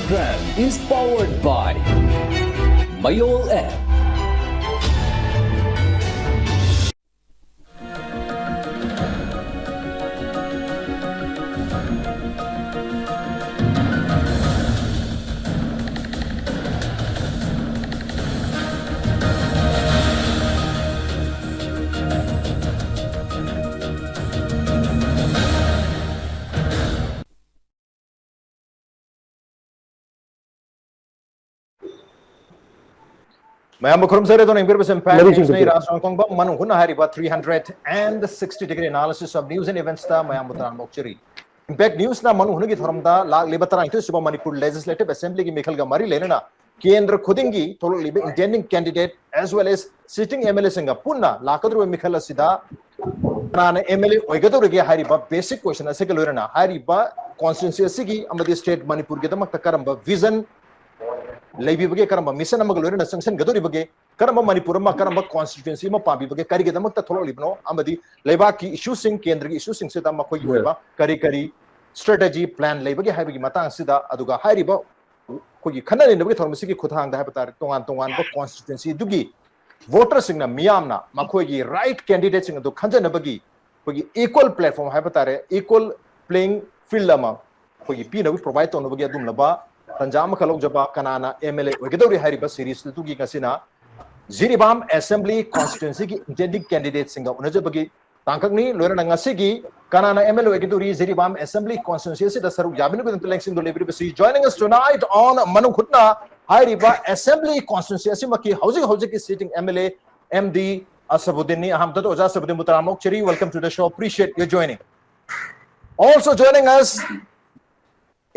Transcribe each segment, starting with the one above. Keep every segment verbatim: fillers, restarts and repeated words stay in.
Program is powered by Mayol app. ꯃꯌꯥꯝꯕꯨ ꯈꯨꯔꯨꯝꯖꯔꯦ꯫ ꯑꯗꯨꯅ ꯌꯦꯡꯕꯤꯔꯤꯕꯁꯤ Impact News ꯅꯤ꯫ ꯔꯥꯖ ꯔꯣꯡꯊꯣꯡꯕꯝ ꯃꯅꯨꯡ ꯍꯨꯠꯅ ꯍꯥꯏꯔꯤꯕ three hundred and sixty degree analysis of news and events ꯇ ꯃꯌꯥꯝꯕꯨ ꯇꯔꯥꯝꯅ ꯑꯣꯛꯆꯔꯤ꯫ Impact News ꯅ ꯃꯅꯨꯡ ꯍꯨꯠꯅꯒꯤ ꯊꯧꯔꯝꯗ ꯂꯥꯛꯂꯤꯕ ꯇꯔꯥꯅꯤꯊꯣꯏ ꯁꯨꯕ ꯃꯅꯤꯄꯨꯔ Legislative Assembly ꯒꯤ ꯃꯤꯈꯜꯒ ꯃꯔꯤ ꯂꯩꯅꯅ ꯀꯦꯟꯗ꯭ꯔ ꯈꯨꯗꯤꯡꯒꯤ ꯊꯣꯛꯂꯛꯂꯤꯕ intending candidate as well as sitting M L A ꯁꯤꯡꯒ ꯄꯨꯟꯅ ꯂꯥꯛꯀꯗꯧꯔꯤꯕ ꯃꯤꯈꯜ ꯑꯁꯤꯗ ꯀꯅꯥꯅ M L A ꯑꯣꯏꯒꯗꯧꯔꯤꯒꯦ ꯍꯥꯏꯔꯤꯕ basic question ꯑꯁꯤꯒ ꯂꯣꯏꯅꯅ ꯍꯥꯏꯔꯤꯕ constituency ꯑꯁꯤꯒꯤ ꯑꯃꯗꯤ state ꯃꯅꯤꯄꯨꯔꯒꯤꯗꯃꯛꯇ ꯀꯔꯝꯕ vision ꯂꯩꯕꯤꯕꯒꯦ, ꯀꯔꯝꯕ mission ꯑꯃꯒ ꯂꯣꯏꯅꯅ ꯆꯪꯁꯤꯟꯒꯗꯧꯔꯤꯕꯒꯦ, ꯀꯔꯝꯕ ꯃꯅꯤꯄꯨꯔ ꯑꯃ, ꯀꯔꯝꯕ constituency ꯑꯃ ꯄꯥꯝꯕꯤꯕꯒꯦ, ꯀꯔꯤꯒꯤꯗꯃꯛꯇ ꯊꯣꯛꯂꯛꯂꯤꯕꯅꯣ, ꯑꯃꯗꯤ ꯂꯩꯕꯥꯛꯀꯤ issue ꯁꯤꯡ, ꯀꯦꯟꯗ꯭ꯔꯒꯤ issue ꯁꯤꯡꯁꯤꯗ ꯃꯈꯣꯏꯒꯤ ꯑꯣꯏꯕ ꯀꯔꯤ ꯀꯔꯤ strategy plan ꯂꯩꯕꯒꯦ ꯍꯥꯏꯕꯒꯤ ꯃꯇꯥꯡꯁꯤꯗ, ꯑꯗꯨꯒ ꯍꯥꯏꯔꯤꯕ ꯑꯩꯈꯣꯏꯒꯤ ꯈꯟꯅ ꯅꯩꯅꯕꯒꯤ ꯊꯧꯔꯝ ꯑꯁꯤꯒꯤ ꯈꯨꯠꯊꯥꯡꯗ ꯍꯥꯏꯕ ꯇꯥꯔꯦ, ꯇꯣꯉꯥꯟ ꯇꯣꯉꯥꯟꯕ constituency ꯗꯨꯒꯤ voter ꯁꯤꯡꯅ, ꯃꯤꯌꯥꯝꯅ ꯃꯈꯣꯏꯒꯤ right candidate ꯁꯤꯡ ꯑꯗꯨ ꯈꯟꯖꯅꯕꯒꯤ ꯑꯩꯈꯣꯏꯒꯤ equal platform ꯍꯥꯏꯕ ꯇꯥꯔꯦ, equal playing field ꯑꯃ ꯑꯩꯈꯣꯏꯒꯤ ꯄꯤꯅꯕ, provide ꯇꯧꯅꯕꯒꯤ ꯑꯗꯨꯒꯨꯝꯂꯕ ꯇꯥꯟꯖꯥ ꯑꯃꯈꯛ ꯂꯧꯖꯕ, ꯀꯅꯥꯅ M L A ꯑꯣꯏꯒꯗꯧꯔꯤ ꯍꯥꯏꯔꯤꯕ series ꯑꯗꯨꯒꯤ ꯉꯁꯤꯅ ꯖꯤꯔꯤꯕꯥꯝ Assembly constituency ꯒꯤ intending candidate ꯁꯤꯡꯒ ꯎꯅꯖꯕꯒꯤ ꯇꯥꯡꯀꯛꯅꯤ꯫ ꯂꯣꯏꯅꯅ ꯉꯁꯤꯒꯤ ꯀꯅꯥꯅ M L A ꯑꯣꯏꯒꯗꯧꯔꯤ Jiribam Assembly constituency ꯑꯁꯤꯗ ꯁꯔꯨꯛ ꯌꯥꯕꯤꯅꯕꯒꯤꯗꯃꯛꯇ ꯂꯦꯡꯁꯤꯟꯗꯨ ꯂꯩꯕꯤꯔꯤꯕꯁꯤ, joining us tonight on ꯃꯅꯨꯡ ꯍꯨꯠꯅ ꯍꯥꯏꯔꯤꯕ Assembly constituency ꯑꯁꯤꯃꯛꯀꯤ ꯍꯧꯖꯤꯛ ꯍꯧꯖꯤꯛꯀꯤ sitting M L A M D ꯑꯁꯕꯨꯗꯤꯟꯅꯤ꯫ ꯑꯍꯥꯟꯕꯗ ꯑꯣꯖꯥ ꯑꯁꯕꯨꯗꯤꯟꯕꯨ ꯇꯔꯥꯝꯅ ꯑꯣꯛꯆꯔꯤ꯫ Welcome to the show. Appreciate your joining. Also joining us,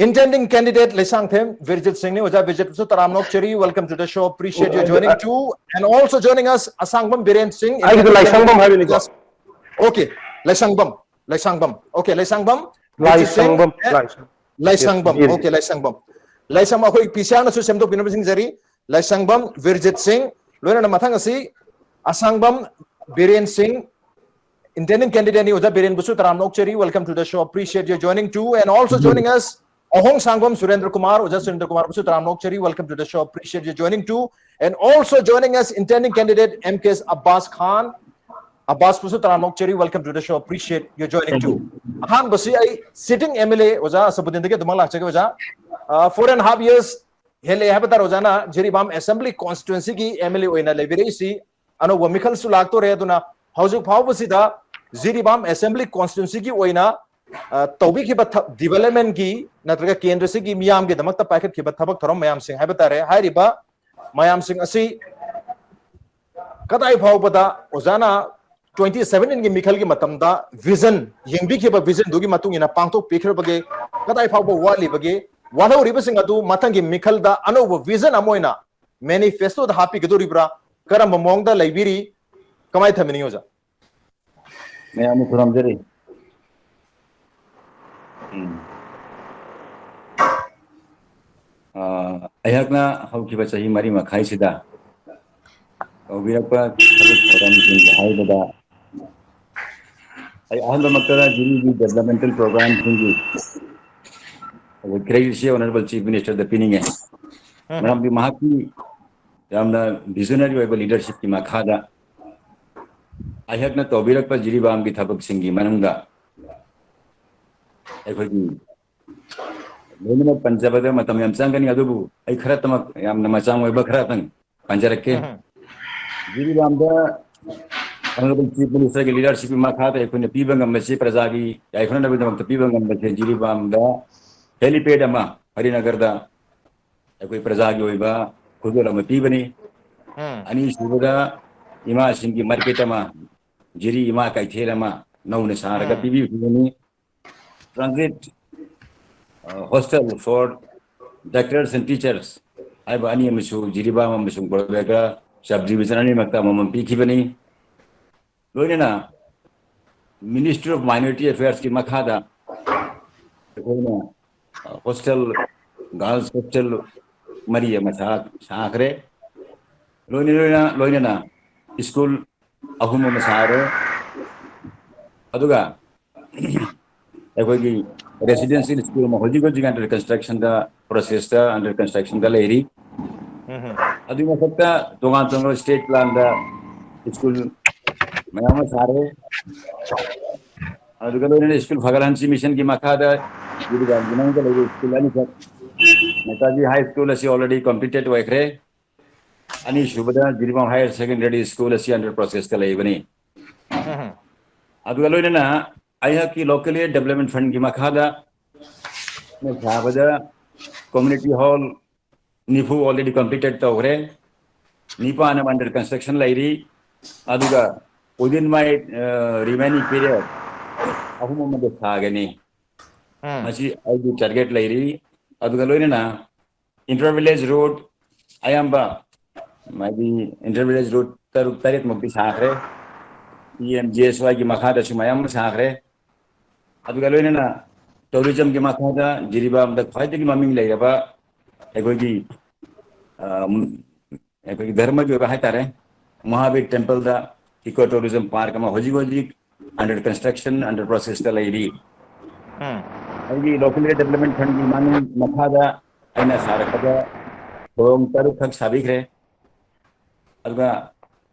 intending candidate Leishangthem ꯕꯤꯔꯖꯤꯠ ꯁꯤꯡꯅꯤ꯫ ꯑꯣꯖꯥ ꯕꯤꯔꯖꯤꯠꯄꯨꯁꯨ ꯇꯔꯥꯝꯅ ꯑꯣꯛꯆꯔꯤ꯫ Welcome to the show. Appreciate your joining too. And also joining us, ꯑꯁꯥꯡꯕꯝ Biren ꯁꯤꯡ, ꯑꯩꯒꯤꯗꯣ intending ꯂꯥꯏꯁꯪꯕꯝ ꯍꯥꯏꯕꯅꯤꯀꯣ꯫ Yes. Okay, ꯂꯩꯁꯪꯕꯝ, ꯂꯩꯁꯪꯕꯝ꯫ Okay, ꯂꯩꯁꯪꯕꯝ ꯕꯤꯔꯖꯤꯠ ꯁꯤꯡ, ꯂꯥꯏꯁꯪꯕꯝ, and ꯂꯥꯏꯁꯪ-, ꯂꯩꯁꯪꯕꯝ꯫ Yes, ꯕꯤꯔꯖꯤꯠ꯫ Okay, ꯂꯩꯁꯪꯕꯝ꯫ ꯂꯩꯁꯪꯕꯝ, ꯑꯩꯈꯣꯏ P C R ꯅꯁꯨ ꯁꯦꯝꯗꯣꯛꯄꯤꯅꯕ ꯁꯤꯡꯖꯔꯤ꯫ ꯂꯩꯁꯪꯕꯝ ꯕꯤꯔꯖꯤꯠ ꯁꯤꯡ, ꯂꯣꯏꯅꯅ ꯃꯊꯪ ꯑꯁꯤ ꯑꯁꯥꯡꯕꯝ ꯕꯤꯔꯦꯟ ꯁꯤꯡ, intending candidate ꯅꯤ꯫ ꯑꯣꯖꯥ ꯕꯤꯔꯦꯟꯕꯨꯁꯨ ꯇꯔꯥꯝꯅ ꯑꯣꯛꯆꯔꯤ꯫ Welcome to the show. Appreciate your joining too. And also joining us, ꯑꯍꯣꯡ ꯁꯥꯡꯕꯝ ꯁꯨꯔꯦꯟꯗ꯭ꯔ ꯀꯨꯃꯥꯔ, ꯑꯣꯖꯥ ꯁꯨꯔꯦꯟꯗ꯭ꯔ ꯀꯨꯃꯥꯔꯕꯨꯁꯨ ꯇꯔꯥꯝꯅ ꯑꯣꯛꯆꯔꯤ, welcome to the show, appreciate you joining too, and also joining us intending candidate M K S Abbas Khan, ꯑꯕꯥꯁꯄꯨꯁꯨ ꯇꯔꯥꯝꯅ ꯑꯣꯛꯆꯔꯤ, welcome to the show, appreciate you joining too. ꯑꯍꯥꯟꯕꯁꯤ ꯑꯩ sitting M L A ꯑꯣꯖꯥ ꯑꯁꯕꯨꯗꯤꯟꯗꯒꯤ ꯑꯗꯨꯃꯛ ꯂꯥꯛꯆꯒꯦ ꯑꯣꯖꯥ꯫ Four and half years ꯍꯦꯜꯂꯦ ꯍꯥꯏꯕ ꯇꯥꯔꯦ ꯑꯣꯖꯥꯅ Jiribam assembly constituencyꯒꯤ M L A ꯑꯣꯏꯅ ꯂꯩꯕꯤꯔꯛꯏꯁꯤ꯫ ꯑꯅꯧꯕ ꯃꯤꯈꯜꯁꯨ ꯂꯥꯛꯇꯣꯔꯦ꯫ ꯑꯗꯨꯅ ꯍꯧꯖꯤꯛ ꯐꯥꯎꯕꯁꯤꯗ ꯖꯤꯔꯤꯕꯥꯝ assembly constituencyꯒꯤ ꯑꯣꯏꯅ, ꯑ, ꯇꯧꯕꯤꯈꯤꯕ ꯊ-, developmentꯀꯤ ꯅꯠꯇ꯭ꯔꯒ ꯀꯦꯟꯗ꯭ꯔꯁꯤꯒꯤ ꯃꯤꯌꯥꯝꯒꯤꯗꯃꯛꯇ ꯄꯥꯏꯈꯠꯈꯤꯕ ꯊꯕꯛ ꯊꯧꯔꯝ ꯃꯌꯥꯝꯁꯤꯡ ꯍꯥꯏꯕ ꯇꯥꯔꯦ, ꯍꯥꯏꯔꯤꯕ ꯃꯌꯥꯝꯁꯤꯡ ꯑꯁꯤ ꯀꯗꯥꯏ ꯐꯥꯎꯕꯗ ꯑꯣꯖꯥꯅ twenty seventeenꯒꯤ ꯃꯤꯈꯜꯒꯤ ꯃꯇꯝꯗ vision ꯌꯦꯡꯕꯤꯈꯤꯕ visionꯗꯨꯒꯤ ꯃꯇꯨꯡ ꯏꯟꯅ ꯄꯥꯡꯊꯣꯛꯄꯤꯈ꯭ꯔꯕꯒꯦ? ꯀꯗꯥꯏ ꯐꯥꯎꯕ ꯋꯥꯠꯂꯤꯕꯒꯦ? ꯋꯥꯠꯍꯧꯔꯤꯕꯁꯤꯡ ꯑꯗꯨ ꯃꯊꯪꯒꯤ ꯃꯤꯈꯜꯗ ꯑꯅꯧꯕ vision ꯑꯃ ꯑꯣꯏꯅ manifestoꯗ ꯍꯥꯞꯄꯤꯒꯗꯧꯔꯤꯕ꯭ꯔꯥ? ꯀꯔꯝꯕ ꯃꯑꯣꯡꯗ ꯂꯩꯕꯤꯔꯤ? ꯀꯃꯥꯏꯅ ꯊꯝꯕꯤꯅꯤꯡꯉꯤ ꯑꯣꯖꯥ? ꯃꯌꯥꯝꯅ ꯈꯨꯔꯨꯝꯖꯔꯤ꯫ ꯎꯝ꯫ ꯑ, ꯑꯩꯍꯥꯛꯅ ꯍꯧꯈꯤꯕ ꯆꯍꯤ ꯃꯔꯤ ꯃꯈꯥꯏꯁꯤꯗ ꯇꯧꯕꯤꯔꯛꯄ ꯊꯕꯛ ꯊꯧꯔꯝꯁꯤꯡꯒꯤ ꯍꯥꯏꯕꯗ, ꯑꯩ ꯑꯍꯥꯟꯕꯃꯛꯇꯗ ꯖꯤꯔꯤꯒꯤ developmental programꯁꯤꯡꯒꯤ creditꯁꯤ Honourable Chief Ministerꯗ ꯄꯤꯅꯤꯡꯉꯦ꯫ ꯃꯔꯝꯗꯤ ꯃꯍꯥꯛꯀꯤ ꯌꯥꯝꯅ visionary ꯑꯣꯏꯕ leadershipꯀꯤ ꯃꯈꯥꯗ ꯑꯩꯍꯥꯛꯅ ꯇꯧꯕꯤꯔꯛꯄ ꯖꯤꯔꯤꯕꯥꯝꯒꯤ ꯊꯕꯛꯁꯤꯡꯒꯤ ꯃꯅꯨꯡꯗ ꯑꯩꯈꯣꯏꯒꯤ ꯂꯣꯏꯅꯃꯛ ꯄꯟꯖꯕꯗ ꯃꯇꯝ ꯌꯥꯝ ꯆꯪꯒꯅꯤ, ꯑꯗꯨꯕꯨ ꯑꯩ ꯈꯔꯇꯃꯛ ꯌꯥꯝꯅ ꯃꯆꯥꯡ ꯑꯣꯏꯕ ꯈꯔꯇꯪ ꯄꯟꯖꯔꯛꯀꯦ꯫ ꯖꯤꯔꯤꯕꯥꯝꯗ Honourable Chief Ministerꯒꯤ leadershipꯀꯤ ꯃꯈꯥꯗ ꯑꯩꯈꯣꯏꯅ ꯄꯤꯕ ꯉꯝꯕꯁꯤ, ꯄ꯭ꯔꯖꯥꯒꯤ ꯌꯥꯏꯐꯅꯅꯕꯒꯤꯗꯃꯛꯇ ꯄꯤꯕ ꯉꯝꯕꯁꯦ, ꯖꯤꯔꯤꯕꯥꯝꯗ helipad ꯑꯃ, ꯍꯔꯤꯅꯒꯔꯗ ꯑꯩꯈꯣꯏ ꯄ꯭ꯔꯖꯥꯒꯤ ꯑꯣꯏꯕ ꯈꯨꯗꯣꯜ ꯑꯃ ꯄꯤꯕꯅꯤ꯫ ꯑꯅꯤꯁꯨꯕꯗ ꯏꯃꯥꯁꯤꯡꯒꯤ market ꯑꯃ, ꯖꯤꯔꯤ ꯏꯃꯥ ꯀꯩꯊꯦꯜ ꯑꯃ ꯅꯧꯅ ꯁꯥꯔꯒ ꯄꯤꯕꯤꯕꯅꯤ꯫ Transit hostel for doctors and teachers ꯍꯥꯏꯕ ꯑꯅꯤ ꯑꯃꯁꯨ ꯖꯤꯔꯤꯕꯥꯝ ꯑꯃꯁꯨꯡ ꯒꯣꯜꯕꯦꯒ sub division ꯑꯅꯤꯃꯛꯇ ꯑꯃꯃꯝ ꯄꯤꯈꯤꯕꯅꯤ꯫ ꯂꯣꯏꯅꯅ Ministry of Minority Affairsꯀꯤ ꯃꯈꯥꯗ ꯑꯩꯈꯣꯏꯅ hostel, girls hostel ꯃꯔꯤ ꯑꯃ ꯁꯥꯈ꯭ꯔꯦ꯫ ꯂꯣꯏꯅ ꯂꯣꯏꯅ ꯂꯣꯏꯅꯅ school ꯑꯍꯨꯝ ꯑꯃ ꯁꯥꯔꯦ꯫ ꯑꯗꯨꯒ ꯑꯩꯈꯣꯏꯒꯤ residential school ꯑꯃ ꯍꯧꯖꯤꯛ ꯍꯧꯖꯤꯛ under constructionꯗ, processꯇ, under constructionꯗ ꯂꯩꯔꯤ꯫ ꯑꯗꯨꯒꯤ ꯃꯊꯛꯇ ꯇꯣꯉꯥꯟ ꯇꯣꯉꯥꯟꯕ state planꯗ school ꯃꯌꯥꯝ ꯑꯃ ꯁꯥꯔꯦ꯫ ꯑꯗꯨꯒ ꯂꯣꯏꯅꯅ school ꯐꯒꯠꯍꯟꯁꯤ missionꯒꯤ ꯃꯈꯥꯗ ꯖꯤꯔꯤꯕꯥꯝꯒꯤ ꯃꯅꯨꯡꯗ ꯂꯩꯕ school ꯑꯅꯤꯈꯛ, ꯅꯦꯇꯥꯖꯤ high school ꯑꯁꯤ already completed ꯑꯣꯏꯈ꯭ꯔꯦ꯫ ꯑꯅꯤꯁꯨꯕꯗ ꯖꯤꯔꯤꯕꯥꯝ higher secondary school ꯑꯁꯤ under processꯇ ꯂꯩꯕꯅꯤ꯫ ꯑꯗꯨꯒ ꯂꯣꯏꯅꯅ ꯑꯩꯍꯥꯛꯀꯤ local area development fundꯒꯤ ꯃꯈꯥꯗ ꯁꯥꯕꯗ community hall ꯅꯤꯐꯨ already completed ꯇꯧꯈ꯭ꯔꯦ, ꯅꯤꯄꯥꯟ ꯑꯃ under construction ꯂꯩꯔꯤ꯫ ꯑꯗꯨꯒ within my remaining period ꯑꯍꯨꯝ ꯑꯃꯗ ꯁꯥꯒꯅꯤ꯫ ꯃꯁꯤ ꯑꯩꯒꯤ target ꯂꯩꯔꯤ꯫ ꯑꯗꯨꯒ ꯂꯣꯏꯅꯅ inter village road ꯑꯌꯥꯝꯕ ꯃꯥꯒꯤ inter village road ꯇꯔꯨꯛ ꯇꯔꯦꯠꯃꯨꯛꯇꯤ ꯁꯥꯈ꯭ꯔꯦ꯫ ꯄꯤ ꯑꯦꯝ ꯖꯤ ꯑꯦꯁ ꯋꯥꯏꯒꯤ ꯃꯈꯥꯗꯁꯨ ꯃꯌꯥꯝ ꯑꯃ ꯁꯥꯈ꯭ꯔꯦ꯫ ꯑꯗꯨꯒ ꯂꯣꯏꯅꯅ tourismꯒꯤ ꯃꯈꯥꯗ ꯖꯤꯔꯤꯕꯥꯝꯗ ꯈ꯭ꯋꯥꯏꯗꯒꯤ ꯃꯃꯤꯡ ꯂꯩꯔꯕ ꯑꯩꯈꯣꯏꯒꯤ ꯑꯩꯈꯣꯏꯒꯤ ꯙꯔꯃꯒꯤ ꯑꯣꯏꯕ ꯍꯥꯏꯇꯥꯔꯦ, ꯃꯍꯥꯕꯤꯔ templeꯗ eco tourism park ꯑꯃ ꯍꯧꯖꯤꯛ ꯍꯧꯖꯤꯛ under construction, under processꯇ ꯂꯩꯔꯤ꯫ ꯑꯩꯒꯤ local area development fundꯒꯤ ꯃꯈꯥꯗ ꯑꯩꯅ ꯁꯥꯔꯛꯄꯗ ꯊꯣꯡ ꯇꯔꯨꯛꯈꯛ ꯁꯥꯕꯤꯈ꯭ꯔꯦ꯫ ꯑꯗꯨꯒ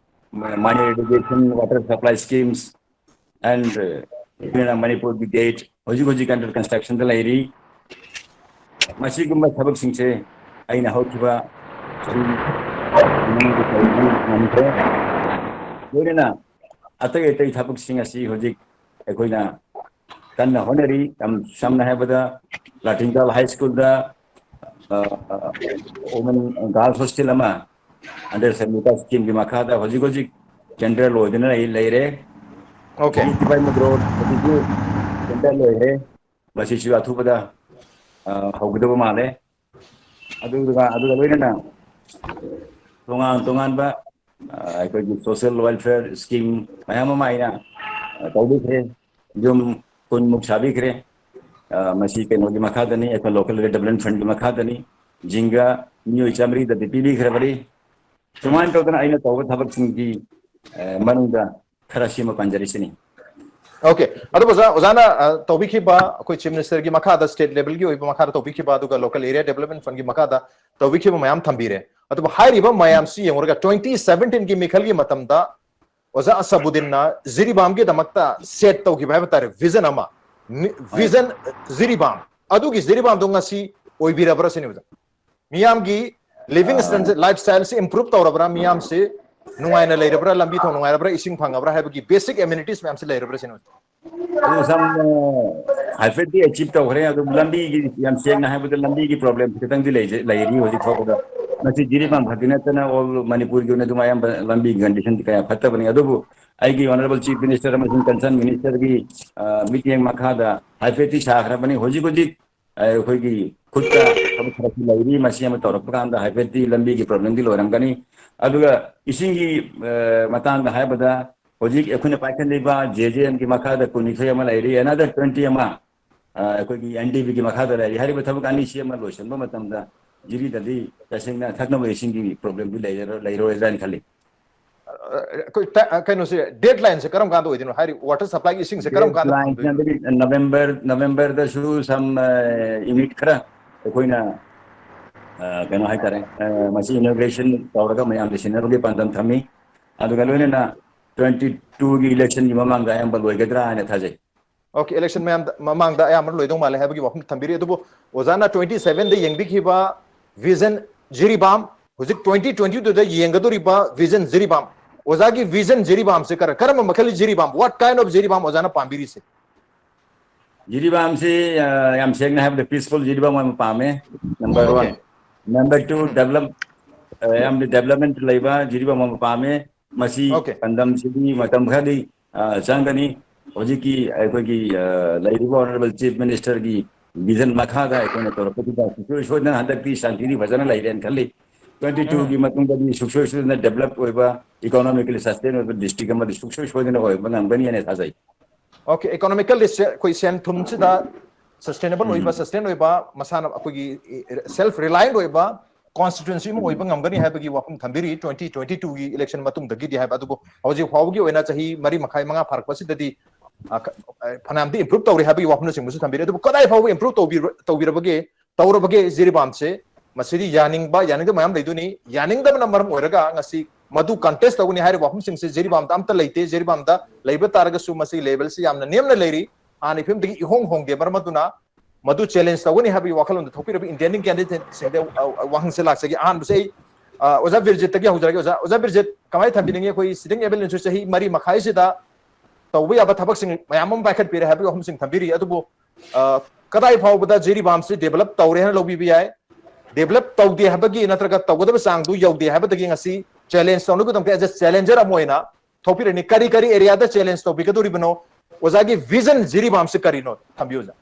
minor irrigation, water supply schemes and ꯃꯅꯤꯄꯨꯔꯒꯤ gate ꯍꯧꯖꯤꯛ ꯍꯧꯖꯤꯛ under constructionꯗ ꯂꯩꯔꯤ꯫ ꯃꯁꯤꯒꯨꯝꯕ ꯊꯕꯛꯁꯤꯡꯁꯦ ꯑꯩꯅ ꯍꯧꯈꯤꯕ ꯆꯍꯤ ꯃꯅꯨꯡꯗ ꯇꯧꯕ ꯉꯝꯈ꯭ꯔꯦ꯫ ꯂꯣꯏꯅꯅ ꯑꯇꯩ ꯑꯇꯩ ꯊꯕꯛꯁꯤꯡ ꯑꯁꯤ ꯍꯧꯖꯤꯛ ꯑꯩꯈꯣꯏꯅ ꯀꯟꯅ ꯍꯣꯠꯅꯔꯤ꯫ ꯌꯥꯝ ꯁꯝꯅ ꯍꯥꯏꯔꯕꯗ ꯂꯥꯇꯤꯟꯀꯥꯜ high schoolꯗ women girls hostel ꯑꯃ under Samyuta schemeꯒꯤ ꯃꯈꯥꯗ ꯍꯧꯖꯤꯛ ꯍꯧꯖꯤꯛ tender ꯂꯣꯏꯗꯨꯅ ꯂꯩꯔꯦ꯫ Okay. ꯇꯤꯄꯥꯏꯃꯨꯛ road ꯍꯧꯖꯤꯛꯁꯨ tender ꯂꯣꯏꯔꯦ꯫ ꯃꯁꯤꯁꯨ ꯑꯊꯨꯕꯗ ꯍꯧꯒꯗꯕ ꯃꯥꯜꯂꯦ꯫ ꯑꯗꯨꯒ ꯑꯗꯨꯒ ꯂꯣꯏꯅꯅ ꯇꯣꯉꯥꯟ ꯇꯣꯉꯥꯟꯕ ꯑꯩꯈꯣꯏꯒꯤ social welfare scheme ꯃꯌꯥꯝ ꯑꯃ ꯑꯩꯅ ꯇꯧꯕꯤꯈ꯭ꯔꯦ꯫ ꯌꯨꯝ ꯀꯨꯟꯃꯨꯛ ꯁꯥꯕꯤꯈ꯭ꯔꯦ꯫ ꯃꯁꯤ ꯀꯩꯅꯣꯒꯤ ꯃꯈꯥꯗꯅꯤ, ꯑꯩꯈꯣꯏ local area development fundꯒꯤ ꯃꯈꯥꯗꯅꯤ꯫ ꯖꯤꯡꯒ ꯃꯤꯑꯣꯏ ꯆꯥꯃꯔꯤꯗꯗꯤ ꯄꯤꯕꯤꯈ꯭ꯔꯕꯅꯤ꯫ ꯁꯨꯃꯥꯏꯅ ꯇꯧꯗꯅ ꯑꯩꯅ ꯇꯧꯕ ꯊꯕꯛꯁꯤꯡꯒꯤ ꯃꯅꯨꯡꯗ ꯈꯔ ꯁꯤꯃ ꯄꯟꯖꯔꯤꯁꯤꯅꯤ꯫ Okay, ꯑꯗꯨꯕꯨ ꯑꯣꯖꯥ, ꯑꯣꯖꯥꯅ ꯑ, ꯇꯧꯕꯤꯈꯤꯕ, ꯑꯩꯈꯣꯏ Chief Minister ꯒꯤ ꯃꯈꯥꯗ, state level ꯒꯤ ꯑꯣꯏꯕ ꯃꯈꯥꯗ ꯇꯧꯕꯤꯈꯤꯕ, ꯑꯗꯨꯒ local area development fund ꯒꯤ ꯃꯈꯥꯗ ꯇꯧꯕꯤꯈꯤꯕ ꯃꯌꯥꯝ ꯊꯝꯕꯤꯔꯦ꯫ ꯑꯗꯨꯕꯨ ꯍꯥꯏꯔꯤꯕ ꯃꯌꯥꯝꯁꯤ ꯌꯦꯡꯉꯨꯔꯒ, twenty seventeen ꯒꯤ ꯃꯤꯈꯜꯒꯤ ꯃꯇꯝꯗ ꯑꯣꯖꯥ ꯑꯁꯕꯨꯗꯤꯟꯅ ꯖꯤꯔꯤꯕꯥꯝꯒꯤꯗꯃꯛꯇ set ꯇꯧꯈꯤꯕ ꯍꯥꯏꯕ ꯇꯥꯔꯦ, vision ꯑꯃ, vision ꯖꯤꯔꯤꯕꯥꯝ, ꯑꯗꯨꯒꯤ ꯖꯤꯔꯤꯕꯥꯝꯗꯣ ꯉꯁꯤ ꯑꯣꯏꯕꯤꯔꯕ꯭ꯔꯥ ꯁꯤꯅꯤ ꯑꯣꯖꯥ꯫ ꯃꯤꯌꯥꯝꯒꯤ living standard, lifestyle ꯁꯤ improve ꯇꯧꯔꯕ꯭ꯔꯥ? ꯃꯤꯌꯥꯝꯁꯤ ꯅꯨꯡꯉꯥꯏꯅ ꯂꯩꯔꯕ꯭ꯔꯥ? ꯂꯝꯕꯤ ꯊꯣꯡ ꯅꯨꯡꯉꯥꯏꯔꯕ꯭ꯔꯥ? ꯏꯁꯤꯡ ꯐꯪꯉꯕ꯭ꯔꯥ? ꯍꯥꯏꯕꯒꯤ basic amenities ꯃꯌꯥꯝꯁꯤ ꯂꯩꯔꯕ꯭ꯔꯥ ꯁꯤꯅꯤ ꯑꯣꯖꯥ꯫ ꯑꯗꯨ ꯁꯝꯅ ꯍꯥꯏꯐꯦꯠꯇꯤ achieve ꯇꯧꯈ꯭ꯔꯦ꯫ ꯑꯗꯨ ꯂꯝꯕꯤꯒꯤ, ꯌꯥꯝ ꯁꯦꯡꯅ ꯍꯥꯏꯕꯗ, ꯂꯝꯕꯤꯒꯤ problem ꯈꯤꯇꯪꯗꯤ ꯂꯩꯖ-, ꯂꯩꯔꯤ ꯍꯧꯖꯤꯛ ꯐꯥꯎꯕꯗ꯫ ꯃꯁꯤ ꯖꯤꯔꯤꯕꯥꯝ ꯈꯛꯀꯤ ꯅꯠꯇꯅ all ꯃꯅꯤꯄꯨꯔꯒꯤ ꯑꯣꯏꯅ ꯑꯗꯨꯝ ꯑꯌꯥꯝꯕ ꯂꯝꯕꯤꯒꯤ condition ꯗꯤ ꯀꯌꯥ ꯐꯠꯇꯕꯅꯤ꯫ ꯑꯗꯨꯕꯨ ꯑꯩꯒꯤ honourable Chief Minister ꯑꯃꯁꯨꯡ concerned minister ꯒꯤ, ꯑ, ꯃꯤꯠꯌꯦꯡ ꯃꯈꯥꯗ ꯍꯥꯏꯐꯦꯠꯇꯤ ꯁꯥꯈ꯭ꯔꯕꯅꯤ꯫ ꯍꯧꯖꯤꯛ ꯍꯧꯖꯤꯛ, ꯑ, ꯑꯩꯈꯣꯏꯒꯤ ꯈꯨꯠꯇ ꯊꯕꯛ ꯈꯔꯁꯨ ꯂꯩꯔꯤ꯫ ꯃꯁꯤ ꯑꯃ ꯇꯧꯔꯛꯄ ꯀꯥꯟꯗ ꯍꯥꯏꯐꯦꯠꯇꯤ ꯂꯝꯕꯤꯒꯤ problem ꯗꯤ ꯂꯣꯏꯔꯝꯒꯅꯤ꯫ ꯑꯗꯨꯒ ꯏꯁꯤꯡꯒꯤ, ꯑ, ꯃꯇꯥꯡꯗ ꯍꯥꯏꯕꯗ, ꯍꯧꯖꯤꯛ ꯑꯩꯈꯣꯏꯅ ꯄꯥꯏꯈꯠꯂꯤꯕ ꯖꯦ ꯖꯦ ꯑꯦꯝ ꯒꯤ ꯃꯈꯥꯗ ꯀꯨꯟꯅꯤꯊꯣꯏ ꯑꯃ ꯂꯩꯔꯤ, another twenty ꯑꯃ, ꯑ, ꯑꯩꯈꯣꯏꯒꯤ ꯑꯦꯟ ꯗꯤ ꯕꯤ ꯒꯤ ꯃꯈꯥꯗ ꯂꯩꯔꯤ꯫ ꯍꯥꯏꯔꯤꯕ ꯊꯕꯛ ꯑꯅꯤꯁꯤ ꯑꯃ ꯂꯣꯏꯁꯤꯟꯕ ꯃꯇꯝꯗ ꯖꯤꯔꯤꯗꯗꯤ ꯇꯁꯦꯡꯅ ꯊꯛꯅꯕ ꯏꯁꯤꯡꯒꯤ problem ꯗꯤ ꯂꯩꯔꯔꯣꯏ-, ꯂꯩꯔꯣꯏꯗ꯭ꯔꯥꯅ ꯈꯜꯂꯤ꯫ ꯑ, ꯑꯩꯈꯣꯏ ꯇ-, ꯑ, ꯀꯩꯅꯣꯁꯦ, deadline ꯁꯦ ꯀꯔꯝ ꯀꯥꯟꯗ ꯑꯣꯏꯗꯣꯏꯅꯣ? ꯍꯥꯏꯔꯤ water supply ꯒꯤ ꯏꯁꯤꯡꯁꯦ ꯀꯔꯝ ꯀꯥꯟꯗ Deadline ꯐꯪꯗꯣꯏꯅꯣ? ꯁꯤꯅꯗꯤ November, November ꯗꯁꯨ some, ꯑ, unit ꯈꯔ ꯑꯩꯈꯣꯏꯅ, ꯑ, ꯀꯩꯅꯣ ꯍꯥꯏꯇꯥꯔꯦ, ꯑ, ꯃꯁꯤ inauguration ꯇꯧꯔꯒ ꯃꯌꯥꯝꯗ ꯁꯤꯟꯅꯕꯒꯤ ꯄꯥꯟꯗꯝ ꯊꯝꯃꯤ꯫ ꯑꯗꯨꯒ ꯂꯣꯏꯅꯅ twenty two ꯒꯤ election ꯒꯤ ꯃꯃꯥꯡꯗ ꯑꯌꯥꯝꯕ ꯂꯣꯏꯒꯗ꯭ꯔꯥ ꯍꯥꯏꯅ ꯊꯥꯖꯩ꯫ Okay, election ꯃꯌꯥꯝꯗ, ꯃꯃꯥꯡꯗ ꯑꯌꯥꯝꯕꯅ ꯂꯣꯏꯗꯧ ꯃꯥꯜꯂꯦ ꯍꯥꯏꯕꯒꯤ ꯋꯥꯐꯝ ꯊꯝꯕꯤꯔꯤ꯫ ꯑꯗꯨꯕꯨ ꯑꯣꯖꯥꯅ twenty seven ꯗ ꯌꯦꯡꯕꯤꯈꯤꯕ vision ꯖꯤꯔꯤꯕꯥꯝ, ꯍꯧꯖꯤꯛ twenty twenty two ꯗ ꯌꯦꯡꯒꯗꯧꯔꯤꯕ vision ꯖꯤꯔꯤꯕꯥꯝ, ꯑꯣꯖꯥꯒꯤ vision ꯖꯤꯔꯤꯕꯥꯝꯁꯦ ꯀꯔ-, ꯀꯔꯝꯕ ꯃꯈꯜꯒꯤ Jiribam, what kind of Jiribam ꯑꯣꯖꯥꯅ ꯄꯥꯝꯕꯤꯔꯤꯁꯦ? ꯖꯤꯔꯤꯕꯥꯝꯁꯤ, ꯑ, ꯌꯥꯝ ꯁꯦꯡꯅ ꯍꯥꯏꯕꯗ peaceful ꯖꯤꯔꯤꯕꯥꯝ ꯑꯃ ꯄꯥꯝꯃꯦ, number one꯫ Okay. Number two, develop, ꯑ, ꯌꯥꯝꯅ development ꯂꯩꯕ ꯖꯤꯔꯤꯕꯥꯝ ꯑꯃ ꯄꯥꯝꯃꯦ꯫ ꯃꯁꯤ Okay. ꯄꯥꯟꯗꯝꯁꯤꯗꯤ ꯃꯇꯝ ꯈꯔꯗꯤ, ꯑ, ꯆꯪꯒꯅꯤ꯫ ꯍꯧꯖꯤꯛꯀꯤ ꯑꯩꯈꯣꯏꯒꯤ, ꯑ, ꯂꯩꯔꯤꯕ honourable Chief Minister ꯒꯤ vision ꯃꯈꯥꯗ ꯑꯩꯈꯣꯏꯅ ꯇꯧꯔꯛꯄꯁꯤꯗ ꯁꯨꯡꯁꯣꯏ ꯁꯣꯏꯗꯅ ꯍꯟꯗꯛꯇꯤ ꯁꯥꯟꯇꯤꯗꯤ ꯐꯖꯅ ꯂꯩꯔꯦꯅ ꯈꯜꯂꯤ꯫ Twenty two ꯒꯤ ꯃꯇꯨꯡꯗꯗꯤ ꯁꯨꯡꯁꯣꯏ ꯁꯣꯏꯗꯅ develop ꯑꯣꯏꯕ, economically sustain ꯑꯣꯏꯕ district ꯑꯃꯗꯤ ꯁꯨꯡꯁꯣꯏ ꯁꯣꯏꯗꯅ ꯑꯣꯏꯕ ꯉꯝꯒꯅꯤ ꯍꯥꯏꯅ ꯊꯥꯖꯩ꯫ Okay, economically ꯁꯦ-, ꯑꯩꯈꯣꯏ ꯁꯦꯟ ꯊꯨꯝꯁꯤꯗ sustainable ꯑꯣꯏꯕ, ꯎꯝ꯫ sustain ꯑꯣꯏꯕ, ꯃꯁꯥꯅ ꯑꯩꯈꯣꯏꯒꯤ self reliant ꯑꯣꯏꯕ constituency ꯑꯃ ꯑꯣꯏꯕ ꯉꯝꯒꯅꯤ ꯍꯥꯏꯕꯒꯤ ꯋꯥꯐꯝ ꯊꯝꯕꯤꯔꯤ twenty twenty two ꯒꯤ election ꯃꯇꯨꯡꯗꯒꯤꯗꯤ ꯍꯥꯏꯕ꯫ ꯑꯗꯨꯕꯨ ꯍꯧꯖꯤꯛ ꯐꯥꯎꯕꯒꯤ ꯑꯣꯏꯅ ꯆꯍꯤ ꯃꯔꯤ ꯃꯈꯥꯏ, ꯃꯉꯥ ꯐꯥꯔꯛꯄꯁꯤꯗꯗꯤ ꯑ, ꯈ-, ꯑ, ꯐꯅꯌꯥꯝꯗꯤ improve ꯇꯧꯔꯦ ꯍꯥꯏꯕꯒꯤ ꯋꯥꯐꯝꯅꯆꯤꯡꯕꯁꯨ ꯊꯝꯕꯤꯔꯦ꯫ ꯑꯗꯨꯕꯨ ꯀꯗꯥꯏ ꯐꯥꯎꯕ improve ꯇꯧꯕꯤꯔ-, ꯇꯧꯕꯤꯔꯕꯒꯦ? ꯇꯧꯔꯕꯒꯦ ꯖꯤꯔꯤꯕꯥꯝꯁꯦ? ꯃꯁꯤꯗꯤ ꯌꯥꯅꯤꯡꯕ, ꯌꯥꯅꯤꯡꯗꯕ ꯃꯌꯥꯝ ꯂꯩꯗꯣꯏꯅꯤ꯫ ꯌꯥꯅꯤꯡꯗꯕꯅ ꯃꯔꯝ ꯑꯣꯏꯔꯒ ꯉꯁꯤ ꯃꯗꯨ contest ꯇꯧꯒꯅꯤ ꯍꯥꯏꯔꯤꯕ ꯋꯥꯐꯝꯁꯤꯡꯁꯦ ꯖꯤꯔꯤꯕꯥꯝꯗ ꯑꯝꯇ ꯂꯩꯇꯦ꯫ ꯖꯤꯔꯤꯕꯥꯝꯗ ꯂꯩꯕ ꯇꯥꯔꯒꯁꯨ ꯃꯁꯤꯒꯤ level ꯁꯤ ꯌꯥꯝꯅ ꯅꯦꯝꯅ ꯂꯩꯔꯤ, ꯍꯥꯟꯅꯒꯤ ꯐꯤꯕꯝꯗꯒꯤ ꯏꯍꯣꯡ ꯍꯣꯡꯗꯦ꯫ ꯃꯔꯝ ꯑꯗꯨꯅ ꯃꯗꯨ challenge ꯇꯧꯒꯅꯤ ꯍꯥꯏꯕꯒꯤ ꯋꯥꯈꯜꯂꯣꯟꯗ ꯊꯣꯛꯄꯤꯔꯕ Indian candidate ꯁꯤꯡꯗ, ꯑ, ꯑ, ꯋꯥꯍꯪꯁꯦ ꯂꯥꯛꯆꯒꯦ꯫ ꯑꯍꯥꯟꯕꯁꯦ ꯑꯩ, ꯑ, ꯑꯣꯖꯥ ꯕꯤꯔꯖꯤꯠꯇꯒꯤ ꯍꯧꯖꯔꯒꯦ꯫ ꯑꯣꯖꯥ, ꯑꯣꯖꯥ ꯕꯤꯔꯖꯤꯠ, ꯀꯃꯥꯏꯅ ꯊꯝꯕꯤꯅꯤꯡꯉꯤ? ꯑꯩꯈꯣꯏ sitting MLA ꯅꯁꯨ ꯆꯍꯤ ꯃꯔꯤ ꯃꯈꯥꯏꯁꯤꯗ ꯇꯧꯕ ꯌꯥꯕ ꯊꯕꯛꯁꯤꯡ ꯃꯌꯥꯝ ꯑꯃ ꯄꯥꯏꯈꯠꯄꯤꯔꯦ ꯍꯥꯏꯕꯒꯤ ꯋꯥꯐꯝꯁꯤꯡ ꯊꯝꯕꯤꯔꯤ꯫ ꯑꯗꯨꯕꯨ, ꯑ, ꯀꯗꯥꯏ ꯐꯥꯎꯕꯗ ꯖꯤꯔꯤꯕꯥꯝꯁꯤ develop ꯇꯧꯔꯦ ꯍꯥꯏꯅ ꯂꯧꯕꯤꯕ ꯌꯥꯏ? Develop ꯇꯧꯗꯦ ꯍꯥꯏꯕꯒꯤ ꯅꯠꯇ꯭ꯔꯒ ꯇꯧꯒꯗꯕ ꯆꯥꯡꯗꯨ ꯌꯧꯗꯦ ꯍꯥꯏꯕꯗꯒꯤ ꯉꯁꯤ challenge ꯇꯧꯅꯕꯒꯤꯗꯃꯛꯇ as a challenger ꯑꯃ ꯑꯣꯏꯅ ꯊꯣꯛꯄꯤꯔꯅꯤ꯫ ꯀꯔꯤ ꯀꯔꯤ area ꯗ challenge ꯇꯧꯕꯤꯒꯗꯧꯔꯤꯕꯅꯣ? ꯑꯣꯖꯥꯒꯤ vision ꯖꯤꯔꯤꯕꯥꯝꯁꯤ ꯀꯔꯤꯅꯣ? ꯊꯝꯕꯤꯌꯨ, ꯑꯣꯖꯥ꯫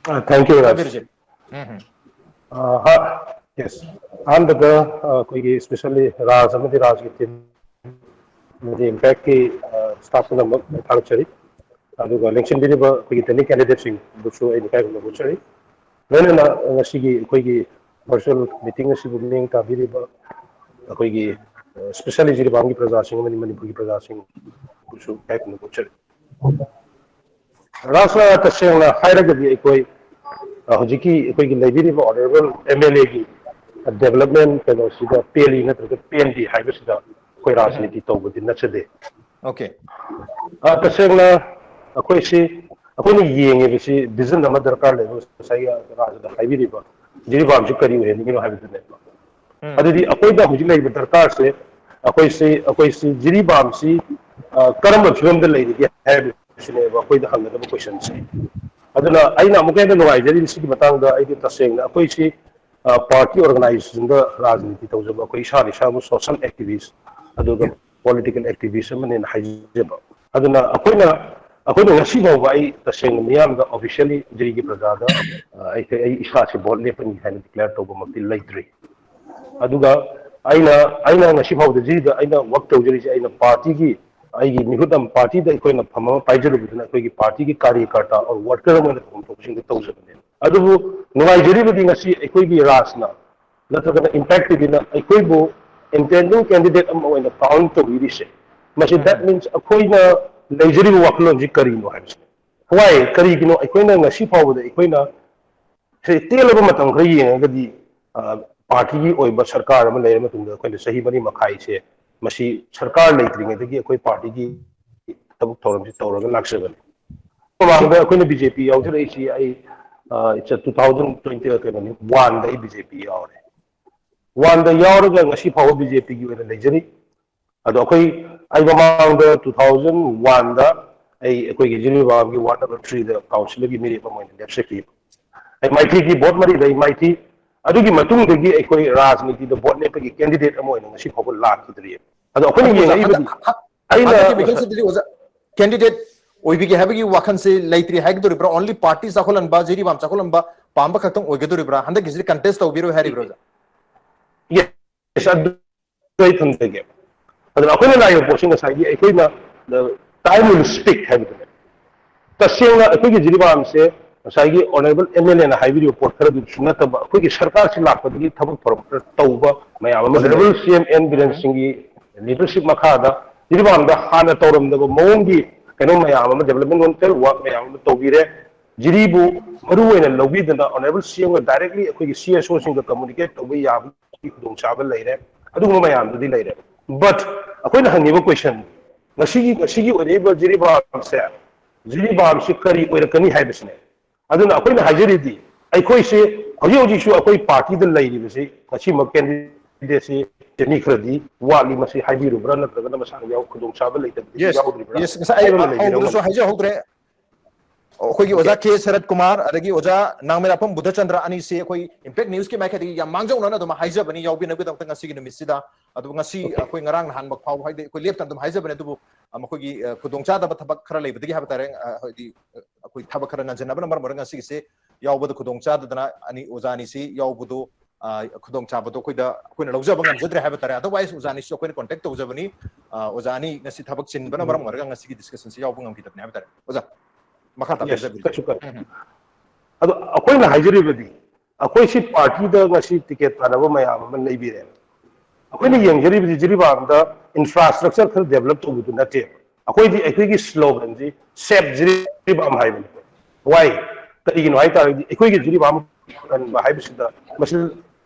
Uh, thank you, ꯑꯣꯖꯥ Raj. ꯕꯤꯔꯖꯤꯠ꯫ ꯎꯝ, ꯎꯝ꯫ Uh, ha- yes. ꯑꯍꯥꯟꯕꯗ, uh, ꯑꯩꯈꯣꯏꯒꯤ especially ꯔꯥꯖ ꯑꯃꯗꯤ ꯔꯥꯖꯒꯤ team, ꯑꯃꯗꯤ Impact ꯀꯤ, uh, staff ꯄꯨꯝꯅꯃꯛ ꯊꯥꯒꯠꯆꯔꯤ꯫ ꯑꯗꯨꯒ ꯂꯦꯡꯁꯤꯟꯕꯤꯔꯤꯕ ꯑꯩꯈꯣꯏꯒꯤ candidate ꯁꯤꯡꯕꯨꯁꯨ ꯑꯩꯅ ꯏꯀꯥꯏ ꯈꯨꯝꯅꯕ ꯎꯠꯆꯔꯤ꯫ ꯂꯣꯏꯅꯅ ꯉꯁꯤꯒꯤ ꯑꯩꯈꯣꯏꯒꯤ virtual meeting ꯑꯁꯤꯕꯨ ꯃꯤꯠꯌꯦꯡ ꯇꯥꯕꯤꯔꯤꯕ ꯑꯩꯈꯣꯏꯒꯤ, uh, especially ꯖꯤꯔꯤꯕꯥꯝꯒꯤ ꯄ꯭ꯔꯖꯥꯁꯤꯡ ꯑꯃꯗꯤ ꯃꯅꯤꯄꯨꯔꯒꯤ ꯄ꯭ꯔꯖꯥꯁꯤꯡꯕꯨꯁꯨ ꯏꯀꯥꯏ ꯈꯨꯝꯅꯕ ꯎꯠꯆꯔꯤ꯫ ꯔꯥꯖꯅ ꯇꯁꯦꯡꯅ ꯍꯥꯏꯔꯒꯗꯤ ꯑꯩꯈꯣꯏ, ꯑ, ꯍꯧꯖꯤꯛꯀꯤ ꯑꯩꯈꯣꯏꯒꯤ ꯂꯩꯕꯤꯔꯤꯕ honourable MLA ꯒꯤ development ꯀꯩꯅꯣꯁꯤꯗ ꯄꯦꯜꯂꯤ ꯅꯠꯇ꯭ꯔꯒ ꯄꯦꯟꯗꯦ ꯍꯥꯏꯕꯁꯤꯗ ꯑꯩꯈꯣꯏ ꯔꯥꯖꯅꯤꯇꯤ ꯇꯧꯕꯗꯤ ꯅꯠꯆꯗꯦ꯫ Okay꯫ ꯑ, ꯇꯁꯦꯡꯅ ꯑꯩꯈꯣꯏꯁꯤ, ꯑꯩꯈꯣꯏꯅ ꯌꯦꯡꯉꯤꯕꯁꯤ vision ꯑꯃ ꯗꯔꯀꯥꯔ ꯂꯩꯕ, ꯉꯁꯥꯏꯒꯤ ꯔꯥꯖꯅ ꯍꯥꯏꯕꯤꯔꯤꯕ ꯖꯤꯔꯤꯕꯥꯝꯁꯤ ꯀꯔꯤ ꯑꯣꯏꯍꯟꯅꯤꯡꯉꯤꯅꯣ ꯍꯥꯏꯕꯗꯨꯅꯦꯕ꯫ ꯎꯝ꯫ ꯑꯗꯨꯗꯤ ꯑꯩꯈꯣꯏꯗ ꯍꯧꯖꯤꯛ ꯂꯩꯔꯤꯕ ꯗꯔꯀꯥꯔꯁꯦ, ꯑꯩꯈꯣꯏꯁꯤ, ꯑꯩꯈꯣꯏꯁꯤ ꯖꯤꯔꯤꯕꯥꯝꯁꯤ, ꯑ, ꯀꯔꯝꯕ ꯐꯤꯕꯝꯗ ꯂꯩꯔꯤꯒꯦ ꯍꯥꯏꯕꯁꯤꯅꯦꯕ ꯑꯩꯈꯣꯏꯗ ꯍꯪꯒꯗꯕ question ꯁꯦ꯫ ꯑꯗꯨꯅ ꯑꯩꯅ ꯑꯃꯨꯛꯀ ꯍꯦꯟꯅ ꯅꯨꯡꯉꯥꯏꯖꯔꯤꯕꯁꯤꯒꯤ ꯃꯇꯥꯡꯗ ꯑꯩꯗꯤ ꯇꯁꯦꯡꯅ ꯑꯩꯈꯣꯏꯁꯤ, ꯑ, party organization ꯗ ꯔꯥꯖꯅꯤꯇꯤ ꯇꯧꯖꯕ ꯑꯩꯈꯣꯏ ꯏꯁꯥꯅ ꯏꯁꯥꯕꯨ social activist ꯑꯗꯨꯒ political activist ꯑꯃꯅꯦꯅ ꯍꯥꯏꯖꯕ꯫ ꯑꯗꯨꯅ ꯑꯩꯈꯣꯏꯅ, ꯑꯩꯈꯣꯏꯅ ꯉꯁꯤ ꯐꯥꯎꯕ ꯑꯩ ꯇꯁꯦꯡꯅ ꯃꯤꯌꯥꯝꯗ officially ꯖꯤꯔꯤꯒꯤ ꯄ꯭ꯔꯖꯥꯗ, ꯑ, ꯑꯩ, ꯑꯩ ꯏꯁꯥꯁꯦ vote ꯂꯦꯞꯄꯅꯤ ꯍꯥꯏꯅ declare ꯇꯧꯕꯃꯛꯇꯤ ꯂꯩꯇ꯭ꯔꯤ꯫ ꯑꯗꯨꯒ ꯑꯩꯅ, ꯑꯩꯅ ꯉꯁꯤ ꯐꯥꯎꯕꯗ ꯖꯤꯔꯤꯗ ꯑꯩꯅ work ꯇꯧꯖꯔꯤꯁꯦ ꯑꯩꯅ party ꯒꯤ, ꯑꯩꯒꯤ ꯃꯤꯍꯨꯠ ꯑꯃ, party ꯗ ꯑꯩꯈꯣꯏꯅ ꯐꯝ ꯑꯃ ꯄꯥꯏꯖꯔꯨꯕꯗꯨꯅ ꯑꯩꯈꯣꯏꯒꯤ party ꯒꯤ ꯀꯥꯔꯌꯀꯔꯇꯥ or worker ꯑꯃ ꯑꯣꯏꯅ ꯇꯧꯐꯝ ꯊꯣꯛꯄꯁꯤꯡꯗ ꯇꯧꯖꯕꯅꯦ꯫ ꯑꯗꯨꯕꯨ ꯅꯨꯡꯉꯥꯏꯖꯔꯤꯕꯗꯤ ꯉꯁꯤ ꯑꯩꯈꯣꯏꯒꯤ ꯔꯥꯖꯅ ꯅꯠꯇ꯭ꯔꯒꯅ Impact TV ꯅ ꯑꯩꯈꯣꯏꯕꯨ intending candidate ꯑꯃ ꯑꯣꯏꯅ count ꯇꯧꯕꯤꯔꯤꯁꯦ, ꯃꯁꯤ that means ꯑꯩꯈꯣꯏꯅ ꯂꯩꯖꯔꯤꯕ ꯋꯥꯈꯜꯂꯣꯟꯁꯤ ꯀꯔꯤꯅꯣ ꯍꯥꯏꯕꯁꯤꯅꯤ꯫ Why? ꯀꯔꯤꯒꯤꯅꯣ? ꯑꯩꯈꯣꯏꯅ ꯉꯁꯤ ꯐꯥꯎꯕꯗ ꯑꯩꯈꯣꯏꯅ ꯁꯤ ꯇꯦꯜꯂꯕ ꯃꯇꯝ ꯈꯔ ꯌꯦꯡꯉꯒꯗꯤ, ꯑ, ꯄꯥꯔꯇꯤꯒꯤ ꯑꯣꯏꯕ ꯁꯔꯀꯥꯔ ꯑꯃ ꯂꯩꯔ ꯃꯇꯨꯡꯗ ꯑꯩꯈꯣꯏꯅ ꯆꯍꯤ ꯃꯔꯤ ꯃꯈꯥꯏꯁꯦ ꯃꯁꯤ ꯁꯔꯀꯥꯔ ꯂꯩꯇ꯭ꯔꯤꯉꯩꯗꯒꯤ ꯑꯩꯈꯣꯏ ꯄꯥꯔꯇꯤꯒꯤ ꯊꯕꯛ ꯊꯧꯔꯝꯁꯤ ꯇꯧꯔꯒ ꯂꯥꯛꯆꯕꯅꯤ꯫ ꯃꯃꯥꯡꯗ ꯑꯩꯈꯣꯏꯅ ꯕꯤ ꯖꯦ ꯄꯤ ꯌꯥꯎꯖꯔꯛꯏꯁꯤ ꯑꯩ, ꯑ, it's a two thousand twenty, ꯀꯩꯅꯣꯅꯤ, one ꯗ ꯑꯩ ꯕꯤ ꯖꯦ ꯄꯤ ꯌꯥꯎꯔꯦ꯫ One ꯗ ꯌꯥꯎꯔꯒ ꯉꯁꯤ ꯐꯥꯎꯕ ꯕꯤ ꯖꯦ ꯄꯤꯒꯤ ꯑꯣꯏꯅ ꯂꯩꯖꯔꯤ꯫ ꯑꯗꯣ ꯑꯩꯈꯣꯏ, ꯑꯩ ꯃꯃꯥꯡꯗ two thousand one ꯗ ꯑꯩ ꯑꯩꯈꯣꯏꯒꯤ ꯖꯤꯔꯤꯕꯥꯝꯒꯤ ward number three ꯗ councillor ꯒꯤ ꯃꯤꯔꯦꯞ ꯑꯃ ꯑꯣꯏꯅ ꯂꯦꯞꯆꯈꯤ꯫ ꯑꯩ ꯃꯥꯏꯊꯤꯒꯤ vote ꯃꯔꯤꯗ ꯑꯩ ꯃꯥꯏꯊꯤ꯫ ꯑꯗꯨꯒꯤ ꯃꯇꯨꯡꯗꯒꯤ ꯑꯩꯈꯣꯏ ꯔꯥꯖꯅꯤꯇꯤꯗ vote ꯂꯦꯞꯄꯒꯤ candidate ꯑꯃ ꯑꯣꯏꯅ ꯉꯁꯤ ꯐꯥꯎꯕ ꯂꯥꯛꯈꯤꯗ꯭ꯔꯤꯑꯕ꯫ ꯑꯗꯣ ꯑꯩꯈꯣꯏꯅ ꯑꯗꯨ ꯑꯣꯖꯥ, ꯌꯦꯡꯉꯛꯏꯕꯗꯤ, ꯍꯟꯗꯛ, ꯍ-, ꯑꯩꯅ ꯍꯟꯗꯛꯀꯤ ꯉꯁꯥꯏ ꯚꯦꯀꯦꯟꯁꯤꯗꯨꯗꯤ ꯑꯣꯖꯥ, candidate ꯑꯣꯏꯕꯤꯒꯦ ꯍꯥꯏꯕꯒꯤ ꯋꯥꯈꯜꯁꯦ ꯂꯩꯇ꯭ꯔꯤ ꯍꯥꯏꯒꯗꯧꯔꯤꯕ꯭ꯔꯥ? Only party ꯆꯥꯎꯈꯠꯍꯟꯕ, ꯖꯤꯔꯤꯕꯥꯝ ꯆꯥꯎꯈꯠꯍꯟꯕ ꯄꯥꯝꯕ ꯈꯛꯇꯪ ꯑꯣꯏꯒꯗꯧꯔꯤꯕ꯭ꯔꯥ? ꯍꯟꯗꯛꯀꯤꯁꯤꯗꯤ contest ꯇꯧꯕꯤꯔꯣꯏ ꯍꯥꯏꯔꯤꯕ꯭ꯔꯥ ꯑꯣꯖꯥ? Yes, ꯑꯗꯨ ꯑꯩ ꯊꯝꯖꯒꯦ꯫ ꯑꯗꯨꯅ ꯑꯩꯈꯣꯏꯅ ꯂꯥꯛꯏꯕ ꯄꯣꯠꯁꯤ ꯉꯁꯥꯏꯒꯤ ꯑꯩꯈꯣꯏꯅ, the time will speak ꯍꯥꯏꯕꯗꯨꯅꯦ꯫ ꯇꯁꯦꯡꯅ ꯑꯩꯈꯣꯏꯒꯤ ꯖꯤꯔꯤꯕꯥꯝꯁꯦ ꯉꯁꯥꯏꯒꯤ honourable M L A ꯅ ꯍꯥꯏꯕꯤꯔꯤꯕ ꯄꯣꯠ ꯈꯔꯗꯨꯁꯨ ꯅꯠꯇꯕ, ꯑꯩꯈꯣꯏꯒꯤ ꯁꯔꯀꯥꯔꯁꯤ ꯂꯥꯛꯄꯗꯒꯤ ꯊꯕꯛ ꯊꯧꯔꯝ ꯈꯔ ꯇꯧꯕ ꯃꯌꯥꯝ ꯑꯃ, ꯍꯣꯅꯔꯦꯕꯜ ꯁꯤ ꯑꯦꯝ ꯑꯦꯟ ꯕꯤꯔꯦꯟ ꯁꯤꯡꯒꯤ ꯂꯤꯗꯔꯁꯤꯞ ꯃꯈꯥꯗ ꯖꯤꯔꯤꯕꯥꯝꯗ ꯍꯥꯟꯅ ꯇꯧꯔꯝꯗꯕ ꯃꯑꯣꯡꯒꯤ ꯀꯩꯅꯣ ꯃꯌꯥꯝ ꯑꯃ, development oriented work ꯃꯌꯥꯝ ꯑꯃ ꯇꯧꯕꯤꯔꯦ꯫ ꯖꯤꯔꯤꯕꯨ ꯃꯔꯨ ꯑꯣꯏꯅ ꯂꯧꯕꯤꯗꯅ honourable ꯁꯤ ꯑꯦꯝꯒ directly ꯑꯩꯈꯣꯏꯒꯤ ꯁꯤ ꯑꯦꯁ ꯑꯣꯁꯤꯡꯒ communicate ꯇꯧꯕ ꯌꯥꯕꯒꯤ ꯈꯨꯗꯣꯡꯆꯥꯕ ꯂꯩꯔꯦ꯫ ꯑꯗꯨꯒꯨꯝꯕ ꯃꯌꯥꯝꯗꯨꯗꯤ ꯂꯩꯔꯦ꯫ But ꯑꯩꯈꯣꯏꯅ ꯍꯪꯉꯤꯕ question, ꯉꯁꯤꯒꯤ, ꯉꯁꯤꯒꯤ ꯑꯣꯏꯔꯛꯏꯕ ꯖꯤꯔꯤꯕꯥꯝꯁꯦ, ꯖꯤꯔꯤꯕꯥꯝꯁꯤ ꯀꯔꯤ ꯑꯣꯏꯔꯛꯀꯅꯤ ꯍꯥꯏꯕꯁꯤꯅꯦ꯫ ꯑꯗꯨꯅ ꯑꯩꯈꯣꯏꯅ ꯍꯥꯏꯖꯔꯤꯗꯤ, ꯑꯩꯈꯣꯏꯁꯦ ꯍꯧꯖꯤꯛ ꯍꯧꯖꯤꯛꯁꯨ ꯑꯩꯈꯣꯏ ꯄꯥꯔꯇꯤꯗ ꯂꯩꯔꯤꯕꯁꯤ ꯉꯁꯤꯃꯛ candidate ꯁꯤ ꯃꯤ ꯈꯔꯗꯤ ꯋꯥꯠꯂꯤ, ꯃꯁꯤ ꯍꯥꯏꯕꯤꯔꯨꯕ꯭ꯔꯥ, ꯅꯠꯇ꯭ꯔꯒꯅ ꯃꯁꯥꯅ ꯌꯥꯎ-, ꯈꯨꯗꯣꯡꯆꯥꯕ ꯂꯩꯇꯕꯗꯒꯤ ꯌꯦꯁ, ꯌꯥꯎꯗ꯭ꯔꯤꯕ꯭ꯔꯥ? ꯌꯦꯁ, ꯉꯁꯥꯏ ꯍꯥꯏꯕ ꯑꯃ ꯂꯩꯕꯤꯔꯝꯒꯅꯤ꯫ ꯍꯧꯕꯗꯁꯨ ꯍꯥꯏꯖꯍꯧꯗ꯭ꯔꯦ꯫ ꯑꯩꯈꯣꯏꯒꯤ ꯑꯣꯖꯥ ꯑꯣꯀꯦ꯫ ꯀꯦ ꯁꯔꯠ ꯀꯨꯃꯥꯔ, ꯑꯗꯒꯤ ꯑꯣꯖꯥ ꯅꯥꯎꯃꯩꯔꯥꯛꯄꯝ ꯕꯨꯙꯆꯟꯗ꯭ꯔ ꯑꯅꯤꯁꯤ ꯑꯩꯈꯣꯏ ꯏꯝꯄꯦꯛ ꯅ꯭ꯌꯨꯁꯀꯤ ꯃꯥꯏꯀꯩꯗꯒꯤ ꯌꯥꯝ ꯃꯥꯡꯖꯧꯅꯅ ꯑꯗꯨꯝ ꯍꯥꯏꯖꯕꯅꯤ, ꯌꯥꯎꯕꯤꯅꯕꯒꯤꯗꯃꯛꯇ ꯉꯁꯤꯒꯤ ꯅꯨꯃꯤꯠꯁꯤꯗ꯫ ꯑꯗꯨꯕꯨ ꯉꯁꯤ ꯑꯣꯀꯦ꯫ ꯑꯩꯈꯣꯏ ꯉꯔꯥꯡ ꯅꯍꯥꯟꯃꯛ ꯐꯥꯎꯕ ꯍꯥꯏꯗꯤ ꯑꯩꯈꯣꯏ ꯂꯦꯞꯇꯅ ꯑꯗꯨꯝ ꯍꯥꯏꯖꯕꯅꯤ, ꯑꯗꯨꯕꯨ, ꯑ, ꯃꯈꯣꯏꯒꯤ, ꯑ, ꯈꯨꯗꯣꯡꯆꯥꯗꯕ ꯊꯕꯛ ꯈꯔ ꯂꯩꯕꯗꯒꯤ ꯍꯥꯏꯕ ꯇꯥꯔꯦ, ꯑ, ꯍꯥꯏꯗꯤ, ꯑ, ꯑꯩꯈꯣꯏ ꯊꯕꯛ ꯈꯔ ꯅꯟꯁꯤꯟꯅꯕꯅ ꯃꯔꯝ ꯑꯣꯏꯔꯒ ꯉꯁꯤꯒꯤꯁꯦ ꯌꯥꯎꯕꯗ ꯈꯨꯗꯣꯡꯆꯥꯗꯗꯅ ꯑꯅꯤ, ꯑꯣꯖꯥ ꯑꯅꯤꯁꯤ ꯌꯥꯎꯕꯗꯨ, ꯑ, ꯈꯨꯗꯣꯡꯆꯥꯕꯗꯣ ꯑꯩꯈꯣꯏꯗ, ꯑꯩꯈꯣꯏꯅ ꯂꯧꯖꯕ ꯉꯝꯖꯗ꯭ꯔꯦ ꯍꯥꯏꯕ ꯇꯥꯔꯦ꯫ Otherwise ꯑꯣꯖꯥ ꯑꯅꯤꯁꯨ ꯑꯩꯈꯣꯏꯅ contact ꯇꯧꯖꯕꯅꯤ꯫ ꯑ, ꯑꯣꯖꯥ ꯑꯅꯤ ꯉꯁꯤ ꯊꯕꯛ ꯆꯤꯟꯕꯅ ꯃꯔꯝ ꯎꯝ꯫ ꯑꯣꯏꯔꯒ ꯉꯁꯤꯒꯤ discussion ꯁꯤ ꯌꯥꯎꯕ ꯉꯝꯈꯤꯗꯕꯅꯤ ꯍꯥꯏꯕ ꯇꯥꯔꯦ꯫ ꯑꯣꯖꯥ, ꯃꯈꯥ ꯇꯥꯕꯤꯌꯨ, ꯌꯦꯁ, ꯍꯥꯏꯕꯤꯔꯤꯕ꯫ ꯀꯩꯁꯨ ꯀꯥꯏꯗꯦ꯫ ꯎꯝ, ꯎꯝ꯫ ꯑꯗꯣ ꯑꯩꯈꯣꯏꯅ ꯍꯥꯏꯖꯔꯤꯕꯗꯤ, ꯑꯩꯈꯣꯏ ꯁꯤ ꯄꯥꯔꯇꯤꯗ ꯉꯁꯤ ꯇꯤꯀꯦꯠ ꯇꯥꯟꯅꯕ ꯃꯌꯥꯝ ꯑꯃ ꯂꯩꯕꯤꯔꯦ꯫ ꯑꯩꯈꯣꯏꯅ ꯎꯝ꯫ ꯌꯦꯡꯖꯔꯤꯕꯗꯤ ꯖꯤꯔꯤꯕꯥꯝꯗ infrastructure ꯈꯔ develop ꯇꯧꯕꯗꯨ ꯅꯠꯇꯦꯕ꯫ ꯑꯩꯈꯣꯏꯗꯤ ꯑꯩꯈꯣꯏꯒꯤ ꯁ꯭ꯂꯣꯒꯟꯁꯤ "ꯁꯦꯞ ꯖꯤꯔꯤꯕꯥꯝ" ꯍꯥꯏꯕꯅꯤ꯫ ꯋꯥꯏ? ꯀꯔꯤꯒꯤꯅꯣ ꯍꯥꯏ ꯇꯥꯔꯒꯗꯤ ꯑꯩꯈꯣꯏꯒꯤ ꯖꯤꯔꯤꯕꯥꯝ ꯀꯟꯕ ꯍꯥꯏꯕꯁꯤꯗ ꯃꯁꯤ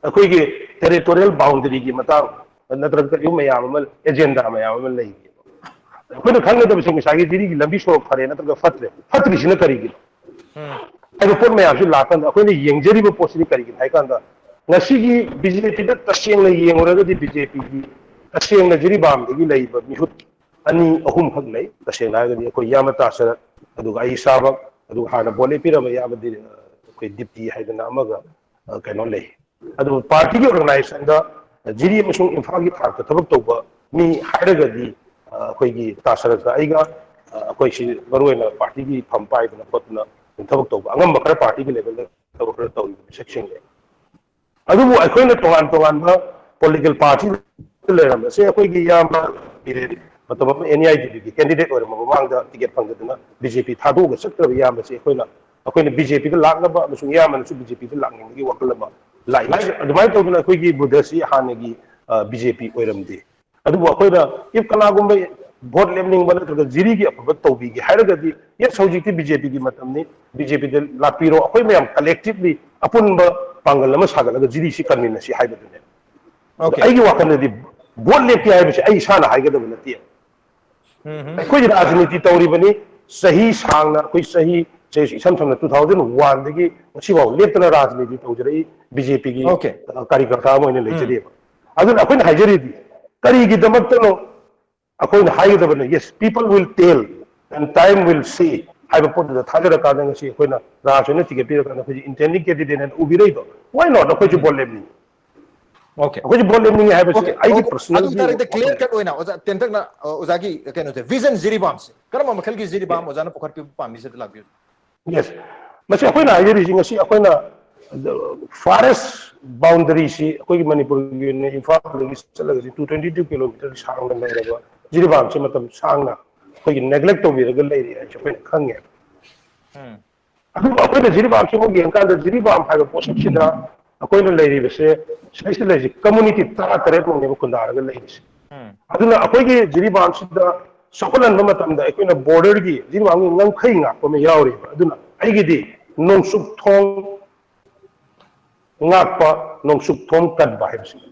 ꯑꯩꯈꯣꯏꯒꯤ ꯇꯦꯔꯤꯇꯣꯔꯤꯌꯦꯜ ꯕꯥꯎꯟꯗꯔꯤꯒꯤ ꯃꯇꯥꯡ ꯅꯠꯇ꯭ꯔꯒ ꯀꯔꯤꯒꯨꯝꯕ ꯃꯌꯥꯝ ꯑꯃ, ꯑꯦꯖꯦꯟꯗꯥ ꯃꯌꯥꯝ ꯑꯃ ꯂꯩꯔꯤꯑꯕ꯫ ꯑꯩꯈꯣꯏꯅ ꯈꯪꯒꯗꯕꯁꯦ ꯉꯁꯥꯏꯒꯤ ꯖꯤꯔꯤꯒꯤ ꯂꯝꯕꯤ ꯁꯣꯔꯣꯛ ꯐꯔꯦ ꯅꯠꯇ꯭ꯔꯒ ꯐꯠꯇ꯭ꯔꯦ, ꯐꯠꯇ꯭ꯔꯤꯁꯤꯅ ꯀꯔꯤꯒꯤꯅꯣ ꯍꯥꯏꯕ ꯄꯣꯠ ꯃꯌꯥꯝꯁꯤ ꯂꯥꯛꯀꯥꯟꯗ ꯑꯩꯈꯣꯏꯅ ꯌꯦꯡꯖꯔꯤꯕ ꯄꯣꯠꯁꯤꯗꯤ ꯀꯔꯤꯒꯤꯅꯣ ꯍꯥꯏ ꯀꯥꯟꯗ, ꯉꯁꯤꯒꯤ ꯕꯤ ꯖꯦ ꯄꯤꯗ ꯇꯁꯦꯡꯅ ꯌꯦꯡꯉꯨꯔꯒꯗꯤ ꯕꯤ ꯖꯦ ꯄꯤꯒꯤ ꯇꯁꯦꯡꯅ ꯖꯤꯔꯤꯕꯥꯝꯗꯒꯤ ꯂꯩꯔꯤꯕ ꯃꯤꯍꯨꯠ ꯑꯅꯤ ꯑꯍꯨꯝꯈꯛ ꯂꯩ꯫ ꯇꯁꯦꯡꯅ ꯍꯥꯏꯔꯒꯗꯤ ꯑꯩꯈꯣꯏ ꯏꯌꯥꯝꯕ ꯇꯥ ꯁꯔꯠ, ꯑꯗꯨꯒ ꯑꯩ ꯏꯁꯥꯃꯛ, ꯑꯗꯨꯒ ꯍꯥꯟꯅ ꯚꯣꯠ ꯂꯦꯞꯄꯤꯔꯝꯕ ꯏꯌꯥꯝꯕ ꯗꯤ-, ꯑꯩꯈꯣꯏ ꯗꯤꯞꯇꯤ ꯍꯥꯏꯗꯅ ꯑꯃꯒ, ꯑ, ꯀꯩꯅꯣ ꯂꯩ꯫ ꯑꯗꯨꯕꯨ ꯄꯥꯔꯇꯤꯒꯤ ꯑꯣꯔꯒꯅꯥꯏꯖꯦꯁꯟꯗ ꯖꯤꯔꯤ ꯑꯃꯁꯨꯡ ꯏꯝꯐꯥꯜꯒꯤ ꯊꯥꯛꯇ ꯊꯕꯛ ꯇꯧꯕ ꯃꯤ ꯍꯥꯏꯔꯒꯗꯤ, ꯑ, ꯑꯩꯈꯣꯏꯒꯤ ꯇꯥ ꯁꯔꯠꯀ ꯑꯩꯒ, ꯑ, ꯑꯩꯈꯣꯏꯁꯤ ꯃꯔꯨꯑꯣꯏꯅ ꯄꯥꯔꯇꯤꯒꯤ ꯐꯝ ꯄꯥꯏꯗꯅ ꯈꯣꯠꯇꯅ ꯊꯕꯛ ꯇꯧꯕ ꯑꯉꯝꯕ ꯈꯔ ꯄꯥꯔꯇꯤꯒꯤ ꯂꯦꯚꯦꯜꯗ ꯊꯕꯛ ꯈꯔ ꯇꯧꯔꯤꯕ ꯃꯤꯁꯛꯁꯤꯡꯅꯦ꯫ ꯑꯗꯨꯕꯨ ꯑꯩꯈꯣꯏꯅ ꯇꯣꯉꯥꯟ ꯇꯣꯉꯥꯟꯕ ꯄꯣꯂꯤꯇꯤꯀꯦꯜ ꯄꯥꯔꯇꯤ ꯂꯩꯔꯝꯕꯁꯦ, ꯑꯩꯈꯣꯏꯒꯤ ꯏꯌꯥꯝꯕ ꯕꯤꯔꯦꯟ ꯃꯇꯝ ꯑꯃ ꯑꯦꯟ ꯏ ꯑꯥꯏ ꯗꯤ ꯕꯤꯒꯤ ꯀꯦꯟꯗꯤꯗꯦꯠ ꯑꯣꯏꯔꯝꯕ ꯃꯃꯥꯡꯗ ꯇꯤꯀꯦꯠ ꯐꯪꯗꯗꯨꯅ ꯕꯤ ꯖꯦ ꯄꯤ ꯊꯥꯗꯣꯛꯑꯒ ꯆꯠꯈ꯭ꯔꯕ ꯏꯌꯥꯝꯕꯁꯦ ꯑꯩꯈꯣꯏꯅ, ꯑꯩꯈꯣꯏꯅ ꯕꯤ ꯖꯦ ꯄꯤꯗ ꯂꯥꯛꯅꯕ ꯑꯃꯁꯨꯡ ꯏꯌꯥꯝꯕꯅꯁꯨ ꯕꯤ ꯖꯦ ꯄꯤꯗ ꯂꯥꯛꯅꯤꯡꯕꯒꯤ ꯋꯥꯈꯜ ꯑꯃ ꯂꯥꯛꯏ꯫ ꯑꯗꯨꯃꯥꯏꯅ ꯇꯧꯗꯅ ꯑꯩꯈꯣꯏꯒꯤ ꯕꯨꯙꯁꯤ ꯍꯥꯟꯅꯒꯤ ꯕꯤ ꯖꯦ ꯄꯤ ꯑꯣꯏꯔꯝꯗꯦ꯫ ꯑꯗꯨꯕꯨ ꯑꯩꯈꯣꯏꯅ if ꯀꯅꯥꯒꯨꯝꯕ ꯚꯣꯠ ꯂꯦꯞꯅꯤꯡꯕ ꯅꯠꯇ꯭ꯔꯒ ꯖꯤꯔꯤꯒꯤ ꯑꯐꯕ ꯇꯧꯕꯤꯒꯦ ꯍꯥꯏꯔꯒꯗꯤ, yes, ꯍꯧꯖꯤꯛꯇꯤ ꯕꯤ ꯖꯦ ꯄꯤꯒꯤ ꯃꯇꯝꯅꯤ, ꯕꯤ ꯖꯦ ꯄꯤꯗ ꯂꯥꯛꯄꯤꯔꯣ, ꯑꯩꯈꯣꯏ ꯃꯌꯥꯝ ꯀꯂꯦꯛꯇꯤꯚꯂꯤ ꯑꯄꯨꯟꯕ ꯄꯥꯡꯒꯜ ꯑꯃ ꯁꯥꯒꯠꯂꯒ ꯖꯤꯔꯤꯁꯤ ꯀꯟꯃꯤꯟꯅꯁꯤ ꯍꯥꯏꯕꯗꯨꯅꯦ꯫ ꯑꯗꯣ Okay. ꯑꯩꯒꯤ ꯋꯥꯈꯜꯗꯗꯤ ꯚꯣꯠ ꯂꯦꯞꯀꯦ ꯍꯥꯏꯕꯁꯦ ꯑꯩ ꯏꯁꯥꯅ ꯍꯥꯏꯒꯗꯕ ꯅꯠꯇꯦ꯫ ꯎꯝ. ꯑꯩꯈꯣꯏ ꯔꯥꯖꯅꯤꯇꯤ ꯇꯧꯔꯤꯕꯅꯤ, ꯆꯍꯤ ꯁꯥꯡꯅ ꯑꯩꯈꯣꯏ ꯆꯍꯤ, ꯆꯍꯤ ꯏꯁꯝ ꯁꯝꯅ two thousand one ꯗꯒꯤ ꯉꯁꯤꯐꯥꯎ ꯂꯦꯞꯇꯅ ꯔꯥꯖꯅꯤꯇꯤ ꯇꯧꯖꯔꯛꯏ, ꯕꯤ ꯖꯦ ꯄꯤꯒꯤ Okay. ꯀꯥꯔꯤꯀꯔꯇꯥ ꯑꯃ ꯑꯣꯏꯅ ꯂꯩꯖꯔꯤꯕ꯫ ꯑꯗꯨꯅ ꯑꯩꯈꯣꯏꯅ ꯍꯥꯏꯖꯔꯤꯗꯤ ꯀꯔꯤꯒꯤꯗꯃꯛꯇꯅꯣ? ꯑꯩꯈꯣꯏꯅ ꯍꯥꯏꯒꯗꯕꯅꯤ, "Yes, people will tell and time will say" ꯍꯥꯏꯕ ꯄꯣꯠꯇꯨꯗ ꯊꯥꯖꯔꯀꯥꯟꯗ ꯉꯁꯤ ꯑꯩꯈꯣꯏꯅ ꯔꯥꯖ ꯑꯣꯏꯅ ꯇꯤꯀꯦꯠ ꯄꯤꯔꯀꯥꯟꯗ ꯑꯩꯈꯣꯏꯁꯦ ꯏꯟꯇꯦꯟꯗꯤꯡ ꯀꯦꯟꯗꯤꯗꯦꯠ ꯍꯥꯏꯅ ꯎꯕꯤꯔꯛꯏꯗꯣ꯫ Why not? ꯑꯩꯈꯣꯏꯁꯨ ꯚꯣꯠ ꯂꯦꯞꯅꯤꯡꯉꯤ꯫ Okay. ꯑꯩꯈꯣꯏꯁꯨ ꯚꯣꯠ ꯂꯦꯞꯅꯤꯡꯉꯤ ꯍꯥꯏꯕꯁꯦ Okay. ꯑꯩꯒꯤ Okay. ꯄꯔꯁꯣꯅꯦꯜ ꯑꯗꯨ ꯇꯥꯔꯒꯗꯤ ꯀ꯭ꯂꯤꯌꯔ ꯀꯠ ꯑꯣꯏꯅ ꯑꯣꯖꯥ ꯇꯦꯟꯇꯛꯅ, ꯑ, ꯑꯣꯖꯥꯒꯤ ꯀꯩꯅꯣꯁꯦ, ꯚꯤꯖꯟ ꯖꯤꯔꯤꯕꯥꯝꯁꯦ ꯀꯔꯝꯕ ꯃꯈꯜꯒꯤ ꯖꯤꯔꯤꯕꯥꯝ ꯑꯣꯖꯥꯅ ꯄꯨꯈꯠꯄꯤꯕ ꯄꯥꯝꯃꯤꯁꯤꯗ ꯂꯥꯛꯄꯤꯌꯨ꯫ Yes. ꯃꯁꯤ ꯑꯩꯈꯣꯏꯅ ꯍꯥꯏꯖꯔꯤꯁꯤ, ꯉꯁꯤ ꯑꯩꯈꯣꯏꯅ ꯐꯥꯔꯦꯁ ꯕꯥꯎꯟꯗꯔꯤꯁꯤ ꯑꯩꯈꯣꯏꯒꯤ ꯃꯅꯤꯄꯨꯔꯒꯤ ꯑꯣꯏꯅ ꯏꯝꯐꯥꯜꯗꯒꯤ ꯆꯠꯂꯒꯗꯤ two twenty two kilometer ꯁꯥꯡꯅ ꯂꯩꯔꯕ ꯖꯤꯔꯤꯕꯥꯝꯁꯤ ꯃꯇꯝ ꯁꯥꯡꯅ ꯑꯩꯈꯣꯏꯒꯤ ꯅꯦꯒ꯭ꯂꯦꯛ ꯇꯧꯕꯤꯔꯒ ꯂꯩꯔꯤ ꯍꯥꯏꯕꯁꯤ ꯑꯩꯈꯣꯏꯅ ꯈꯪꯉꯦ꯫ ꯎꯝ. ꯑꯗꯨꯕꯨ ꯑꯩꯈꯣꯏꯅ ꯖꯤꯔꯤꯕꯥꯝꯁꯤ ꯑꯃꯨꯛ ꯌꯦꯡꯀꯥꯟꯗ ꯖꯤꯔꯤꯕꯥꯝ ꯍꯥꯏꯕ ꯄꯣꯠꯁꯛꯁꯤꯗ ꯑꯩꯈꯣꯏꯅ ꯂꯩꯔꯤꯕꯁꯦ, ꯁꯤꯗꯩꯁꯤꯗ ꯂꯩꯔꯤꯁꯤ ꯀꯝꯃꯨꯅꯤꯇꯤ ꯇꯔꯥ ꯇꯔꯦꯠꯃꯨꯛꯅꯦꯕ ꯈꯨꯟꯗꯥꯔꯒ ꯂꯩꯔꯤꯁꯦ꯫ ꯎꯝ. ꯑꯗꯨꯅ ꯑꯩꯈꯣꯏꯒꯤ ꯖꯤꯔꯤꯕꯥꯝꯁꯤꯗ ꯆꯥꯎꯈꯠꯍꯟꯕ ꯃꯇꯝꯗ ꯑꯩꯈꯣꯏꯅ ꯕꯣꯔꯗꯔꯒꯤ ꯖꯤꯔꯤꯕꯥꯝꯒꯤ ꯉꯝꯈꯩ ꯉꯥꯛꯄ ꯑꯃ ꯌꯥꯎꯔꯤꯕ꯫ ꯑꯗꯨꯅ ꯑꯩꯒꯤꯗꯤ ꯅꯣꯡꯆꯨꯞ ꯊꯣꯡ ꯉꯥꯛꯄ, ꯅꯣꯡꯆꯨꯞ ꯊꯣꯡ ꯀꯟꯕ ꯍꯥꯏꯕꯁꯤꯅꯤ꯫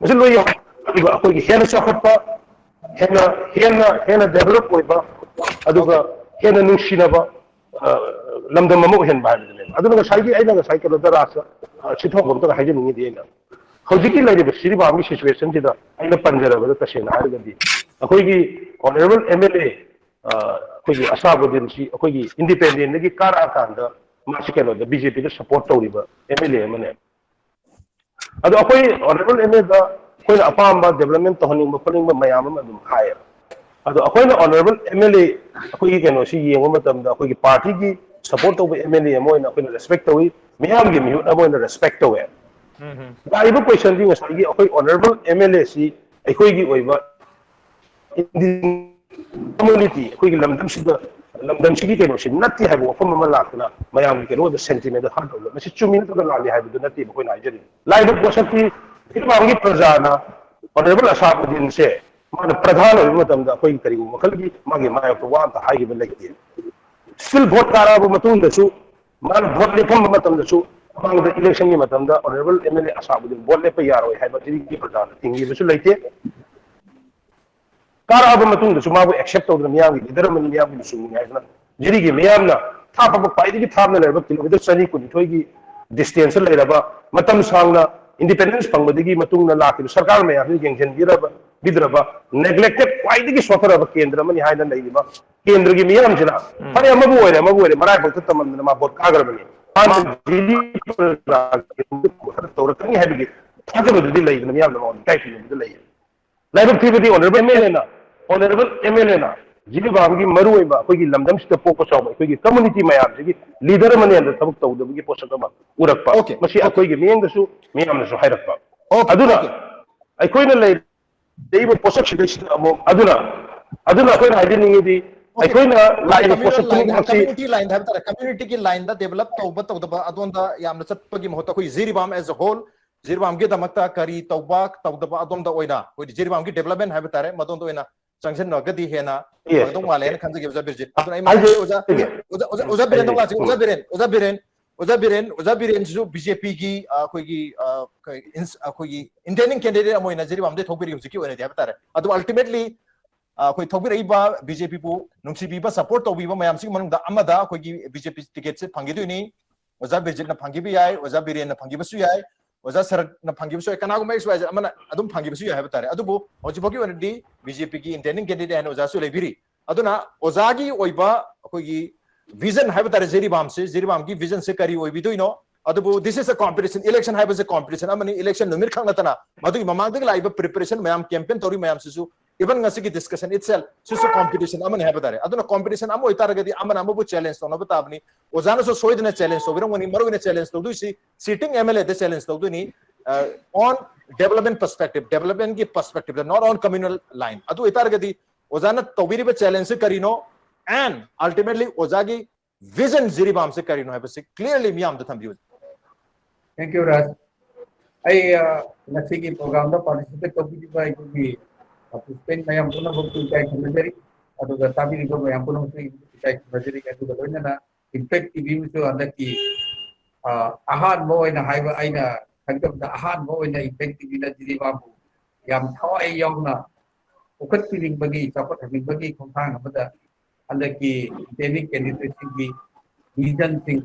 ꯃꯁꯤ ꯂꯣꯏ ꯌꯥꯎ꯫ ꯑꯗꯨꯒ ꯑꯩꯈꯣꯏꯒꯤ ꯍꯦꯟꯅ ꯆꯥꯎꯈꯠꯄ, ꯍꯦꯟꯅ ꯍꯦꯟꯅ ꯍꯦꯟꯅ ꯗꯦꯕꯂꯞ ꯑꯣꯏꯕ, ꯑꯗꯨꯒ ꯍꯦꯟꯅ ꯅꯨꯡꯁꯤꯅꯕ, ꯑ, ꯂꯝꯗꯝ ꯑꯃ ꯑꯣꯏꯍꯟꯕ ꯍꯥꯏꯕꯗꯨꯅꯦꯕ꯫ ꯑꯗꯨꯅ ꯉꯁꯥꯏꯒꯤ ꯑꯩꯅ ꯉꯁꯥꯏ ꯀꯩꯅꯣꯗ ꯔꯥꯖ, ꯑ, ꯁꯤꯊꯣꯛꯄ ꯑꯝꯇꯒ ꯍꯥꯏꯖꯅꯤꯡꯉꯤꯗꯤ, ꯑꯩꯅ ꯍꯧꯖꯤꯛꯀꯤ ꯂꯩꯔꯤꯕ ꯁꯤꯔꯤꯕꯥꯝꯒꯤ ꯁꯤꯆꯨꯋꯦꯁꯟꯁꯤꯗ ꯑꯩꯅ ꯄꯟꯖꯔꯕꯗ, ꯇꯁꯦꯡꯅ ꯍꯥꯏꯔꯒꯗꯤ ꯑꯩꯈꯣꯏꯒꯤ ꯑꯣꯅꯔꯦꯕꯜ ꯑꯦꯝ ꯑꯦꯜ ꯑꯦ, ꯑ, ꯑꯩꯈꯣꯏꯒꯤ ꯑꯁꯥꯕꯨꯗꯤꯟꯁꯤ ꯑꯩꯈꯣꯏꯒꯤ ꯏꯟꯗꯤꯄꯦꯟꯗꯦꯟꯗꯒꯤ ꯀꯥꯔꯛꯑꯀꯥꯟꯗ ꯃꯥꯁꯤ ꯀꯩꯅꯣꯗ ꯕꯤ ꯖꯦ ꯄꯤꯗ ꯁꯄꯣꯔꯠ ꯇꯧꯔꯤꯕ ꯑꯦꯝ ꯑꯦꯜ ꯑꯦ ꯑꯃꯅꯦ꯫ ꯑꯗꯣ ꯑꯩꯈꯣꯏ ꯑꯣꯅꯔꯦꯕꯜ ꯑꯦꯝ ꯑꯦꯜ ꯑꯦꯗ ꯑꯩꯈꯣꯏꯅ ꯑꯄꯥꯝꯕ ꯗꯦꯕꯂꯞꯃꯦꯟ ꯇꯧꯍꯟꯅꯤꯡꯕ ꯈꯣꯠꯅꯤꯡꯕ ꯃꯌꯥꯝ ꯑꯃ ꯑꯗꯨꯝ ꯍꯥꯏꯌꯦꯕ꯫ ꯑꯗꯣ ꯑꯩꯈꯣꯏꯅ ꯑꯣꯅꯔꯦꯕꯜ ꯑꯦꯝ ꯑꯦꯜ ꯑꯦ ꯑꯩꯈꯣꯏꯒꯤ ꯀꯩꯅꯣꯁꯤ ꯌꯦꯡꯕ ꯃꯇꯝꯗ ꯑꯩꯈꯣꯏꯒꯤ ꯄꯥꯔꯇꯤꯒꯤ ꯁꯄꯣꯔꯠ ꯇꯧꯕ ꯑꯦꯝ ꯑꯦꯜ ꯑꯦ ꯑꯃ ꯑꯣꯏꯅ ꯑꯩꯈꯣꯏꯅ ꯔꯦꯁꯄꯦꯛ ꯇꯧꯏ, ꯃꯤꯌꯥꯝꯒꯤ ꯃꯤꯍꯨꯠ ꯑꯃ ꯑꯣꯏꯅ ꯔꯦꯁꯄꯦꯛ ꯇꯧꯋꯦ꯫ ꯂꯥꯛꯏꯕ ꯀꯣꯏꯁꯟꯗꯤ ꯉꯁꯥꯏꯒꯤ ꯑꯩꯈꯣꯏ ꯑꯣꯅꯔꯦꯕꯜ ꯑꯦꯝ ꯑꯦꯜ ꯑꯦ ꯁꯤ ꯑꯩꯈꯣꯏꯒꯤ ꯑꯣꯏꯕ ꯏꯟꯗꯤꯖꯤꯅꯁ ꯀꯝꯃꯨꯅꯤꯇꯤ, ꯑꯩꯈꯣꯏꯒꯤ ꯂꯝꯗꯝꯁꯤꯗ, ꯂꯝꯗꯝꯁꯤꯒꯤ ꯀꯩꯅꯣꯁꯤ ꯅꯠꯇꯦ ꯍꯥꯏꯕ ꯋꯥꯐꯝ ꯑꯃ ꯂꯥꯛꯇꯅ ꯃꯌꯥꯝꯒꯤ ꯀꯩꯅꯣꯗ ꯁꯦꯟꯇꯤꯃꯦꯟꯗ ꯍꯥꯔꯠ ꯑꯣꯏꯕ, ꯃꯁꯤ ꯆꯨꯝꯃꯤ ꯅꯠꯇ꯭ꯔꯒ ꯂꯥꯜꯂꯤ ꯍꯥꯏꯕꯗꯨ ꯅꯠꯇꯦꯕ ꯑꯩꯈꯣꯏꯅ ꯍꯥꯏꯖꯔꯤꯕ꯫ ꯂꯥꯛꯏꯕ ꯄꯣꯠꯁꯛꯇꯤ ꯏꯔꯝꯕꯥꯝꯒꯤ ꯄ꯭ꯔꯖꯥꯅ ꯑꯣꯅꯔꯦꯕꯜ ꯑꯁꯥꯕꯨꯗꯤꯟꯁꯦ ꯃꯥꯅ ꯄ꯭ꯔꯙꯥꯟ ꯑꯣꯏꯕ ꯃꯇꯝꯗ ꯑꯩꯈꯣꯏꯒꯤ ꯀꯔꯤꯒꯨꯝꯕ ꯃꯈꯜꯒꯤ ꯃꯥꯒꯤ ꯃꯥꯌꯣꯛꯇ ꯋꯥ ꯑꯝꯇ ꯍꯥꯏꯈꯤꯕ ꯂꯩꯇꯦ꯫ ꯁ꯭ꯇꯤꯜ ꯚꯣꯠ ꯀꯥꯔꯛꯑꯕ ꯃꯇꯨꯡꯗꯁꯨ, ꯃꯥꯅ ꯚꯣꯠ ꯂꯦꯞꯐꯝꯕ ꯃꯇꯝꯗꯁꯨ, ꯃꯃꯥꯡꯗ ꯏꯂꯦꯛꯁꯟꯒꯤ ꯃꯇꯝꯗ ꯑꯣꯅꯔꯦꯕꯜ ꯑꯦꯝ ꯑꯦꯜ ꯑꯦ ꯑꯁꯥꯕꯨꯗꯤꯟ ꯚꯣꯠ ꯂꯦꯞꯄ ꯌꯥꯔꯣꯏ ꯍꯥꯏꯕ ꯁꯤꯒꯤ ꯄ꯭ꯔꯖꯥꯅ ꯊꯤꯡꯈꯤꯕꯁꯨ ꯂꯩꯇꯦ꯫ ꯀꯥꯔꯛꯑꯕ ꯃꯇꯨꯡꯗꯁꯨ ꯃꯥꯕꯨ ꯑꯦꯛꯁꯦꯞ ꯇꯧꯗꯅ ꯃꯤꯌꯥꯝꯒꯤ ꯂꯤꯗꯔ ꯑꯃꯅꯤ, ꯃꯤꯌꯥꯝꯒꯤ ꯂꯨꯆꯤꯡꯕꯅꯤ ꯍꯥꯏꯗꯅ ꯖꯤꯔꯤꯒꯤ ꯃꯤꯌꯥꯝꯅ ꯊꯥꯞꯄ, ꯈ꯭ꯋꯥꯏꯗꯒꯤ ꯊꯥꯞꯅ ꯂꯩꯔꯕ ꯀꯤꯂꯣꯃꯤꯇꯔ ꯆꯅꯤ ꯀꯨꯟꯅꯤꯊꯣꯏꯒꯤ ꯗꯤꯁꯇꯦꯟꯁꯇ ꯂꯩꯔꯕ, ꯃꯇꯝ ꯁꯥꯡꯅ ꯏꯟꯗꯤꯄꯦꯟꯗꯦꯟꯁ ꯐꯪꯕꯗꯒꯤ ꯃꯇꯨꯡꯗ ꯂꯥꯛꯈꯤꯕ ꯁꯔꯀꯥꯔ ꯃꯌꯥꯝꯁꯤꯅ ꯌꯦꯡꯁꯤꯟꯕꯤꯔꯕ, ꯕꯤꯗ꯭ꯔꯕ, ꯅꯦꯒ꯭ꯂꯦꯛꯇꯦꯠ, ꯈ꯭ꯋꯥꯏꯗꯒꯤ ꯁꯣꯠꯊꯔꯕ ꯀꯦꯟꯗ꯭ꯔ ꯑꯃꯅꯤ ꯍꯥꯏꯅ ꯂꯩꯔꯤꯕ ꯀꯦꯟꯗ꯭ꯔꯒꯤ ꯃꯤꯌꯥꯝꯁꯤꯅ, ꯎꯝ꯫ ꯐꯔꯦ, ꯑꯃꯕꯨ ꯑꯣꯏꯔꯦ, ꯑꯃꯕꯨ ꯑꯣꯏꯔꯦ, ꯃꯔꯥꯏꯕꯛꯇ ꯇꯝꯃꯝꯗꯅ ꯃꯥ ꯚꯣꯠ ꯀꯥꯈ꯭ꯔꯕꯅꯤ, ꯃꯥꯅ ꯖꯤꯔꯤ ꯄ꯭ꯔꯖꯥꯒꯤ ꯇꯧꯔꯛꯀꯅꯤ ꯍꯥꯏꯕꯒꯤ ꯊꯥꯖꯕꯗꯨꯗꯤ ꯂꯩꯕꯅ ꯃꯤꯌꯥꯝꯅ ꯃꯉꯣꯟꯗ ꯏꯀꯥꯏ ꯈꯨꯝꯅꯕꯗ ꯂꯩ꯫ ꯂꯥꯏꯕꯛ ꯊꯤꯕꯗꯤ ꯑꯣꯅꯔꯦꯕꯜ ꯑꯦꯝ ꯑꯦꯜ ꯑꯦꯅ, ꯑꯣꯅꯔꯦꯕꯜ ꯑꯦꯝ ꯑꯦꯜ ꯑꯦꯅ ꯖꯤꯔꯤꯕꯥꯝꯒꯤ ꯃꯔꯨꯑꯣꯏꯕ ꯑꯩꯈꯣꯏꯒꯤ ꯂꯝꯗꯝꯁꯤꯗ ꯄꯣꯛꯄ ꯆꯥꯎꯕ ꯑꯩꯈꯣꯏꯒꯤ ꯀꯝꯃꯨꯅꯤꯇꯤ ꯃꯌꯥꯝꯁꯤꯒꯤ ꯂꯤꯗꯔ ꯑꯃꯅꯦꯅ ꯊꯕꯛ ꯇꯧꯗꯕꯒꯤ ꯄꯣꯠꯁꯛ ꯑꯃ ꯎꯔꯛꯄ, OK, ꯃꯁꯤ OK꯫ ꯑꯩꯈꯣꯏꯒꯤ ꯃꯤꯠꯌꯦꯡꯗꯁꯨ ꯃꯤꯌꯥꯝꯅꯁꯨ ꯍꯥꯏꯔꯛꯄ꯫ OK, ꯑꯗꯨꯅ OK꯫ ꯑꯩꯈꯣꯏꯅ ꯂꯩꯔꯤꯕ ꯄꯣꯠꯁꯛꯁꯤꯗꯩꯁꯤꯗ ꯑꯃꯨꯛ, ꯑꯗꯨꯅ, ꯑꯗꯨꯅ ꯑꯩꯈꯣꯏꯅ ꯍꯥꯏꯖꯅꯤꯡꯉꯤꯗꯤ, OK, ꯑꯩꯈꯣꯏꯅ OK, ꯂꯥꯛꯏꯕ communal ꯄꯣꯠꯁꯛ line, ꯈꯨꯗꯤꯡꯃꯛꯁꯤ community line ꯍꯥꯏꯕ ꯇꯥꯔꯦ, community ꯒꯤ line ꯗ develop ꯇꯧꯕ ꯇꯧꯗꯕ ꯑꯗꯣꯝꯗ ꯌꯥꯝꯅ ꯆꯠꯄꯒꯤ ꯃꯍꯨꯠꯇ ꯑꯩꯈꯣꯏ ꯖꯤꯔꯤꯕꯥꯝ as a whole ꯖꯤꯔꯤꯕꯥꯝꯒꯤꯗꯃꯛꯇ ꯀꯔꯤ ꯇꯧꯕ ꯇꯧꯗꯕ ꯑꯗꯣꯝꯗ ꯑꯣꯏꯅ ꯑꯩꯈꯣꯏ ꯖꯤꯔꯤꯕꯥꯝꯒꯤ development ꯍꯥꯏꯕ ꯇꯥꯔꯦ, ꯃꯗꯣꯝꯗ ꯑꯣꯏꯅ ꯆꯪꯁꯤꯟꯅꯔꯒꯗꯤ ꯍꯦꯟꯅ Yes, ꯐꯒꯗꯧ ꯃꯥꯜꯂꯦ ꯍꯥꯏꯅ yes. ꯈꯟꯖꯒꯦ ꯑꯣꯖꯥ ꯕꯤꯔꯖꯤꯠ꯫ ꯑꯗꯨꯅ ꯑꯩ ꯍꯥꯏꯖꯒꯦ, ꯃꯊꯪꯗ ꯑꯣꯖꯥ ꯍꯥꯏꯖꯒꯦ. ꯑꯣꯖꯥ ꯑꯣꯖꯥ ꯑꯣꯖꯥ ꯕꯤꯔꯦꯟꯗ ꯑꯃꯨꯛ ꯂꯥꯛꯁꯤ꯫ ꯑꯣꯖꯥ ꯕꯤꯔꯦꯟ ꯑꯣꯖꯥ ꯕꯤꯔꯦꯟ ꯑꯣꯖꯥ ꯕꯤꯔꯦꯟ ꯑꯣꯖꯥ ꯕꯤꯔꯦꯟꯁꯤꯁꯨ ꯕꯤ ꯖꯦ ꯄꯤꯒꯤ ꯑꯩꯈꯣꯏꯒꯤ ꯑ, ꯀꯩ- ins- ꯑꯩꯈꯣꯏꯒꯤ intending candidate ꯑꯃ ꯑꯣꯏꯅ ꯖꯤꯔꯤꯕꯥꯝꯗꯒꯤ ꯊꯣꯛꯄꯤꯔꯤ ꯍꯧꯖꯤꯛꯀꯤ ꯑꯣꯏꯅꯗꯤ ꯍꯥꯏꯕ ꯇꯥꯔꯦ꯫ ꯑꯗꯨꯕꯨ ultimately ꯑꯩꯈꯣꯏ ꯊꯣꯛꯄꯤꯔꯛꯏꯕ ꯕꯤ ꯖꯦ ꯄꯤꯕꯨ ꯅꯨꯡꯁꯤꯕꯤꯕ, support ꯇꯧꯕꯤꯕ ꯃꯌꯥꯝꯁꯤꯒꯤ ꯃꯅꯨꯡꯗ ꯑꯃꯗ ꯑꯩꯈꯣꯏꯒꯤ ꯕꯤ ꯖꯦ ꯄꯤ ꯇꯤꯀꯦꯠꯁꯦ ꯐꯪꯈꯤꯗꯣꯏꯅꯤ꯫ ꯑꯣꯖꯥ ꯕꯤꯔꯖꯤꯠꯅ ꯐꯪꯈꯤꯕ ꯌꯥꯏ, ꯑꯣꯖꯥ ꯕꯤꯔꯦꯟꯅ ꯐꯪꯈꯤꯕꯁꯨ ꯌꯥꯏ, ꯑꯣꯖꯥ ꯁꯔꯠꯅ ꯐꯪꯈꯤꯕꯁꯨ ꯌꯥꯏ, ꯀꯅꯥꯒꯨꯝꯕ ꯑꯦꯛꯁ ꯋꯥꯏ ꯖꯦꯠ ꯑꯃꯅ ꯑꯗꯨꯝ ꯐꯪꯈꯤꯕꯁꯨ ꯌꯥꯏ ꯍꯥꯏꯕ ꯇꯥꯔꯦ꯫ ꯑꯗꯨꯕꯨ ꯍꯧꯖꯤꯛ ꯐꯥꯎꯒꯤ ꯑꯣꯏꯅꯗꯤ ꯕꯤ ꯖꯦ ꯄꯤꯒꯤ intending candidate ꯍꯥꯏꯅ ꯑꯣꯖꯥꯁꯨ ꯂꯩꯕꯤꯔꯤ꯫ ꯑꯗꯨꯅ ꯑꯣꯖꯥꯒꯤ ꯑꯣꯏꯕ ꯑꯩꯈꯣꯏꯒꯤ vision ꯍꯥꯏꯕ ꯇꯥꯔꯦ, ꯖꯤꯔꯤꯕꯥꯝꯁꯦ, ꯖꯤꯔꯤꯕꯥꯝꯒꯤ vision ꯁꯦ ꯀꯔꯤ ꯑꯣꯏꯕꯤꯗꯣꯏꯅꯣ? ꯑꯗꯨꯕꯨ this is a competition, election ꯍꯥꯏꯕꯁꯦ competition ꯑꯃꯅꯤ꯫ Election ꯅꯨꯃꯤꯠ ꯈꯛ ꯅꯠꯇꯅ ꯃꯗꯨꯒꯤ ꯃꯃꯥꯡꯗꯒꯤ ꯂꯥꯛꯏꯕ preparation ꯃꯌꯥꯝ, campaign ꯇꯧꯔꯤ ꯃꯌꯥꯝꯁꯤꯁꯨ, even ꯉꯁꯤꯒꯤ discussion itself ꯁꯤꯁꯨ competition ꯑꯃꯅꯤ ꯍꯥꯏꯕ ꯇꯥꯔꯦ꯫ ꯑꯗꯨꯅ competition ꯑꯃ ꯑꯣꯏꯇꯥꯔꯒꯗꯤ ꯑꯃꯅ ꯑꯃꯕꯨ challenge ꯇꯧꯅꯕ ꯇꯥꯕꯅꯤ꯫ ꯑꯣꯖꯥꯅꯁꯨ ꯁꯣꯏꯗꯅ challenge ꯇꯧꯕꯤꯔꯝꯒꯅꯤ꯫ ꯃꯔꯨ ꯑꯣꯏꯅ challenge ꯇꯧꯗꯣꯏꯁꯤ sitting M L A the challenge ꯇꯧꯗꯣꯏꯅꯤ, on development perspective, development ꯀꯤ perspective the, not on communal line꯫ ꯑꯗꯨ ꯑꯣꯏꯇꯥꯔꯒꯗꯤ ꯑꯣꯖꯥꯅ ꯇꯧꯕꯤꯔꯤꯕ challenge ꯁꯤ ꯀꯔꯤꯅꯣ, and ultimately ꯑꯣꯖꯥꯒꯤ vision ꯖꯤꯔꯤꯕꯥꯝꯁꯦ ꯀꯔꯤꯅꯣ ꯍꯥꯏꯕꯁꯤ clearly ꯃꯤꯌꯥꯝꯗ ꯊꯝꯕꯤꯌꯨ꯫ Thank you, ꯔꯥꯖ꯫ ꯑꯩ ꯑ, ꯉꯁꯤꯒꯤ program ꯗ participate ꯇꯧꯕꯤꯔꯤꯕ ꯑꯩꯈꯣꯏꯒꯤ participant ꯃꯌꯥꯝ ꯄꯨꯝꯅꯃꯛꯄꯨ ꯏꯀꯥꯏ ꯈꯨꯝꯅꯖꯔꯤ, ꯑꯗꯨꯒ ꯇꯥꯕꯤꯔꯤꯕ ꯃꯌꯥꯝ ꯄꯨꯝꯅꯃꯛꯁꯨ ꯏꯀꯥꯏ ꯈꯨꯝꯅꯖꯔꯤ, ꯑꯗꯨꯒ ꯂꯣꯏꯅꯅ Impact ꯇꯤ ꯚꯤ ꯕꯨꯁꯨ ꯍꯟꯗꯛꯀꯤ ꯑ, ꯑꯍꯥꯟꯕ ꯑꯣꯏꯅ ꯍꯥꯏꯕ ꯑꯩꯅ ꯈꯪꯖꯕꯗ ꯑꯍꯥꯟꯕ ꯑꯣꯏꯅ Impact ꯇꯤ ꯚꯤ ꯅ ꯖꯤꯔꯤꯕꯥꯝꯕꯨ ꯌꯥꯝ ꯊꯋꯥꯏ ꯌꯥꯎꯅ ꯄꯨꯈꯠꯄꯤꯅꯤꯡꯕꯒꯤ, ꯆꯥꯎꯈꯠꯍꯟꯅꯤꯡꯕꯒꯤ ꯈꯣꯡꯊꯥꯡ ꯑꯃꯗ ꯍꯟꯗꯛꯀꯤ intending candidate ꯁꯤꯡꯒꯤ vision ꯁꯤꯡ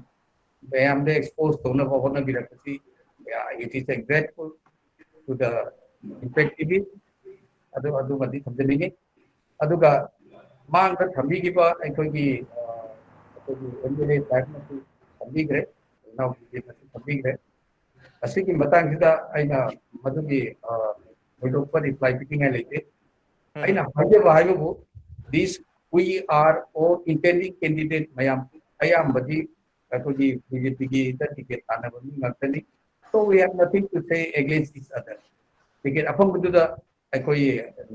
ꯃꯌꯥꯝꯗ expose ꯇꯧꯅꯕ ꯍꯣꯠꯅꯕꯤꯔꯛꯄꯁꯤ, uh, it is a grateful to the Impact T V. ꯑꯗꯨ ꯑꯗꯨꯃꯗꯤ ꯊꯝꯖꯅꯤꯡꯉꯤ꯫ ꯑꯗꯨꯒ ꯃꯥꯡꯗ ꯊꯝꯕꯤꯈꯤꯕ ꯑꯩꯈꯣꯏꯒꯤ, ꯑ, ꯑꯩꯈꯣꯏꯒꯤ M L A ꯁꯥꯍꯦꯕꯅꯁꯨ ꯊꯝꯕꯤꯈ꯭ꯔꯦ, ꯏꯅꯥꯎ ꯕꯤꯖꯦꯅꯁꯨ ꯊꯝꯕꯤꯈ꯭ꯔꯦ꯫ ꯑꯁꯤꯒꯤ ꯃꯇꯥꯡꯁꯤꯗ ꯑꯩꯅ ꯃꯗꯨꯒꯤ, ꯑ, ꯊꯣꯏꯗꯣꯛꯄ reply ꯄꯤꯅꯤꯡꯉꯥꯏ ꯂꯩꯇꯦ꯫ ꯑꯩꯅ ꯍꯥꯏꯖꯕ ꯍꯥꯏꯕꯕꯨ, this we are all intending candidate ꯃꯌꯥꯝ ꯑꯌꯥꯝꯕꯗꯤ ꯑꯩꯈꯣꯏꯒꯤ ꯕꯤ ꯖꯦ ꯄꯤꯒꯤꯗ ticket ꯇꯥꯟꯅꯕ ꯃꯤ ꯉꯥꯛꯇꯅꯤ꯫ So we have nothing to say against each other. Ticket ꯑꯐꯪꯕꯗꯨꯗ ꯑꯩꯈꯣꯏ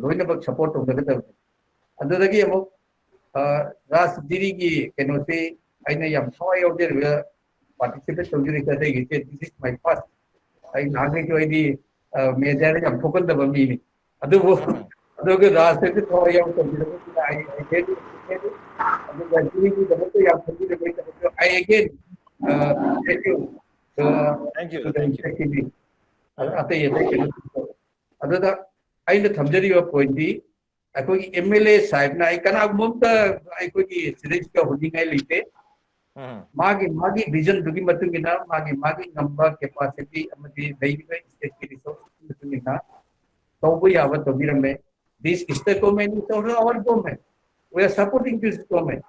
ꯂꯣꯏꯅꯃꯛ support ꯇꯧꯅꯒꯗꯕꯅꯤ꯫ ꯑꯗꯨꯗꯒꯤ ꯑꯃꯨꯛ, ꯑ, ꯔꯥꯖ ꯖꯤꯔꯤꯒꯤ ꯀꯩꯅꯣꯁꯤ ꯑꯩꯅ ꯌꯥꯝ ꯊꯋꯥꯏ ꯌꯥꯎꯖꯔꯤꯕ participate ꯇꯧꯖꯔꯤꯁꯦ ꯑꯇꯩꯒꯤꯁꯦ, this is my first, ꯑꯩ ꯅꯍꯥꯟꯈꯩꯁꯨ ꯑꯩꯗꯤ ꯃꯦꯗꯤꯌꯥꯗ ꯌꯥꯝ ꯊꯣꯛꯀꯟꯗꯕ ꯃꯤꯅꯤ꯫ ꯑꯗꯨꯕꯨ ꯑꯗꯨꯒ ꯔꯥꯖꯇꯁꯨ ꯊꯋꯥꯏ ꯌꯥꯎ ꯇꯧꯕꯤꯔꯕꯅꯤꯅ ꯑꯩ ꯑꯩ ꯍꯦꯟꯅ ꯍꯦꯟꯅ ꯑꯗꯨꯒ ꯖꯤꯔꯤꯒꯤꯗꯃꯛꯇ ꯌꯥꯝ ꯊꯣꯛꯄꯤꯔꯕꯒꯤꯗꯃꯛꯇ ꯑꯩ again thank you. Thank you, thank you. ꯑꯇꯩ ꯑꯇꯩ ꯀꯩꯅꯣ ꯑꯗꯨꯗ ꯑꯩꯅ ꯊꯝꯖꯔꯤꯕ ꯄꯣꯏꯟꯗꯤ ꯑꯩꯈꯣꯏꯒꯤ ꯑꯦꯝ ꯑꯦꯜ ꯑꯦ ꯁꯥꯍꯦꯕꯅ ꯑꯩ ꯀꯅꯥꯒꯨꯝꯕ ꯑꯝꯇ ꯑꯩꯈꯣꯏꯒꯤ ꯁꯤꯗꯩꯁꯤꯗ ꯍꯨꯟꯅꯤꯡꯉꯥꯏ ꯂꯩꯇꯦ꯫ ꯎꯝ. ꯃꯥꯒꯤ ꯃꯥꯒꯤ ꯚꯤꯖꯟꯗꯨꯒꯤ ꯃꯇꯨꯡ ꯏꯟꯅ ꯃꯥꯒꯤ ꯃꯥꯒꯤ ꯉꯝꯕ ꯀꯦꯄꯥꯁꯤꯇꯤ ꯑꯃꯗꯤ ꯂꯩꯔꯤꯕ ꯁ꯭ꯇꯦꯠꯀꯤ ꯔꯤꯁꯣꯔꯁꯀꯤ ꯃꯇꯨꯡ ꯏꯟꯅ ꯇꯧꯕ ꯌꯥꯕ ꯇꯧꯕꯤꯔꯝꯃꯦ꯫ This state government is also our government. We are supporting this government.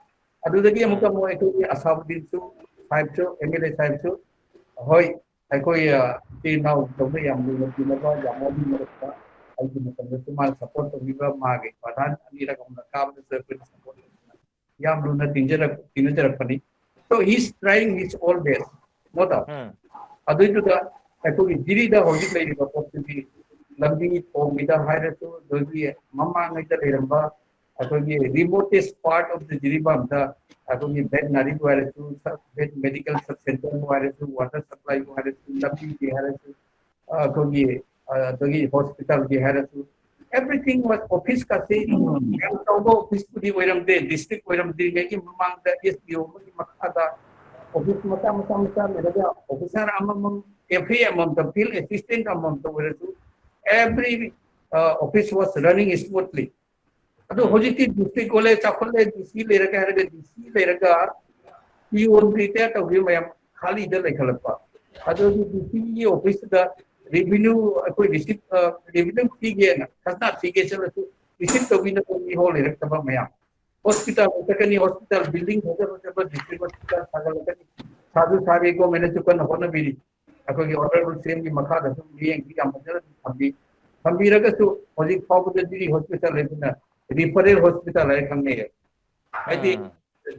ꯑꯗꯨꯗꯒꯤ ꯑꯃꯨꯛꯀ ꯑꯃꯨꯛ ꯑꯩꯈꯣꯏꯒꯤ ꯑꯁꯥꯕꯨꯗꯤꯟꯁꯨ ꯁꯥꯍꯦꯕꯁꯨ ꯑꯦꯝ ꯑꯦꯜ ꯑꯦ ꯁꯥꯍꯦꯕꯁꯨ ꯍꯣꯏ ꯑꯩꯈꯣꯏ ꯏꯆꯤꯜ ꯏꯅꯥꯎ ꯇꯧꯕ ꯌꯥꯝ ꯂꯨꯅ ꯇꯤꯟꯅꯕ ꯌꯥꯝ ꯋꯥꯕꯤ ꯃꯔꯛꯇ ꯑꯩꯒꯤ ꯃꯇꯝꯗꯁꯨ ꯃꯥꯅ ꯁꯄꯣꯔꯠ ꯇꯧꯕꯤꯕ ꯃꯥꯒꯤ ꯄ꯭ꯔꯙꯥꯟ ꯑꯅꯤꯔꯛ ꯑꯃꯅ ꯀꯥꯕꯗꯁꯨ ꯑꯩꯈꯣꯏꯅ ꯁꯄꯣꯔꯠ ꯇꯧꯕꯤꯕ ꯌꯥꯝ ꯂꯨꯅ ꯇꯤꯟꯖꯔꯛ ꯇꯤꯟꯅꯖꯔꯛꯄꯅꯤ꯫ So he is trying his all best, ꯅꯠꯇ꯭ꯔꯥ? ꯎꯝ. ꯑꯗꯨꯏꯗꯨꯗ ꯑꯩꯈꯣꯏꯒꯤ ꯖꯤꯔꯤꯗ ꯍꯧꯖꯤꯛ ꯂꯩꯔꯤꯕ ꯄꯣꯠꯁꯤꯗꯤ ꯂꯝꯕꯤ ꯊꯣꯡꯒꯤꯗ ꯍꯥꯏꯔꯁꯨ ꯑꯗꯒꯤ ꯃꯃꯥꯡꯉꯩꯗ ꯂꯩꯔꯝꯕ ꯑꯩꯈꯣꯏꯒꯤ remotest part of the ꯖꯤꯔꯤꯕꯥꯝꯗ ꯑꯩꯈꯣꯏꯒꯤ ꯚꯦꯇꯅꯔꯤꯕꯨ ꯍꯥꯏꯔꯁꯨ ꯚꯦꯠ ꯃꯦꯗꯤꯀꯦꯜ ꯁꯕ ꯁꯦꯟꯇꯔꯕꯨ ꯍꯥꯏꯔꯁꯨ ꯋꯥꯇꯔ ꯁꯄ꯭ꯂꯥꯏꯕꯨ ꯍꯥꯏꯔꯁꯨ ꯂꯝꯕꯤꯒꯤ ꯍꯥꯏꯔꯁꯨ ꯑꯩꯈꯣꯏꯒꯤ ꯑꯗꯒꯤ ꯍꯣꯁꯄꯤꯇꯥꯜꯒꯤ ꯍꯥꯏꯔꯁꯨ everything was office ꯀꯥꯁꯦ ꯌꯥꯝ ꯆꯥꯎꯕ ꯑꯣꯐꯤꯁꯄꯨꯗꯤ ꯑꯣꯏꯔꯝꯗꯦ ꯗꯤꯁꯇ꯭ꯔꯤꯛ ꯑꯣꯏꯔꯝꯗ꯭ꯔꯤꯉꯩꯒꯤ ꯃꯃꯥꯡꯗ ꯑꯦꯁ ꯗꯤ ꯑꯣ ꯑꯃꯒꯤ ꯃꯈꯥꯗ ꯑꯣꯐꯤꯁ ꯃꯆꯥ ꯃꯆꯥ ꯃꯆꯥ ꯂꯩꯔꯒ ꯑꯣꯐꯤꯁꯥꯔ ꯑꯃꯃꯝ ꯑꯦꯐ ꯑꯦ ꯑꯃꯃꯝꯇ ꯐꯤꯜ ꯑꯦꯁꯤꯁꯇꯦꯟ ꯑꯃꯃꯝꯇ ꯑꯣꯏꯔꯁꯨ every office was running smoothly꯫ ꯑꯗꯨ ꯍꯧꯖꯤꯛꯇꯤ ꯗꯤꯁꯇ꯭ꯔꯤꯛ ꯑꯣꯜꯂꯦ ꯆꯥꯎꯈꯠꯂꯦ ꯗꯤ ꯁꯤ ꯂꯩꯔꯒ ꯍꯥꯏꯔꯒ ꯗꯤ ꯁꯤ ꯂꯩꯔꯒ ꯄꯤꯌꯣꯟ ꯔꯤꯇꯥꯌꯔ ꯇꯧꯈꯤꯕ ꯃꯌꯥꯝ ꯈꯥꯂꯤꯗ ꯂꯩꯈꯠꯂꯛꯄ꯫ ꯑꯗꯨꯒꯤ ꯗꯤ ꯁꯤꯒꯤ ꯑꯣꯐꯤꯁꯇꯨꯗ ꯔꯦꯚꯤꯅ꯭ꯌꯨ ꯑꯩꯈꯣꯏ ꯔꯤꯁꯤꯞ ꯔꯦꯚꯤꯅ꯭ꯌꯨ ꯊꯤꯒꯦꯅ ꯈꯖꯅꯥ ꯊꯤꯒꯦ ꯆꯠꯂꯁꯨ ꯔꯤꯁꯤꯞ ꯇꯧꯕꯤꯅꯕ ꯃꯤ ꯍꯣꯜ ꯂꯩꯔꯛꯇꯕ ꯃꯌꯥꯝ꯫ ꯍꯣꯁꯄꯤꯇꯥꯜ ꯆꯠꯀꯅꯤ ꯍꯣꯁꯄꯤꯇꯥꯜ ꯕꯤꯜꯗꯤꯡ ꯐꯖ ꯐꯖꯕ ꯗꯤꯁꯇ꯭ꯔꯤꯛ ꯍꯣꯁꯄꯤꯇꯥꯜ ꯁꯥꯒꯠꯂꯛꯀꯅꯤ꯫ ꯁꯥꯁꯨ ꯁꯥꯔꯤ ꯒꯣꯔꯃꯦꯟꯅꯁꯨ ꯀꯟꯅ ꯍꯣꯠꯅꯕꯤꯔꯤ꯫ ꯑꯩꯈꯣꯏꯒꯤ ꯑꯣꯅꯔꯦꯕꯜ ꯁꯤ ꯑꯦꯝꯒꯤ ꯃꯈꯥꯗꯁꯨ ꯃꯤꯠꯌꯦꯡꯁꯤ ꯌꯥꯝ ꯐꯖꯅ ꯊꯝꯕꯤ ꯊꯝꯕꯤꯔꯒꯁꯨ ꯍꯧꯖꯤꯛ ꯐꯥꯎꯕꯗ ꯖꯤꯔꯤ ꯍꯣꯁꯄꯤꯇꯥꯜ ꯍꯥꯏꯁꯤꯅ ꯔꯤꯐꯔꯦꯜ ꯍꯣꯁꯄꯤꯇꯥꯜ ꯍꯥꯏꯅ ꯈꯪꯅꯩꯌꯦ꯫ ꯍꯥꯏꯗꯤ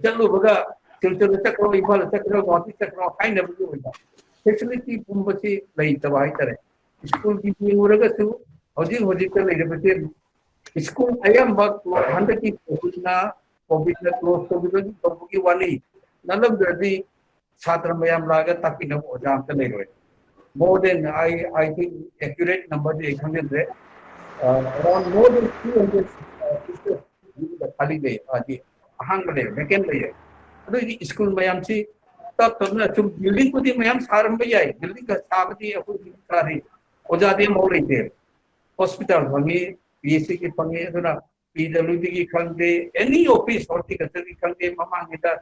ꯆꯠꯂꯨꯕꯒ ꯁꯤꯜꯆꯔꯗ ꯆꯠꯈ꯭ꯔꯣ ꯏꯝꯐꯥꯜꯗ ꯆꯠꯈ꯭ꯔꯣ ꯒꯨꯍꯥꯇꯤ ꯆꯠꯈ꯭ꯔꯣ ꯍꯥꯏꯅꯕꯒꯤ ꯑꯣꯏꯕ ꯐꯦꯁꯤꯂꯤꯇꯤ ꯄꯨꯝꯕꯁꯤ ꯂꯩꯇꯕ ꯍꯥꯏꯇꯥꯔꯦ꯫ ꯁ꯭ꯀꯨꯜꯒꯤ ꯌꯦꯡꯉꯨꯔꯒꯁꯨ ꯍꯧꯖꯤꯛ ꯍꯧꯖꯤꯛꯇ ꯂꯩꯔꯤꯕꯁꯦ ꯁ꯭ꯀꯨꯜ ꯑꯌꯥꯝꯕ ꯍꯟꯗꯛꯀꯤ ꯀꯣꯚꯤꯗꯅ ꯀꯣꯚꯤꯗꯅ ꯀ꯭ꯂꯣꯖ ꯇꯧꯈꯤꯕꯒꯤ ꯇꯧꯕꯒꯤ ꯋꯥꯅꯤ꯫ ꯅꯠꯂꯝꯗ꯭ꯔꯗꯤ ꯁꯥꯇ꯭ꯔ ꯃꯌꯥꯝ ꯂꯥꯛꯑꯒ ꯇꯥꯛꯄꯤꯅꯕ ꯑꯣꯖꯥ ꯑꯝꯇ ꯂꯩꯔꯣꯏ꯫ More than, I, I think, accurate number ꯗꯤ ꯑꯩ ꯈꯪꯖꯗ꯭ꯔꯦ꯫ ꯑ, around more than three hundred, ꯑ, teachers ꯈꯥꯂꯤ ꯂꯩ, ꯍꯥꯏꯗꯤ ꯑꯍꯥꯡꯕ ꯂꯩ, vacant ꯂꯩꯌꯦ꯫ ꯑꯗꯨ ꯑꯣꯏꯗꯤ ꯁ꯭ꯀꯨꯜ ꯃꯌꯥꯝꯁꯤ ꯇꯞ ꯇꯞꯅ ꯁꯨꯝ building ꯕꯨꯗꯤ ꯃꯌꯥꯝ ꯁꯥꯔꯝꯕ ꯌꯥꯏ, building ꯒ ꯁꯥꯕꯗꯤ ꯑꯩꯈꯣꯏ ꯍꯧꯖꯤꯛ ꯁꯥꯔꯤ, ꯑꯣꯖꯥꯗꯤ ꯑꯃꯐꯥꯎ ꯂꯩꯇꯦ꯫ ꯍꯣꯁꯄꯤꯇꯥꯜ ꯐꯪꯉꯤ, ꯄꯤ ꯑꯩꯆ ꯁꯤꯒꯤ ꯐꯪꯉꯤ, ꯑꯗꯨꯅ ꯄꯤ ꯗꯕ꯭ꯂꯤꯎ ꯗꯤꯒꯤ ꯈꯪꯗꯦ, ꯑꯦꯅꯤ ꯑꯣꯐꯤꯁ, ꯍꯣꯔꯇꯤꯀꯜꯆꯔꯒꯤ ꯈꯪꯗꯦ, ꯃꯃꯥꯡꯉꯩꯗ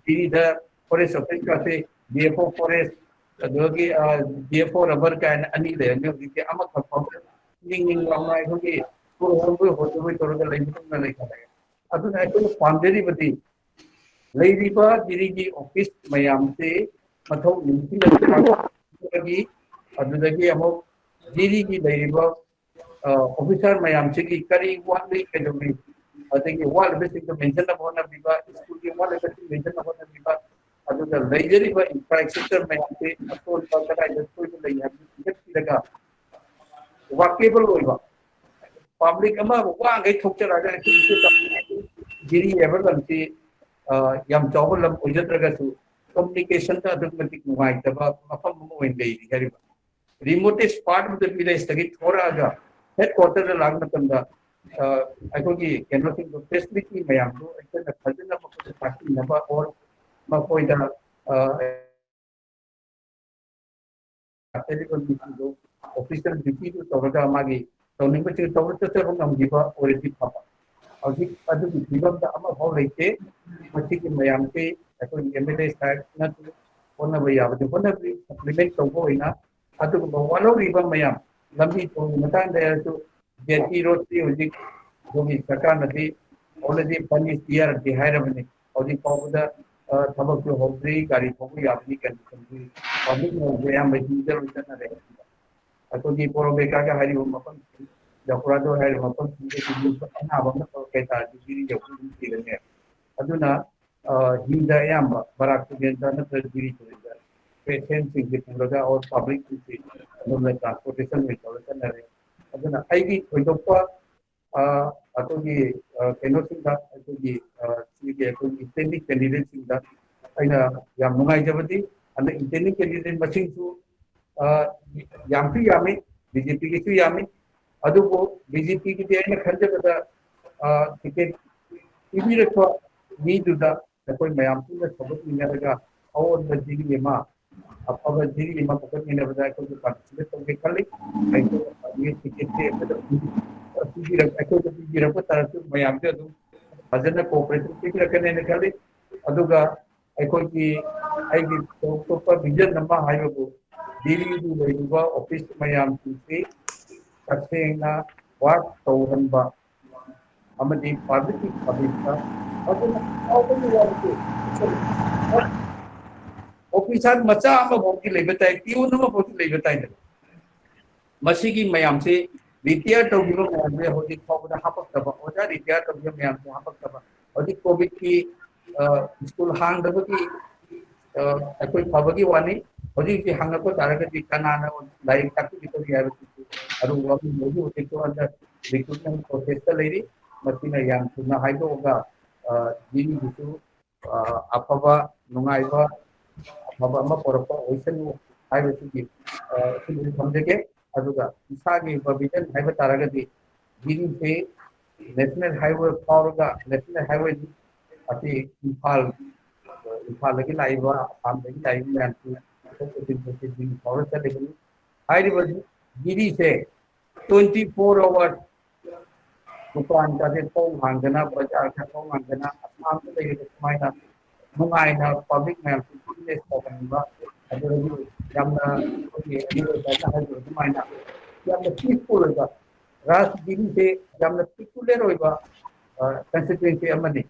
ꯗꯤꯜꯂꯤꯗ ꯐꯣꯔꯦꯁ ꯑꯣꯐꯤꯁ ꯀꯥꯁꯦ, ꯗꯤ ꯑꯦꯐ ꯑꯣ ꯐꯣꯔꯦꯁ, ꯑꯗꯨꯗꯒꯤ ꯗꯤ ꯑꯦꯐ ꯑꯣ ꯔꯕꯔ ꯀꯥꯏꯅ ꯑꯅꯤ ꯂꯩꯔꯝꯃꯤ, ꯍꯧꯖꯤꯛꯇꯤ ꯑꯃꯈꯛ ꯐꯥꯎꯕ ꯅꯤꯡ ꯅꯤꯡ ꯂꯥꯎꯅ ꯑꯩꯈꯣꯏꯒꯤ ꯁ꯭ꯀꯨꯜ ꯍꯣꯡꯗꯣꯏ ꯍꯣꯡꯗꯣꯏ ꯇꯧꯔꯒ ꯂꯩꯕꯒꯨꯝꯅ ꯂꯩꯈꯠꯂꯛꯑꯦ꯫ ꯑꯗꯨꯅ ꯑꯩꯈꯣꯏꯅ ꯄꯥꯝꯖꯔꯤꯕꯗꯤ ꯂꯩꯔꯤꯕ ꯗꯤꯜꯂꯤꯒꯤ ꯑꯣꯐꯤꯁ ꯃꯌꯥꯝꯁꯤ ꯃꯊꯧ ꯅꯤꯡꯊꯤꯅ ꯄꯥꯡꯊꯣꯛꯄꯒꯤ, ꯑꯗꯨꯗꯒꯤ ꯑꯃꯨꯛ ꯗꯤꯜꯂꯤꯒꯤ ꯂꯩꯔꯤꯕ, ꯑ, ꯑꯣꯐꯤꯁꯥꯔ ꯃꯌꯥꯝꯁꯤꯒꯤ ꯀꯔꯤ ꯋꯥꯠꯂꯤ, ꯀꯩꯗꯧꯔꯤ, ꯑꯗꯒꯤ ꯋꯥꯠꯂꯤꯕꯁꯤꯡꯗꯣ ꯃꯦꯟꯁꯤꯟꯅꯕ ꯍꯣꯠꯅꯕꯤꯕ, ꯁ꯭ꯀꯨꯜꯒꯤ ꯋꯥꯠꯂꯤꯕꯁꯤꯡ ꯃꯦꯟꯁꯤꯟꯅꯕ ꯍꯣꯠꯅꯕꯤꯕ, ꯑꯗꯨꯒ ꯂꯩꯖꯔꯤꯕ ꯏꯟꯐ꯭ꯔꯥꯁ꯭ꯇ꯭ꯔꯛꯆꯔ ꯃꯌꯥꯝꯁꯤ ꯑꯁꯣꯏꯕ ꯀꯗꯥꯏꯗ ꯁꯣꯏꯕ ꯂꯩ ꯍꯥꯏꯕꯗꯨ ꯊꯤꯒꯠꯄꯤꯔꯒ ꯋꯥꯛꯀꯦꯕꯜ ꯑꯣꯏꯕ, ꯄꯕ꯭ꯂꯤꯛ ꯑꯃ ꯋꯥꯈꯩ ꯊꯣꯛꯆꯔꯛꯑꯒ ꯑꯩꯈꯣꯏ ꯗꯤꯜꯂꯤ ꯍꯥꯏꯕ ꯂꯝꯁꯤ, ꯑ, ꯌꯥꯝ ꯆꯥꯎꯕ ꯂꯝ ꯑꯣꯏꯖꯗ꯭ꯔꯒꯁꯨ ꯀꯝꯃꯨꯅꯤꯀꯦꯁꯟꯗ ꯑꯗꯨꯛꯀꯤ ꯃꯇꯤꯛ ꯅꯨꯡꯉꯥꯏꯇꯕ ꯃꯐꯝ ꯑꯃ ꯑꯣꯏꯅ ꯂꯩꯔꯤ ꯍꯥꯏꯔꯤꯕ꯫ Remotest part of the village ꯇꯒꯤ ꯊꯣꯔꯛꯑꯒ ꯍꯦꯗ ꯀ꯭ꯋꯥꯇꯔꯗ ꯂꯥꯛꯄ ꯃꯇꯝꯗ, ꯑ, ꯑꯩꯈꯣꯏꯒꯤ ꯀꯩꯅꯣꯁꯤꯡꯗꯣ, ꯐꯦꯁꯤꯂꯤꯇꯤ ꯃꯌꯥꯝꯗꯣ ꯑꯩꯈꯣꯏꯅ ꯐꯖꯅ ꯃꯈꯣꯏꯗ ꯇꯥꯛꯄꯤꯅꯕ, or ꯃꯈꯣꯏꯗ, ꯑ, ꯂꯥꯛꯆꯔꯤꯕ ꯃꯤꯁꯤꯡꯗꯣ ꯑꯣꯐꯤꯁꯤꯌꯦꯜ ꯗ꯭ꯌꯨꯇꯤꯗꯨ ꯇꯧꯔꯒ ꯃꯥꯒꯤ ꯇꯧꯅꯤꯡꯕꯁꯤꯡ ꯇꯧꯔ ꯆꯠꯆꯕ ꯉꯝꯈꯤꯕ ꯑꯣꯏꯔꯗꯤ ꯐꯕ꯫ ꯍꯧꯖꯤꯛ ꯑꯗꯨꯒꯤ ꯐꯤꯕꯝꯗ ꯑꯃꯐꯥꯎ ꯂꯩꯇꯦ꯫ ꯃꯁꯤꯒꯤ ꯃꯌꯥꯝꯁꯤ ꯑꯩꯈꯣꯏꯒꯤ ꯑꯦꯝ ꯑꯦꯜ ꯑꯦ ꯁꯥꯍꯦꯕꯅꯁꯨ ꯍꯣꯠꯅꯕ ꯌꯥꯕꯗꯤ ꯍꯣꯠꯅꯕꯤ, ꯁꯄ꯭ꯂꯤꯃꯦꯟ ꯇꯧꯕ ꯑꯣꯏꯅ꯫ ꯑꯗꯨꯒꯨꯝꯕ ꯋꯥꯠꯍꯧꯔꯤꯕ ꯃꯌꯥꯝ, ꯂꯝꯕꯤ ꯊꯣꯡꯒꯤ ꯃꯇꯥꯡꯗ ꯍꯥꯏꯔꯁꯨ, ꯖꯦ ꯇꯤ ꯔꯣꯗꯇꯤ ꯍꯧꯖꯤꯛ ꯑꯩꯈꯣꯏꯒꯤ ꯁꯔꯀꯥꯔꯅꯗꯤ already fund is there ꯗꯤ ꯍꯥꯏꯔꯕꯅꯤ꯫ ꯍꯧꯖꯤꯛ ꯐꯥꯎꯕꯗ, ꯑ, ꯊꯕꯛꯁꯨ ꯍꯧꯗ꯭ꯔꯤ, ꯒꯥꯔꯤ ꯊꯧꯕ ꯌꯥꯕꯒꯤ ꯀꯟꯗꯤꯁꯟꯁꯤ ꯄꯕ꯭ꯂꯤꯛ ꯃꯌꯥꯝꯁꯦ ꯑꯌꯥꯝꯕ ꯍꯤꯡꯗ ꯂꯣꯏ ꯆꯠꯅꯔꯦ꯫ ꯑꯩꯈꯣꯏꯒꯤ ꯄꯣꯔꯣꯕꯦꯀꯥꯒ ꯍꯥꯏꯔꯤꯕ ꯃꯐꯝꯁꯤ, ꯖꯐꯨꯔꯥꯗꯣ ꯍꯥꯏꯔꯤꯕ ꯃꯐꯝꯁꯤꯗ ꯑꯅꯥꯕ ꯑꯃ ꯇꯧꯔꯛꯄ ꯍꯥꯏꯇꯥꯔꯗꯤ ꯗꯤꯜꯂꯤ ꯌꯧꯕ ꯑꯗꯨꯝ ꯁꯤꯔꯅꯤ꯫ ꯑꯗꯨꯅ, ꯑ, ꯍꯤꯗ ꯑꯌꯥꯝꯕ ꯕꯔꯥꯛ ꯇꯨꯔꯦꯜꯗ ꯅꯠꯇ꯭ꯔꯒ ꯗꯤꯜꯂꯤ ꯇꯨꯔꯦꯜꯗ ꯄꯦꯁꯦꯟꯁꯤꯡꯁꯦ ꯄꯨꯔꯒ ꯑꯣꯔ ꯄꯕ꯭ꯂꯤꯛꯁꯤꯡꯁꯦ ꯑꯗꯣꯝꯗ ꯇ꯭ꯔꯥꯟꯁꯄꯣꯔꯇꯦꯁꯟ ꯑꯣꯏꯅ ꯇꯧꯔ ꯆꯠꯅꯔꯦ꯫ ꯑꯗꯨꯅ ꯑꯩꯒꯤ ꯊꯣꯏꯗꯣꯛꯄ, ꯑ, ꯑꯩꯈꯣꯏꯒꯤ, ꯑ, ꯀꯩꯅꯣꯁꯤꯡꯗ, ꯑꯩꯈꯣꯏꯒꯤ, ꯑ, ꯁꯤꯒꯤ ꯑꯩꯈꯣꯏꯒꯤ ꯏꯟꯇꯦꯟꯗꯤꯡ ꯀꯦꯟꯗꯤꯗꯦꯠꯁꯤꯡꯗ ꯑꯩꯅ ꯌꯥꯝ ꯅꯨꯡꯉꯥꯏꯖꯕꯗꯤ ꯍꯟꯗꯛ ꯏꯟꯇꯦꯟꯗꯤꯡ ꯀꯦꯟꯗꯤꯗꯦꯠ ꯃꯁꯤꯡꯁꯨ ꯌꯥꯝꯁꯨ ꯌꯥꯝꯃꯤ, ꯕꯤ ꯖꯦ ꯄꯤꯒꯤꯁꯨ ꯌꯥꯝꯃꯤ꯫ ꯑꯗꯨꯕꯨ ꯕꯤ ꯖꯦ ꯄꯤꯒꯤꯗꯤ ꯑꯩꯅ ꯈꯟꯖꯕꯗ ꯇꯤꯀꯦꯠ ꯄꯤꯕꯤꯔꯛꯄ ꯃꯤꯗꯨꯗ ꯑꯩꯈꯣꯏ ꯃꯌꯥꯝ ꯄꯨꯟꯅ ꯊꯧꯒꯠꯃꯤꯟꯅꯔꯒ ꯑꯑꯣꯟꯕ ꯖꯤꯔꯤ ꯑꯃ, ꯑꯐꯕ ꯖꯤꯔꯤ ꯑꯃ ꯄꯨꯈꯠꯃꯤꯟꯅꯕꯗ ꯑꯩꯈꯣꯏꯁꯨ ꯄꯥꯔꯇꯤꯁꯤꯄꯦꯠ ꯇꯧꯒꯦ ꯈꯜꯂꯤ꯫ ꯑꯩꯈꯣꯏ ꯇꯤꯀꯦꯠꯁꯦ ꯑꯩꯈꯣꯏꯗ ꯄꯤꯕꯤꯔꯛ-, ꯑꯩꯈꯣꯏꯗ ꯄꯤꯕꯤꯔꯛꯄ ꯇꯥꯔꯁꯨ ꯃꯌꯥꯝꯁꯦ ꯑꯗꯨꯝ ꯐꯖꯅ ꯀꯣꯑꯣꯄꯔꯦꯁꯟ ꯄꯤꯕꯤꯔꯛꯀꯅꯦꯅ ꯈꯜꯂꯤ꯫ ꯑꯗꯨꯒ ꯑꯩꯈꯣꯏꯒꯤ, ꯑꯩꯒꯤ ꯇꯣꯞ ꯇꯣꯞꯄ ꯚꯤꯖꯟ ꯑꯃ ꯍꯥꯏꯕꯕꯨ ꯗꯤꯜꯂꯤꯗ ꯂꯩꯔꯤꯕ ꯑꯣꯐꯤꯁ ꯃꯌꯥꯝꯁꯤꯡꯁꯤ ꯇꯁꯦꯡꯅ ꯋꯥꯔꯛ ꯇꯧꯍꯟꯕ ꯑꯃꯗꯤ ꯄꯥꯕ꯭ꯂꯤꯛꯀꯤ ꯁꯥꯔꯚꯤꯁꯇ ꯐꯖꯅ ꯇꯧꯕꯒꯤ ꯋꯥꯔꯤꯁꯦ ꯑꯣꯐꯤꯁꯥꯔ ꯃꯆꯥ ꯑꯃꯐꯥꯎꯗꯤ ꯂꯩꯕ ꯇꯥꯏ, ꯄꯤꯌꯣꯟ ꯑꯃꯐꯥꯎꯗꯤ ꯂꯩꯕ ꯇꯥꯏꯗꯅ꯫ ꯃꯁꯤꯒꯤ ꯃꯌꯥꯝꯁꯤ ꯔꯤꯇꯤꯌꯔ ꯇꯧꯈꯤꯕ ꯃꯌꯥꯝꯁꯦ ꯍꯧꯖꯤꯛ ꯐꯥꯎꯕꯗ ꯍꯥꯄꯛꯇꯕ, ꯑꯣꯖꯥ ꯔꯤꯇꯤꯌꯔ ꯇꯧꯈꯤꯕ ꯃꯌꯥꯝꯁꯦ ꯍꯥꯄꯛꯇꯕ꯫ ꯍꯧꯖꯤꯛ ꯀꯣꯚꯤꯗꯀꯤ, ꯑ, ꯁ꯭ꯀꯨꯜ ꯍꯥꯡꯗꯕꯒꯤ, ꯑ, ꯑꯩꯈꯣꯏ ꯐꯕꯒꯤ ꯋꯥꯅꯤ꯫ ꯍꯧꯖꯤꯛ ꯍꯧꯖꯤꯛ ꯍꯪꯉꯛꯄ ꯇꯥꯔꯒꯗꯤ ꯀꯅꯥꯅ ꯂꯥꯏꯔꯤꯛ ꯇꯥꯛꯄꯤꯒꯗꯧꯔꯤ ꯍꯥꯏꯕꯁꯤꯁꯨ ꯑꯔꯨꯕ ꯑꯃꯅꯤ꯫ ꯍꯧꯖꯤꯛ ꯍꯧꯖꯤꯛꯁꯨ under recruitment processꯇ ꯂꯩꯔꯤ꯫ ꯃꯁꯤꯅ ꯌꯥꯝ ꯊꯨꯅ ꯍꯥꯏꯗꯣꯛꯑꯒ, ꯑ, ꯃꯤꯒꯤꯁꯨ, ꯑ, ꯑꯐꯕ, ꯅꯨꯡꯉꯥꯏꯕ, ꯑꯐꯕ ꯑꯃ ꯄꯨꯔꯛꯄ ꯑꯣꯏꯁꯅꯨ ꯍꯥꯏꯕꯁꯤꯒꯤ, ꯑ, ꯁꯤꯃꯗꯤ ꯊꯝꯖꯒꯦ꯫ ꯑꯗꯨꯒ ꯏꯁꯥꯒꯤ ꯄ꯭ꯔꯣꯚꯤꯖꯟ ꯍꯥꯏꯕ ꯇꯥꯔꯒꯗꯤ ꯖꯤꯔꯤꯁꯦ ꯅꯦꯁꯅꯦꯜ ꯍꯥꯏꯋꯦ ꯐꯥꯎꯔꯒ ꯅꯦꯁꯅꯦꯜ ꯍꯥꯏꯋꯦ ꯑꯁꯤ ꯏꯝꯐꯥꯜ, ꯏꯝꯐꯥꯜꯗꯒꯤ ꯂꯥꯛꯏꯕ, ꯑꯁꯥꯝꯗꯒꯤ ꯂꯥꯛꯏꯕ ꯃꯌꯥꯝꯁꯤ ꯆꯠꯊꯣꯛ ꯆꯠꯁꯤꯟ ꯆꯠꯊꯣꯛ ꯆꯠꯁꯤꯟ ꯐꯥꯎꯔ ꯆꯠꯂꯤꯕꯅꯤ꯫ ꯍꯥꯏꯔꯤꯕ ꯖꯤꯔꯤꯁꯦ twenty four hour ꯗꯨꯀꯥꯟ ꯀꯥꯁꯦ ꯊꯣꯡ ꯍꯥꯡꯗꯅ, ꯕꯖꯥꯔ ꯈꯔ ꯊꯣꯡ ꯍꯥꯡꯗꯅ, ꯑꯁꯥꯝꯗ ꯂꯩꯔꯤꯕ ꯁꯨꯃꯥꯏꯅ ꯅꯨꯡꯉꯥꯏꯅ ꯄꯕ꯭ꯂꯤꯛ ꯃꯌꯥꯝꯁꯤ ꯕꯤꯖꯤꯅꯦꯁ ꯇꯧꯍꯟꯕ, ꯑꯗꯨꯗꯒꯤ ꯌꯥꯝꯅ ꯑꯩꯈꯣꯏꯒꯤ ꯑꯦꯝ ꯑꯦꯜ ꯑꯦ ꯁꯥꯍꯦꯕꯅ ꯍꯥꯏꯕꯤꯕ ꯑꯗꯨꯃꯥꯏꯅ ꯌꯥꯝꯅ ꯄꯤꯁꯐꯨꯜ ꯑꯣꯏꯕ, ꯔꯥꯖꯅꯤꯇꯤꯁꯦ ꯌꯥꯝꯅ ꯄꯤꯀꯨꯂꯔ ꯑꯣꯏꯕ ꯀꯟꯁꯇꯤꯇ꯭ꯋꯦꯟꯁꯤ ꯑꯃꯅꯤ꯫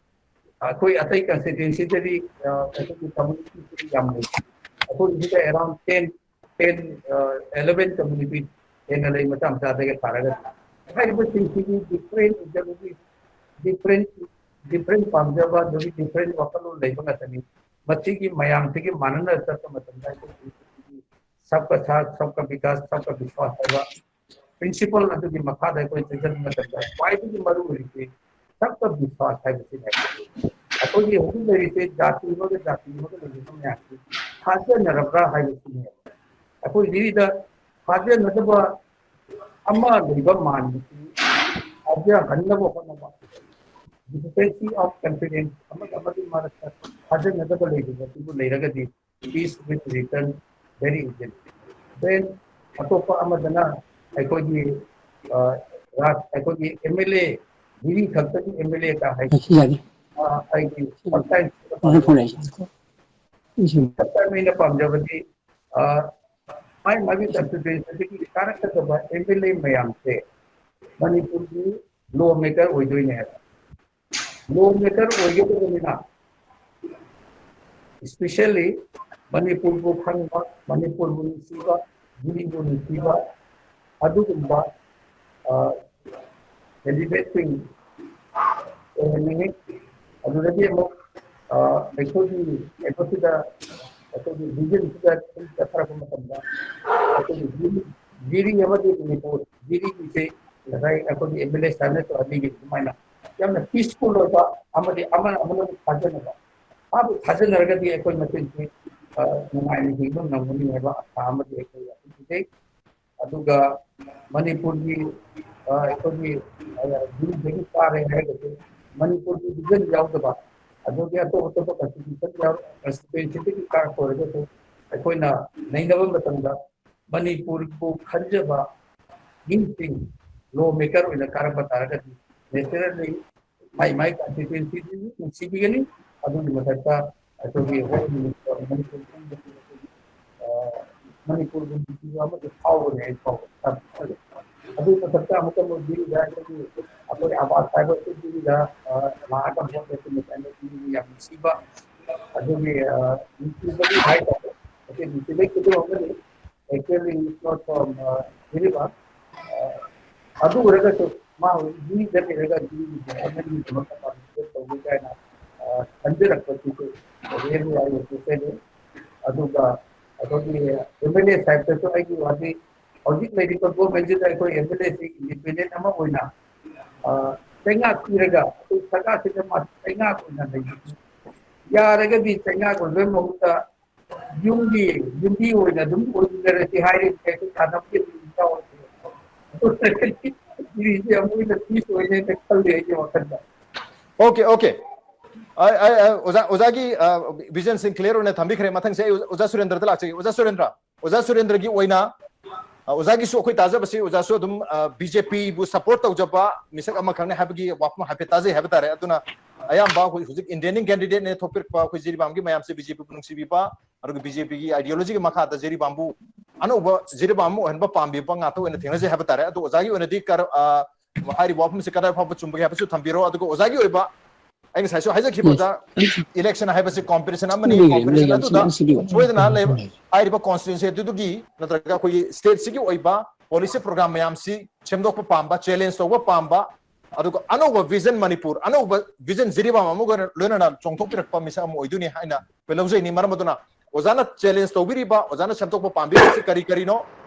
ꯑꯩꯈꯣꯏ ꯑꯇꯩ ꯀꯟꯁꯇꯤꯇ꯭ꯋꯦꯟꯁꯤꯗꯗꯤ ꯑꯩꯈꯣꯏꯒꯤ ꯀꯝꯃ꯭ꯌꯨꯅꯤꯇꯤꯁꯤ ꯌꯥꯝ ꯂꯩ꯫ ꯑꯩꯈꯣꯏꯒꯤꯁꯤꯗ around ten, ten, eleven community ꯍꯦꯟꯅ ꯂꯩ, ꯃꯆꯥ ꯃꯆꯥꯗꯒꯤ ꯊꯥꯔꯒꯗꯤ꯫ ꯍꯥꯏꯔꯤꯕꯁꯤꯡꯁꯤꯒꯤ ꯗꯤꯐ꯭ꯔꯦꯟ ꯏꯗꯤꯑꯣꯂꯣꯖꯤ, ꯗꯤꯐ꯭ꯔꯦꯟ, ꯗꯤꯐ꯭ꯔꯦꯟ ꯄꯥꯝꯖꯕ, ꯑꯗꯨꯒꯤ ꯗꯤꯐ꯭ꯔꯦꯟ ꯋꯥꯈꯜꯂꯣꯟ ꯂꯩꯕ ꯉꯥꯛꯇꯅꯤ꯫ ꯃꯁꯤꯒꯤ ꯃꯌꯥꯝꯁꯤꯒꯤ ꯃꯥꯟꯅꯅ ꯆꯠꯄ ꯃꯇꯝꯗ ꯑꯩꯈꯣꯏꯒꯤ ꯁꯕꯀꯥ ꯁꯥꯊ, ꯁꯕꯀꯥ ꯕꯤꯀꯥꯁ, ꯁꯕꯀꯥ ꯕꯤꯁ꯭ꯋꯥꯁ ꯍꯥꯏꯕ ꯄ꯭ꯔꯤꯟꯁꯤꯄꯜ ꯑꯗꯨꯒꯤ ꯃꯈꯥꯗ ꯑꯩꯈꯣꯏ ꯆꯠꯆꯟꯕ ꯃꯇꯝꯗ ꯈ꯭ꯋꯥꯏꯗꯒꯤ ꯃꯔꯨ ꯑꯣꯏꯔꯤꯁꯤ ꯁꯕꯀꯥ ꯕꯤꯁ꯭ꯋꯥꯁ ꯍꯥꯏꯕꯁꯤꯅꯦ꯫ ꯑꯩꯈꯣꯏꯒꯤ ꯍꯧꯖꯤꯛ ꯂꯩꯔꯤꯁꯦ ꯖꯥꯇꯤ ꯑꯃꯒ ꯖꯥꯇꯤ ꯑꯃꯒ ꯂꯩꯔꯤꯕ ꯃꯌꯥꯝꯁꯤ ꯊꯥꯖꯅꯔꯕ꯭ꯔꯥ ꯍꯥꯏꯕꯁꯤꯅꯦ꯫ ꯑꯩꯈꯣꯏ ꯖꯤꯔꯤꯗ ꯊꯥꯖꯅꯗꯕ ꯑꯃ ꯂꯩꯕ ꯃꯥꯟꯕꯁꯤ ꯊꯥꯖꯍꯟꯅꯕ ꯍꯣꯠꯅꯕ, discrepancy of confidence ꯑꯃꯒ ꯑꯃꯒꯤ ꯃꯔꯛꯇ ꯊꯥꯖꯅꯗꯕ ꯂꯩꯕ ꯑꯗꯨꯕꯨ ꯂꯩꯔꯒꯗꯤ peace will return very easily. Then ꯑꯇꯣꯞꯄ ꯑꯃꯗꯅ ꯑꯩꯈꯣꯏꯒꯤ ꯑ, ꯔꯥꯖ ꯑꯩꯈꯣꯏꯒꯤ ꯑꯦꯝ ꯑꯦꯜ ꯑꯦ ꯖꯤꯔꯤ ꯈꯛꯇꯒꯤ ꯑꯦꯝ ꯑꯦꯜ ꯑꯦ ꯀ ꯍꯥꯏ ꯑ, ꯑꯩꯒꯤ ꯁꯤ ꯐꯣꯟ ꯐꯣꯟ ꯂꯩꯁꯤ꯫ ꯁꯤ ꯆꯞ ꯆꯥꯅ ꯑꯩꯅ ꯄꯥꯝꯖꯕꯗꯤ ꯑ, ꯃꯥꯏ ꯃꯥꯒꯤ ꯀꯟꯁꯇꯤꯇ꯭ꯌꯨꯟꯁꯤꯗꯒꯤ ꯀꯥꯔꯛꯀꯗꯕ ꯑꯦꯝ ꯑꯦꯜ ꯑꯦ ꯃꯌꯥꯝꯁꯦ ꯃꯅꯤꯄꯨꯔꯒꯤ ꯂꯣ ꯃꯦꯀꯔ ꯑꯣꯏꯗꯣꯏꯅꯦ ꯍꯥꯏꯕ꯫ ꯂꯣ ꯃꯦꯀꯔ ꯑꯣꯏꯒꯗꯕꯅꯤꯅ especially ꯃꯅꯤꯄꯨꯔꯕꯨ ꯈꯪꯕ, ꯃꯅꯤꯄꯨꯔꯕꯨ ꯅꯨꯡꯁꯤꯕ, ꯖꯤꯔꯤꯕꯨ ꯅꯨꯡꯁꯤꯕ ꯑꯗꯨꯒꯨꯝꯕ ꯀꯦꯟꯗꯤꯗꯦꯠꯁꯤꯡ ꯑꯣꯏꯍꯟꯅꯤꯡꯉꯤ꯫ ꯑꯗꯨꯗꯒꯤ ꯑꯃꯨꯛ ꯑ, ꯑꯩꯈꯣꯏꯒꯤ ꯀꯩꯅꯣꯁꯤꯗ, ꯑꯩꯈꯣꯏꯒꯤ ꯔꯤꯖꯟꯁꯤꯗ ꯁꯨꯝ ꯆꯠꯊꯔꯛꯄ ꯃꯇꯝꯗ ꯑꯩꯈꯣꯏꯒꯤ ꯖꯤꯔꯤ, ꯖꯤꯔꯤ ꯑꯃꯗꯤ ꯃꯅꯤꯄꯨꯔ, ꯖꯤꯔꯤꯒꯤꯁꯦ ꯉꯁꯥꯏ ꯑꯩꯈꯣꯏꯒꯤ ꯑꯦꯝ ꯑꯦꯜ ꯑꯦ ꯁꯥꯟꯅ ꯑꯅꯤꯒꯤ ꯑꯗꯨꯃꯥꯏꯅ ꯌꯥꯝꯅ ꯄꯤꯁꯐꯨꯜ ꯑꯣꯏꯕ ꯑꯃꯗꯤ ꯑꯃꯅ ꯑꯃꯅ ꯊꯥꯖꯅꯕ, ꯃꯥꯕꯨ ꯊꯥꯖꯅꯔꯒꯗꯤ ꯑꯩꯈꯣꯏ ꯃꯁꯦꯟꯁꯤ ꯑ, ꯅꯨꯡꯉꯥꯏꯅ ꯍꯤꯡꯕ ꯉꯝꯒꯅꯤ ꯍꯥꯏꯕ ꯑꯥꯁꯥ ꯑꯃꯗꯤ ꯑꯩꯈꯣꯏ ꯋꯥꯈꯜ ꯄꯤꯖꯩ꯫ ꯑꯗꯨꯒ ꯃꯅꯤꯄꯨꯔꯒꯤ ꯑ, ꯑꯩꯈꯣꯏꯒꯤ ꯑ, ꯕꯤꯜꯗꯒꯤ ꯀꯥꯔꯦ ꯍꯥꯏꯔꯒꯁꯨ ꯃꯅꯤꯄꯨꯔꯒꯤ ꯕꯤꯜ ꯌꯥꯎꯗꯕ, ꯑꯗꯨꯒꯤ ꯑꯇꯣꯞ ꯑꯇꯣꯞꯄ ꯀꯟꯁꯇꯤꯇ꯭ꯌꯨꯁꯟ ꯀꯟꯁꯇꯤꯇ꯭ꯌꯨꯟꯁꯤꯗꯒꯤ ꯀꯥꯔꯛꯄ ꯑꯣꯏꯔꯒꯁꯨ ꯑꯩꯈꯣꯏꯅ ꯅꯩꯅꯕ ꯃꯇꯝꯗ ꯃꯅꯤꯄꯨꯔꯕꯨ ꯈꯟꯖꯕ ꯃꯤꯁꯤꯡ ꯂꯣ ꯃꯦꯀꯔ ꯑꯣꯏꯅ ꯀꯥꯔꯛꯄ ꯇꯥꯔꯒꯗꯤ naturally ꯃꯥꯏ ꯃꯥꯏ ꯀꯟꯁꯇꯤꯇ꯭ꯌꯨꯟꯁꯤꯗꯨ ꯅꯨꯡꯁꯤꯕꯤꯒꯅꯤ꯫ ꯑꯗꯨꯒꯤ ꯃꯊꯛꯇ ꯑꯩꯈꯣꯏꯒꯤ ꯍꯣꯝ ꯃꯤꯅꯤꯁꯇꯔ ꯃꯅꯤꯄꯨꯔ ꯄꯨꯝꯕꯒꯤ ꯑ, ꯃꯅꯤꯄꯨꯔꯒꯤ ꯅꯨꯡꯁꯤꯕ ꯑꯃꯗꯤ ꯐꯥꯎꯒꯅꯤ ꯍꯥꯏꯅ ꯐꯥꯎꯕ꯫ ꯑꯗꯨꯒꯤ ꯃꯊꯛꯇ ꯑꯃꯨꯛꯀ ꯑꯃꯨꯛ ꯖꯤꯔꯤꯗ ꯑꯩꯈꯣꯏꯒꯤ ꯑꯩꯈꯣꯏ ꯑꯕꯥꯁ ꯍꯥꯏꯕ ꯑꯩꯈꯣꯏ ꯖꯤꯔꯤꯗ ꯑ, ꯂꯥꯛꯑꯒ ꯚꯣꯠ ꯂꯦꯞꯄ ꯃꯇꯝꯗ ꯖꯤꯔꯤꯒꯤ ꯌꯥꯝ ꯅꯨꯡꯁꯤꯕ ꯑꯗꯨꯒꯤ ꯑ, ꯅꯨꯡꯁꯤꯕꯒꯤ ꯍꯥꯏꯇꯥꯔꯦ꯫ ꯑꯩꯈꯣꯏ ꯅꯨꯡꯁꯤꯕꯒꯤ ꯈꯨꯗꯣꯜ ꯑꯃꯅꯤ꯫ Actually, it's not from, uh, Jiribam. Uh, ꯑꯗꯨ ꯑꯣꯏꯔꯒꯁꯨ ꯃꯥ ꯍꯧꯖꯤꯛ ꯖꯤꯔꯤꯗ ꯂꯩꯔꯒ ꯖꯤꯔꯤꯒꯤ ꯗꯤꯄꯥꯔꯠꯃꯦꯟꯒꯤꯗꯃꯛꯇ ꯄꯥꯔꯇꯤꯁꯤꯄꯦꯠ ꯇꯧꯒꯦ ꯀꯥꯏꯅ ꯑ, ꯈꯟꯖꯔꯛꯄꯁꯤꯁꯨ really I appreciate it. ꯑꯗꯨꯒ ꯑꯩꯈꯣꯏꯒꯤ ꯑꯦꯝ ꯑꯦꯜ ꯑꯦ ꯁꯥꯍꯦꯕꯇꯁꯨ ꯑꯩꯒꯤ ꯋꯥꯗꯤ ꯍꯧꯖꯤꯛ ꯂꯩꯔꯤꯕ ꯒꯣꯔꯃꯦꯟꯁꯤꯗ ꯑꯩꯈꯣꯏ ꯑꯦꯝ ꯑꯦꯜ ꯑꯦꯁꯤ ꯏꯟꯗꯤꯄꯦꯟꯗꯦꯟ ꯑꯃ ꯑꯣꯏꯅ ꯑ, ꯆꯩꯉꯥꯛ ꯄꯤꯔꯒ ꯑꯩꯈꯣꯏ ꯁꯔꯀꯥꯔꯁꯤꯗ ꯃꯥ ꯆꯩꯉꯥꯛ ꯑꯣꯏꯅ ꯂꯩꯕꯤꯌꯨ꯫ ꯌꯥꯔꯒꯗꯤ ꯆꯩꯉꯥꯛ ꯑꯣꯏꯕꯒꯤ ꯃꯍꯨꯠꯇ ꯌꯨꯝꯒꯤ ꯌꯨꯝꯕꯤ ꯑꯣꯏꯅ ꯑꯗꯨꯝ ꯑꯣꯏꯃꯤꯟꯅꯔꯁꯤ ꯍꯥꯏꯔꯤꯕꯅꯦ꯫ ꯑꯩꯈꯣꯏ ꯊꯥꯅꯕꯒꯤ ꯑꯗꯨꯝ ꯌꯥꯎꯔꯁꯤ꯫ ꯏꯔꯤꯁꯦ ꯌꯥꯝ ꯂꯣꯏꯅ ꯄꯤꯁ ꯑꯣꯏꯅꯦꯅ ꯈꯜꯂꯦ ꯑꯩꯒꯤ ꯋꯥꯈꯜꯗ꯫ Okay, okay. ꯑꯣꯖꯥ ꯑꯣꯖꯥꯒꯤ ꯚꯤꯖꯟꯁꯤꯡ ꯀ꯭ꯂꯤꯌꯥꯔ ꯑꯣꯏꯅ ꯊꯝꯕꯤꯈ꯭ꯔꯦ꯫ ꯃꯊꯪꯁꯦ ꯑꯩ ꯑꯣꯖꯥ ꯁꯨꯔꯦꯟꯗ꯭ꯔꯗ ꯂꯥꯛꯆꯒꯦ꯫ ꯑꯣꯖꯥ ꯁꯨꯔꯦꯟꯗ꯭ꯔ, ꯑꯣꯖꯥ ꯁꯨꯔꯦꯟꯗ꯭ꯔꯒꯤ ꯑꯣꯏꯅ ꯑꯣꯖꯥꯒꯤꯁꯨ ꯑꯩꯈꯣꯏ ꯇꯥꯖꯕꯁꯤ ꯑꯣꯖꯥꯁꯨ ꯑꯗꯨꯝ ꯕꯤ ꯖꯦ ꯄꯤꯕꯨ ꯁꯄꯣꯔꯠ ꯇꯧꯖꯕ ꯃꯤꯁꯛ ꯑꯃꯈꯛꯅꯤ ꯍꯥꯏꯕꯒꯤ ꯋꯥꯐꯝ ꯍꯥꯏꯐꯦꯠ ꯇꯥꯖꯩ ꯍꯥꯏꯕ ꯇꯥꯔꯦ꯫ ꯑꯗꯨꯅ ꯑꯌꯥꯝꯕ ꯑꯩꯈꯣꯏ ꯍꯧꯖꯤꯛ ꯏꯟꯗꯤꯌꯥꯟ ꯀꯦꯟꯗꯤꯗꯦꯠꯅꯦ ꯊꯣꯛꯄꯤꯔꯛꯄ ꯑꯩꯈꯣꯏ ꯖꯤꯔꯤꯕꯥꯝꯒꯤ ꯃꯌꯥꯝꯁꯦ ꯕꯤ ꯖꯦ ꯄꯤꯕꯨ ꯅꯨꯡꯁꯤꯕꯤꯕ, ꯑꯗꯨꯒ ꯕꯤ ꯖꯦ ꯄꯤꯒꯤ ꯑꯥꯏꯗꯤꯌꯣꯂꯣꯖꯤꯒꯤ ꯃꯈꯥꯗ ꯖꯤꯔꯤꯕꯥꯝꯕꯨ ꯑꯅꯧꯕ ꯖꯤꯔꯤꯕꯥꯝ ꯑꯃ ꯑꯣꯏꯍꯟꯕ ꯄꯥꯝꯕꯤꯕ ꯉꯥꯛꯇ ꯑꯣꯏꯅ ꯊꯦꯡꯅꯖꯩ ꯍꯥꯏꯕ ꯇꯥꯔꯦ꯫ ꯑꯗꯣ ꯑꯣꯖꯥꯒꯤ ꯑꯣꯏꯅꯗꯤ ꯀꯔ-, ꯑ, ꯍꯥꯏꯔꯤꯕ ꯋꯥꯐꯝꯁꯤ ꯀꯗꯥꯏ ꯐꯥꯎꯕ ꯆꯨꯝꯕꯒꯦ ꯍꯥꯏꯕꯁꯨ ꯊꯝꯕꯤꯔꯣ꯫ ꯑꯗꯨꯒ ꯑꯣꯖꯥꯒꯤ ꯑꯣꯏꯕ, ꯑꯩ ꯉꯁꯥꯏꯁꯨ ꯍꯥꯏꯖꯈꯤꯕ, ꯑꯣꯖꯥ, ꯏꯂꯦꯛꯁꯟ ꯍꯥꯏꯕꯁꯤ ꯀꯣꯝꯄꯤꯇꯤꯁꯟ ꯑꯃꯅꯤ꯫ ꯀꯣꯝꯄꯤꯇꯤꯁꯟ ꯑꯗꯨꯗ ꯁꯣꯏꯗꯅ ꯂꯩꯕ ꯍꯥꯏꯔꯤꯕ ꯀꯣꯟꯁꯇꯤꯇ꯭ꯌꯨꯟꯁꯤ ꯑꯗꯨꯗꯨꯒꯤ ꯅꯠꯇ꯭ꯔꯒ ꯑꯩꯈꯣꯏꯒꯤ ꯁ꯭ꯇꯦꯠꯁꯤꯒꯤ ꯑꯣꯏꯕ ꯄꯣꯂꯤꯁꯤ ꯄ꯭ꯔꯣꯒ꯭ꯔꯥꯝ ꯃꯌꯥꯝꯁꯤ ꯁꯦꯝꯗꯣꯛꯄ ꯄꯥꯝꯕ, ꯆꯦꯂꯦꯟꯖ ꯇꯧꯕ ꯄꯥꯝꯕ, ꯑꯗꯨꯒ ꯑꯅꯧꯕ ꯚꯤꯖꯟ ꯃꯅꯤꯄꯨꯔ, ꯑꯅꯧꯕ ꯚꯤꯖꯟ ꯖꯤꯔꯤꯕꯥꯝ ꯑꯃꯒ ꯂꯣꯏꯅꯅ ꯆꯣꯡꯊꯣꯛꯄꯤꯔꯛꯄ ꯃꯤꯁꯛ ꯑꯃ ꯑꯣꯏꯗꯣꯏꯅꯤ ꯍꯥꯏꯅ ꯑꯩꯈꯣꯏ ꯂꯧꯖꯩꯅꯤ꯫ ꯃꯔꯝ ꯑꯗꯨꯅ ꯑꯣꯖꯥꯅ ꯆꯦꯂꯦꯟꯖ ꯇꯧꯕꯤꯔꯤꯕ, ꯑꯣꯖꯥꯅ ꯁꯦꯝꯗꯣꯛꯄ ꯄꯥꯝꯕꯤꯔꯤꯕꯁꯤ ꯀꯔꯤ ꯀꯔꯤꯅꯣ?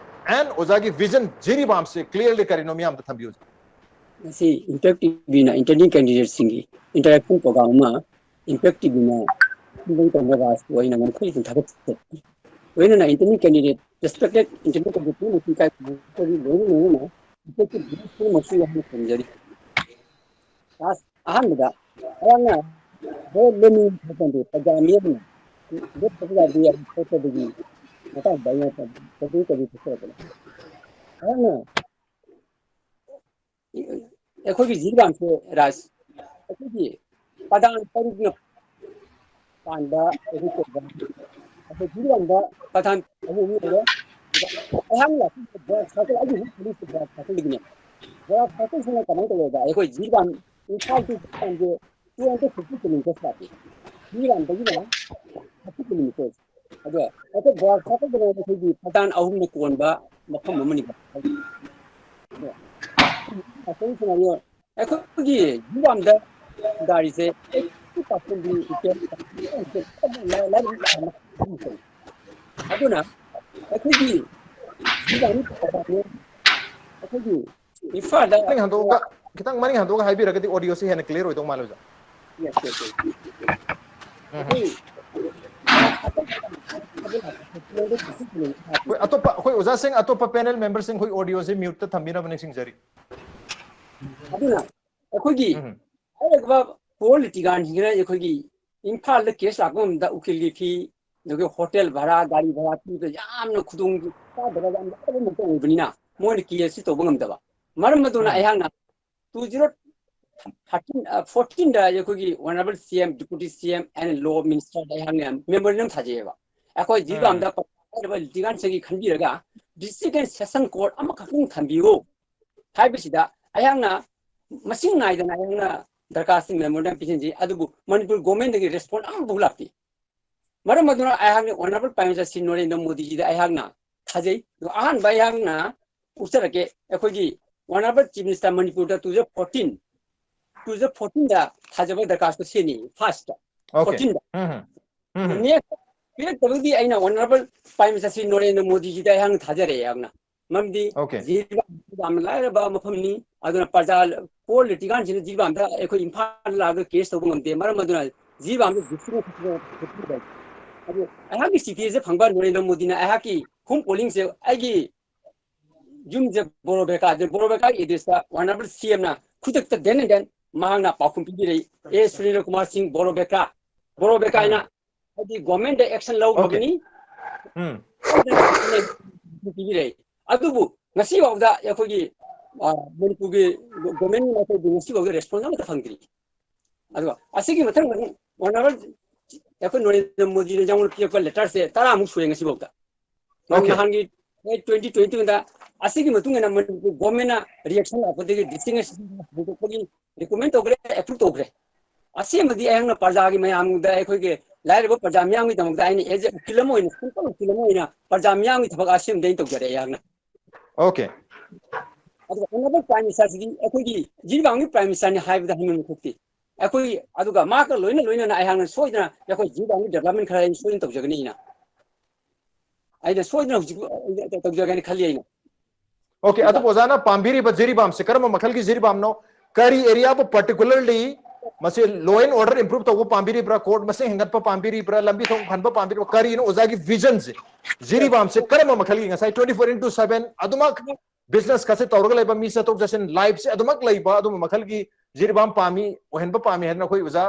And ꯑꯣꯖꯥꯒꯤ ꯚꯤꯖꯟ ꯖꯤꯔꯤꯕꯥꯝꯁꯦ ꯀ꯭ꯂꯤꯌꯔꯂꯤ ꯀꯔꯤꯅꯣ ꯃꯤꯌꯥꯝꯗ ꯊꯝꯕꯤꯌꯨ꯫ ꯃꯁꯤ ꯏꯝꯄꯦꯛ ꯇꯤꯚꯤꯅ ꯏꯟꯇꯔꯅꯦꯜ ꯀꯦꯟꯗꯤꯗꯦꯠꯁꯤꯡꯒꯤ ꯏꯟꯇꯔꯦꯛꯁꯟ ꯄ꯭ꯔꯣꯒ꯭ꯔꯥꯝ ꯑꯃ ꯏꯝꯄꯦꯛ ꯇꯤꯚꯤꯅ ꯁꯤꯟꯕꯒꯤ ꯇꯧꯕ ꯔꯥꯖꯄꯨ ꯑꯩꯅ ꯃꯈꯣꯏ ꯑꯗꯨꯝ ꯊꯥꯒꯠꯆꯔꯤ꯫ ꯂꯣꯏꯅꯅ internal candidate, respected internal candidate ꯄꯨꯝꯅꯃꯛꯀꯤ ꯏꯀꯥꯏ ꯈꯨꯝꯅꯕꯒꯤ ꯂꯣꯏꯅ ꯂꯣꯏꯅꯅ ꯏꯝꯄꯦꯛ ꯇꯤꯚꯤ ꯄꯨꯝꯅꯃꯛꯁꯨ ꯌꯥꯝꯅ ꯈꯨꯔꯨꯝꯖꯔꯤ꯫ ꯀ꯭ꯂꯥꯁ ꯑꯍꯥꯟꯕꯗ ꯑꯩꯍꯥꯛꯅ ꯚꯣꯠ ꯂꯦꯝꯅꯤꯡꯕ ꯊꯣꯛꯄ ꯅꯠꯇꯦ, ꯄ꯭ꯔꯖꯥ ꯃꯤꯌꯥꯝꯅ ꯚꯣꯠ ꯊꯥꯗꯕ ꯌꯥꯗꯦ ꯍꯥꯏꯕ ꯊꯣꯛꯄꯗꯒꯤ ꯃꯇꯥꯡꯗ ꯑꯩꯅ ꯀꯔꯤ ꯀꯔꯤ ꯊꯣꯛꯆꯔꯛꯄꯅꯣ? ꯑꯩꯍꯥꯛꯅ ꯑꯩꯈꯣꯏꯒꯤ ꯖꯤꯔꯤꯕꯥꯝꯁꯦ ꯔꯥꯖ-, ꯑꯩꯈꯣꯏꯒꯤ ꯄ꯭ꯔꯙꯥꯟ ꯇꯔꯨꯛꯅ ꯄꯥꯟꯕ ꯑꯩꯈꯣꯏ ꯄ꯭ꯔꯣꯒ꯭ꯔꯥꯝ, ꯑꯩꯈꯣꯏ ꯖꯤꯔꯤꯕꯥꯝꯗ ꯄ꯭ꯔꯙꯥꯟ ꯑꯍꯨꯝ ꯂꯩꯔꯦ꯫ ꯑꯗꯨꯒ ꯑꯩꯍꯥꯛꯅ ꯂꯥꯛꯄ ꯕ꯭ꯂꯣꯛ ꯁꯥꯔꯀꯜ, ꯑꯩꯒꯤ ꯍꯧꯖꯤꯛ ꯄꯨꯂꯤꯁ ꯕ꯭ꯂꯣꯛ ꯁꯥꯔꯀꯜꯗꯒꯤꯅꯦ꯫ ꯕ꯭ꯂꯣꯛ ꯁꯥꯔꯀꯜꯁꯤꯅ ꯀꯃꯥꯏꯅ ꯇꯧꯒꯦꯗ, ꯑꯩꯈꯣꯏ Jiribam, Imphal to ꯖꯤꯔꯤꯕꯥꯝꯁꯦ two hundred fifty kilometers ꯂꯥꯛꯄꯤ꯫ ꯖꯤꯔꯤꯕꯥꯝꯗꯒꯤꯅ thirty kilometers꯫ ꯑꯗꯣ ꯑꯩꯈꯣꯏ ꯕ꯭ꯂꯣꯛ ꯁꯥꯔꯀꯜꯗꯅ ꯑꯩꯈꯣꯏꯒꯤ ꯄ꯭ꯔꯙꯥꯟ ꯑꯍꯨꯝꯅ ꯀꯣꯟꯕ ꯃꯐꯝ ꯑꯃꯅꯤꯀꯣ꯫ ꯑꯗꯣ ꯑꯩꯈꯣꯏꯒꯤ ꯖꯤꯔꯤꯕꯥꯝꯗ ꯒꯥꯔꯤꯁꯦ eighty percent ꯗꯤ ꯂꯥꯏꯔꯤꯛ ꯇꯝꯕ ꯑꯗꯨꯅ ꯑꯩꯈꯣꯏꯒꯤ ꯖꯤꯔꯤꯕꯥꯝ, ꯑꯩꯈꯣꯏꯒꯤ ꯏꯝꯐꯥꯜꯗ ꯃꯅꯤꯡ ꯍꯟꯗꯣꯛꯑꯒ, ꯈꯤꯇꯪ ꯃꯅꯤꯡ ꯍꯟꯗꯣꯛꯑꯒ ꯍꯥꯏꯕꯤꯔꯒꯗꯤ ꯑꯣꯗꯤꯑꯣꯁꯤ ꯍꯦꯟꯅ ꯀ꯭ꯂꯤꯌꯥꯔ ꯑꯣꯏꯗꯧ ꯃꯥꯜꯂꯦ, ꯑꯣꯖꯥ꯫ Yes, yes, yes. ꯎꯝ꯫ ꯑꯩꯈꯣꯏ ꯑꯩꯈꯣꯏ ꯑꯇꯣꯞꯄ, ꯑꯩꯈꯣꯏ ꯑꯣꯖꯥꯁꯤꯡ, ꯑꯇꯣꯞꯄ ꯄꯦꯅꯦꯜ ꯃꯦꯝꯕꯔꯁꯤꯡ, ꯑꯩꯈꯣꯏ ꯑꯣꯗꯤꯑꯣꯁꯦ ꯃ꯭ꯌꯨꯠꯇ ꯊꯝꯕꯤꯅꯕ ꯅꯤꯡꯁꯤꯡꯖꯔꯤ꯫ ꯑꯗꯨꯅ ꯑꯩꯈꯣꯏꯒꯤ ꯎꯝ꯫ ꯍꯥꯏꯔꯤꯕ ꯄꯣ ꯂꯤꯇꯤꯒꯥꯟꯁꯤꯡꯁꯤꯅ ꯑꯩꯈꯣꯏꯒꯤ ꯏꯝꯐꯥꯜꯗ ꯀꯦꯁ ꯂꯥꯛꯄ ꯃꯇꯝꯗ ꯎꯀꯤꯜꯒꯤ ꯐꯤ, ꯑꯗꯨꯒ ꯍꯣꯇꯦꯜ ꯚꯔꯥ, ꯒꯥꯔꯤ ꯚꯔꯥ ꯄꯤꯕꯗ ꯌꯥꯝꯅ ꯈꯨꯗꯣꯡ ꯆꯥꯗꯕ ꯌꯥꯝ ꯌꯥꯎꯕ ꯃꯛꯇ ꯑꯣꯏꯕꯅꯤꯅ ꯃꯣꯏꯅ ꯀꯦꯁꯁꯤ ꯇꯧꯕ ꯉꯝꯗꯕ꯫ ꯃꯔꯝ ꯑꯗꯨꯅ ꯎꯝ꯫ ꯑꯩꯍꯥꯛꯅ two zero thirteen, uh, fourteen ꯗ ꯑꯩꯈꯣꯏꯒꯤ Honourable C M, Deputy C M and Law Minister ꯗ ꯑꯩꯍꯥꯛꯅ memorandum ꯊꯥꯖꯩꯑꯕ꯫ ꯑꯩꯈꯣꯏ ꯎꯝ꯫ ꯖꯤꯔꯤꯕꯥꯝꯗ ꯍꯥꯏꯔꯤꯕ ꯂꯤꯇꯤꯒꯥꯟꯁꯤꯡꯒꯤ ꯈꯟꯕꯤꯔꯒ district and session court ꯑꯃꯈꯛꯇꯪ ꯊꯝꯕꯤꯌꯨ ꯍꯥꯏꯕꯁꯤꯗ ꯑꯩꯍꯥꯛꯅ ꯃꯁꯤꯡ ꯅꯥꯏꯗꯅ ꯑꯩꯍꯥꯛꯅ ꯗꯔꯀꯥꯔꯁꯤ memorandum ꯄꯤꯁꯤꯟꯖꯩ, ꯑꯗꯨꯕꯨ ꯃꯅꯤꯄꯨꯔ ꯒꯣꯔꯃꯦꯟꯗꯒꯤ response ꯑꯃꯐꯥꯎ ꯂꯥꯛꯇꯦ꯫ ꯃꯔꯝ ꯑꯗꯨꯅ ꯑꯩꯍꯥꯛꯅ Honourable Prime Minister Shri Narendra ꯃꯣꯗꯤꯖꯤꯗ ꯑꯩꯍꯥꯛꯅ ꯊꯥꯖꯩ꯫ ꯑꯗꯣ ꯑꯍꯥꯟꯕ ꯑꯩꯍꯥꯛꯅ ꯎꯠꯆꯔꯛꯀꯦ, ꯑꯩꯈꯣꯏꯒꯤ Honourable Chief Minister ꯃꯅꯤꯄꯨꯔꯗ two thousand fourteen, two thousand fourteen ꯗ ꯊꯥꯖꯕ ꯗꯔꯀꯥꯔꯁꯨ ꯁꯤꯅꯤ, first꯫ Okay. Fourteen ꯗ꯫ ꯎꯝ, ꯎꯝ꯫ ꯎꯝ, ꯎꯝ꯫ Next ꯄꯤꯔꯛꯇꯕꯗꯤ ꯑꯩꯅ Honourable Prime Minister Shri Narendra ꯃꯣꯗꯤꯖꯤꯗ ꯑꯩꯍꯥꯛꯅ ꯊꯥꯖꯔꯛꯑꯦ ꯌꯥꯝꯅ꯫ ꯃꯔꯝꯗꯤ Okay. ꯖꯤꯔꯤꯕꯥꯝ ꯌꯥꯝꯅ ꯂꯥꯏꯔꯕ ꯃꯐꯝꯅꯤ꯫ ꯑꯗꯨꯅ ꯄ꯭ꯔꯖꯥ ꯄꯣ ꯂꯤꯇꯤꯒꯥꯟꯁꯤꯡꯅ ꯖꯤꯔꯤꯕꯥꯝꯗ ꯑꯩꯈꯣꯏ ꯏꯝꯐꯥꯜꯗ ꯂꯥꯛꯑꯒ ꯀꯦꯁ ꯇꯧꯕ ꯉꯝꯗꯦ꯫ ꯃꯔꯝ ꯑꯗꯨꯅ ꯖꯤꯔꯤꯕꯥꯝꯗ district ꯑꯗꯨ ꯑꯩꯍꯥꯛꯀꯤ ꯆꯤꯊꯤꯁꯦ ꯐꯪꯕ ꯅꯔꯦꯟꯗ꯭ꯔ ꯃꯣꯗꯤꯅ ꯑꯩꯍꯥꯛꯀꯤ home polling ꯁꯦ ꯑꯩꯒꯤ ꯌꯨꯝꯁꯦ ꯕꯣꯔꯣꯕꯦꯀꯥ, ꯕꯣꯔꯣꯕꯦꯀꯥꯒꯤ address ꯇ Honourable C M ꯅ ꯈꯨꯗꯛꯇ then and then ꯃꯍꯥꯛꯅ ꯄꯥꯎꯈꯨꯝ ꯄꯤꯕꯤꯔꯛꯏ, "ꯑꯦ ꯁꯨꯔꯦꯟꯗ꯭ꯔ ꯀꯨꯃꯥꯔ ꯁꯤꯡ ꯕꯣꯔꯣꯕꯦꯀꯥ, ꯕꯣꯔꯣꯕꯦꯀꯥ" ꯍꯥꯏꯅ, ꯍꯥꯏꯗꯤ ꯒꯣꯔꯃꯦꯟꯗ ꯑꯦꯛꯁꯟ ꯂꯧꯈ꯭ꯔꯕꯅꯤ꯫ ꯎꯝ꯫ ꯄꯤꯕꯤꯔꯛꯏ꯫ ꯑꯗꯨꯕꯨ ꯉꯁꯤ ꯐꯥꯎꯗ ꯑꯩꯈꯣꯏꯒꯤ, ꯑ, ꯃꯅꯤꯄꯨꯔꯒꯤ ꯒꯣꯔꯃꯦꯟꯒꯤ ꯃꯥꯏꯀꯩꯗꯒꯤ ꯉꯁꯤ ꯐꯥꯎꯗ response ꯑꯃꯠꯇ ꯐꯪꯗ꯭ꯔꯤ꯫ ꯑꯗꯨꯒ ꯑꯁꯤꯒꯤ ꯃꯊꯪ ꯃꯊꯪ Honourable ꯑꯩꯈꯣꯏ ꯅꯔꯦꯟꯗ꯭ꯔ ꯃꯣꯗꯤꯅ ꯑꯩꯉꯣꯟꯗ ꯄꯤꯔꯛꯄ letter ꯁꯦ ꯇꯔꯥꯃꯨꯛ ꯁꯨꯔꯦ ꯉꯁꯤ ꯐꯥꯎꯗ꯫ Okay. ꯅꯍꯥꯟꯒꯤ May twenty twenty ꯗ ꯑꯁꯤꯒꯤ ꯃꯇꯨꯡ ꯏꯟꯅ ꯃꯅꯤꯄꯨꯔ ꯒꯣꯔꯃꯦꯟꯅ reaction ꯂꯥꯛꯄꯗꯒꯤ district ꯍꯧꯗꯣꯛꯄꯒꯤ recommend ꯇꯧꯈ꯭ꯔꯦ, approve ꯇꯧꯈ꯭ꯔꯦ꯫ ꯑꯁꯦꯡꯕꯗꯤ ꯑꯩꯍꯥꯛꯅ ꯄ꯭ꯔꯖꯥꯒꯤ ꯃꯌꯥꯝꯗ, ꯑꯩꯈꯣꯏꯒꯤ ꯂꯥꯏꯔꯕ ꯄ꯭ꯔꯖꯥ ꯃꯤꯌꯥꯝꯒꯤꯗꯃꯛꯇ ꯑꯩꯅ as a ꯎꯀꯤꯜ ꯑꯃ ꯑꯣꯏꯅ, simple ꯎꯀꯤꯜ ꯑꯃ ꯑꯣꯏꯅ ꯄ꯭ꯔꯖꯥ ꯃꯤꯌꯥꯝꯒꯤ ꯊꯕꯛ ꯑꯁꯦꯡꯕꯗꯤ ꯑꯩꯅ ꯇꯧꯖꯔꯦ ꯑꯩꯍꯥꯛꯅ꯫ Okay. ꯑꯗꯨꯒ Honourable Prime Minister ꯁꯤꯗꯤ ꯑꯩꯈꯣꯏꯒꯤ ꯖꯤꯔꯤꯕꯥꯝꯒꯤ Prime Minister ꯅꯤ ꯍꯥꯏꯕꯗ ꯍꯥꯏꯃꯟꯕ ꯊꯣꯛꯇꯦ꯫ ꯑꯩꯈꯣꯏ, ꯑꯗꯨꯒ ꯃꯥꯒ ꯂꯣꯏꯅ ꯂꯣꯏꯅꯅ ꯑꯩꯍꯥꯛꯅ ꯁꯣꯏꯗꯅ ꯑꯩꯈꯣꯏ ꯖꯤꯔꯤꯕꯥꯝꯒꯤ development ꯈꯔ ꯑꯩꯅ ꯁꯣꯏꯗꯅ ꯇꯧꯖꯒꯅꯤ ꯑꯩꯅ꯫ ꯑꯩꯅ ꯁꯣꯏꯗꯅ ꯍꯧꯖꯤꯛ ꯇꯧꯖꯒꯦꯅ ꯈꯜꯂꯤ ꯑꯩꯅ꯫ Okay, ꯑꯗꯨꯒ ꯑꯗꯨꯕꯨ ꯑꯣꯖꯥꯅ ꯄꯥꯝꯕꯤꯔꯤꯕ ꯖꯤꯔꯤꯕꯥꯝꯁꯦ ꯀꯔꯝꯕ ꯃꯈꯜꯒꯤ ꯖꯤꯔꯤꯕꯥꯝꯅꯣ? ꯀꯔꯤ area ꯕꯨ particularly ꯃꯁꯤ law and order improve ꯇꯧꯕ ꯄꯥꯝꯕꯤꯔꯤꯕ꯭ꯔꯥ, court ꯃꯁꯤꯡ ꯍꯦꯟꯒꯠꯄ ꯄꯥꯝꯕꯤꯔꯤꯕ꯭ꯔꯥ, ꯂꯝꯕꯤ ꯊꯣꯡ ꯐꯍꯟꯕ ꯄꯥꯝꯕꯤꯔꯤꯕ꯭ꯔꯥ, ꯀꯔꯤꯅꯣ ꯑꯣꯖꯥꯒꯤ vision ꯁꯦ? ꯖꯤꯔꯤꯕꯥꯝꯁꯦ ꯀꯔꯝꯕ ꯃꯈꯜꯒꯤ, ꯉꯁꯥꯏ twenty four into seven ꯑꯗꯨꯃꯛ business ꯀꯁꯦ ꯇꯧꯔꯒ ꯂꯩꯕ, ꯃꯤ ꯆꯠꯊꯣꯛ ꯆꯠꯁꯤꯟ, life ꯁꯦ ꯑꯗꯨꯃꯛ ꯂꯩꯕ ꯑꯗꯨꯝꯕ ꯃꯈꯜꯒꯤ ꯖꯤꯔꯤꯕꯥꯝ ꯄꯥꯝꯃꯤ, ꯑꯣꯏꯍꯟꯕ ꯄꯥꯝꯃꯤ ꯍꯥꯏꯗꯅ ꯑꯩꯈꯣꯏ ꯑꯣꯖꯥ,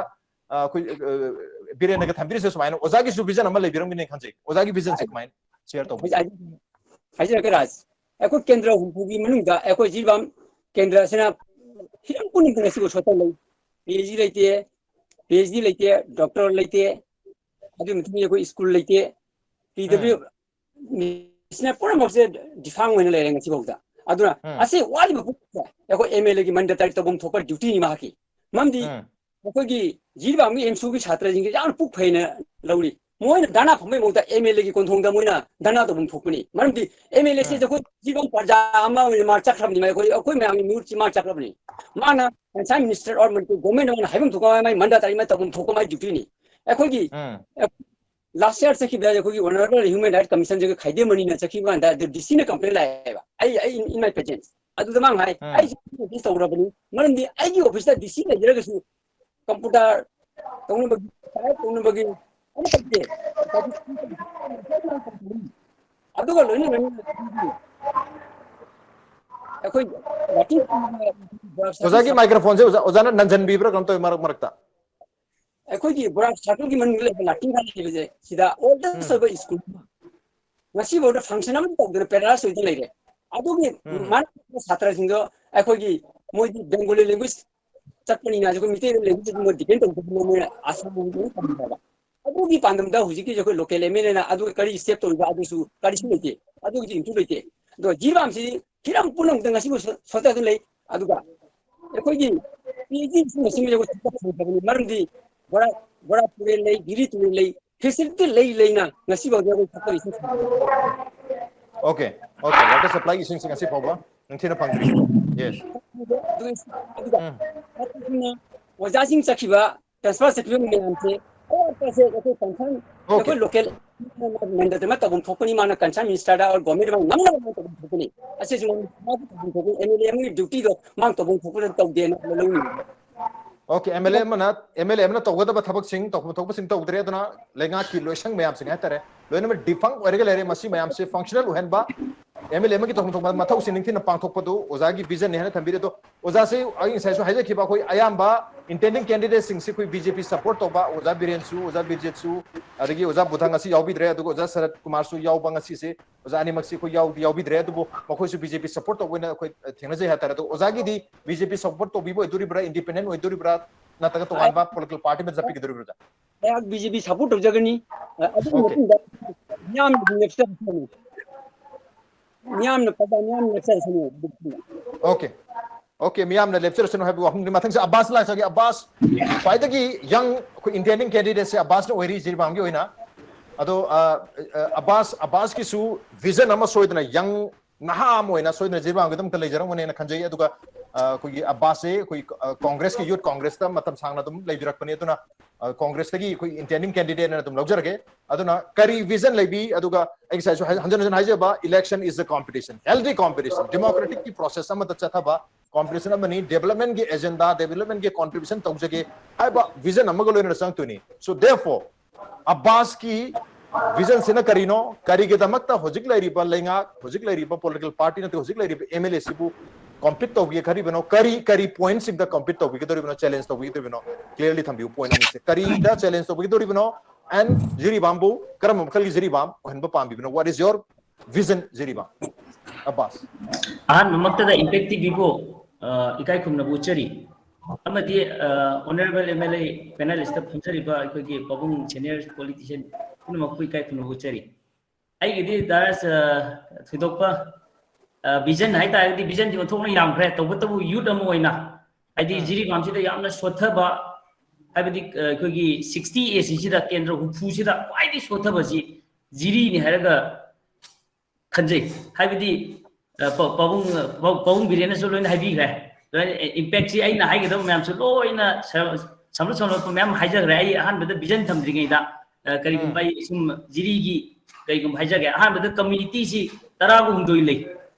ꯑ, ꯑꯩꯈꯣꯏ, ꯑ, ꯕꯤꯔꯦꯟꯅꯒ ꯊꯝꯕꯤꯔꯤꯁꯦ ꯁꯨꯃꯥꯏꯅ ꯑꯣꯖꯥꯒꯤꯁꯨ vision ꯑꯃ ꯂꯩꯕꯤꯔꯝꯒꯅꯤ ꯈꯟꯖꯩ꯫ ꯑꯣꯖꯥꯒꯤ vision ꯁꯦ ꯀꯃꯥꯏꯅ share ꯇꯧꯕ? ꯍꯧꯖꯤꯛ ꯍꯥꯏꯖꯔꯛꯀꯦ ꯔꯥꯖ, ꯑꯩꯈꯣꯏ ꯀꯦꯟꯗ꯭ꯔ ꯍꯨꯝꯐꯨꯒꯤ ꯃꯅꯨꯡꯗ ꯑꯩꯈꯣꯏ ꯖꯤꯔꯤꯕꯥꯝ ꯀꯦꯟꯗ꯭ꯔ ꯑꯁꯤꯅ ꯍꯤꯔꯝ ꯄꯨꯝꯅꯃꯛꯇ ꯉꯁꯤꯕꯨ ꯁꯣꯠꯊ ꯂꯩ꯫ ꯄꯤ ꯑꯩꯆ ꯗꯤ ꯂꯩꯇꯦ, ꯄꯤ ꯑꯩꯆ ꯗꯤ ꯂꯩꯇꯦ, ꯗꯣꯛꯇꯔ ꯂꯩꯇꯦ, ꯑꯗꯨꯒꯤ ꯃꯇꯨꯡꯗ ꯑꯩꯈꯣꯏ ꯁ꯭ꯀꯨꯜ ꯂꯩꯇꯦ, ꯄꯤ ꯗꯕ꯭ꯂꯤꯎ ꯁꯤꯅ ꯄꯨꯝꯅꯃꯛꯁꯦ ꯗꯤꯐꯥꯡ ꯑꯣꯏꯅ ꯂꯩꯔꯦ ꯉꯁꯤꯐꯥꯎꯗ꯫ ꯑꯗꯨꯅ ꯎꯝ꯫ ꯑꯁꯤ ꯋꯥꯠꯂꯤꯕ ꯄꯨꯝꯅꯃꯛꯁꯦ ꯑꯩꯈꯣꯏ ꯑꯦꯝ ꯑꯦꯜ ꯑꯦꯒꯤ ꯃꯟꯗ ꯇꯥꯔꯤ ꯇꯧꯐꯝ ꯊꯣꯛꯄ duty ꯅꯤ ꯃꯍꯥꯛꯀꯤ꯫ ꯃꯔꯝꯗꯤ ꯎꯝ꯫ ꯑꯩꯈꯣꯏꯒꯤ ꯖꯤꯔꯤꯕꯥꯝꯒꯤ ꯑꯦꯝꯁꯨꯒꯤ ꯁꯥꯇ꯭ꯔꯁꯤꯡꯁꯦ ꯌꯥꯝꯅ ꯄꯨꯛ ꯐꯩꯅ ꯂꯧꯔꯤ꯫ ꯃꯣꯏꯅ ꯙꯔꯅꯥ ꯐꯝꯕꯒꯤ ꯃꯍꯨꯠꯇ ꯑꯦꯝ ꯑꯦꯜ ꯑꯦꯒꯤ ꯀꯣꯟꯊꯣꯡꯗ ꯃꯣꯏꯅ ꯙꯔꯅꯥ ꯇꯧꯐꯝ ꯊꯣꯛꯄꯅꯤ꯫ ꯃꯔꯝꯗꯤ ꯑꯦꯝ ꯑꯦꯜ ꯑꯦꯁꯦ ꯎꯝ꯫ ꯑꯩꯈꯣꯏ ꯖꯤꯔꯤꯕꯥꯝ ꯄ꯭ꯔꯖꯥ ꯑꯃ ꯑꯣꯏꯅ ꯃꯥ ꯆꯠꯈ꯭ꯔꯕꯅꯤ, ꯑꯩꯈꯣꯏ, ꯑꯩꯈꯣꯏ ꯃꯌꯥꯝꯒꯤ ꯃꯤꯍꯨꯠꯁꯤ ꯃꯥ ꯆꯠꯈ꯭ꯔꯕꯅꯤ꯫ ꯃꯥꯅ concerned minister or Manipur government ꯑꯃꯅ ꯍꯥꯏꯐꯝ ꯊꯣꯛꯄ ꯃꯥꯏ ꯃꯟꯗ ꯇꯥꯔꯤ ꯃꯥꯏ ꯇꯧꯐꯝ ꯊꯣꯛꯄ ꯃꯥꯏ duty ꯅꯤ꯫ ꯑꯩꯈꯣꯏꯒꯤ ꯎꯝ꯫ ꯂꯥꯁ ꯌꯥꯔ ꯆꯠꯈꯤꯕꯗ ꯑꯩꯈꯣꯏꯒꯤ Honourable Human Rights Commission ꯁꯤꯒ ꯈꯥꯏꯗꯦꯝ ꯃꯅꯤꯅ ꯆꯠꯈꯤꯕ ꯀꯥꯟꯗ ꯑꯗꯨ ꯗꯤ ꯁꯤꯅ complain ꯂꯥꯛꯑꯦꯕ꯫ ꯑꯩ, ꯑꯩ in my presence꯫ ꯑꯗꯨꯗ ꯃꯥꯅ ꯍꯥꯏ, ꯎꯝ꯫ "ꯑꯩꯁꯨ notice ꯇꯧꯔꯕꯅꯤ, ꯃꯔꯝꯗꯤ ꯑꯩꯒꯤ office ꯇ ꯗꯤ ꯁꯤ ꯂꯩꯖꯔꯒꯁꯨ computer ꯇꯧꯅꯕꯒꯤ, type ꯇꯧꯅꯕꯒꯤ ꯑꯃꯠꯇ ꯂꯩꯇꯦ꯫ ꯑꯗꯨꯒ ꯂꯣꯏꯅ ꯂꯣꯏꯅꯅ ꯑꯩꯈꯣꯏ ꯋꯥꯀꯤꯡ ꯑꯣꯖꯥꯒꯤ microphone ꯁꯦ ꯑꯣꯖꯥ, ꯑꯣꯖꯥꯅ ꯅꯟꯖꯟꯕꯤꯕ꯭ꯔꯥ ꯀꯩꯅꯣ ꯇꯧꯋꯤ ꯃꯔꯛ ꯃꯔꯛꯇ꯫ ꯑꯩꯈꯣꯏꯒꯤ ꯕꯣꯔꯥ circle ꯒꯤ ꯃꯅꯨꯡꯗ ꯂꯩꯕ ꯂꯥꯇꯤꯟ ꯈꯥꯏ ꯂꯩꯕꯁꯦ ꯁꯤꯗ oldest ꯎꯝ꯫ ꯑꯣꯏꯕ ꯁ꯭ꯀꯨꯜ ꯑꯃ꯫ ꯉꯁꯤꯐꯥꯎꯗ function ꯑꯃ ꯇꯧꯗꯅ paralyze ꯑꯣꯏꯗꯨꯅ ꯂꯩꯔꯦ꯫ ꯑꯗꯨꯒꯤ ꯎꯝ꯫ ꯃꯥꯅ ꯁꯥꯇ꯭ꯔꯁꯤꯡꯗꯣ ꯑꯩꯈꯣꯏꯒꯤ ꯃꯣꯏꯗꯤ Bengali language ꯆꯠꯄꯅꯤꯅ ꯑꯩꯈꯣꯏ ꯃꯤꯇꯩ language ꯃꯣꯏ depend ꯇꯧꯗꯕꯅꯤꯅ ꯃꯣꯏꯅ ꯑꯁꯥꯝ ꯂꯣꯟꯗ ꯇꯝꯕ꯫ ꯑꯗꯨꯒꯤ ꯄꯥꯟꯗꯝꯗ ꯍꯧꯖꯤꯛꯀꯤ ꯑꯩꯈꯣꯏ local M L A ꯅ ꯑꯗꯨ ꯀꯔꯤ step ꯇꯧꯔꯤꯕ ꯑꯗꯨꯁꯨ ꯀꯔꯤꯁꯨ ꯂꯩꯇꯦ꯫ ꯑꯗꯨꯒꯤꯗꯤ improve ꯂꯩꯇꯦ꯫ ꯑꯗꯣ ꯖꯤꯔꯤꯕꯥꯝꯁꯤ ꯍꯤꯔꯝ ꯄꯨꯝꯅꯃꯛꯇ ꯉꯁꯤꯕꯨ ꯁꯣ-, ꯁꯣꯠꯊꯗꯨꯅ ꯂꯩ꯫ ꯑꯗꯨꯒ ꯑꯩꯈꯣꯏꯒꯤ P H D ꯁꯤꯡ ꯑꯁꯤ ꯑꯩꯈꯣꯏ ꯁꯨꯡꯐꯪ ꯐꯪꯗꯕꯅꯤ꯫ ꯃꯔꯝꯗꯤ ꯕꯣꯔꯥ, ꯕꯣꯔꯥ ꯇꯨꯔꯦꯜ ꯂꯩ, ꯒꯤꯔꯤ ꯇꯨꯔꯦꯜ ꯂꯩ, facility ꯂꯩ ꯂꯩꯅ ꯉꯁꯤꯐꯥꯎꯗ ꯑꯩꯈꯣꯏ ꯊꯛꯄ ꯏꯁꯤꯡ ꯐꯪꯗꯦ꯫ Okay, okay. Water supply ꯏꯁꯤꯡꯁꯤ ꯉꯁꯤ ꯐꯥꯎꯕ ꯅꯤꯡꯊꯤꯅ ꯐꯪꯗ꯭ꯔꯤ꯫ Yes. ꯑꯗꯨꯒ, ꯑꯗꯨꯒ ꯎꯝ꯫ ꯑꯣꯖꯥꯁꯤꯡ ꯆꯠꯈꯤꯕ, transfer ꯆꯠꯈꯤꯕ ꯃꯌꯥꯝꯁꯦ ꯑꯋꯥꯠꯄꯁꯦ ꯑꯩꯈꯣꯏ concern, okay꯫ ꯑꯩꯈꯣꯏ local ꯃꯦꯟꯗꯦꯠ ꯑꯃ ꯇꯧꯐꯝ ꯊꯣꯛꯄꯅꯤ, ꯃꯥꯅ concern minister the or government ꯑꯃ ꯉꯝꯅꯕ ꯃꯥꯅ ꯇꯧꯐꯝ ꯊꯣꯛꯄꯅꯤ꯫ ꯑꯁꯤꯁꯨ ꯃꯥꯅ ꯇꯧꯐꯝ ꯊꯣꯛꯄꯅꯤ, M L A ꯑꯃꯒꯤ duty ꯗꯣ ꯃꯥꯅ ꯇꯧꯐꯝ ꯊꯣꯛꯄꯗ ꯇꯧꯗꯦꯅ ꯂꯧꯅꯤꯡꯉꯤ꯫ Okay, M L A ꯑꯃꯅ M L A ꯑꯃꯅ ꯇꯧꯒꯗꯕ ꯊꯕꯛꯁꯤꯡ, ꯇꯧꯐꯝ ꯊꯣꯛꯄꯁꯤꯡ ꯇꯧꯗ꯭ꯔꯦ꯫ ꯑꯗꯨꯅ ꯂꯩꯉꯥꯛꯀꯤ ꯂꯣꯏꯁꯪ ꯃꯌꯥꯝꯁꯤꯡ ꯍꯥꯏꯇꯥꯔꯦ, ꯂꯣꯏꯅꯃꯛ defunct ꯑꯣꯏꯔꯒ ꯂꯩꯔꯦ꯫ ꯃꯁꯤ ꯃꯌꯥꯝꯁꯦ functional ꯑꯣꯏꯍꯟꯕ, M L A ꯑꯃꯒꯤ ꯇꯧꯐꯝ ꯊꯣꯛꯄ ꯃꯊꯧꯁꯤꯡ ꯅꯤꯡꯊꯤꯅ ꯄꯥꯡꯊꯣꯛꯄꯗꯨ ꯑꯣꯖꯥꯒꯤ vision ꯅꯤ ꯍꯥꯏꯅ ꯊꯝꯕꯤꯔꯦ꯫ ꯑꯗꯣ ꯑꯣꯖꯥꯁꯦ ꯑꯩ ꯉꯁꯥꯏꯁꯨ ꯍꯥꯏꯖꯈꯤꯕ, ꯑꯩꯈꯣꯏ ꯑꯌꯥꯝꯕ intending candidate ꯁꯤꯡꯁꯤ ꯑꯩꯈꯣꯏ B J P support ꯇꯧꯕ, ꯑꯣꯖꯥ ꯕꯤꯔꯦꯟꯁꯨ, ꯑꯣꯖꯥ ꯕꯤꯔꯖꯤꯠꯁꯨ, ꯑꯗꯒꯤ ꯑꯣꯖꯥ ꯕꯨꯙ ꯉꯁꯤ ꯌꯥꯎꯕꯤꯗ꯭ꯔꯦ, ꯑꯗꯨꯒ ꯑꯣꯖꯥ ꯁꯔꯠ ꯀꯨꯃꯥꯔꯁꯨ ꯌꯥꯎꯕ ꯉꯁꯤꯁꯦ꯫ ꯑꯣꯖꯥ ꯑꯅꯤꯃꯛꯁꯤ ꯑꯩꯈꯣꯏ ꯌꯥꯎꯗꯤ ꯌꯥꯎꯕꯤꯗ꯭ꯔꯦ, ꯑꯗꯨꯕꯨ ꯃꯈꯣꯏꯁꯨ BJ P support ꯇꯧꯕ ꯑꯣꯏꯅ ꯑꯩꯈꯣꯏ ꯊꯦꯡꯅꯖꯩ ꯍꯥꯏꯇꯥꯔꯦ꯫ ꯑꯗꯣ ꯑꯣꯖꯥꯒꯤꯗꯤ B J P support ꯇꯧꯕꯤꯕ ꯑꯣꯏꯗꯣꯔꯤꯕ꯭ꯔꯥ, independent ꯑꯣꯏꯗꯣꯔꯤꯕ꯭ꯔꯥ, ꯅꯠꯇ꯭ꯔꯒ ꯇꯣꯉꯥꯟꯕ political party ꯑꯃꯗ ꯆꯠꯄꯤꯒꯗꯣꯔꯤꯕ꯭ꯔꯥ, ꯑꯣꯖꯥ? ꯑꯩꯍꯥꯛ B J P support ꯇꯧꯖꯒꯅꯤ꯫ ꯑ, ꯑꯗꯨꯒꯤ Okay. ꯃꯇꯨꯡꯗ ꯃꯤꯌꯥꯝꯅ ꯅꯦꯛꯁꯇ ꯃꯤꯌꯥꯝꯅ ꯄ꯭ꯔꯖꯥ ꯃꯤꯌꯥꯝꯅ ꯅꯦꯛꯁꯇ Okay. Okay, ꯃꯤꯌꯥꯝꯅ ꯂꯦꯞꯆꯔꯁꯅꯨ ꯍꯥꯏꯕ ꯋꯥꯐꯝꯗꯤ꯫ ꯃꯊꯪꯁꯦ ꯑꯕꯥꯁ ꯂꯥꯛꯆꯒꯦ꯫ ꯑꯕꯥꯁ, ꯈ꯭ꯋꯥꯏꯗꯒꯤ young ꯑꯩꯈꯣꯏ intending candidate ꯁꯦ ꯑꯕꯥꯁꯅ ꯑꯣꯏꯔꯤ ꯖꯤꯔꯤꯕꯥꯝꯒꯤ ꯑꯣꯏꯅ꯫ ꯑꯗꯣ, ꯑ, ꯑ, ꯑꯕꯥꯁ, ꯑꯕꯥꯁꯀꯤꯁꯨ vision ꯑꯃ ꯁꯣꯏꯗꯅ young ꯅꯍꯥ ꯑꯃ ꯑꯣꯏꯅ ꯁꯣꯏꯗꯅ ꯖꯤꯔꯤꯕꯥꯝꯒꯤꯗꯃꯛꯇ ꯂꯩꯖꯔꯝꯒꯅꯦꯅ ꯈꯟꯖꯩ꯫ ꯑꯗꯨꯒ, ꯑ, ꯑꯩꯈꯣꯏꯒꯤ ꯑꯕꯥꯁꯁꯦ ꯑꯩꯈꯣꯏ, ꯑ, ꯀꯣꯡꯒ꯭ꯔꯦꯁꯀꯤ youth ꯀꯣꯡꯒ꯭ꯔꯦꯁꯇ ꯃꯇꯝ ꯁꯥꯡꯅ ꯑꯗꯨꯝ ꯂꯩꯕꯤꯔꯛꯄꯅꯤ꯫ ꯑꯗꯨꯅ, ꯑ, ꯀꯣꯡꯒ꯭ꯔꯦꯁꯇꯒꯤ ꯑꯩꯈꯣꯏ intending candidate ꯑꯣꯏꯅ ꯑꯗꯨꯝ ꯂꯧꯖꯔꯒꯦ꯫ ꯑꯗꯨꯅ ꯀꯔꯤ vision ꯂꯩꯕꯤ? ꯑꯗꯨꯒ ꯑꯩ ꯉꯁꯥꯏꯁꯨ ꯍꯟ-, ꯍꯟꯖꯤꯟ ꯍꯟꯖꯤꯟ ꯍꯥꯏꯖꯕ, election is a competition, healthy competition, democratic ꯀꯤ process ꯑꯃꯗ ꯆꯠꯊꯕ competition ꯑꯃꯅꯤ꯫ Development ꯀꯤ agenda, development ꯀꯤ contribution ꯇꯧꯖꯒꯦ ꯍꯥꯏꯕ vision ꯑꯃꯒ ꯂꯣꯏꯅꯅ ꯆꯪꯉꯛꯇꯣꯏꯅꯤ꯫ So therefore, ꯑꯕꯥꯁꯀꯤ vision ꯁꯤꯅ ꯀꯔꯤꯅꯣ? ꯀꯔꯤꯒꯤꯗꯃꯛꯇ ꯍꯧꯖꯤꯛ ꯂꯩꯔꯤꯕ ꯂꯩꯉꯥꯛ, ꯍꯧꯖꯤꯛ ꯂꯩꯔꯤꯕ political party ꯅꯠꯇꯦ, ꯍꯧꯖꯤꯛ ꯂꯩꯔꯤꯕ M L A ꯁꯤꯕꯨ compete ꯇꯧꯒꯦ ꯈꯜꯂꯤꯕꯅꯣ? ꯀꯔꯤ, ꯀꯔꯤ point ꯁꯤꯡꯗ compete ꯇꯧꯕꯤꯒꯗꯧꯔꯤꯕꯅꯣ, challenge ꯇꯧꯕꯤꯒꯗꯧꯔꯤꯕꯅꯣ? Clearly ꯊꯝꯕꯤꯌꯨ point ꯑꯅꯤꯁꯦ꯫ ꯀꯔꯤꯗ challenge ꯇꯧꯕꯤꯒꯗꯧꯔꯤꯕꯅꯣ? And ꯖꯤꯔꯤꯕꯥꯝꯕꯨ ꯀꯔꯝꯕ ꯃꯈꯜꯒꯤ ꯖꯤꯔꯤꯕꯥꯝ ꯑꯣꯏꯍꯟꯕ ꯄꯥꯝꯕꯤꯕꯅꯣ? What is your vision, Jiribam? Abbas. ꯑꯍꯥꯟꯕꯃꯛꯇꯗ Impact T V ꯕꯨ, ꯑ, ꯏꯀꯥꯏ ꯈꯨꯝꯅꯕ ꯎꯠꯆꯔꯤ꯫ ꯑꯃꯗꯤ, ꯑ, honourable M L A panelist ꯐꯝꯖꯔꯤꯕ ꯑꯩꯈꯣꯏꯒꯤ ꯄꯥꯕꯨꯡ senior politician ꯄꯨꯝꯅꯃꯛꯄꯨ ꯏꯀꯥꯏ ꯈꯨꯝꯅꯕ ꯎꯠꯆꯔꯤ꯫ ꯑꯩꯒꯤꯗꯤ ꯗꯥꯏꯔꯦꯛ, ꯑ, ꯊꯣꯏꯗꯣꯛꯄ, ꯑ, vision ꯍꯥꯏꯇꯥꯔꯒꯗꯤ vision ꯗꯤ ꯑꯣꯟꯊꯣꯛꯅ ꯌꯥꯝꯈ꯭ꯔꯦ꯫ ꯇꯧꯕꯇꯕꯨ youth ꯑꯃ ꯑꯣꯏꯅ, ꯍꯥꯏꯗꯤ ꯎꯝ꯫ ꯖꯤꯔꯤꯕꯥꯝꯁꯤꯗ ꯌꯥꯝꯅ ꯁꯣꯠꯊꯕ, ꯍꯥꯏꯕꯗꯤ, ꯑ, ꯑꯩꯈꯣꯏꯒꯤ sixty A C ꯁꯤꯗ, ꯀꯦꯟꯗ꯭ꯔ ꯍꯨꯝꯐꯨꯁꯤꯗ ꯈ꯭ꯋꯥꯏꯗꯒꯤ ꯁꯣꯠꯊꯕꯁꯤ ꯖꯤꯔꯤꯅꯤ ꯍꯥꯏꯔꯒ ꯈꯟꯖꯩ꯫ ꯍꯥꯏꯕꯗꯤ, ꯑ, ꯄ-, ꯄꯥꯕꯨꯡ, ꯑ, ꯄꯥ-, ꯄꯥꯕꯨꯡ ꯕꯤꯔꯦꯟꯅꯁꯨ ꯂꯣꯏꯅ ꯍꯥꯏꯕꯤꯈ꯭ꯔꯦ꯫ ꯂꯣꯏꯅ, ꯑ, impact ꯁꯤ ꯑꯩꯅ ꯍꯥꯏꯒꯗꯕ ꯃꯌꯥꯝꯁꯨ ꯂꯣꯏꯅ ꯁ-, ꯁꯝꯂꯞ ꯁꯝꯂꯞꯄ ꯃꯌꯥꯝ ꯍꯥꯏꯖꯈ꯭ꯔꯦ꯫ ꯑꯩ ꯑꯍꯥꯟꯕꯗ vision ꯊꯝꯗ꯭ꯔꯤꯉꯩꯗ, ꯑ, ꯀꯔꯤꯒꯨꯝꯕ ꯎꯝ꯫ ꯑꯩ ꯁꯨꯝ ꯖꯤꯔꯤꯒꯤ ꯀꯔꯤꯒꯨꯝꯕ ꯍꯥꯏꯖꯒꯦ꯫ ꯑꯍꯥꯟꯕꯗ community ꯁꯤ ꯇꯔꯥꯒ ꯍꯨꯝꯗꯣꯏ ꯂꯩ꯫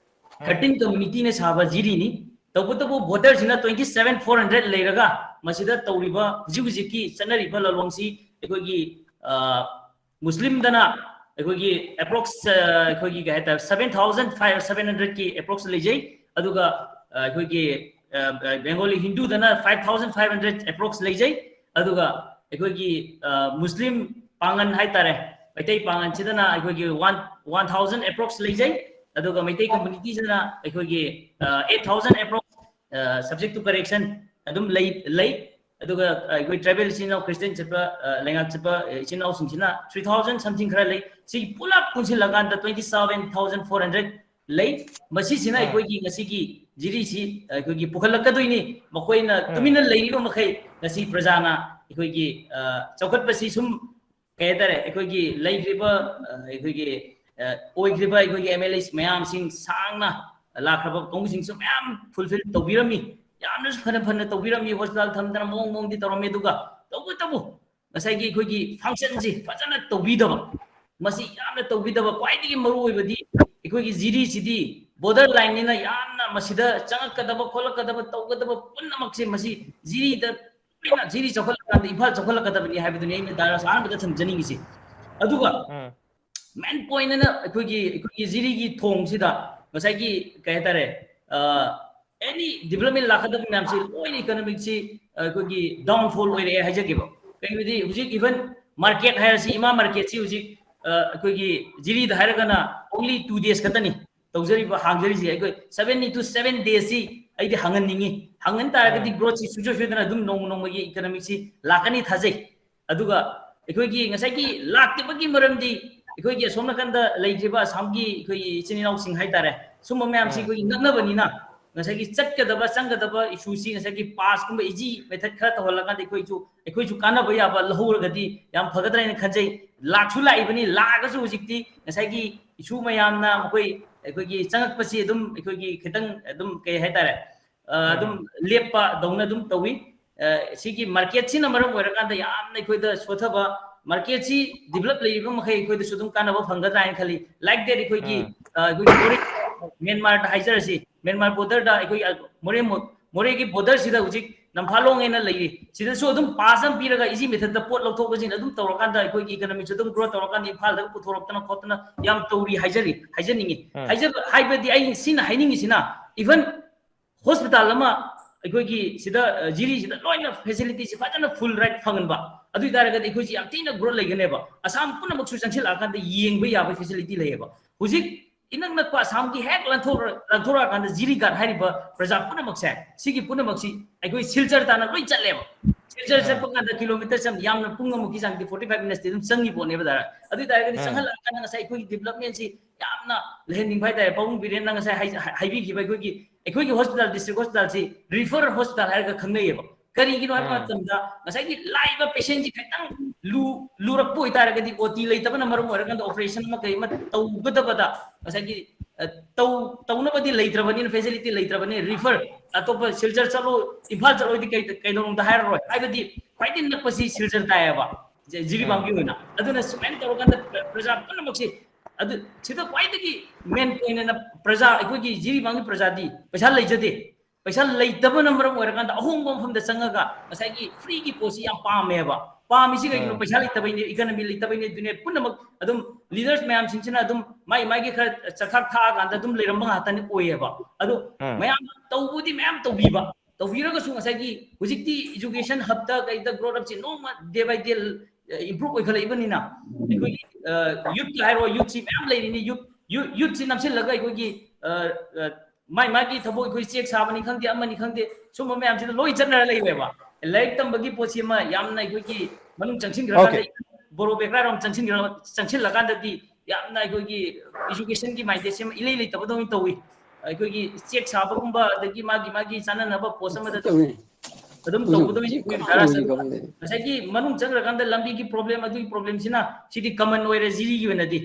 ꯎꯝ꯫ Thirteen community ꯅ ꯁꯥꯕ ꯖꯤꯔꯤꯅꯤ꯫ ꯇꯧꯕꯇꯕꯨ voter ꯁꯤꯅ twenty seven four hundred ꯂꯩꯔꯒ ꯃꯁꯤꯗ ꯇꯧꯔꯤꯕ ꯍꯧꯖꯤꯛ ꯍꯧꯖꯤꯛꯀꯤ ꯆꯠꯅꯔꯤꯕ ꯂꯥꯂꯣꯡꯁꯤ ꯑꯩꯈꯣꯏꯒꯤ, ꯑ, ꯃꯨꯁꯂꯤꯝꯗꯅ ꯑꯩꯈꯣꯏꯒꯤ approx, ꯑ, ꯑꯩꯈꯣꯏꯒꯤ ꯀꯩ ꯍꯥꯏꯇꯥꯔꯦ, seven thousand five, seven hundred ꯀꯤ approx ꯂꯩꯖꯩ꯫ ꯑꯗꯨꯒ, ꯑ, ꯑꯩꯈꯣꯏꯒꯤ, ꯑ, ꯑ, Bengali ꯍꯤꯟꯗꯨꯗꯅ five thousand five hundred approx ꯂꯩꯖꯩ꯫ ꯑꯗꯨꯒ ꯑꯩꯈꯣꯏꯒꯤ, ꯑ, ꯃꯨꯁꯂꯤꯝ ꯄꯥꯡꯒꯟ ꯍꯥꯏꯇꯥꯔꯦ, ꯃꯩꯇꯩ ꯄꯥꯡꯒꯟꯁꯤꯗꯅ ꯑꯩꯈꯣꯏꯒꯤ one, one thousand approx ꯂꯩꯖꯩ꯫ ꯑꯗꯨꯒ ꯃꯩꯇꯩ communityꯁꯤꯅ ꯑꯩꯈꯣꯏꯒꯤ, ꯑ, eight thousand approx, ꯑ, subject to correction ꯑꯗꯨꯝ ꯂꯩ, ꯂꯩ꯫ ꯑꯗꯨꯒ, ꯑ, ꯑꯩꯈꯣꯏ tribal ꯏꯆꯤꯟ ꯏꯅꯥꯎ Christian ꯆꯠꯄ, ꯑ, ꯂꯩꯉꯥꯛ ꯆꯠꯄ, ꯑ, ꯏꯆꯤꯟ ꯏꯅꯥꯎꯁꯤꯡꯁꯤꯅ three thousand something ꯈꯔ ꯂꯩ꯫ ꯁꯤ ꯄꯨꯂꯞ ꯄꯨꯟꯁꯤꯜꯂꯀꯥꯟꯗ twenty seven thousand four hundred ꯂꯩ꯫ ꯃꯁꯤꯁꯤꯅ ꯑꯥ꯫ ꯑꯩꯈꯣꯏꯒꯤ ꯉꯁꯤꯒꯤ ꯖꯤꯔꯤꯁꯤ ꯑꯩꯈꯣꯏꯒꯤ ꯄꯨꯈꯠꯂꯛꯀꯗꯣꯏꯅꯤ꯫ ꯃꯈꯣꯏꯅ ꯑꯥ꯫ ꯇꯨꯃꯤꯟꯅ ꯂꯩꯔꯤꯕ ꯃꯈꯩ ꯉꯁꯤ ꯄ꯭ꯔꯖꯥꯅ ꯑꯩꯈꯣꯏꯒꯤ, ꯑ, ꯆꯥꯎꯈꯠꯄꯁꯤ ꯁꯨꯝ, ꯀꯩ ꯍꯥꯏꯇꯥꯔꯦ, ꯑꯩꯈꯣꯏꯒꯤ ꯂꯩꯈ꯭ꯔꯤꯕ, ꯑ, ꯑꯩꯈꯣꯏꯒꯤ, ꯑ, ꯑꯣꯏꯈ꯭ꯔꯤꯕ ꯑꯩꯈꯣꯏꯒꯤ MLAs ꯃꯌꯥꯝꯁꯤꯡ ꯁꯥꯡꯅ ꯂꯥꯛꯈ꯭ꯔꯕ ꯀꯥꯡꯕꯨꯁꯤꯡꯁꯨ ꯃꯌꯥꯝ fulfil ꯇꯧꯕꯤꯔꯝꯃꯤ꯫ ꯌꯥꯝꯅꯁꯨ ꯐꯅ ꯐꯅ ꯇꯧꯕꯤꯔꯝꯃꯤ꯫ Hospital ꯊꯝꯗꯅ ꯃꯑꯣꯡ ꯃꯑꯣꯡꯗꯤ ꯇꯧꯔꯝꯃꯤ꯫ ꯑꯗꯨꯒ ꯇꯧꯕꯇꯕꯨ ꯉꯁꯥꯏꯒꯤ ꯑꯩꯈꯣꯏꯒꯤ functionꯁꯤ ꯐꯖꯅ ꯇꯧꯕꯤꯗꯕ, ꯃꯁꯤ ꯌꯥꯝꯅ ꯇꯧꯕꯤꯗꯕ꯫ ꯈ꯭ꯋꯥꯏꯗꯒꯤ ꯃꯔꯨ ꯑꯣꯏꯕꯗꯤ ꯑꯩꯈꯣꯏꯒꯤ ꯖꯤꯔꯤꯁꯤꯗꯤ border lineꯅꯤꯅ ꯌꯥꯝꯅ ꯃꯁꯤꯗ ꯆꯪꯉꯛꯀꯗꯕ, ꯈꯣꯠꯂꯛꯀꯗꯕ, ꯇꯧꯒꯗꯕ ꯄꯨꯝꯅꯃꯛꯁꯦ ꯃꯁꯤ ꯖꯤꯔꯤꯗ ꯂꯣꯏꯅ, ꯖꯤꯔꯤ ꯆꯥꯎꯈꯠꯂꯀꯥꯟꯗ ꯏꯝꯐꯥꯜ ꯆꯥꯎꯈꯠꯂꯛꯀꯗꯕꯅꯤ ꯍꯥꯏꯕꯗꯨꯅꯤ ꯑꯩꯅ ꯗꯥ ꯔꯥꯖ ꯑꯍꯥꯟꯕꯗ ꯊꯝꯖꯅꯤꯡꯉꯤꯁꯦ꯫ ꯑꯗꯨꯒ ꯎꯝ꯫ Main point ꯑꯅ ꯑꯩꯈꯣꯏꯒꯤ, ꯑꯩꯈꯣꯏꯒꯤ ꯖꯤꯔꯤꯒꯤ ꯊꯣꯡꯁꯤꯗ ꯉꯁꯥꯏꯒꯤ ꯀꯩ ꯍꯥꯏꯇꯥꯔꯦ, ꯑ, any development ꯂꯥꯛꯀꯗꯕ ꯃꯌꯥꯝꯁꯤ ꯂꯣꯏꯅ economicꯁꯤ ꯑꯩꯈꯣꯏꯒꯤ downfall ꯑꯣꯏꯔꯛꯑꯦ ꯍꯥꯏꯖꯒꯦꯕ꯫ ꯀꯩꯒꯤꯅꯣꯗꯤ ꯍꯧꯖꯤꯛ even market ꯍꯥꯏꯔꯁꯤ, ꯏꯃꯥ marketꯁꯤ ꯍꯧꯖꯤꯛ, ꯑ, ꯑꯩꯈꯣꯏꯒꯤ ꯖꯤꯔꯤꯗ ꯍꯥꯏꯔꯒꯅ only two days ꯈꯛꯇꯅꯤ ꯇꯧꯖꯔꯤꯕ, ꯍꯥꯡꯖꯔꯤꯁꯦ꯫ ꯑꯩꯈꯣꯏ seven into seven daysꯁꯤ ꯑꯩꯗꯤ ꯍꯥꯡꯍꯟꯅꯤꯡꯉꯤ꯫ ꯍꯥꯡꯍꯟ ꯇꯥꯔꯒꯗꯤ ꯎꯝ꯫ Growthꯁꯤ ꯁꯨꯡꯁꯣꯏ ꯁꯣꯏꯗꯅ ꯑꯗꯨꯝ ꯅꯣꯡꯃ ꯅꯣꯡꯃꯒꯤ economicꯁꯤ ꯂꯥꯛꯀꯅꯤ ꯊꯥꯖꯩ꯫ ꯑꯗꯨꯒ ꯑꯩꯈꯣꯏꯒꯤ ꯉꯁꯥꯏꯒꯤ ꯂꯥꯛꯇꯕꯒꯤ ꯃꯔꯝꯗꯤ ꯑꯩꯈꯣꯏꯒꯤ ꯑꯁꯣꯝ ꯅꯥꯀꯟꯗ ꯂꯩꯈ꯭ꯔꯤꯕ ꯑꯁꯥꯝꯒꯤ ꯑꯩꯈꯣꯏꯒꯤ ꯏꯆꯤꯟ ꯏꯅꯥꯎꯁꯤꯡ ꯍꯥꯏꯇꯥꯔꯦ, ꯁꯨꯝꯕ ꯃꯌꯥꯝꯁꯤ ꯎꯝ꯫ ꯑꯩꯈꯣꯏꯒꯤ ꯅꯛꯅꯕꯅꯤꯅ ꯉꯁꯥꯏꯒꯤ ꯆꯠꯀꯗꯕ, ꯆꯪꯒꯗꯕ issueꯁꯤ ꯉꯁꯥꯏꯒꯤ passꯀꯨꯝꯕ easy method ꯈꯔ ꯇꯧꯍꯜꯂꯀꯥꯟꯗ ꯑꯩꯈꯣꯏꯁꯨ, ꯑꯩꯈꯣꯏꯁꯨ ꯀꯥꯟꯅꯕ ꯌꯥꯕ ꯂꯧꯍꯧꯔꯒꯗꯤ ꯌꯥꯝ ꯐꯒꯗ꯭ꯔꯥ ꯍꯥꯏꯅ ꯈꯟꯖꯩ꯫ ꯂꯥꯛꯁꯨ ꯂꯥꯛꯏꯕꯅꯤ, ꯂꯥꯛꯑꯒꯁꯨ ꯍꯧꯖꯤꯛꯇꯤ ꯉꯁꯥꯏꯒꯤ issue ꯃꯌꯥꯝꯅ ꯃꯈꯣꯏ ꯑꯩꯈꯣꯏꯒꯤ ꯆꯪꯉꯛꯄꯁꯤ ꯑꯗꯨꯝ ꯑꯩꯈꯣꯏꯒꯤ ꯈꯤꯇꯪ ꯑꯗꯨꯝ ꯀꯩ ꯍꯥꯏꯇꯥꯔꯦ, ꯑ, ꯑꯗꯨꯝ ꯎꯝ꯫ ꯂꯦꯞꯄ ꯗꯧꯅ ꯑꯗꯨꯝ ꯇꯧꯏ꯫ ꯑ, ꯁꯤꯒꯤ marketꯁꯤꯅ ꯃꯔꯝ ꯑꯣꯏꯔꯀꯥꯟꯗ ꯌꯥꯝꯅ ꯑꯩꯈꯣꯏꯗ ꯁꯣꯊꯕ, marketꯁꯤ develop ꯂꯩꯔꯤꯕ ꯃꯈꯩ ꯑꯩꯈꯣꯏꯗꯁꯨ ꯑꯗꯨꯝ ꯀꯥꯟꯅꯕ ꯐꯪꯒꯗ꯭ꯔꯥ ꯍꯥꯏꯅ ꯈꯜꯂꯤ꯫ Like that ꯑꯩꯈꯣꯏꯒꯤ, ꯎꯝ꯫ ꯑ, ꯑꯩꯈꯣꯏꯒꯤ ꯃꯣꯔꯦ, ꯃ꯭ꯌꯥꯟꯃꯥꯔꯗ ꯍꯥꯏꯖꯔꯁꯤ, ꯃ꯭ꯌꯥꯟꯃꯥꯔ borderꯗ ꯑꯩꯈꯣꯏ, ꯑ, ꯃꯣꯔꯦ ꯃꯣ-, ꯃꯣꯔꯦꯒꯤ borderꯁꯤꯗ ꯍꯧꯖꯤꯛ ꯅꯝꯐꯥꯂꯣꯡ ꯍꯥꯏꯅ ꯂꯩꯔꯤ, ꯁꯤꯗꯁꯨ ꯑꯗꯨꯝ pass ꯑꯃ ꯄꯤꯔꯒ easy method ꯇ ꯄꯣꯠ ꯂꯧꯊꯣꯛ ꯂꯧꯁꯤꯟ ꯑꯗꯨꯝ ꯇꯧꯔꯀꯥꯟꯗ ꯑꯩꯈꯣꯏꯒꯤ economy ꯁꯨ ꯑꯗꯨꯝ grow ꯇꯧꯔꯀꯥꯟꯗ ꯏꯝꯐꯥꯜꯗ ꯄꯨꯊꯣꯔꯛꯇꯅ ꯈꯣꯠꯇꯅ ꯌꯥꯝ ꯇꯧꯔꯤ ꯍꯥꯏꯖꯔꯤ, ꯍꯥꯏꯖꯅꯤꯡꯉꯤ꯫ ꯎꯝ꯫ ꯍꯥꯏꯖ-, ꯍꯥꯏꯕꯗꯤ ꯑꯩ ꯁꯤꯅ ꯍꯥꯏꯅꯤꯡꯉꯤꯁꯤꯅ, even hospital ꯑꯃ ꯑꯩꯈꯣꯏꯒꯤ ꯁꯤꯗ, ꯑ, ꯖꯤꯔꯤꯁꯤꯗ ꯂꯣꯏꯅ facility ꯁꯤ ꯐꯖꯅ full right ꯐꯪꯍꯟꯕ, ꯑꯗꯨ ꯑꯣꯏ ꯇꯥꯔꯒꯗꯤ ꯑꯩꯈꯣꯏꯁꯤ ꯌꯥꯝ ꯊꯤꯅ growth ꯂꯩꯒꯅꯦꯕ꯫ ꯑꯁꯥꯝ ꯄꯨꯝꯅꯃꯛꯁꯨ ꯆꯪꯁꯤꯜꯂꯛꯑꯀꯥꯟꯗ ꯌꯦꯡꯕ ꯌꯥꯕ facility ꯂꯩꯌꯦꯕ꯫ ꯍꯧꯖꯤꯛ ꯏꯅꯛ ꯅꯛꯄ ꯑꯁꯥꯝꯒꯤ ꯍꯦꯛ ꯂꯥꯟꯊꯣꯛ-, ꯂꯥꯟꯊꯣꯔꯛꯑꯀꯥꯟꯗ ꯖꯤꯔꯤꯒꯥꯠ ꯍꯥꯏꯔꯤꯕ ꯄ꯭ꯔꯖꯥ ꯄꯨꯝꯅꯃꯛꯁꯦ, ꯁꯤꯒꯤ ꯄꯨꯝꯅꯃꯛꯁꯤ ꯑꯩꯈꯣꯏ ꯁꯤꯜꯆꯔ ꯇꯥꯟꯅ ꯂꯣꯏ ꯆꯠꯂꯦꯕ꯫ ꯁꯤꯜꯆꯔ ꯑꯥ꯫ ꯆꯠꯄ ꯀꯥꯟꯗ kilometre ꯁꯦ ꯌꯥꯝꯅ ꯄꯨꯡ ꯑꯃꯃꯨꯛꯀꯤ ꯆꯥꯡꯗꯤ, forty five minutes ꯇꯤ ꯑꯗꯨꯝ ꯆꯪꯉꯤ ꯄꯣꯠꯅꯦꯕ ꯗꯥꯏꯔꯦꯛ꯫ ꯑꯗꯨ ꯑꯣꯏ ꯇꯥꯔꯒꯗꯤ ꯑꯥ꯫ ꯆꯪꯍꯜꯂꯛꯑꯀꯥꯟꯗ ꯉꯁꯥꯏ ꯑꯩꯈꯣꯏꯒꯤ development ꯁꯤ ꯌꯥꯝꯅ ꯂꯩꯍꯟꯅꯤꯡꯕ ꯍꯥꯏꯇꯥꯔꯦ꯫ ꯄꯥꯕꯨꯡ ꯕꯤꯔꯦꯟꯅ ꯉꯁꯥꯏ ꯍꯥꯏ-, ꯍꯥꯏ-, ꯍꯥꯏꯕꯤꯈꯤꯕ ꯑꯩꯈꯣꯏꯒꯤ, ꯑꯩꯈꯣꯏꯒꯤ hospital, district hospital ꯁꯤ refer hospital ꯍꯥꯏꯔꯒ ꯈꯪꯅꯩꯌꯦꯕ꯫ ꯀꯔꯤꯒꯤꯅꯣ ꯍꯥꯏꯕ ꯑꯥ꯫ ꯃꯇꯝꯗ ꯉꯁꯥꯏꯒꯤ ꯂꯥꯛꯏꯕ patient ꯁꯤ ꯈꯤꯇꯪ ꯂꯨ-, ꯂꯨꯔꯛꯄ ꯑꯣꯏꯇꯥꯔꯒꯗꯤ, O T ꯂꯩꯇꯕꯅ ꯃꯔꯝ ꯑꯣꯏꯔꯀꯥꯟꯗ operation ꯑꯃ ꯀꯩ ꯑꯃ ꯇꯧꯒꯗꯕꯗ ꯉꯁꯥꯏꯒꯤ, ꯑ, ꯇꯧ-, ꯇꯧꯅꯕꯗꯤ ꯂꯩꯇ꯭ꯔꯕꯅꯤꯅ, facility ꯂꯩꯇ꯭ꯔꯕꯅꯤꯅ refer ꯑꯇꯣꯞꯄ ꯁꯤꯜꯆꯔ ꯆꯠꯂꯣ, ꯏꯝꯐꯥꯜ ꯆꯠꯂꯣꯗꯤ ꯀꯩ-, ꯀꯩꯗꯧꯅꯨꯡꯗ ꯍꯥꯏꯔꯔꯣꯏ꯫ ꯍꯥꯏꯕꯗꯤ ꯈ꯭ꯋꯥꯏꯗꯒꯤ ꯅꯛꯄꯁꯤ ꯁꯤꯜꯆꯔ ꯇꯥꯏꯌꯦꯕ, ꯖ-, ꯖꯤꯔꯤꯕꯥꯝꯒꯤ ꯎꯝ꯫ ꯑꯣꯏꯅ꯫ ꯑꯗꯨꯅ ꯁꯨꯃꯥꯏꯅ ꯇꯧꯔꯀꯥꯟꯗ ꯄ꯭ꯔ-, ꯄ꯭ꯔꯖꯥ ꯄꯨꯝꯅꯃꯛꯁꯤ ꯑꯗꯨ ꯁꯤꯗ ꯈ꯭ꯋꯥꯏꯗꯒꯤ main point ꯑꯣꯏꯅ ꯄ꯭ꯔꯖꯥ, ꯑꯩꯈꯣꯏꯒꯤ ꯖꯤꯔꯤꯕꯥꯝꯒꯤ ꯄ꯭ꯔꯖꯥꯗꯤ ꯄꯩꯁꯥ ꯂꯩꯖꯗꯦ꯫ ꯄꯩꯁꯥ ꯂꯩꯇꯕꯅ ꯃꯔꯝ ꯑꯣꯏꯔꯀꯥꯟꯗ ꯑꯍꯣꯡꯕ ꯃꯐꯝꯗ ꯆꯪꯉꯒ ꯉꯁꯥꯏꯒꯤ free ꯒꯤ ꯄꯣꯠꯁꯤ ꯌꯥꯝ ꯄꯥꯝꯃꯦꯕ꯫ ꯄꯥꯝꯃꯤꯁꯤ ꯀꯩꯒꯤꯅꯣ? ꯎꯝ꯫ ꯄꯩꯁꯥ ꯂꯩꯇꯕꯩꯅꯦ, economy ꯂꯩꯇꯕꯩꯅꯦ, ꯑꯗꯨꯅꯦ ꯄꯨꯝꯅꯃꯛ ꯑꯗꯨꯝ leaders ꯃꯌꯥꯝꯁꯤꯡꯁꯤꯅ ꯑꯗꯨꯝ ꯃꯥꯏ ꯃꯥꯏꯒꯤ ꯈꯔ ꯆꯥꯛꯊꯥꯛ ꯊꯥꯛꯑꯀꯥꯟꯗ ꯑꯗꯨꯝ ꯂꯩꯔꯝꯕ ꯉꯥꯛꯇꯅꯤ ꯑꯣꯏꯌꯦꯕ꯫ ꯑꯗꯣ ꯎꯝ꯫ ꯃꯌꯥꯝ ꯇꯧꯕꯗꯤ ꯃꯌꯥꯝ ꯇꯧꯕꯤꯕ, ꯇꯧꯕꯤꯔꯒꯁꯨ ꯉꯁꯥꯏꯒꯤ ꯍꯧꯖꯤꯛꯇꯤ education hub ꯇ ꯀꯩꯗ growth up ꯁꯤ ꯅꯣꯡꯃ day by day improve ꯑꯣꯏꯈꯠꯂꯛꯏꯕꯅꯤꯅ ꯑꯩꯈꯣꯏꯒꯤ, ꯑ, youth ꯇ ꯍꯥꯏꯔꯣ, youth ꯁꯤ ꯃꯌꯥꯝ ꯂꯩꯔꯤꯅꯤ, youth, youth, youth ꯁꯤ ꯅꯝꯁꯤꯜꯂꯒ ꯑꯩꯈꯣꯏꯒꯤ, ꯑ, ꯑ, ꯃꯥꯏ ꯃꯥꯒꯤ ꯊꯕꯛ ꯑꯩꯈꯣꯏ ꯆꯦꯛ ꯁꯥꯕꯅꯤ ꯈꯪꯗꯦ, ꯑꯃꯅꯤ ꯈꯪꯗꯦ, ꯁꯨꯝꯕ ꯃꯌꯥꯝꯁꯤꯗ ꯂꯣꯏ ꯆꯠꯅꯔ ꯂꯩꯔꯦꯕ꯫ ꯂꯥꯏꯔꯤꯛ ꯇꯝꯕꯒꯤ ꯄꯣꯠꯁꯤ ꯑꯃ ꯌꯥꯝꯅ ꯑꯩꯈꯣꯏꯒꯤ ꯃꯅꯨꯡ ꯆꯪꯁꯤꯟꯈ꯭ꯔꯀꯥꯟꯗ Okay. ꯕꯣꯔꯣ ꯕꯦꯀ꯭ꯔꯥꯔꯣꯝ ꯆꯪꯁꯤꯟꯈ꯭ꯔ-, ꯆꯪꯁꯤꯜꯂꯀꯥꯟꯗꯗꯤ ꯌꯥꯝꯅ ꯑꯩꯈꯣꯏꯒꯤ education ꯒꯤ mindset ꯁꯤ ꯑꯃ ꯏꯂꯩ ꯂꯩꯇꯕꯗꯧꯅ ꯇꯧꯏ꯫ ꯑꯩꯈꯣꯏꯒꯤ ꯆꯦꯛ ꯁꯥꯕꯒꯨꯝꯕ ꯑꯗꯒꯤ ꯃꯥꯒꯤ, ꯃꯥꯒꯤ ꯆꯥꯅꯅꯕ post ꯑꯃꯗ ꯑꯗꯨꯝ, ꯇꯧꯏ꯫ ꯑꯗꯨꯝ ꯎꯝ, ꯇꯧꯕꯗꯧꯅ ꯆꯦꯛ ꯇꯧꯏ꯫ ꯀꯥ ꯗꯥꯔꯥ ꯇꯧꯏ ꯁꯔꯨꯛ ꯀꯧꯕꯅꯦ꯫ ꯉꯁꯥꯏꯒꯤ ꯃꯅꯨꯡ ꯆꯪꯈ꯭ꯔꯀꯥꯟꯗ ꯂꯝꯕꯤꯒꯤ problem, ꯑꯗꯨꯒꯤ problem ꯁꯤꯅ ꯁꯤꯗꯤ common ꯑꯣꯏꯔꯦ ꯖꯤꯔꯤꯒꯤ ꯑꯣꯏꯅꯗꯤ꯫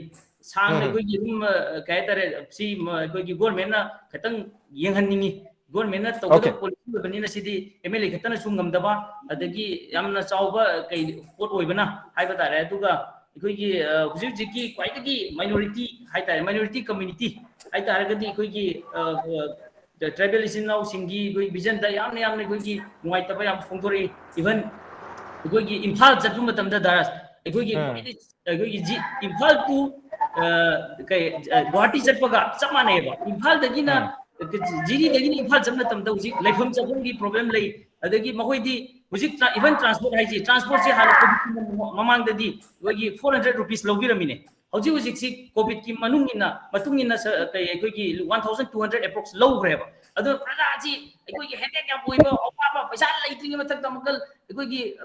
ꯁꯥꯡꯅ ꯎꯝ꯫ ꯑꯩꯈꯣꯏꯒꯤ ꯑꯗꯨꯝ, ꯑ, ꯀꯩ ꯍꯥꯏꯇꯥꯔꯦ, ꯁꯤ ꯃ-, ꯑꯩꯈꯣꯏꯒꯤ government ꯅ ꯈꯤꯇꯪ ꯌꯦꯡꯍꯟꯅꯤꯡꯉꯤ꯫ Government ꯅ ꯇꯧꯒꯗꯕ Okay. policy ꯑꯣꯏꯕꯅꯤꯅ ꯁꯤꯗꯤ M L A ꯈꯛꯇꯅ ꯁꯨ ꯉꯝꯗꯕ, ꯑꯗꯒꯤ ꯌꯥꯝꯅ ꯆꯥꯎꯕ ꯀꯩ ꯄꯣꯠ ꯑꯣꯏꯕꯅ ꯍꯥꯏꯕ ꯇꯥꯔꯦ꯫ ꯑꯗꯨꯒ ꯑꯩꯈꯣꯏꯒꯤ, ꯑ, ꯍꯧꯖꯤꯛ ꯍꯧꯖꯤꯛꯀꯤ ꯈ꯭ꯋꯥꯏꯗꯒꯤ minority ꯍꯥꯏꯇꯥꯔꯦ, minority community ꯍꯥꯏꯇꯥꯔꯒꯗꯤ ꯑꯩꯈꯣꯏꯒꯤ, ꯑ, ꯑ, ꯇ꯭ꯔꯥꯏꯕꯦꯜ ꯏꯆꯤꯟ ꯏꯅꯥꯎꯁꯤꯡꯒꯤ ꯑꯩꯈꯣꯏ ꯚꯤꯖꯟꯗ ꯌꯥꯝꯅ ꯌꯥꯝꯅ ꯑꯩꯈꯣꯏꯒꯤ ꯅꯨꯡꯉꯥꯏꯇꯕ ꯌꯥꯝ ꯐꯣꯡꯗꯣꯔꯛꯏ꯫ ꯏꯚꯟ ꯑꯩꯈꯣꯏꯒꯤ ꯏꯝꯐꯥꯜ ꯆꯠꯄ ꯃꯇꯝꯗ ꯗꯥꯔꯥꯁ, ꯑꯩꯈꯣꯏꯒꯤ ꯎꯝ꯫ ꯈ꯭ꯋꯥꯏꯗꯒꯤ ꯑꯩꯈꯣꯏꯒꯤ ꯖꯤ-, ꯏꯝꯐꯥꯜ ꯇꯨ, ꯑ, ꯀꯩ, ꯑ, ꯒꯨꯋꯥꯍꯥꯇꯤ ꯆꯠꯄꯒ ꯆꯞ ꯃꯥꯟꯅꯩꯑꯕ꯫ ꯏꯝꯐꯥꯜꯗꯒꯤꯅ, ꯎꯝ꯫ ꯖꯤꯔꯤꯗꯒꯤꯅ ꯏꯝꯐꯥꯜ ꯆꯠꯄ ꯃꯇꯝꯗ ꯍꯧꯖꯤꯛ ꯂꯩꯐꯝ ꯆꯥꯐꯝꯒꯤ ꯄ꯭ꯔꯣꯕ꯭ꯂꯦꯝ ꯂꯩ꯫ ꯑꯗꯒꯤ ꯃꯈꯣꯏꯗꯤ ꯍꯧꯖꯤꯛ ꯇ꯭ꯔꯥ-, ꯏꯚꯟ ꯇ꯭ꯔꯥꯟꯁꯄꯣꯔꯠ ꯍꯥꯏꯁꯤ, ꯇ꯭ꯔꯥꯟꯁꯄꯣꯔꯠꯁꯤ ꯍꯥꯟꯅ ꯀꯣꯚꯤꯗꯀꯤ ꯃꯃꯥꯡꯗꯗꯤ ꯑꯩꯈꯣꯏꯒꯤ ꯐꯣꯔ ꯍꯟꯗ꯭ꯔꯦꯠ ꯔꯨꯄꯤꯁ ꯂꯧꯕꯤꯔꯝꯃꯤꯅꯦ꯫ ꯍꯧꯖꯤꯛ ꯍꯧꯖꯤꯛꯁꯤ ꯀꯣꯚꯤꯗꯀꯤ ꯃꯅꯨꯡ ꯏꯟꯅ, ꯃꯇꯨꯡ ꯏꯟꯅ ꯁ-, ꯀꯩ, ꯑꯩꯈꯣꯏꯒꯤ ꯋꯥꯟ ꯊꯥꯎꯖꯟ ꯇꯨ ꯍꯟꯗ꯭ꯔꯦꯠ ꯑꯦꯄ꯭ꯔꯣꯛꯁ ꯂꯧꯈ꯭ꯔꯦꯕ꯫ ꯑꯗꯣ ꯄ꯭ꯔꯖꯥꯁꯤ ꯑꯩꯈꯣꯏꯒꯤ ꯍꯦꯗꯦꯛ ꯌꯥꯝ ꯑꯣꯏꯕ, ꯑꯋꯥꯕ, ꯄꯩꯁꯥ ꯂꯩꯇ꯭ꯔꯤꯉꯩ ꯃꯊꯛꯇ ꯑꯃꯨꯛꯀ ꯑꯩꯈꯣꯏꯒꯤ, ꯑ,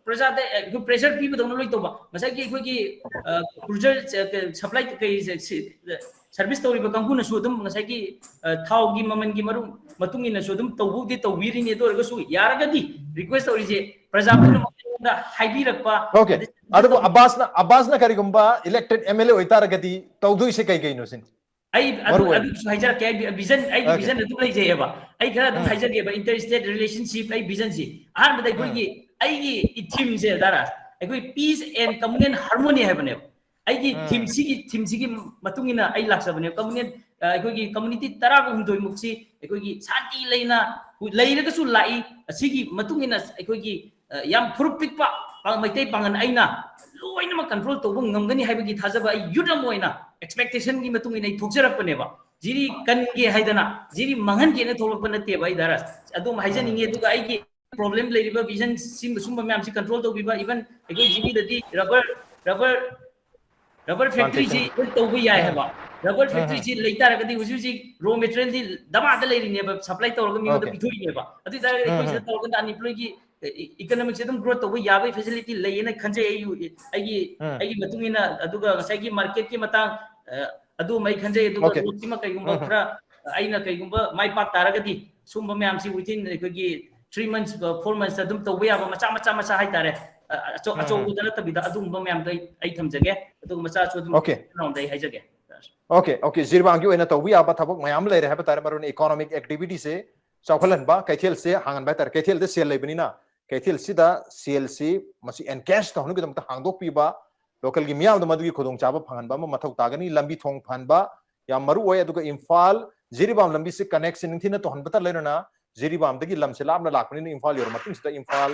ꯄ꯭ꯔꯖꯥꯗ, ꯑ, ꯑꯩꯈꯣꯏ ꯄ꯭ꯔꯦꯁꯔ ꯄꯤꯕꯗꯧꯅ ꯂꯣꯏ ꯇꯧꯕ꯫ ꯉꯁꯥꯏꯒꯤ ꯑꯩꯈꯣꯏꯒꯤ, ꯑ, ꯀ꯭ꯔꯨꯖꯔ, ꯑ, ꯀ-, ꯁꯄ꯭ꯂꯥꯏ ꯀꯩꯁꯦ, ꯁꯤ, ꯑ, ꯁꯔꯚꯤꯁ ꯇꯧꯔꯤꯕ ꯀꯥꯡꯕꯨꯅꯁꯨ ꯑꯗꯨꯝ ꯉꯁꯥꯏꯒꯤ, ꯑ, ꯊꯥꯎꯒꯤ ꯃꯃꯜꯒꯤ ꯃꯔꯨ-, ꯃꯇꯨꯡ ꯏꯟꯅꯁꯨ ꯑꯗꯨꯝ ꯇꯧꯕꯕꯨꯗꯤ ꯇꯧꯕꯤꯔꯤꯅꯤ꯫ ꯑꯗꯨ ꯑꯣꯏꯔꯒꯁꯨ ꯌꯥꯔꯒꯗꯤ ꯔꯤꯀ꯭ꯋꯦꯁ ꯇꯧꯔꯤꯁꯦ, ꯄ꯭ꯔꯖꯥ ꯄꯨꯝꯅꯃꯛꯀꯤ ꯃꯉꯣꯟꯗ ꯍꯥꯏꯕꯤꯔꯛꯄ, Okay. ꯑꯗꯩ ꯑꯗꯨꯕꯨ ꯑꯕꯥꯁꯅ, ꯑꯕꯥꯁꯅ ꯀꯔꯤꯒꯨꯝꯕ ꯏꯂꯦꯛꯇꯦꯗ ꯑꯦꯝ ꯑꯦꯜ ꯑꯦ ꯑꯣꯏꯇꯥꯔꯒꯗꯤ ꯇꯧꯗꯣꯏꯁꯦ ꯀꯩ ꯀꯩꯅꯣ ꯁꯤꯅꯤ? ꯑꯩ ꯑꯗꯨ, ꯃꯔꯨ ꯑꯣꯏꯅ꯫ ꯑꯗꯨꯁꯨ ꯍꯥꯏꯖꯔꯛꯀꯦ꯫ ꯑꯩ ꯚꯤꯖꯟ, ꯑꯩꯒꯤ Okay. ꯚꯤꯖꯟ ꯑꯗꯨꯝ ꯂꯩꯖꯩꯑꯕ꯫ ꯑꯩ ꯈꯔ ꯑꯗꯨꯝ ꯎꯝ꯫ ꯍꯥꯏꯖꯒꯦꯕ, ꯏꯟꯇꯔ ꯁ꯭ꯇꯦꯠ ꯔꯤꯂꯦꯁꯟꯁꯤꯞ ꯑꯩ ꯚꯤꯖꯟꯁꯤ꯫ ꯑꯍꯥꯟꯕꯗ ꯑꯩꯈꯣꯏꯒꯤ, ꯎꯝ꯫ ꯑꯩꯒꯤ ꯊꯤꯝꯁꯦ ꯗꯥꯔꯥ, ꯑꯩꯈꯣꯏ peace and communal harmony ꯍꯥꯏꯕꯅꯦꯕ꯫ ꯑꯩꯒꯤ ꯎꯝ꯫ ꯊꯤꯝꯁꯤꯒꯤ, ꯊꯤꯝꯁꯤꯒꯤ ꯃꯇꯨꯡ ꯏꯟꯅ ꯑꯩ ꯂꯥꯛꯆꯕꯅꯦꯕ꯫ ꯀꯝꯃꯨꯅꯦꯜ, ꯑ, ꯑꯩꯈꯣꯏꯒꯤ ꯀꯝꯃꯨꯅꯤꯇꯤ ꯇꯔꯥꯒ ꯍꯨꯝꯗꯣꯏꯃꯨꯛꯁꯤ ꯑꯩꯈꯣꯏꯒꯤ ꯁꯥꯟꯇꯤ ꯂꯩꯅ ꯍꯨ-, ꯂꯩꯔꯒꯁꯨ ꯂꯥꯛꯏ꯫ ꯑꯁꯤꯒꯤ ꯃꯇꯨꯡ ꯏꯟꯅ ꯑꯩꯈꯣꯏꯒꯤ, ꯑ, ꯌꯥꯝ ꯐꯨꯔꯨꯞ ꯄꯤꯛꯄ ꯄꯥ-, ꯃꯩꯇꯩ ꯄꯥꯡꯒꯜ ꯑꯩꯅ ꯂꯣꯏꯅꯃꯛ ꯀꯟꯇ꯭ꯔꯣꯜ ꯇꯧꯕ ꯉꯝꯒꯅꯤ ꯍꯥꯏꯕꯒꯤ ꯊꯥꯖꯕ ꯑꯩ ꯌꯨꯠ ꯑꯃ ꯑꯣꯏꯅ ꯑꯦꯛꯁꯄꯦꯛꯇꯦꯁꯟꯒꯤ ꯃꯇꯨꯡ ꯏꯟꯅ ꯑꯩ ꯊꯣꯛꯆꯔꯛꯄꯅꯦꯕ꯫ ꯖꯤꯔꯤ ꯀꯟꯒꯦ ꯍꯥꯏꯗꯅ, ꯖꯤꯔꯤ ꯃꯥꯡꯍꯟꯒꯦꯅ ꯊꯣꯛꯂꯛꯄ ꯅꯠꯇꯦꯕ ꯑꯩ ꯗꯥꯔꯥꯁ꯫ ꯑꯗꯨꯝ ꯍꯥꯏꯖꯅꯤꯡꯉꯤ꯫ ꯑꯗꯨꯒ ꯑꯩꯒꯤ ꯄ꯭ꯔꯣꯕ꯭ꯂꯦꯝ ꯂꯩꯔꯤꯕ ꯚꯤꯖꯟ ꯁꯤꯒꯨꯝꯕ, ꯁꯨꯝꯕ ꯃꯌꯥꯝꯁꯤ ꯀꯟꯇ꯭ꯔꯣꯜ ꯇꯧꯕꯤꯕ, ꯏꯚꯟ ꯑꯩꯈꯣꯏ ꯖꯤꯔꯤꯗꯗꯤ ꯔꯕꯔ, ꯔꯕꯔ, ꯔꯕꯔ ꯐꯦꯛꯇ꯭ꯔꯤꯁꯤ Plantation. ꯂꯣꯏ ꯇꯧꯕ ꯌꯥꯏ ꯎꯝ꯫ ꯍꯥꯏꯕ꯫ ꯔꯕꯔ ꯎꯝ, ꯐꯦꯛꯇ꯭ꯔꯤꯁꯤ ꯎꯝ꯫ ꯂꯩ ꯇꯥꯔꯒꯗꯤ ꯍꯧꯖꯤꯛ ꯍꯧꯖꯤꯛ ꯔꯣ ꯃꯦꯇꯔꯤꯌꯦꯜꯗꯤ ꯗꯃꯥꯗ ꯂꯩꯔꯤꯅꯦꯕ, ꯁꯄ꯭ꯂꯥꯏ ꯇꯧꯔꯒ ꯃꯤꯉꯣꯟꯗ Okay. ꯄꯤꯊꯣꯛꯏꯅꯦꯕ꯫ ꯑꯗꯨ ꯑꯣꯏꯇꯥꯔꯒꯗꯤ ꯎꯝ, ꯑꯩꯈꯣꯏ ꯁꯤꯗ ꯎꯝ꯫ ꯇꯧꯔꯒꯅ ꯑꯟꯏꯝꯄ꯭ꯂꯣꯏꯒꯤ ꯏꯀꯅꯣꯃꯤꯛꯁꯦ ꯑꯗꯨꯝ ꯒ꯭ꯔꯣ ꯇꯧꯕ ꯌꯥꯕꯒꯤ ꯐꯦꯁꯤꯂꯤꯇꯤ ꯂꯩꯌꯦꯅ ꯈꯟꯖꯩ꯫ ꯑꯩ, ꯑꯩꯒꯤ, ꯎꯝ꯫ ꯑꯩꯒꯤ ꯃꯇꯨꯡ ꯏꯟꯅ, ꯑꯗꯨꯒ ꯉꯁꯥꯏꯒꯤ ꯃꯥꯔꯀꯦꯠꯀꯤ ꯃꯇꯥꯡ, ꯑ, ꯑꯗꯨ ꯑꯃ ꯑꯩ ꯈꯟꯖꯩ꯫ ꯑꯗꯨꯒ Okay. ꯔꯣꯗꯁꯤꯃ ꯀꯩꯒꯨꯝꯕ ꯎꯝ, ꯎꯝ꯫ ꯈꯔ, ꯑ, ꯑꯩꯅ ꯀꯩꯒꯨꯝꯕ ꯃꯥꯏ ꯄꯥꯛ ꯇꯥꯔꯒꯗꯤ ꯁꯨꯝꯕ ꯃꯌꯥꯝꯁꯤ within ꯑꯩꯈꯣꯏꯒꯤ three months, ꯑ, four months ꯑꯗꯨꯝ ꯇꯧꯕ ꯌꯥꯕ ꯃꯆꯥ, ꯃꯆꯥ, ꯃꯆꯥ ꯍꯥꯏꯇꯥꯔꯦ꯫ ꯑ, ꯑꯆꯧ-, ꯎꯝ, ꯎꯝ꯫ ꯑꯆꯧꯕꯗ ꯅꯠꯇꯕꯤꯗ ꯑꯗꯨꯒꯨꯝꯕ ꯃꯌꯥꯝꯗꯣ ꯑꯩ, ꯑꯩ ꯊꯝꯖꯒꯦ꯫ ꯑꯗꯨꯒ ꯃꯆꯥꯁꯨ ꯑꯗꯨꯝ Okay. round ꯑꯩ ꯍꯥꯏꯖꯒꯦ꯫ Okay, okay. ꯖꯤꯔꯤꯕꯥꯝꯒꯤ ꯑꯣꯏꯅ ꯇꯧꯕ ꯌꯥꯕ ꯊꯕꯛ ꯃꯌꯥꯝ ꯂꯩꯔꯦ ꯍꯥꯏꯕ ꯇꯥꯔꯦ꯫ ꯃꯔꯨ ꯑꯣꯏꯅ economic activityꯁꯦ ꯆꯥꯎꯈꯠꯍꯟꯕ, ꯀꯩꯊꯦꯜꯁꯦ ꯍꯥꯡꯍꯟꯕ ꯍꯥꯏꯇꯥꯔꯦ꯫ ꯀꯩꯊꯦꯜꯗ ꯁꯦꯜ ꯂꯩꯕꯅꯤꯅ ꯀꯩꯊꯦꯜꯁꯤꯗ ꯁꯦꯜꯁꯤ ꯃꯁꯤ encash ꯇꯧꯍꯟꯅꯕꯒꯤꯗꯃꯛꯇ ꯍꯥꯡꯗꯣꯛꯄꯤꯕ, localꯒꯤ ꯃꯤꯌꯥꯝꯗ ꯃꯗꯨꯒꯤ ꯈꯨꯗꯣꯡꯆꯥꯕ ꯐꯪꯍꯟꯕ ꯑꯃ ꯃꯊꯧ ꯇꯥꯒꯅꯤ꯫ ꯂꯝꯕꯤ ꯊꯣꯡ ꯐꯍꯟꯕ ꯌꯥꯝ ꯃꯔꯨ ꯑꯣꯏ꯫ ꯑꯗꯨꯒ ꯏꯝꯐꯥꯜ ꯖꯤꯔꯤꯕꯥꯝ ꯂꯝꯕꯤꯁꯤ ꯀꯅꯦꯛꯁꯟ ꯅꯤꯡꯊꯤꯅ ꯇꯧꯍꯟꯕꯇ ꯂꯩꯔꯅ ꯖꯤꯔꯤꯕꯥꯝꯗꯒꯤ ꯂꯝꯁꯦ ꯂꯥꯞꯅ ꯂꯥꯛꯄꯅꯤꯅ ꯏꯝꯐꯥꯜ ꯌꯧꯔ ꯃꯇꯨꯡꯁꯤꯗ, ꯏꯝꯐꯥꯜ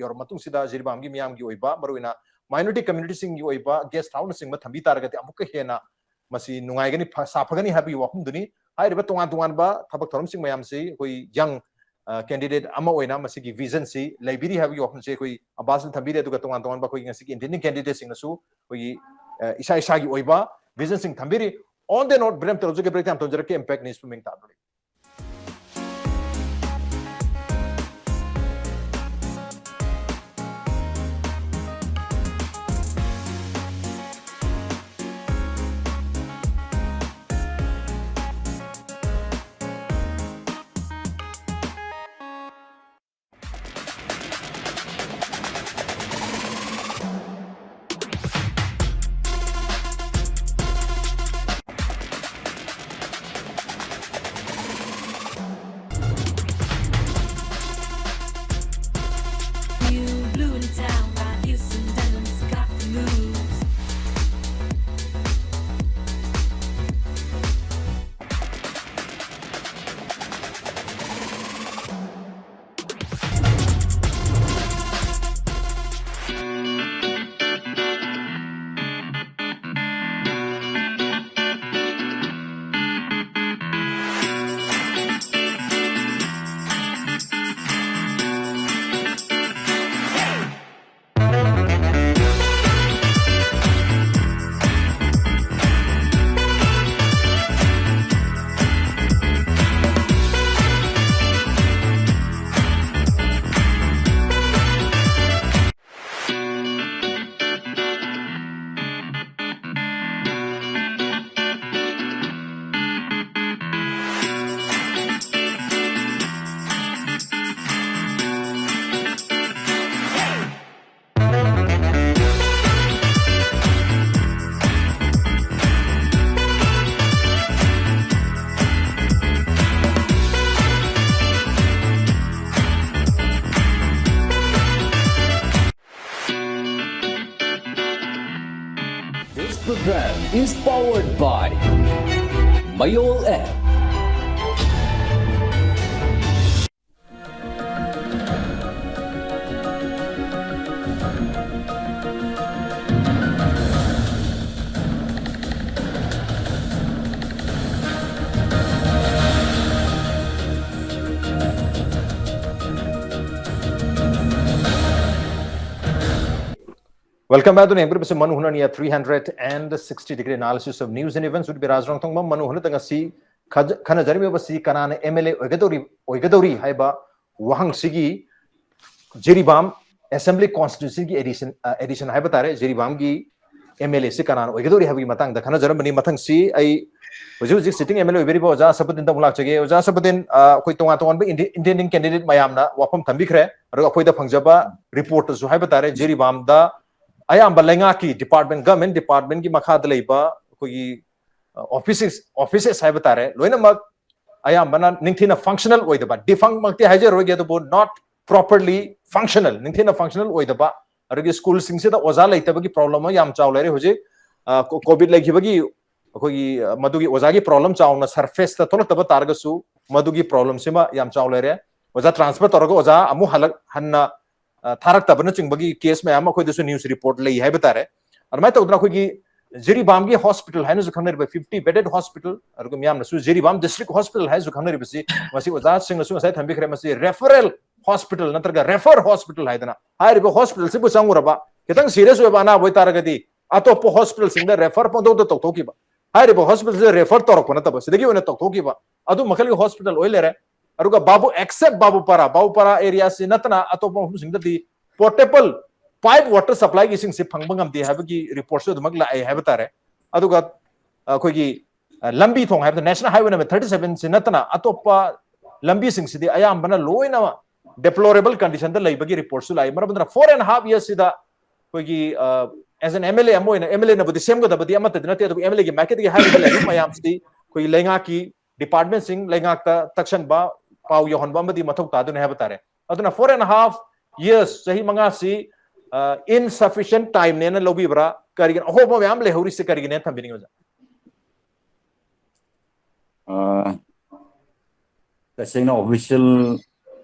ꯌꯧꯔ ꯃꯇꯨꯡꯁꯤꯗ ꯖꯤꯔꯤꯕꯥꯝꯒꯤ ꯃꯤꯌꯥꯝꯒꯤ ꯑꯣꯏꯕ, ꯃꯔꯨꯑꯣꯏꯅ ꯃꯥꯏꯅꯣꯔꯤꯇꯤ ꯀꯝꯃ꯭ꯌꯨꯅꯤꯇꯤꯁꯤꯡꯒꯤ ꯑꯣꯏꯕ ꯒꯦꯁ ꯍꯥꯎꯁꯅꯆꯤꯡꯕ ꯊꯝꯕꯤ ꯇꯥꯔꯒꯗꯤ ꯑꯃꯨꯛꯀ ꯍꯦꯟꯅ ꯃꯁꯤ ꯅꯨꯡꯉꯥꯏꯒꯅꯤ, ꯐ-, ꯁꯥꯐꯒꯅꯤ ꯍꯥꯏꯕꯒꯤ ꯋꯥꯐꯝꯗꯨꯅꯤ꯫ ꯍꯥꯏꯔꯤꯕ ꯇꯣꯉꯥꯟ ꯇꯣꯉꯥꯟꯕ ꯊꯕꯛ ꯊꯧꯔꯝꯁꯤꯡ ꯃꯌꯥꯝꯁꯤ ꯑꯩꯈꯣꯏ ꯌꯪ, ꯑ, ꯀꯦꯟꯗꯤꯗꯦꯠ ꯑꯃ ꯑꯣꯏꯅ ꯃꯁꯤꯒꯤ ꯚꯤꯖꯟꯁꯤ ꯂꯩꯕꯤꯔꯤ ꯍꯥꯏꯕꯒꯤ ꯋꯥꯐꯝꯁꯤ ꯑꯩꯈꯣꯏ ꯑꯕꯥꯁꯅ ꯊꯝꯕꯤꯔꯤ, ꯑꯗꯨꯒ ꯇꯣꯉꯥꯟ ꯇꯣꯉꯥꯟꯕ ꯑꯩꯈꯣꯏꯒꯤ ꯉꯁꯤꯒꯤ ꯏꯟꯗꯤꯄꯦꯟꯗꯦꯟꯠ ꯀꯦꯟꯗꯤꯗꯦꯠꯁꯤꯡꯅꯁꯨ ꯑꯩꯈꯣꯏꯒꯤ, ꯑ, ꯏꯁꯥ ꯏꯁꯥꯒꯤ ꯑꯣꯏꯕ ꯚꯤꯖꯟꯁꯤꯡ ꯊꯝꯕꯤꯔꯤ꯫ On the note, ꯕ꯭ꯔꯦꯛ ꯑꯃ ꯇꯧꯖꯒꯦ, ꯕ꯭ꯔꯦꯛ ꯌꯥꯝ ꯇꯧꯖꯔꯛꯀꯦ, ꯏꯝꯄꯦꯛ ꯅ꯭ꯌꯨꯁ ꯄꯨꯝꯃꯦꯡ ꯇꯥꯕꯤꯔꯤ꯫ This program is powered by Mayol app. Welcome back to ꯌꯦꯡꯕꯤꯔꯤꯕꯁꯤ Manu ꯍꯨꯅꯅꯤꯌꯥ three hundred and sixty degree analysis of news and events with Biraj Rongthongma. ꯃꯅꯨ ꯍꯨꯅꯗ ꯉꯁꯤ ꯈꯖ-, ꯈꯟꯅꯖꯔꯝꯃꯤꯕꯁꯤ ꯀꯅꯥꯅ M L A ꯑꯣꯏꯒꯗꯧꯔꯤ, ꯑꯣꯏꯒꯗꯧꯔꯤ ꯍꯥꯏꯕ ꯋꯥꯍꯪꯁꯤꯒꯤ Jiribam Assembly Constituency ꯒꯤ addition, ꯑ, addition ꯍꯥꯏꯕ ꯇꯥꯔꯦ, ꯖꯤꯔꯤꯕꯥꯝꯒꯤ M L A ꯁꯤ ꯀꯅꯥꯅ ꯑꯣꯏꯒꯗꯧꯔꯤ ꯍꯥꯏꯕꯒꯤ ꯃꯇꯥꯡꯗ ꯈꯟꯅꯖꯔꯝꯕꯅꯤ꯫ ꯃꯊꯪꯁꯤ ꯑꯩ ꯍꯧꯖꯤꯛ ꯍꯧꯖꯤꯛ sitting M L A ꯑꯣꯏꯕꯤꯔꯤꯕ ꯑꯣꯖꯥ ꯑꯁꯐꯨꯗꯤꯟꯗ ꯑꯃꯨꯛ ꯂꯥꯛꯆꯒꯦ꯫ ꯑꯣꯖꯥ ꯑꯁꯐꯨꯗꯤꯟ, ꯑ, ꯑꯩꯈꯣꯏ ꯇꯣꯉꯥꯟ ꯇꯣꯉꯥꯟꯕ indi-, intending candidate ꯃꯌꯥꯝꯅ ꯋꯥꯐꯝ ꯊꯝꯕꯤꯈ꯭ꯔꯦ, ꯑꯗꯨꯒ ꯑꯩꯈꯣꯏꯗ ꯐꯪꯖꯕ report ꯇꯁꯨ ꯍꯥꯏꯕ ꯇꯥꯔꯦ, ꯖꯤꯔꯤꯕꯥꯝꯗ ꯑꯌꯥꯝꯕ ꯂꯩꯉꯥꯛꯀꯤ department, government department ꯀꯤ ꯃꯈꯥꯗ ꯂꯩꯕ ꯑꯩꯈꯣꯏꯒꯤ, ꯑ, offices, offices ꯍꯥꯏꯕ ꯇꯥꯔꯦ, ꯂꯣꯏꯅꯃꯛ ꯑꯌꯥꯝꯕꯅ ꯅꯤꯡꯊꯤꯅ functional ꯑꯣꯏꯗꯕ, defunct ꯃꯛꯇꯤ ꯍꯥꯏꯖꯔꯣꯏꯒꯦ, ꯑꯗꯨꯕꯨ not properly functional, ꯅꯤꯡꯊꯤꯅ functional ꯑꯣꯏꯗꯕ, ꯑꯗꯒꯤ school ꯁꯤꯡꯁꯤꯗ ꯑꯣꯖꯥ ꯂꯩꯇꯕꯒꯤ problem ꯑꯃ ꯌꯥꯝ ꯆꯥꯎ ꯂꯩꯔꯦ ꯍꯧꯖꯤꯛ꯫ ꯑ, co-, COVID ꯂꯩꯈꯤꯕꯒꯤ ꯑꯩꯈꯣꯏꯒꯤ, ꯑ, ꯃꯗꯨꯒꯤ ꯑꯣꯖꯥꯒꯤ problem ꯆꯥꯎꯅ surface ꯇ ꯊꯣꯛꯂꯛꯇꯕ ꯇꯥꯔꯒꯁꯨ, ꯃꯗꯨꯒꯤ problem ꯁꯤꯃ ꯌꯥꯝ ꯆꯥꯎ ꯂꯩꯔꯦ꯫ ꯑꯣꯖꯥ transfer ꯇꯧꯔꯒ ꯑꯣꯖꯥ ꯑꯃꯨꯛ ꯍꯜꯂꯛ-, ꯍꯟꯅ, ꯑ, ꯊꯥꯔꯛꯇꯕꯅꯆꯤꯡꯕꯒꯤ case ꯃꯌꯥꯝ ꯑꯃ ꯑꯩꯈꯣꯏꯗꯁꯨ news report ꯂꯩ ꯍꯥꯏꯕ ꯇꯥꯔꯦ꯫ ꯑꯗꯨꯃꯥꯏꯅ ꯇꯧꯗꯅ ꯑꯩꯈꯣꯏꯒꯤ ꯖꯤꯔꯤꯕꯥꯝꯒꯤ hospital ꯍꯥꯏꯅꯁꯨ ꯈꯪꯅꯔꯤꯕ fifty bedded hospital, ꯑꯗꯨꯒ ꯃꯤꯌꯥꯝꯅꯁꯨ ꯖꯤꯔꯤꯕꯥꯝ district hospital ꯍꯥꯏꯅꯁꯨ ꯈꯪꯅꯔꯤꯕꯁꯤ, ꯃꯁꯤ ꯑꯣꯖꯥꯁꯤꯡꯅꯁꯨ ꯉꯁꯥꯏ ꯊꯝꯕꯤꯈ꯭ꯔꯦ, ꯃꯁꯤ referral hospital ꯅꯠꯇ꯭ꯔꯒ refer hospital ꯍꯥꯏꯗꯅ꯫ ꯍꯥꯏꯔꯤꯕ hospital ꯁꯤꯕꯨ ꯆꯪꯉꯨꯔꯕ, ꯈꯤꯇꯪ serious ꯑꯣꯏꯕ ꯑꯅꯥꯕ ꯑꯣꯏꯇꯥꯔꯒꯗꯤ ꯑꯇꯣꯞꯄ hospital ꯁꯤꯡꯗ refer ꯄꯪꯇꯧꯗ ꯇꯧꯊꯣꯛꯈꯤꯕ꯫ ꯍꯥꯏꯔꯤꯕ hospital ꯁꯤꯗ refer ꯇꯧꯔꯛꯄ ꯅꯠꯇꯕ, ꯁꯤꯗꯒꯤ ꯑꯣꯏꯅ ꯇꯧꯊꯣꯛꯈꯤꯕ, ꯑꯗꯨ ꯃꯈꯜꯒꯤ hospital ꯑꯣꯏ ꯂꯩꯔꯦ꯫ ꯑꯗꯨꯒ ꯕꯥꯕꯨ, except ꯕꯥꯕꯨꯄꯥꯔꯥ, ꯕꯥꯕꯨꯄꯥꯔꯥ area ꯁꯤ ꯅꯠꯇꯅ ꯑꯇꯣꯞꯄ ꯃꯐꯝꯁꯤꯡꯗꯗꯤ portable pipe water supply ꯒꯤ ꯏꯁꯤꯡꯁꯤ ꯐꯪꯕ ꯉꯝꯗꯦ ꯍꯥꯏꯕꯒꯤ report ꯁꯨ ꯑꯗꯨꯃꯛ ꯂꯥꯛꯑꯦ ꯍꯥꯏꯕ ꯇꯥꯔꯦ꯫ ꯑꯗꯨꯒ ꯑꯩꯈꯣꯏꯒꯤ, ꯑ, ꯂꯝꯕꯤ ꯊꯣꯡ ꯍꯥꯏꯕꯗ National Highway number thirty seven ꯁꯤ ꯅꯠꯇꯅ ꯑꯇꯣꯞꯄ ꯂꯝꯕꯤꯁꯤꯡꯁꯤꯗꯤ ꯑꯌꯥꯝꯕꯅ ꯂꯣꯏꯅ deplorable condition ꯗ ꯂꯩꯕꯒꯤ report ꯁꯨ ꯂꯥꯛꯏ꯫ ꯃꯔꯝ ꯑꯗꯨꯅ four and half years ꯁꯤꯗ ꯑꯩꯈꯣꯏꯒꯤ, ꯑ, as an M L A ꯑꯃ ꯑꯣꯏꯅ, M L A ꯅꯕꯨꯗꯤ ꯁꯦꯝꯒꯗꯕꯗꯤ ꯑꯃꯠꯇꯗꯤ ꯅꯠꯇꯦ, ꯑꯗꯨꯕꯨ M L A ꯒꯤ ꯃꯥꯏꯀꯩꯗꯒꯤ ꯍꯥꯏꯔꯤꯕ ꯂꯩꯔꯤꯕ ꯃꯌꯥꯝꯁꯤꯗꯤ ꯑꯩꯈꯣꯏꯒꯤ ꯂꯩꯉꯥꯛꯀꯤ department ꯁꯤꯡ ꯂꯩꯉꯥꯛꯇ ꯇꯛꯁꯟꯕ, ꯄꯥꯎ ꯌꯧꯍꯟꯕ ꯑꯃꯗꯤ ꯃꯊꯧ ꯇꯥꯗꯣꯏꯅꯦ ꯍꯥꯏꯕ ꯇꯥꯔꯦ꯫ ꯑꯗꯨꯅ four and half years, ꯆꯍꯤ ꯃꯉꯥꯁꯤ, ꯑ, insufficient time ꯅꯦꯅ ꯂꯧꯕꯤꯕ꯭ꯔꯥ? ꯀꯔꯤꯒꯤꯅꯣ ꯑꯍꯣꯕ ꯃꯌꯥꯝ ꯂꯩꯍꯧꯔꯤꯁꯦ ꯀꯔꯤꯒꯤꯅꯦꯅ ꯊꯝꯕꯤꯅꯤꯡꯉꯤ ꯑꯣꯖꯥ? ꯑ, ꯇꯁꯦꯡꯅ official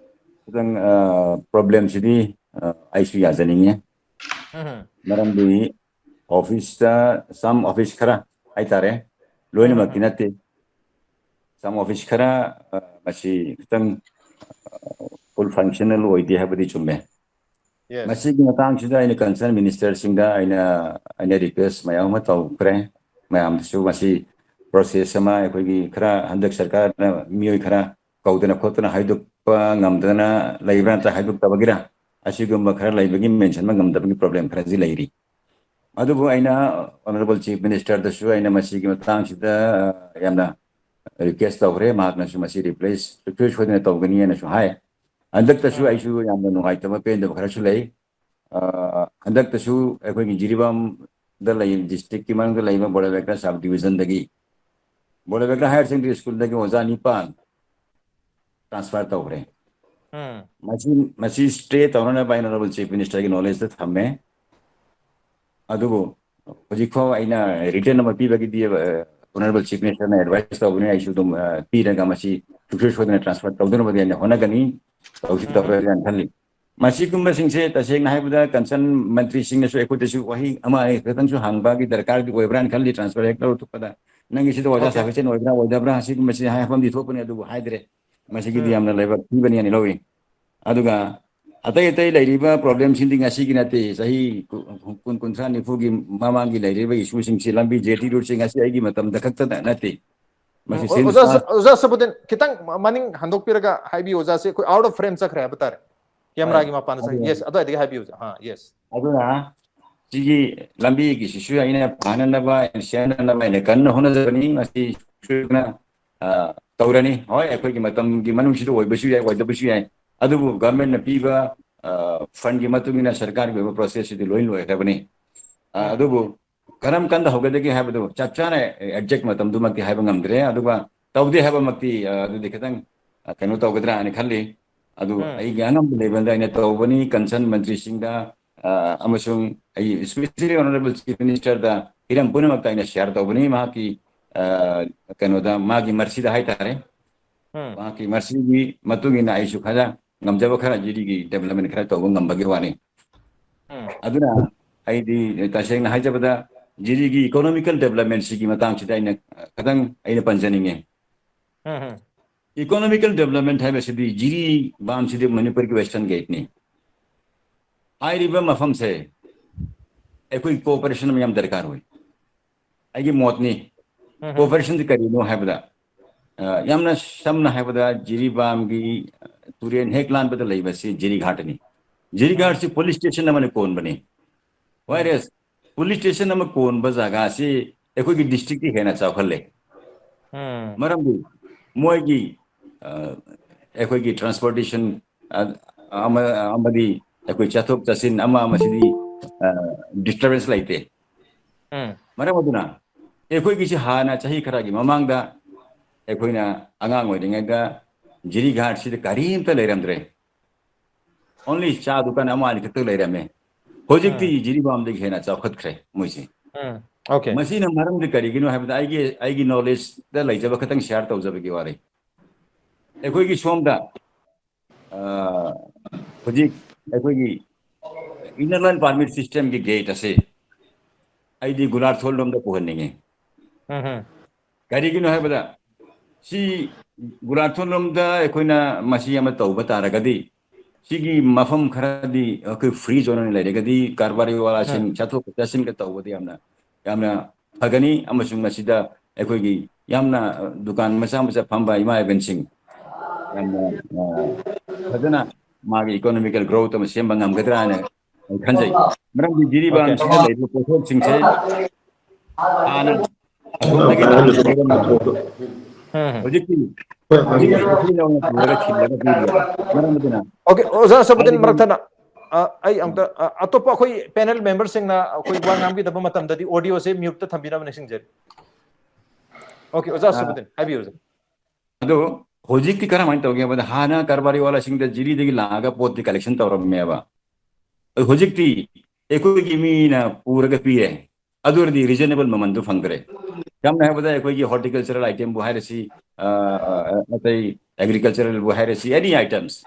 ꯈꯤꯇꯪ, ꯑ, problem ꯁꯤꯗꯤ, ꯑ, ꯑꯩꯁꯨ ꯌꯥꯖꯅꯤꯡꯉꯤ꯫ ꯎꯝ꯫ ꯃꯔꯝꯗꯤ office ꯇ some office ꯈꯔ ꯍꯥꯏꯇꯥꯔꯦ, ꯂꯣꯏꯅꯃꯛꯇꯤ ꯎꯝ꯫ ꯅꯠꯇꯦ, some office ꯈꯔ, ꯑ, ꯃꯁꯤ ꯈꯤꯇꯪ, ꯑ, full functional ꯑꯣꯏꯗꯦ ꯍꯥꯏꯕꯗꯤ ꯆꯨꯝꯃꯦ꯫ ꯃꯁꯤꯒꯤ ꯃꯇꯥꯡꯁꯤꯗ ꯑꯩꯅ concern ministerꯁꯤꯡꯗ ꯑꯩꯅ ꯑꯩꯅ request ꯃꯌꯥꯝ ꯑꯃ ꯇꯧꯈ꯭ꯔꯦ꯫ ꯃꯌꯥꯝꯗꯁꯨ ꯃꯁꯤ process ꯑꯃ ꯑꯩꯈꯣꯏꯒꯤ ꯈꯔ ꯍꯟꯗꯛ ꯁꯔꯀꯥꯔꯅ ꯃꯤꯑꯣꯏ ꯈꯔ ꯀꯧꯗꯅ ꯈꯣꯠꯇꯅ ꯍꯥꯏꯗꯣꯛꯄ ꯉꯝꯗꯅ ꯂꯩꯕ꯭ꯔꯥ ꯅꯠꯇ꯭ꯔꯒ ꯍꯥꯏꯗꯣꯛꯇꯕꯒꯤꯔ, ꯑꯁꯤꯒꯨꯝꯕ ꯈꯔ ꯂꯩꯕꯒꯤ mention ꯉꯝꯗꯕꯒꯤ problem ꯈꯔꯗꯤ ꯂꯩꯔꯤ꯫ ꯑꯗꯨꯕꯨ ꯑꯩꯅ honourable chief ministerꯗꯁꯨ ꯑꯩꯅ ꯃꯁꯤꯒꯤ ꯃꯇꯥꯡꯁꯤꯗ ꯌꯥꯝꯅ request ꯇꯧꯈ꯭ꯔꯦ꯫ ꯃꯍꯥꯛꯅꯁꯨ ꯃꯁꯤ reply ꯁꯨꯡꯁꯣꯏ ꯁꯣꯏꯗꯅ ꯇꯧꯒꯅꯤ ꯍꯥꯏꯅꯁꯨ ꯍꯥꯏ꯫ ꯍꯟꯗꯛꯇꯁꯨ ꯑꯩꯁꯨ ꯌꯥꯝꯅ ꯅꯨꯡꯉꯥꯏꯇꯕ ꯄꯦꯟꯗꯕ ꯈꯔꯁꯨ ꯂꯩ꯫ ꯑ, ꯍꯟꯗꯛꯇꯁꯨ ꯑꯩꯈꯣꯏꯒꯤ ꯖꯤꯔꯤꯕꯥꯝꯗ ꯂꯩ, districtꯀꯤ ꯃꯅꯨꯡꯗ ꯂꯩꯕ ꯕꯣꯔꯥꯕꯦꯀ꯭ꯔ sub divisionꯗꯒꯤ, ꯕꯣꯔꯥꯕꯦꯀ꯭ꯔ higher secondary schoolꯗꯒꯤ ꯑꯣꯖꯥ ꯅꯤꯄꯥꯟ transfer ꯇꯧꯈ꯭ꯔꯦ꯫ ꯃꯁꯤ ꯃꯁꯤ stay ꯇꯧꯅꯅꯕ ꯑꯩꯅ honourable chief ministerꯒꯤ knowledgeꯇ ꯊꯝꯃꯦ꯫ ꯑꯗꯨꯕꯨ ꯍꯧꯖꯤꯛꯐꯥꯎ ꯑꯩꯅ written ꯑꯃ ꯄꯤꯕꯒꯤꯗꯤ, ꯑ, honourable chief ministerꯅ advice ꯇꯧꯕꯅꯤ, ꯑꯩꯁꯨ ꯑꯗꯨꯝ, ꯑ, ꯄꯤꯔꯒ ꯃꯁꯤ ꯁꯨꯡꯁꯣꯏ ꯁꯣꯏꯗꯅ transfer ꯇꯧꯗꯅꯕꯗꯤ ꯑꯩꯅ ꯍꯣꯠꯅꯒꯅꯤ꯫ ꯇꯧꯁꯤ ꯇꯧꯔꯣꯏ ꯍꯥꯏꯅ ꯈꯜꯂꯤ꯫ ꯃꯁꯤꯒꯨꯝꯕꯁꯤꯡꯁꯦ ꯇꯁꯦꯡꯅ ꯍꯥꯏꯕꯗ concern ꯃꯟꯇ꯭ꯔꯤꯁꯤꯡꯅꯁꯨ ꯑꯩꯈꯣꯏꯗꯁꯨ ꯋꯥꯍꯩ ꯑꯃ ꯑꯅꯤ ꯈꯛꯇꯪꯁꯨ ꯍꯪꯕꯒꯤ ꯗꯔꯀꯥꯔꯗꯤ ꯑꯣꯏꯕ꯭ꯔꯥꯅ ꯈꯜꯂꯤ꯫ Transfer ꯍꯦꯛ ꯂꯧꯊꯣꯛꯄꯗ ꯅꯪꯒꯤ ꯁꯤꯗ ꯑꯣꯖꯥ sufficient ꯑꯣꯏꯕ꯭ꯔꯥ ꯑꯣꯏꯗꯕ꯭ꯔꯥ ꯁꯤꯒꯨꯝꯕꯁꯤ ꯍꯥꯏꯐꯝꯗꯤ ꯊꯣꯛꯄꯅꯤ, ꯑꯗꯨꯕꯨ ꯍꯥꯏꯗ꯭ꯔꯦ꯫ ꯃꯁꯤꯒꯤꯗꯤ ꯌꯥꯝꯅ ꯂꯥꯏꯕꯛ ꯊꯤꯕꯅꯤ ꯍꯥꯏꯅ ꯂꯧꯏ꯫ ꯑꯗꯨꯒ ꯑꯇꯩ ꯑꯇꯩ ꯂꯩꯔꯤꯕ problemꯁꯤꯡꯗꯤ ꯉꯁꯤꯒꯤ ꯅꯠꯇꯦ, ꯆꯍꯤ ꯀꯨꯟ, ꯀꯨꯟꯊ꯭ꯔꯥ, ꯅꯤꯐꯨꯒꯤ ꯃꯃꯥꯡꯒꯤ ꯂꯩꯔꯤꯕ issueꯁꯤꯡꯁꯤ, ꯂꯝꯕꯤ, jetty roadꯁꯤ ꯉꯁꯤ ꯑꯩꯒꯤ ꯃꯇꯝꯗ ꯈꯛꯇ ꯅꯠꯇꯦ꯫ ꯎꯝ, ꯃꯁꯤ ꯑꯣ-, since ꯑꯣꯖꯥ ꯁ-, ꯑꯣꯖꯥ ꯁꯕꯨꯗꯤꯟ, ꯈꯤꯇꯪ ꯃ-, ꯃꯅꯤꯡ ꯍꯟꯗꯣꯛꯄꯤꯔꯒ ꯍꯥꯏꯕꯤꯌꯨ ꯑꯣꯖꯥꯁꯦ, ꯑꯩꯈꯣꯏ out of frame ꯆꯠꯈ꯭ꯔꯦ ꯍꯥꯏꯕ ꯇꯥꯔꯦ꯫ ꯍꯣꯏ꯫ Cameraꯒꯤ ꯃꯄꯥꯟꯗ ꯆꯪ-, ꯑꯗꯨ yes, ꯑꯗꯨꯋꯥꯏꯗꯒꯤ ꯍꯥꯏꯕꯤꯌꯨ ꯑꯣꯖꯥ꯫ ꯑꯥ, yes꯫ ꯑꯗꯨꯅ ꯁꯤꯒꯤ ꯂꯝꯕꯤꯒꯤꯁꯤꯁꯨ ꯑꯩꯅ ꯐꯅꯅꯕ, ꯁꯦꯝꯅꯅꯕ ꯑꯩꯅ ꯀꯟꯅ ꯍꯣꯠꯅꯖꯕꯅꯤ꯫ ꯃꯁꯤ ꯁꯣꯏꯗꯅ, ꯑ, ꯇꯧꯔꯅꯤ꯫ ꯍꯣꯏ, ꯑꯩꯈꯣꯏꯒꯤ ꯃꯇꯝꯒꯤ ꯃꯅꯨꯡꯁꯤꯗ ꯑꯣꯏꯕꯁꯨ ꯌꯥꯏ, ꯑꯣꯏꯗꯕꯁꯨ ꯌꯥꯏ꯫ ꯑꯗꯨꯕꯨ governmentꯅ ꯄꯤꯕ, ꯑ, fundꯀꯤ ꯃꯇꯨꯡ ꯏꯟꯅ ꯁꯔꯀꯥꯔꯒꯤ ꯑꯣꯏꯕ processꯁꯤꯗꯤ ꯂꯣꯏ ꯂꯣꯏꯈ꯭ꯔꯕꯅꯤ꯫ ꯑ, ꯎꯝ꯫ ꯑꯗꯨꯕꯨ ꯀꯔꯝ ꯀꯥꯟꯗ ꯍꯧꯒꯗꯒꯦ ꯍꯥꯏꯕꯗꯨ ꯆꯞ ꯆꯥꯅ exact ꯃꯇꯝꯗꯨꯃꯛꯇꯤ ꯍꯥꯏꯕ ꯉꯝꯗ꯭ꯔꯦ꯫ ꯑꯗꯨꯒ ꯇꯧꯗꯦ ꯍꯥꯏꯕꯃꯛꯇꯤ, ꯑ, ꯑꯗꯨꯗꯤ ꯈꯤꯇꯪ, ꯑ, ꯀꯩꯅꯣ ꯇꯧꯒꯗ꯭ꯔꯥ ꯍꯥꯏꯅ ꯈꯜꯂꯤ꯫ ꯑꯗꯨ ꯎꯝ꯫ ꯑꯩꯒꯤ ꯑꯉꯝꯕ levelꯗ ꯑꯩꯅ ꯇꯧꯕꯅꯤ꯫ Concern ꯃꯟꯇ꯭ꯔꯤꯁꯤꯡꯗ, ꯑ, ꯑꯃꯁꯨꯡ ꯑꯩ especially honourable chief ministerꯗ ꯍꯤꯔꯝ ꯄꯨꯝꯅꯃꯛꯇ ꯑꯩꯅ share ꯇꯧꯕꯅꯤ꯫ ꯃꯍꯥꯛꯀꯤ, ꯑ, ꯀꯩꯅꯣꯗ, ꯃꯥꯒꯤ mercyꯗ ꯍꯥꯏꯇꯥꯔꯦ꯫ ꯎꯝ꯫ ꯃꯍꯥꯛꯀꯤ mercyꯒꯤ ꯃꯇꯨꯡ ꯏꯟꯅ ꯑꯩꯁꯨ ꯈꯔ ꯉꯝꯖꯕ ꯈꯔ ꯖꯤꯔꯤꯒꯤ development ꯈꯔ ꯇꯧꯕ ꯉꯝꯕꯒꯤ ꯋꯥꯅꯤ꯫ ꯎꯝ꯫ ꯑꯗꯨꯅ ꯑꯩꯗꯤ ꯇꯁꯦꯡꯅ ꯍꯥꯏꯖꯕꯗ ꯖꯤꯔꯤꯒꯤ economical developmentꯁꯤꯒꯤ ꯃꯇꯥꯡꯁꯤꯗ ꯑꯩꯅ ꯈꯤꯇꯪ ꯑꯩꯅ ꯄꯟꯖꯅꯤꯡꯉꯦ꯫ ꯎꯝ, ꯎꯝ꯫ Economical development ꯍꯥꯏꯕꯁꯤꯗꯤ ꯖꯤꯔꯤꯕꯥꯝꯁꯤꯗꯤ ꯃꯅꯤꯄꯨꯔꯒꯤ Western Gateꯅꯤ꯫ ꯍꯥꯏꯔꯤꯕ ꯃꯐꯝꯁꯦ ꯑꯩꯈꯣꯏ ꯀꯣꯑꯣꯄꯔꯦꯁꯟ ꯑꯃ ꯌꯥꯝ ꯗꯔꯀꯥꯔ ꯑꯣꯏ꯫ ꯑꯩꯒꯤ ꯃꯣꯠꯅꯤ꯫ ꯀꯣꯑꯣꯄꯔꯦꯁꯟꯁꯤ ꯀꯔꯤꯅꯣ ꯍꯥꯏꯕꯗ, ꯑ, ꯌꯥꯝꯅ ꯁꯝꯅ ꯍꯥꯏꯕꯗ ꯖꯤꯔꯤꯕꯥꯝꯒꯤ ꯇꯨꯔꯦꯟ ꯍꯦꯛ ꯂꯥꯟꯕꯗ ꯂꯩꯕꯁꯤ ꯖꯤꯔꯤꯘꯥꯠꯅꯤ꯫ ꯖꯤꯔꯤꯘꯥꯠꯁꯤ ꯄꯨꯂꯤꯁ ꯁ꯭ꯇꯦꯁꯟ ꯑꯃꯅ ꯀꯣꯟꯕꯅꯤ꯫ ꯋꯥꯏꯔꯦꯁ ꯄꯨꯂꯤꯁ ꯁ꯭ꯇꯦꯁꯟ ꯑꯃ ꯀꯣꯟꯕ ꯖꯒꯥꯁꯤ ꯑꯩꯈꯣꯏꯒꯤ ꯗꯤꯁꯇ꯭ꯔꯤꯛꯇꯤ ꯍꯦꯟꯅ ꯆꯥꯎꯈꯠꯂꯦ꯫ ꯃꯔꯝꯗꯤ ꯃꯣꯏꯒꯤ, ꯑ, ꯑꯩꯈꯣꯏꯒꯤ ꯇ꯭ꯔꯥꯟꯁꯄꯣꯔꯇꯦꯁꯟ, ꯑ, ꯑꯃ-, ꯑꯃꯗꯤ ꯑꯩꯈꯣꯏ ꯆꯠꯊꯣꯛ ꯆꯠꯁꯤꯟ ꯑꯃ ꯑꯃꯁꯤꯗꯤ, ꯑ, ꯗꯤꯁꯇꯔꯕꯦꯟꯁ ꯂꯩꯇꯦ꯫ ꯃꯔꯝ ꯑꯗꯨꯅ ꯑꯩꯈꯣꯏꯒꯤꯁꯤ ꯍꯥꯟꯅ ꯆꯍꯤ ꯈꯔꯒꯤ ꯃꯃꯥꯡꯗ ꯑꯩꯈꯣꯏꯅ ꯑꯉꯥꯡ ꯑꯣꯏꯔꯤꯉꯩꯗ ꯖꯤꯔꯤꯘꯥꯠꯁꯤꯗ ꯀꯔꯤꯝꯇ ꯂꯩꯔꯝꯗ꯭ꯔꯦ꯫ ꯑꯣꯟꯂꯤ ꯆꯥ ꯗꯨꯀꯥꯟ ꯑꯃ ꯑꯅꯤ ꯈꯛꯇ ꯂꯩꯔꯝꯃꯦ꯫ ꯍꯧꯖꯤꯛꯇꯤ ꯖꯤꯔꯤꯕꯥꯝꯗꯒꯤ ꯍꯦꯟꯅ ꯆꯥꯎꯈꯠꯈ꯭ꯔꯦ ꯃꯣꯏꯁꯦ꯫ ꯎꯝ, okay. ꯃꯁꯤꯅ ꯃꯔꯝꯗꯤ ꯀꯔꯤꯒꯤꯅꯣ ꯍꯥꯏꯕꯗ ꯑꯩꯒꯤ, ꯑꯩꯒꯤ ꯅꯣꯂꯦꯖꯇ ꯂꯩꯖꯕ ꯈꯛꯇꯪ ꯁꯤꯌꯥꯔ ꯇꯧꯖꯕꯒꯤ ꯋꯥꯔꯤ꯫ ꯑꯩꯈꯣꯏꯒꯤ ꯁꯣꯝꯗ, ꯑ, ꯍꯧꯖꯤꯛ ꯑꯩꯈꯣꯏꯒꯤ ꯏꯅꯔ ꯂꯥꯏꯟ ꯄꯥꯔꯃꯤꯠ ꯁꯤꯁꯇꯦꯝꯒꯤ ꯒꯦꯠ ꯑꯁꯤ ꯑꯩꯗꯤ ꯒꯨꯂꯥꯔꯊꯣꯜ ꯂꯣꯝꯗ ꯄꯨꯍꯟꯅꯤꯡꯉꯤ꯫ ꯎꯝ, ꯎꯝ. ꯀꯔꯤꯒꯤꯅꯣ ꯍꯥꯏꯕꯗ ꯁꯤ ꯒꯨꯂꯥꯔꯊꯣꯜ ꯂꯣꯝꯗ ꯑꯩꯈꯣꯏꯅ ꯃꯁꯤ ꯑꯃ ꯇꯧꯕ ꯇꯥꯔꯒꯗꯤ ꯁꯤꯒꯤ ꯃꯐꯝ ꯈꯔꯗꯤ ꯑꯩꯈꯣꯏ ꯐ꯭ꯔꯤ ꯖꯣꯟ ꯑꯣꯏꯅ ꯂꯩꯔꯒꯗꯤ ꯀꯔꯕꯥꯔꯤ ꯋꯥꯂꯥꯁꯤꯡ ꯆꯠꯊꯣꯛ ꯆꯠꯁꯤꯟꯒ ꯇꯧꯕꯗ ꯌꯥꯝꯅ, ꯌꯥꯝꯅ ꯐꯒꯅꯤ꯫ ꯑꯃꯁꯨꯡ ꯃꯁꯤꯗ ꯑꯩꯈꯣꯏꯒꯤ ꯌꯥꯝꯅ ꯗꯨꯀꯥꯟ ꯃꯆꯥ ꯃꯆꯥ ꯐꯝꯕ ꯏꯃꯥ ꯏꯕꯦꯟꯁꯤꯡ ꯌꯥꯝꯅ, ꯑ, ꯐꯖꯅ ꯃꯥꯒꯤ ꯏꯀꯣꯅꯣꯃꯤꯀꯦꯜ ꯒ꯭ꯔꯣꯠ ꯑꯃ ꯁꯦꯝꯕ ꯉꯝꯒꯗ꯭ꯔꯥ ꯍꯥꯏꯅ ꯑꯩ ꯈꯟꯖꯩ꯫ ꯃꯔꯝꯗꯤ Okay. ꯖꯤꯔꯤꯕꯥꯝꯁꯤꯗ ꯂꯩꯔꯤꯕ ꯄꯣꯠꯊꯣꯛꯁꯤꯡꯁꯦ ꯍꯥꯟꯅ ꯑꯁꯣꯝꯗꯒꯤ ꯂꯩꯔꯝꯕ ꯄꯣꯠꯊꯣꯛ ꯎꯝ, ꯎꯝ. ꯍꯧꯖꯤꯛꯇꯤ, ꯍꯧꯖꯤꯛꯇꯤ ꯑꯩꯈꯣꯏꯅ ꯑꯣꯏꯅ ꯄꯨꯔꯒ ꯊꯤꯜꯂꯒ ꯄꯤꯔꯤꯕ꯫ ꯃꯔꯝ ꯑꯗꯨꯅ Okay, ꯑꯣꯖꯥ ꯁꯣꯕꯨꯗꯤꯟ, ꯍꯥꯏꯔꯤꯕ ꯃꯔꯛ ꯊꯠꯅ, ꯑ, ꯑꯩ ꯑꯝꯇ, ꯑ, ꯑꯇꯣꯞꯄ ꯑꯩꯈꯣꯏ ꯄꯦꯅꯦꯜ ꯃꯦꯝꯕꯔꯁꯤꯡꯅ ꯑꯩꯈꯣꯏ ꯋꯥ ꯉꯥꯡꯕꯤꯗꯕ ꯃꯇꯝꯗꯗꯤ ꯑꯣꯗꯤꯑꯣꯁꯦ ꯃ꯭ꯌꯨꯠꯇ ꯊꯝꯕꯤꯅꯕ ꯅꯤꯡꯁꯤꯡꯖꯔꯤ꯫ Okay, ꯑꯣꯖꯥ ꯑ, ꯁꯣꯕꯨꯗꯤꯟ, ꯍꯥꯏꯕꯤꯌꯨ, ꯑꯣꯖꯥ. ꯑꯗꯣ ꯍꯧꯖꯤꯛꯇꯤ ꯀꯔꯝꯍꯥꯏꯅ ꯇꯧꯒꯦ ꯍꯥꯏꯕꯗ ꯍꯥꯟꯅ ꯀꯔꯕꯥꯔꯤ ꯋꯥꯂꯥꯁꯤꯡꯗ ꯖꯤꯔꯤꯗꯒꯤ ꯂꯥꯛꯑꯒ ꯄꯣꯠꯇꯤ ꯀꯂꯦꯛꯁꯟ ꯇꯧꯔꯝꯃꯦꯕ꯫ ꯑꯗꯣ ꯍꯧꯖꯤꯛꯇꯤ ꯑꯩꯈꯣꯏꯒꯤ ꯃꯤꯅ ꯄꯨꯔꯒ ꯄꯤꯔꯦ꯫ ꯑꯗꯨ ꯑꯣꯏꯔꯗꯤ ꯔꯤꯖꯅꯦꯕꯜ ꯃꯃꯟꯗꯨ ꯐꯪꯗ꯭ꯔꯦ꯫ ꯁꯝꯅ ꯍꯥꯏꯔꯕꯗ ꯑꯩꯈꯣꯏꯒꯤ ꯍꯣꯔꯇꯤꯀꯜꯆꯔꯦꯜ ꯑꯥꯏꯇꯦꯝꯕꯨ ꯍꯥꯏꯔꯁꯤ, ꯑ, ꯑ, ꯑꯇꯩ ꯑꯦꯒ꯭ꯔꯤꯀꯜꯆꯔꯦꯜꯕꯨ ꯍꯥꯏꯔꯁꯤ, ꯑꯦꯅꯤ ꯑꯥꯏꯇꯦꯝꯁ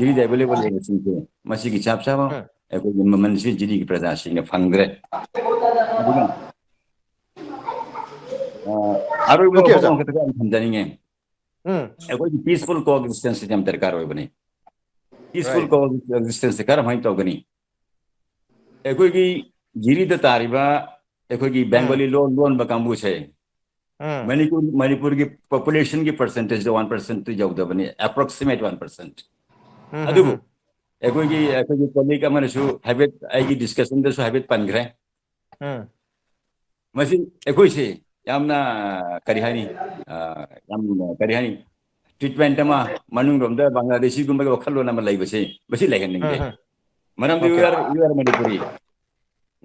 ꯖꯤꯔꯤꯗ ꯑꯦꯚꯦꯂꯦꯕꯜ ꯑꯣꯏꯕꯁꯤꯡꯁꯦ ꯃꯁꯤꯒꯤ ꯆꯞ ꯆꯥꯕ ꯎꯝ. ꯑꯩꯈꯣꯏꯒꯤ ꯃꯃꯜꯁꯤ ꯖꯤꯔꯤꯒꯤ ꯄ꯭ꯔꯖꯥꯁꯤꯡꯅ ꯐꯪꯗ꯭ꯔꯦ꯫ ꯑꯗꯨꯅ, ꯑ, ꯑꯔꯣꯏꯕ Okay, ꯋꯥꯐꯝ ꯑꯣꯖꯥ. ꯑꯃꯈꯛꯇ ꯑꯩ ꯊꯝꯖꯅꯤꯡꯉꯦ꯫ ꯎꯝ. ꯑꯩꯈꯣꯏꯒꯤ ꯄꯤꯁꯐꯨꯜ ꯀꯣ ꯑꯦꯛꯖꯤꯁꯇꯦꯟꯁꯁꯤ ꯌꯥꯝ ꯗꯔꯀꯥꯔ ꯑꯣꯏꯕꯅꯤ꯫ ꯄꯤꯁꯐꯨꯜ Right. ꯀꯣ ꯑꯦꯛꯖꯤꯁꯇꯦꯟꯁꯁꯤ ꯀꯔꯝꯍꯥꯏꯅ ꯇꯧꯒꯅꯤ? ꯑꯩꯈꯣꯏꯒꯤ ꯖꯤꯔꯤꯗ ꯇꯥꯔꯤꯕ ꯑꯩꯈꯣꯏꯒꯤ ꯕꯦꯡꯒꯣꯂꯤ ꯂꯣꯟ ꯂꯣꯟꯕ ꯀꯥꯡꯕꯨꯁꯦ ꯎꯝ ꯃꯅꯤꯄꯨꯔ ꯃꯅꯤꯄꯨꯔꯒꯤ ꯄꯣꯄꯨꯂꯦꯁꯟꯒꯤ ꯄꯔꯁꯦꯟꯇꯦꯖꯇ ꯋꯥꯟ ꯄꯔꯁꯦꯟꯠꯇ ꯌꯧꯗꯕꯅꯤ, ꯑꯦꯄ꯭ꯔꯣꯛꯁꯤꯃꯦꯠ ꯋꯥꯟ ꯄꯔꯁꯦꯟꯠ꯫ ꯎꯝ ꯑꯗꯨꯕꯨ ꯎꯝ ꯑꯩꯈꯣꯏꯒꯤ ꯑꯩꯈꯣꯏꯒꯤ ꯀꯣꯂꯤꯛ ꯑꯃꯅꯁꯨ ꯍꯥꯏꯐꯦꯠ ꯑꯩꯒꯤ ꯗꯤꯁꯀꯁꯟꯗꯁꯨ ꯍꯥꯏꯐꯦꯠ ꯄꯟꯈ꯭ꯔꯦ꯫ ꯎꯝ ꯃꯁꯤ ꯑꯩꯈꯣꯏꯁꯦ ꯌꯥꯝꯅ ꯀꯔꯤ ꯍꯥꯏꯅꯤ, ꯑ, ꯌꯥꯝ ꯀꯔꯤ ꯍꯥꯏꯅꯤ, ꯇ꯭ꯔꯤꯠꯃꯦꯟꯠ ꯑꯃ ꯃꯅꯨꯡꯂꯣꯝꯗ ꯕꯪꯒ꯭ꯂꯥꯗꯦꯁꯤꯒꯨꯝꯕꯒꯤ ꯋꯥꯈꯜꯂꯣꯟ ꯑꯃ ꯂꯩꯕꯁꯦ ꯃꯁꯤ ꯂꯩꯍꯟꯅꯤꯡꯗꯦ꯫ ꯎꯝ ꯎꯝ ꯃꯔꯝꯗꯤ we Okay. are, we are Manipuri꯫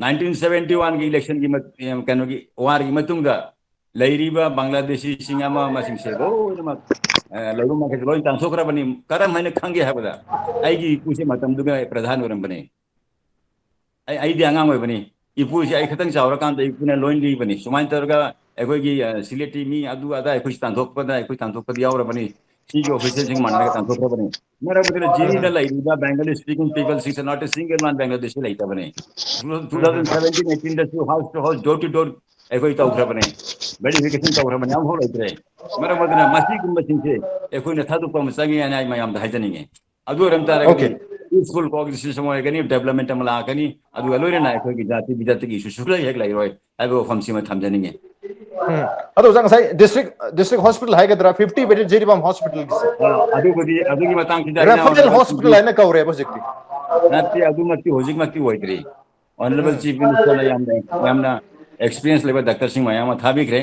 Nineteen seventy ꯋꯥꯟꯒꯤ ꯏꯂꯦꯛꯁꯟꯒꯤ ꯃ-, ꯀꯩꯅꯣꯒꯤ ꯋꯥꯔꯒꯤ ꯃꯇꯨꯡꯗ ꯂꯩꯔꯤꯕ ꯕꯪꯒ꯭ꯂꯥꯗꯦꯁꯤꯁꯤꯡ ꯑꯃ ꯑꯃꯁꯤꯡꯁꯦ ꯂꯣꯏꯅꯃꯛ, ꯑ, ꯂꯩꯐꯝ ꯃꯈꯩꯁꯦ ꯂꯣꯏ ꯇꯥꯟꯊꯣꯛꯈ꯭ꯔꯕꯅꯤ꯫ ꯀꯔꯝ ꯍꯥꯏꯅ ꯈꯪꯒꯦ ꯍꯥꯏꯕꯗ ꯑꯩꯒꯤ ꯏꯄꯨꯁꯦ ꯃꯇꯝꯗꯨꯒ ꯄ꯭ꯔꯙꯥꯟ ꯑꯣꯏꯔꯝꯕꯅꯤ꯫ ꯑꯩ, ꯑꯩꯗꯤ ꯑꯉꯥꯡ ꯑꯣꯏꯕꯅꯤ꯫ ꯏꯄꯨꯁꯦ ꯑꯩ ꯈꯤꯇꯪ ꯆꯥꯎꯔꯀꯥꯟꯗ ꯏꯄꯨꯅ ꯂꯣꯏ ꯂꯤꯕꯅꯤ꯫ ꯁꯨꯃꯥꯏꯅ ꯇꯧꯔꯒ ꯑꯩꯈꯣꯏꯒꯤ, ꯑ, ꯁꯤꯂꯦꯠꯇꯤ ꯃꯤ ꯑꯗꯨ ꯑꯗꯥ ꯑꯩꯈꯣꯏꯁꯤ ꯇꯥꯟꯊꯣꯛꯄꯗ ꯑꯩꯈꯣꯏ ꯇꯥꯟꯊꯣꯛꯄꯗꯤ ꯌꯥꯎꯔꯕꯅꯤ꯫ ꯁꯤꯒꯤ ꯑꯣꯐꯤꯁꯦꯜꯁꯤꯡ ꯃꯥꯟꯅꯔꯒ ꯇꯥꯟꯊꯣꯛꯈ꯭ꯔꯕꯅꯤ꯫ ꯃꯔꯝ ꯑꯗꯨꯅ ꯖꯤꯔꯤꯗ ꯂꯩꯔꯤꯕ ꯕꯦꯡꯒꯂꯤ ꯁ꯭ꯄꯤꯀꯤꯡ ꯄꯤꯄꯜꯁꯤꯡꯁꯦ not a single one Bangladeshi ꯂꯩꯇꯕꯅꯤ꯫ ꯇꯨ ꯊꯥꯎꯖꯟ ꯁꯚꯦꯟꯇꯤꯟ ꯑꯩꯠꯇꯤꯟꯗꯁꯨ house to house, door to door ꯑꯩꯈꯣꯏ ꯇꯧꯈ꯭ꯔꯕꯅꯤ, ꯚꯦꯔꯤꯐꯤꯀꯦꯁꯟ ꯇꯧꯈ꯭ꯔꯕꯅꯤ, ꯑꯃꯐꯥꯎ ꯂꯩꯇ꯭ꯔꯦ꯫ ꯃꯔꯝ ꯑꯗꯨꯅ ꯃꯁꯤꯒꯨꯝꯕꯁꯤꯡꯁꯦ ꯑꯩꯈꯣꯏꯅ ꯊꯥꯗꯣꯛꯄ ꯑꯃ ꯆꯪꯉꯦ ꯍꯥꯏꯅ ꯑꯩ ꯃꯌꯥꯝꯗ ꯍꯥꯏꯖꯅꯤꯡꯉꯤ꯫ ꯑꯗꯨ ꯑꯣꯏꯔꯝ ꯇꯥꯔꯒꯗꯤ Okay. ꯄꯤꯁꯐꯨꯜ ꯀꯣꯑꯦꯛꯖꯤꯁꯇꯦꯟꯁ ꯑꯃ ꯑꯣꯏꯔꯒꯅꯤ, ꯗꯦꯕꯂꯞꯃꯦꯟꯠ ꯑꯃ ꯂꯥꯛꯀꯅꯤ, ꯑꯗꯨꯒ ꯂꯣꯏꯅꯅ ꯑꯩꯈꯣꯏꯒꯤ ꯖꯥꯇꯤ ꯕꯤꯖꯥꯇꯤꯒꯤ ꯏꯁꯨꯁꯨ ꯁꯨꯡꯂꯩ ꯍꯦꯛ ꯂꯩꯔꯣꯏ ꯍꯥꯏꯕ ꯋꯥꯐꯝꯁꯤꯃ ꯊꯝꯖꯅꯤꯡꯉꯤ꯫ ꯎꯝ ꯑꯗꯣ ꯑꯣꯖꯥ, ꯉꯁꯥꯏ ꯗꯤꯁꯇ꯭ꯔꯤꯛ ꯗꯤꯁꯇ꯭ꯔꯤꯛ ꯍꯣꯁꯄꯤꯇꯥꯜ ꯍꯥꯏꯒꯗ꯭ꯔꯥ, ꯐꯤꯐꯇꯤ ꯕꯦꯗꯦꯗ ꯖꯤꯔꯤꯕꯥꯝ ꯍꯣꯁꯄꯤꯇꯥꯜꯒꯤꯁꯦ ꯑ, ꯑꯗꯨꯕꯨꯗꯤ ꯑꯗꯨꯒꯤ ꯃꯇꯥꯡꯁꯤꯗ ꯑꯩꯅ ꯔꯦꯐꯔꯦꯜ honourable ꯍꯣꯁꯄꯤꯇꯥꯜ ꯍꯥꯏꯅ ꯀꯧꯔꯦꯕ ꯍꯧꯖꯤꯛꯇꯤ? ꯅꯠꯇꯦ, ꯑꯗꯨꯃꯛꯇꯤ ꯍꯧꯖꯤꯛꯃꯛꯇꯤ ꯑꯣꯏꯗ꯭ꯔꯤ꯫ ꯑꯣꯅꯔꯦꯕꯜ ꯎꯝ ꯆꯤꯐ ꯃꯤꯅꯤꯁꯇꯔꯅ ꯌꯥꯝꯅ ꯌꯥꯝꯅ ꯑꯦꯛꯁꯄꯤꯔꯤꯌꯦꯟꯁ ꯂꯩꯕ ꯗꯥꯛꯇꯔꯁꯤꯡ ꯃꯌꯥꯝ ꯑꯃ ꯊꯥꯕꯤꯈ꯭ꯔꯦ꯫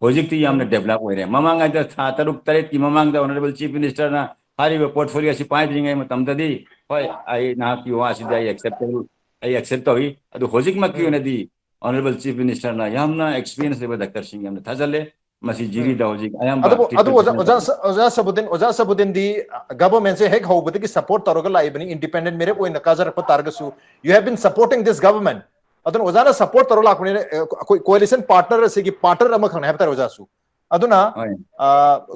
ꯍꯧꯖꯤꯛꯇꯤ ꯌꯥꯝꯅ ꯎꯝ ꯗꯦꯕꯂꯞ ꯑꯣꯏꯔꯦ꯫ ꯃꯃꯥꯡꯉꯩꯗ ꯊꯥ ꯇꯔꯨꯛ ꯇꯔꯦꯠꯀꯤ ꯃꯃꯥꯡꯗ ꯑꯣꯅꯔꯦꯕꯜ ꯆꯤꯐ ꯃꯤꯅꯤꯁꯇꯔꯅ ꯍꯥꯏꯔꯤꯕ ꯄꯣꯔꯠꯐꯣꯂꯤꯑꯣ ꯑꯁꯤ ꯄꯥꯏꯗ꯭ꯔꯤꯉꯩ ꯃꯇꯝꯗꯗꯤ, ꯍꯣꯏ, ꯑꯩ ꯅꯍꯥꯛꯀꯤ ꯋꯥꯁꯤꯗꯤ ꯑꯩ ꯑꯦꯛꯁꯦꯞꯇꯦꯕꯜ, ꯑꯩ ꯑꯦꯛꯁꯦꯞ ꯇꯧꯏ꯫ ꯑꯗꯨ ꯍꯧꯖꯤꯛꯃꯛꯀꯤ ꯎꯝ ꯑꯣꯏꯅꯗꯤ ꯑꯣꯅꯔꯦꯕꯜ ꯆꯤꯐ ꯃꯤꯅꯤꯁꯇꯔꯅ ꯌꯥꯝꯅ ꯑꯦꯛꯁꯄꯤꯔꯤꯌꯦꯟꯁ ꯂꯩꯕ ꯗꯥꯛꯇꯔꯁꯤꯡ ꯌꯥꯝꯅ ꯊꯥꯖꯜꯂꯦ꯫ ꯃꯁꯤ ꯎꯝ ꯖꯤꯔꯤꯗ ꯍꯧꯖꯤꯛ ꯑꯌꯥꯝꯕ ꯑꯗꯨꯕꯨ ꯑꯗꯨ ꯇ꯭ꯔꯤꯠꯃꯦꯟ ꯑꯣꯖꯥ ꯐꯖꯅ ꯑꯣꯖꯥ ꯇꯧꯏ꯫ ꯁ- ꯑꯣꯖꯥ ꯁꯕꯨꯗꯤꯟ ꯑꯣꯖꯥ ꯁꯕꯨꯗꯤꯟꯗꯤ ꯒꯚꯔꯟꯃꯦꯟꯠꯁꯦ ꯍꯦꯛ ꯍꯧꯕꯗꯒꯤ ꯁꯄꯣꯔꯠ ꯇꯧꯔꯒ ꯂꯥꯛꯏꯕꯅꯤ, ꯏꯟꯗꯤꯄꯦꯟꯗꯦꯟꯠ ꯃꯤꯔꯦꯞ ꯑꯣꯏꯅ ꯀꯥꯖꯔꯛꯄ ꯇꯥꯔꯒꯁꯨ, you have been supporting this government. ꯑꯗꯨꯅ ꯑꯣꯖꯥꯅ ꯁꯄꯣꯔꯠ ꯇꯧꯔ ꯂꯥꯛꯄꯅꯤꯅ, ꯑ, ꯑꯩꯈꯣꯏ ꯀꯣꯑꯦꯂꯤꯁꯟ ꯄꯥꯔꯠꯅꯔ ꯑꯁꯤꯒꯤ ꯄꯥꯔꯠꯅꯔ ꯑꯃꯈꯛꯅꯦ ꯍꯥꯏꯕ ꯇꯥꯔꯦ ꯑꯣꯖꯥꯁꯨ꯫ ꯑꯗꯨꯅ ꯍꯣꯏ꯫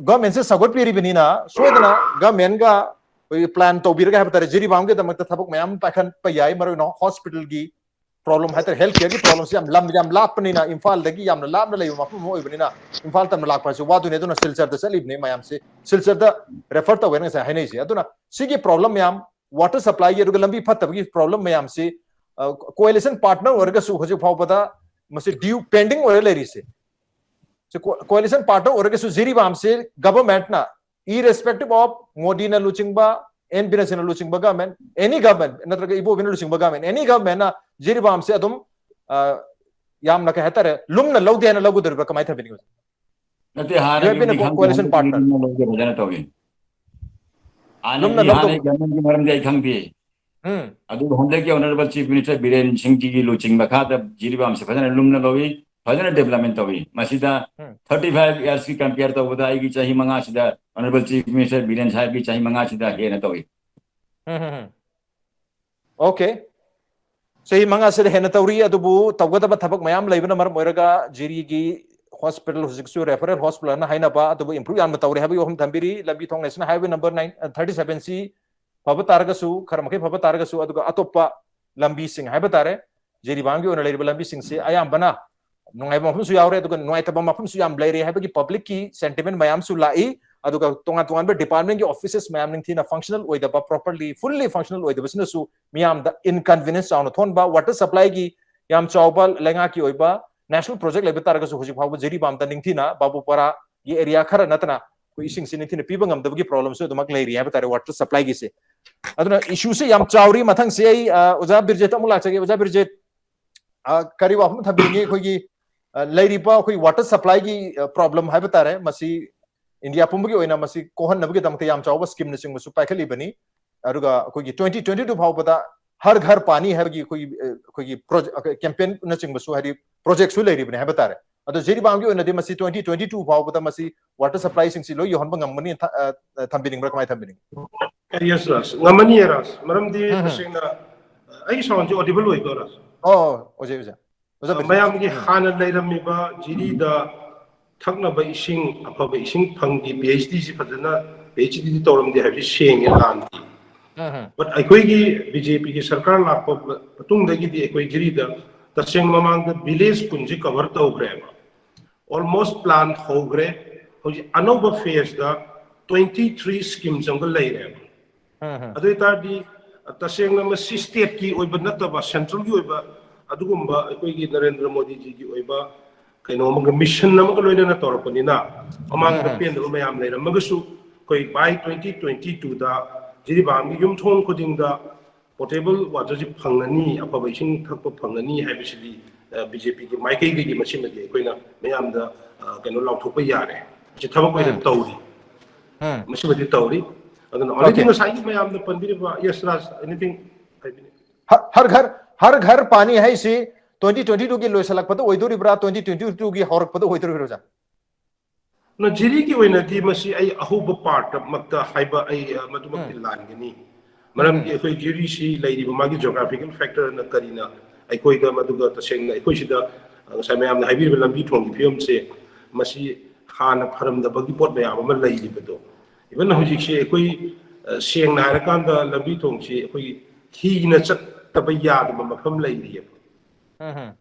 ꯒꯚꯔꯟꯃꯦꯟꯠꯁꯦ ꯁꯧꯒꯠꯄꯤꯔꯤꯕꯅꯤꯅ ꯁꯣꯏꯗꯅ ꯒꯚꯔꯟꯃꯦꯟꯠꯒ ꯑꯩꯈꯣꯏꯒꯤ ꯄ꯭ꯂꯥꯟ ꯇꯧꯕꯤꯔꯒ ꯍꯥꯏꯕ ꯇꯥꯔꯦ, ꯖꯤꯔꯤꯕꯥꯝꯒꯤꯗꯃꯛꯇ ꯊꯕꯛ ꯃꯌꯥꯝ ꯑꯃ ꯄꯥꯏꯈꯠꯄ ꯌꯥꯏ꯫ ꯃꯔꯨ ꯑꯣꯏꯅ ꯍꯣꯁꯄꯤꯇꯥꯜꯒꯤ ꯄ꯭ꯔꯣꯕ꯭ꯂꯦꯝ ꯍꯥꯏꯇꯥꯔꯦ, ꯍꯦꯜꯊ ꯀꯦꯌꯔꯒꯤ ꯄ꯭ꯔꯣꯕ꯭ꯂꯦꯝꯁꯤ ꯌꯥꯝ ꯂꯝ ꯌꯥꯝ ꯂꯥꯞꯄꯅꯤꯅ, ꯏꯝꯐꯥꯜꯗꯒꯤ ꯌꯥꯝꯅ ꯂꯥꯞꯅ ꯂꯩꯕ ꯃꯐꯝ ꯑꯃ ꯑꯣꯏꯕꯅꯤꯅ ꯏꯝꯐꯥꯜ ꯇꯝꯅ ꯂꯥꯛꯄ ꯍꯥꯏꯁꯦ ꯋꯥꯗꯣꯏꯅꯤ꯫ ꯑꯗꯨꯅ ꯁꯤꯜꯆꯔꯗ ꯆꯠꯂꯤꯕꯅꯤ ꯃꯌꯥꯝꯁꯦ, ꯁꯤꯜꯆꯔꯗ ꯔꯦꯐꯔ ꯇꯧꯋꯦꯅ ꯉꯁꯥꯏ ꯍꯥꯏꯅꯩꯁꯦ꯫ ꯑꯗꯨꯅ ꯁꯤꯒꯤ ꯄ꯭ꯔꯣꯕ꯭ꯂꯦꯝ ꯃꯌꯥꯝ, ꯋꯥꯇꯔ ꯁꯄ꯭ꯂꯥꯏꯒꯤ ꯑꯗꯨꯒ ꯂꯝꯕꯤ ꯐꯠꯇꯕꯒꯤ ꯄ꯭ꯔꯣꯕ꯭ꯂꯦꯝ ꯃꯌꯥꯝꯁꯤ ꯀꯣꯑꯦꯂꯤꯁꯟ ꯄꯥꯔꯠꯅꯔ ꯑꯣꯏꯔꯒꯁꯨ ꯍꯧꯖꯤꯛ ꯐꯥꯎꯕꯗ ꯃꯁꯤ ꯗ꯭ꯌꯨ ꯄꯦꯟꯗꯤꯡ ꯑꯣꯏꯔ ꯂꯩꯔꯤꯁꯦ꯫ ꯀꯣꯑꯦꯂꯤꯁꯟ ꯄꯥꯔꯠꯅꯔ ꯑꯣꯏꯔꯒꯁꯨ ꯖꯤꯔꯤꯕꯥꯝꯁꯦ ꯒꯚꯔꯟꯃꯦꯟꯠꯅ, irrespective of ꯃꯣꯗꯤꯅ ꯂꯨꯆꯤꯡꯕ, ꯑꯦꯟ ꯕꯤꯔꯦꯟ ꯁꯤꯡꯅ ꯂꯨꯆꯤꯡꯕ ꯒꯚꯔꯟꯃꯦꯟꯠ, ꯑꯦꯅꯤ ꯒꯚꯔꯟꯃꯦꯟꯠ, ꯅꯠꯇ꯭ꯔꯒ ꯏꯕꯣꯕꯤꯅ ꯂꯨꯆꯤꯡꯕ ꯒꯚꯔꯟꯃꯦꯟꯠ, ꯑꯦꯅꯤ ꯒꯚꯔꯟꯃꯦꯟꯠꯅ ꯖꯤꯔꯤꯕꯥꯝꯁꯦ ꯑꯗꯨꯝ, ꯑ, ꯌꯥꯝꯅ, ꯀꯩ ꯍꯥꯏꯇꯥꯔꯦ, ꯂꯨꯝꯅ ꯂꯧꯗꯦ ꯍꯥꯏꯅ ꯂꯧꯒꯗꯧꯔꯤꯕ꯭ꯔꯥ? ꯀꯃꯥꯏꯅ ꯊꯝꯕꯤꯅꯤꯡꯉꯤ? ꯅꯠꯇꯦ, ꯍꯥꯟꯅꯒꯤ ꯃꯤ ꯈꯪꯗꯦ, ꯍꯟꯗꯛꯀꯤ ꯃꯤ ꯂꯧꯒꯦ ꯐꯖꯅ ꯇꯧꯏ꯫ ꯍꯥꯟꯅꯒꯤ, ꯍꯥꯟꯅꯒꯤ ꯒꯚꯔꯟꯃꯦꯟꯠꯀꯤ ꯃꯔꯝꯗꯤ ꯑꯩ ꯈꯪꯗꯦ꯫ ꯑꯗꯨꯕꯨ ꯍꯟꯗꯛꯀꯤ ꯑꯣꯅꯔꯦꯕꯜ ꯆꯤꯐ ꯃꯤꯅꯤꯁꯇꯔ ꯕꯤꯔꯦꯟ ꯁꯤꯡꯖꯤꯒꯤ ꯂꯨꯆꯤꯡꯕ ꯃꯈꯥꯗ ꯖꯤꯔꯤꯕꯥꯝꯁꯤ ꯐꯖꯅ ꯂꯨꯝꯅ ꯂꯧꯏ, ꯐꯖꯅ ꯗꯤꯕ꯭ꯂꯞꯃꯦꯟ ꯇꯧꯏ꯫ ꯃꯁꯤꯗ ꯊꯥꯔꯇꯤ ꯐꯥꯏꯚ ꯏꯌꯥꯔꯁꯀꯤ ꯀꯝꯄꯤꯌꯔ ꯇꯧꯕꯗ ꯑꯩꯒꯤ ꯆꯍꯤ ꯃꯉꯥꯁꯤꯗ ꯑꯣꯅꯔꯦꯕꯜ ꯆꯤꯐ ꯃꯤꯅꯤꯁꯇꯔ ꯕꯤꯔꯦꯟ ꯁꯥꯍꯦꯕꯀꯤ ꯆꯍꯤ ꯃꯉꯥꯁꯤꯗ ꯍꯦꯟꯅ ꯇꯧꯏ꯫ ꯎꯝ, ꯎꯝ, ꯎꯝ꯫ ꯑꯣꯀꯦ꯫ ꯆꯍꯤ ꯃꯉꯥꯁꯤꯗ ꯍꯦꯟꯅ ꯇꯧꯔꯤ, ꯑꯗꯨꯕꯨ ꯇꯧꯒꯗꯕ ꯊꯕꯛ ꯃꯌꯥꯝ ꯂꯩꯕꯅ ꯃꯔꯝ ꯑꯣꯏꯔꯒ ꯖꯤꯔꯤꯒꯤ ꯍꯣꯁꯄꯤꯇꯥꯜ ꯍꯧꯖꯤꯛꯁꯨ ꯔꯦꯐꯔꯦꯜ ꯍꯣꯁꯄꯤꯇꯥꯜ ꯑꯅ ꯍꯥꯏꯅꯕ, ꯑꯗꯨꯕꯨ ꯏꯝꯄ꯭ꯔꯨꯚ ꯌꯥꯝꯅ ꯇꯧꯔꯦ ꯍꯥꯏꯕꯒꯤ ꯋꯥꯐꯝ ꯊꯝꯕꯤꯔꯤ꯫ ꯂꯝꯕꯤ ꯊꯣꯡ national highway number nine, thirty seven C ꯐꯕ ꯇꯥꯔꯒꯁꯨ, ꯈꯔ ꯃꯈꯩ ꯐꯕ ꯇꯥꯔꯒꯁꯨ, ꯑꯗꯨꯒ ꯑꯇꯣꯞꯄ ꯂꯝꯕꯤꯁꯤꯡ ꯍꯥꯏꯕ ꯇꯥꯔꯦ, ꯖꯤꯔꯤꯕꯥꯝꯒꯤ ꯑꯣꯏꯅ ꯂꯩꯔꯤꯕ ꯂꯝꯕꯤꯁꯤꯡꯁꯦ ꯑꯌꯥꯝꯕꯅ ꯅꯨꯡꯉꯥꯏꯕ ꯃꯐꯝꯁꯨ ꯌꯥꯎꯔꯦ, ꯑꯗꯨꯒ ꯅꯨꯡꯉꯥꯏꯇꯕ ꯃꯐꯝꯁꯨ ꯌꯥꯝ ꯂꯩꯔꯦ ꯍꯥꯏꯕꯒꯤ ꯄꯕ꯭ꯂꯤꯛꯀꯤ ꯁꯦꯟꯇꯤꯃꯦꯟ ꯃꯌꯥꯝꯁꯨ ꯂꯥꯛꯏ꯫ ꯑꯗꯨꯒ ꯇꯣꯉꯥꯟ ꯇꯣꯉꯥꯟꯕ ꯗꯤꯄꯥꯔꯠꯃꯦꯟꯒꯤ ꯑꯣꯐꯤꯁꯦꯁ ꯃꯌꯥꯝ ꯅꯤꯡꯊꯤꯅ ꯐꯪꯁꯅꯦꯜ ꯑꯣꯏꯗꯕ, ꯄ꯭ꯔꯣꯄꯔꯂꯤ ꯐꯨꯜꯂꯤ ꯐꯪꯁꯅꯦꯜ ꯑꯣꯏꯗꯕꯁꯤꯅꯁꯨ ꯃꯤꯌꯥꯝꯗ ꯏꯟꯀꯟꯚꯤꯅꯤꯌꯟꯁ ꯆꯥꯎꯅ ꯊꯣꯛꯍꯟꯕ꯫ ꯋꯥꯇꯔ ꯁꯄ꯭ꯂꯥꯏꯒꯤ ꯌꯥꯝ ꯆꯥꯎꯕ ꯂꯩꯉꯥꯛꯀꯤ ꯑꯣꯏꯕ ꯅꯦꯁꯅꯦꯜ ꯄ꯭ꯔꯣꯖꯦꯛ ꯂꯩꯕ ꯇꯥꯔꯒꯁꯨ ꯍꯧꯖꯤꯛ ꯐꯥꯎꯕ ꯖꯤꯔꯤꯕꯥꯝꯗ ꯅꯤꯡꯊꯤꯅ ꯕꯥꯕꯨꯄꯥꯔꯥꯒꯤ ꯑꯦꯔꯤꯌꯥ ꯈꯔ ꯅꯠꯇꯅ ꯑꯩꯈꯣꯏ ꯏꯁꯤꯡꯁꯤ ꯅꯤꯡꯊꯤꯅ ꯄꯤꯕ ꯉꯝꯗꯕꯒꯤ ꯄ꯭ꯔꯣꯕ꯭ꯂꯦꯝꯁꯨ ꯑꯗꯨꯃꯛ ꯂꯩꯔꯤ ꯍꯥꯏꯕ ꯇꯥꯔꯦ, ꯋꯥꯇꯔ ꯁꯄ꯭ꯂꯥꯏꯒꯤꯁꯦ꯫ ꯑꯗꯨꯅ ꯏꯁꯨꯁꯦ ꯌꯥꯝ ꯆꯥꯎꯔꯤ꯫ ꯃꯊꯪꯁꯦ ꯑꯩ, ꯑ, ꯑꯣꯖꯥ ꯕꯤꯔꯖꯤꯠ ꯑꯃꯨꯛ ꯂꯥꯛꯆꯒꯦ꯫ ꯑꯣꯖꯥ ꯕꯤꯔꯖꯤꯠ, ꯑ, ꯀꯔꯤ ꯋꯥꯐꯝ ꯊꯝꯕꯤꯅꯤꯡꯉꯤ? ꯑꯩꯈꯣꯏꯒꯤ, ꯑ, ꯂꯩꯔꯤꯕ ꯑꯩꯈꯣꯏ ꯋꯥꯇꯔ ꯁꯄ꯭ꯂꯥꯏꯒꯤ, ꯑ, ꯄ꯭ꯔꯣꯕ꯭ꯂꯦꯝ ꯍꯥꯏꯕ ꯇꯥꯔꯦ, ꯃꯁꯤ ꯏꯟꯗꯤꯌꯥ ꯄꯨꯝꯕꯒꯤ ꯑꯣꯏꯅ ꯃꯁꯤ ꯀꯣꯛꯍꯟꯅꯕꯒꯤꯗꯃꯛꯇ ꯌꯥꯝ ꯆꯥꯎꯕ ꯁ꯭ꯀꯤꯝꯅꯆꯤꯡꯕꯁꯨ ꯄꯥꯏꯈꯠꯂꯤꯕꯅꯤ꯫ ꯑꯗꯨꯒ ꯑꯩꯈꯣꯏꯒꯤ ꯇ꯭ꯋꯦꯟꯇꯤ ꯇ꯭ꯋꯦꯟꯇꯤ ꯇꯨ ꯐꯥꯎꯕꯗ ꯍꯔ ꯘꯔ ꯄꯥꯅꯤ ꯍꯥꯏꯕꯒꯤ ꯑꯩꯈꯣꯏꯒꯤ, ꯑ, ꯑꯩꯈꯣꯏꯒꯤ ꯄ꯭ꯔꯣꯖꯦꯛ, ꯑ, ꯀꯦꯝꯄꯦꯟꯅꯆꯤꯡꯕꯁꯨ, ꯍꯥꯏꯗꯤ ꯄ꯭ꯔꯣꯖꯦꯛꯁꯨ ꯂꯩꯔꯤꯕꯅꯤ ꯍꯥꯏꯕ ꯇꯥꯔꯦ꯫ ꯑꯗꯣ ꯖꯤꯔꯤꯕꯥꯝꯒꯤ ꯑꯣꯏꯅꯗꯤ ꯃꯁꯤ ꯇ꯭ꯋꯦꯟꯇꯤ ꯇ꯭ꯋꯦꯟꯇꯤ ꯇꯨ ꯐꯥꯎꯕꯗ ꯃꯁꯤ ꯋꯥꯇꯔ ꯁꯄ꯭ꯂꯥꯏꯁꯤꯡꯁꯤ ꯂꯣꯏ ꯌꯧꯍꯟꯕ ꯉꯝꯒꯅꯤ ꯊ-, ꯑ, ꯊꯝꯕꯤꯅꯤꯡꯕ꯭ꯔꯥ, ꯀꯃꯥꯏꯅ ꯊꯝꯕꯤꯅꯤꯡꯉꯤ? Yes, ꯔꯥꯖ, ꯉꯝꯃꯅꯤꯌꯦ, ꯔꯥꯖ꯫ ꯃꯔꯝꯗꯤ ꯎꯝ, ꯎꯝ꯫ ꯇꯁꯦꯡꯅ ꯑꯩꯒꯤ ꯁꯥꯎꯟꯁꯦ ꯑꯣꯗꯤꯕꯜ ꯑꯣꯏꯀꯣ, ꯔꯥꯖ? ꯑꯣ, ꯑꯣꯏꯖꯩ, ꯑꯣꯏꯖꯩ꯫ ꯑꯣꯖꯥ ꯕꯤꯔꯖꯤꯠ꯫ ꯃꯌꯥꯝꯒꯤ ꯍꯥꯟꯅ ꯂꯩꯔꯝꯃꯤꯕ ꯖꯤꯔꯤꯗ ꯊꯛꯅꯕ ꯏꯁꯤꯡ, ꯑꯐꯕ ꯏꯁꯤꯡ ꯐꯪꯗꯦ, ꯄꯤ ꯑꯩꯆ ꯗꯤꯁꯤ ꯐꯖꯅ ꯄꯤ ꯑꯩꯆ ꯗꯤꯗꯤ ꯇꯧꯔꯝꯗꯦ ꯍꯥꯏꯕꯗꯤ ꯁꯦꯡꯉꯦ, ꯂꯥꯟꯗꯦ꯫ ꯎꯝ, ꯎꯝ꯫ But ꯑꯩꯈꯣꯏꯒꯤ ꯕꯤ ꯖꯦ ꯄꯤꯒꯤ ꯁꯔꯀꯥꯔ ꯂꯥꯛꯄ ꯃꯇꯨꯡꯗꯒꯤꯗꯤ ꯑꯩꯈꯣꯏ ꯖꯤꯔꯤꯗ ꯇꯁꯦꯡꯅ ꯃꯃꯥꯡꯗ ꯚꯤꯂꯦꯖ ꯀꯨꯟꯁꯤ ꯀꯚꯔ ꯇꯧꯈ꯭ꯔꯦꯕ꯫ ꯑꯣꯜꯃꯣꯁ ꯄ꯭ꯂꯥꯟ ꯍꯧꯈ꯭ꯔꯦ꯫ ꯍꯧꯖꯤꯛ ꯑꯅꯧꯕ ꯐꯦꯁꯇ ꯇ꯭ꯋꯦꯟꯇꯤ ꯊ꯭ꯔꯤ ꯁ꯭ꯀꯤꯝꯁ ꯑꯃꯒ ꯂꯩꯔꯦꯕ꯫ ꯎꯝ, ꯎꯝ꯫ ꯑꯗꯨ ꯑꯣꯏꯇꯥꯔꯗꯤ ꯇꯁꯦꯡꯅ ꯃꯁꯤ ꯁ꯭ꯇꯦꯠꯀꯤ ꯑꯣꯏꯕ ꯅꯠꯇꯕ, ꯁꯦꯟꯇ꯭ꯔꯦꯜꯒꯤ ꯑꯣꯏꯕ ꯑꯗꯨꯒꯨꯝꯕ ꯑꯩꯈꯣꯏꯒꯤ ꯅꯔꯦꯟꯗ꯭ꯔ ꯃꯣꯗꯤꯖꯤꯒꯤ ꯑꯣꯏꯕ ꯀꯩꯅꯣ ꯑꯃꯒ, ꯃꯤꯁꯟ ꯑꯃꯒ ꯂꯣꯏꯅꯅ ꯇꯧꯔꯛꯄꯅꯤꯅ, ꯃꯃꯥꯡꯗ ꯄꯦꯟꯗꯕ ꯃꯌꯥꯝ ꯂꯩꯔꯝꯃꯒꯁꯨ, ꯑꯩꯈꯣꯏ by twenty twenty two ꯗ ꯖꯤꯔꯤꯕꯥꯝꯒꯤ ꯌꯨꯝꯊꯣꯡ ꯈꯨꯗꯤꯡꯗ ꯄꯣꯇꯦꯕꯜ ꯋꯥꯇꯔꯁꯤ ꯐꯪꯒꯅꯤ, ꯑꯐꯕ ꯏꯁꯤꯡ ꯊꯛꯄ ꯐꯪꯒꯅꯤ ꯍꯥꯏꯕꯁꯤꯗꯤ ꯕꯤ ꯖꯦ ꯄꯤꯒꯤ ꯃꯥꯏꯀꯩꯗꯒꯤ ꯃꯁꯤꯃꯗꯤ ꯑꯩꯈꯣꯏꯅ ꯃꯌꯥꯝꯗ ꯀꯩꯅꯣ ꯂꯥꯎꯊꯣꯛꯄ ꯌꯥꯔꯦ꯫ ꯁꯤ ꯊꯕꯛ ꯑꯣꯏꯅ ꯇꯧꯔꯤ꯫ ꯃꯁꯤꯃꯗꯤ ꯇꯧꯔꯤ꯫ ꯑꯗꯨꯅ already ꯉꯁꯥꯏꯒꯤ ꯃꯌꯥꯝꯅ ꯄꯟꯕꯤꯔꯤꯕ, yes, Raj, anything? ꯍꯥꯏꯕꯤꯅꯤ꯫ ꯍꯔ ꯍꯔ ꯍꯔ ꯘꯔ ꯄꯥꯅꯤ ꯍꯥꯏꯁꯤ twenty twenty two ꯒꯤ ꯂꯣꯏꯁꯤꯜꯂꯛꯄꯗ ꯑꯣꯏꯗꯣꯔꯤꯕ꯭ꯔꯥ, twenty twenty two ꯒꯤ ꯍꯧꯔꯛꯄꯗ ꯑꯣꯏꯗꯣꯔꯤꯕ꯭ꯔꯥ, ꯑꯣꯖꯥ? ꯅ ꯖꯤꯔꯤꯒꯤ ꯑꯣꯏꯅꯗꯤ ꯃꯁꯤ ꯑꯩ ꯑꯍꯧꯕ ꯄꯥꯔꯠꯃꯛꯇ ꯍꯥꯏꯕ, ꯑꯩ ꯃꯗꯨꯃꯛꯇꯤ ꯂꯥꯟꯒꯅꯤ꯫ ꯃꯔꯝꯗꯤ ꯑꯩꯈꯣꯏ ꯖꯤꯔꯤꯁꯤ ꯂꯩꯔꯤꯕ ꯃꯥꯒꯤ geographical factor ꯅ ꯀꯔꯤꯅ ꯑꯩꯈꯣꯏꯗ, ꯃꯗꯨꯒ ꯇꯁꯦꯡꯅ ꯑꯩꯈꯣꯏꯁꯤꯗ ꯉꯁꯥꯏ ꯃꯌꯥꯝꯅ ꯍꯥꯏꯕꯤꯔꯤꯕ ꯂꯝꯕꯤ ꯊꯣꯡꯒꯤ ꯐꯤꯕꯝꯁꯦ, ꯃꯁꯤ ꯍꯥꯟꯅ ꯐꯔꯝꯗꯕꯒꯤ ꯄꯣꯠ ꯃꯌꯥꯝ ꯑꯃ ꯂꯩꯔꯤꯕꯗꯣ, even ꯍꯧꯖꯤꯛꯁꯤ ꯑꯩꯈꯣꯏ ꯁꯦꯡꯅ ꯍꯥꯏꯔꯀꯥꯟꯗ ꯂꯝꯕꯤ ꯊꯣꯡꯁꯤ ꯑꯩꯈꯣꯏꯒꯤ ꯍꯤꯅ ꯆꯠꯇꯕ ꯌꯥꯗꯕ ꯃꯐꯝ ꯂꯩꯔꯤꯑꯕ꯫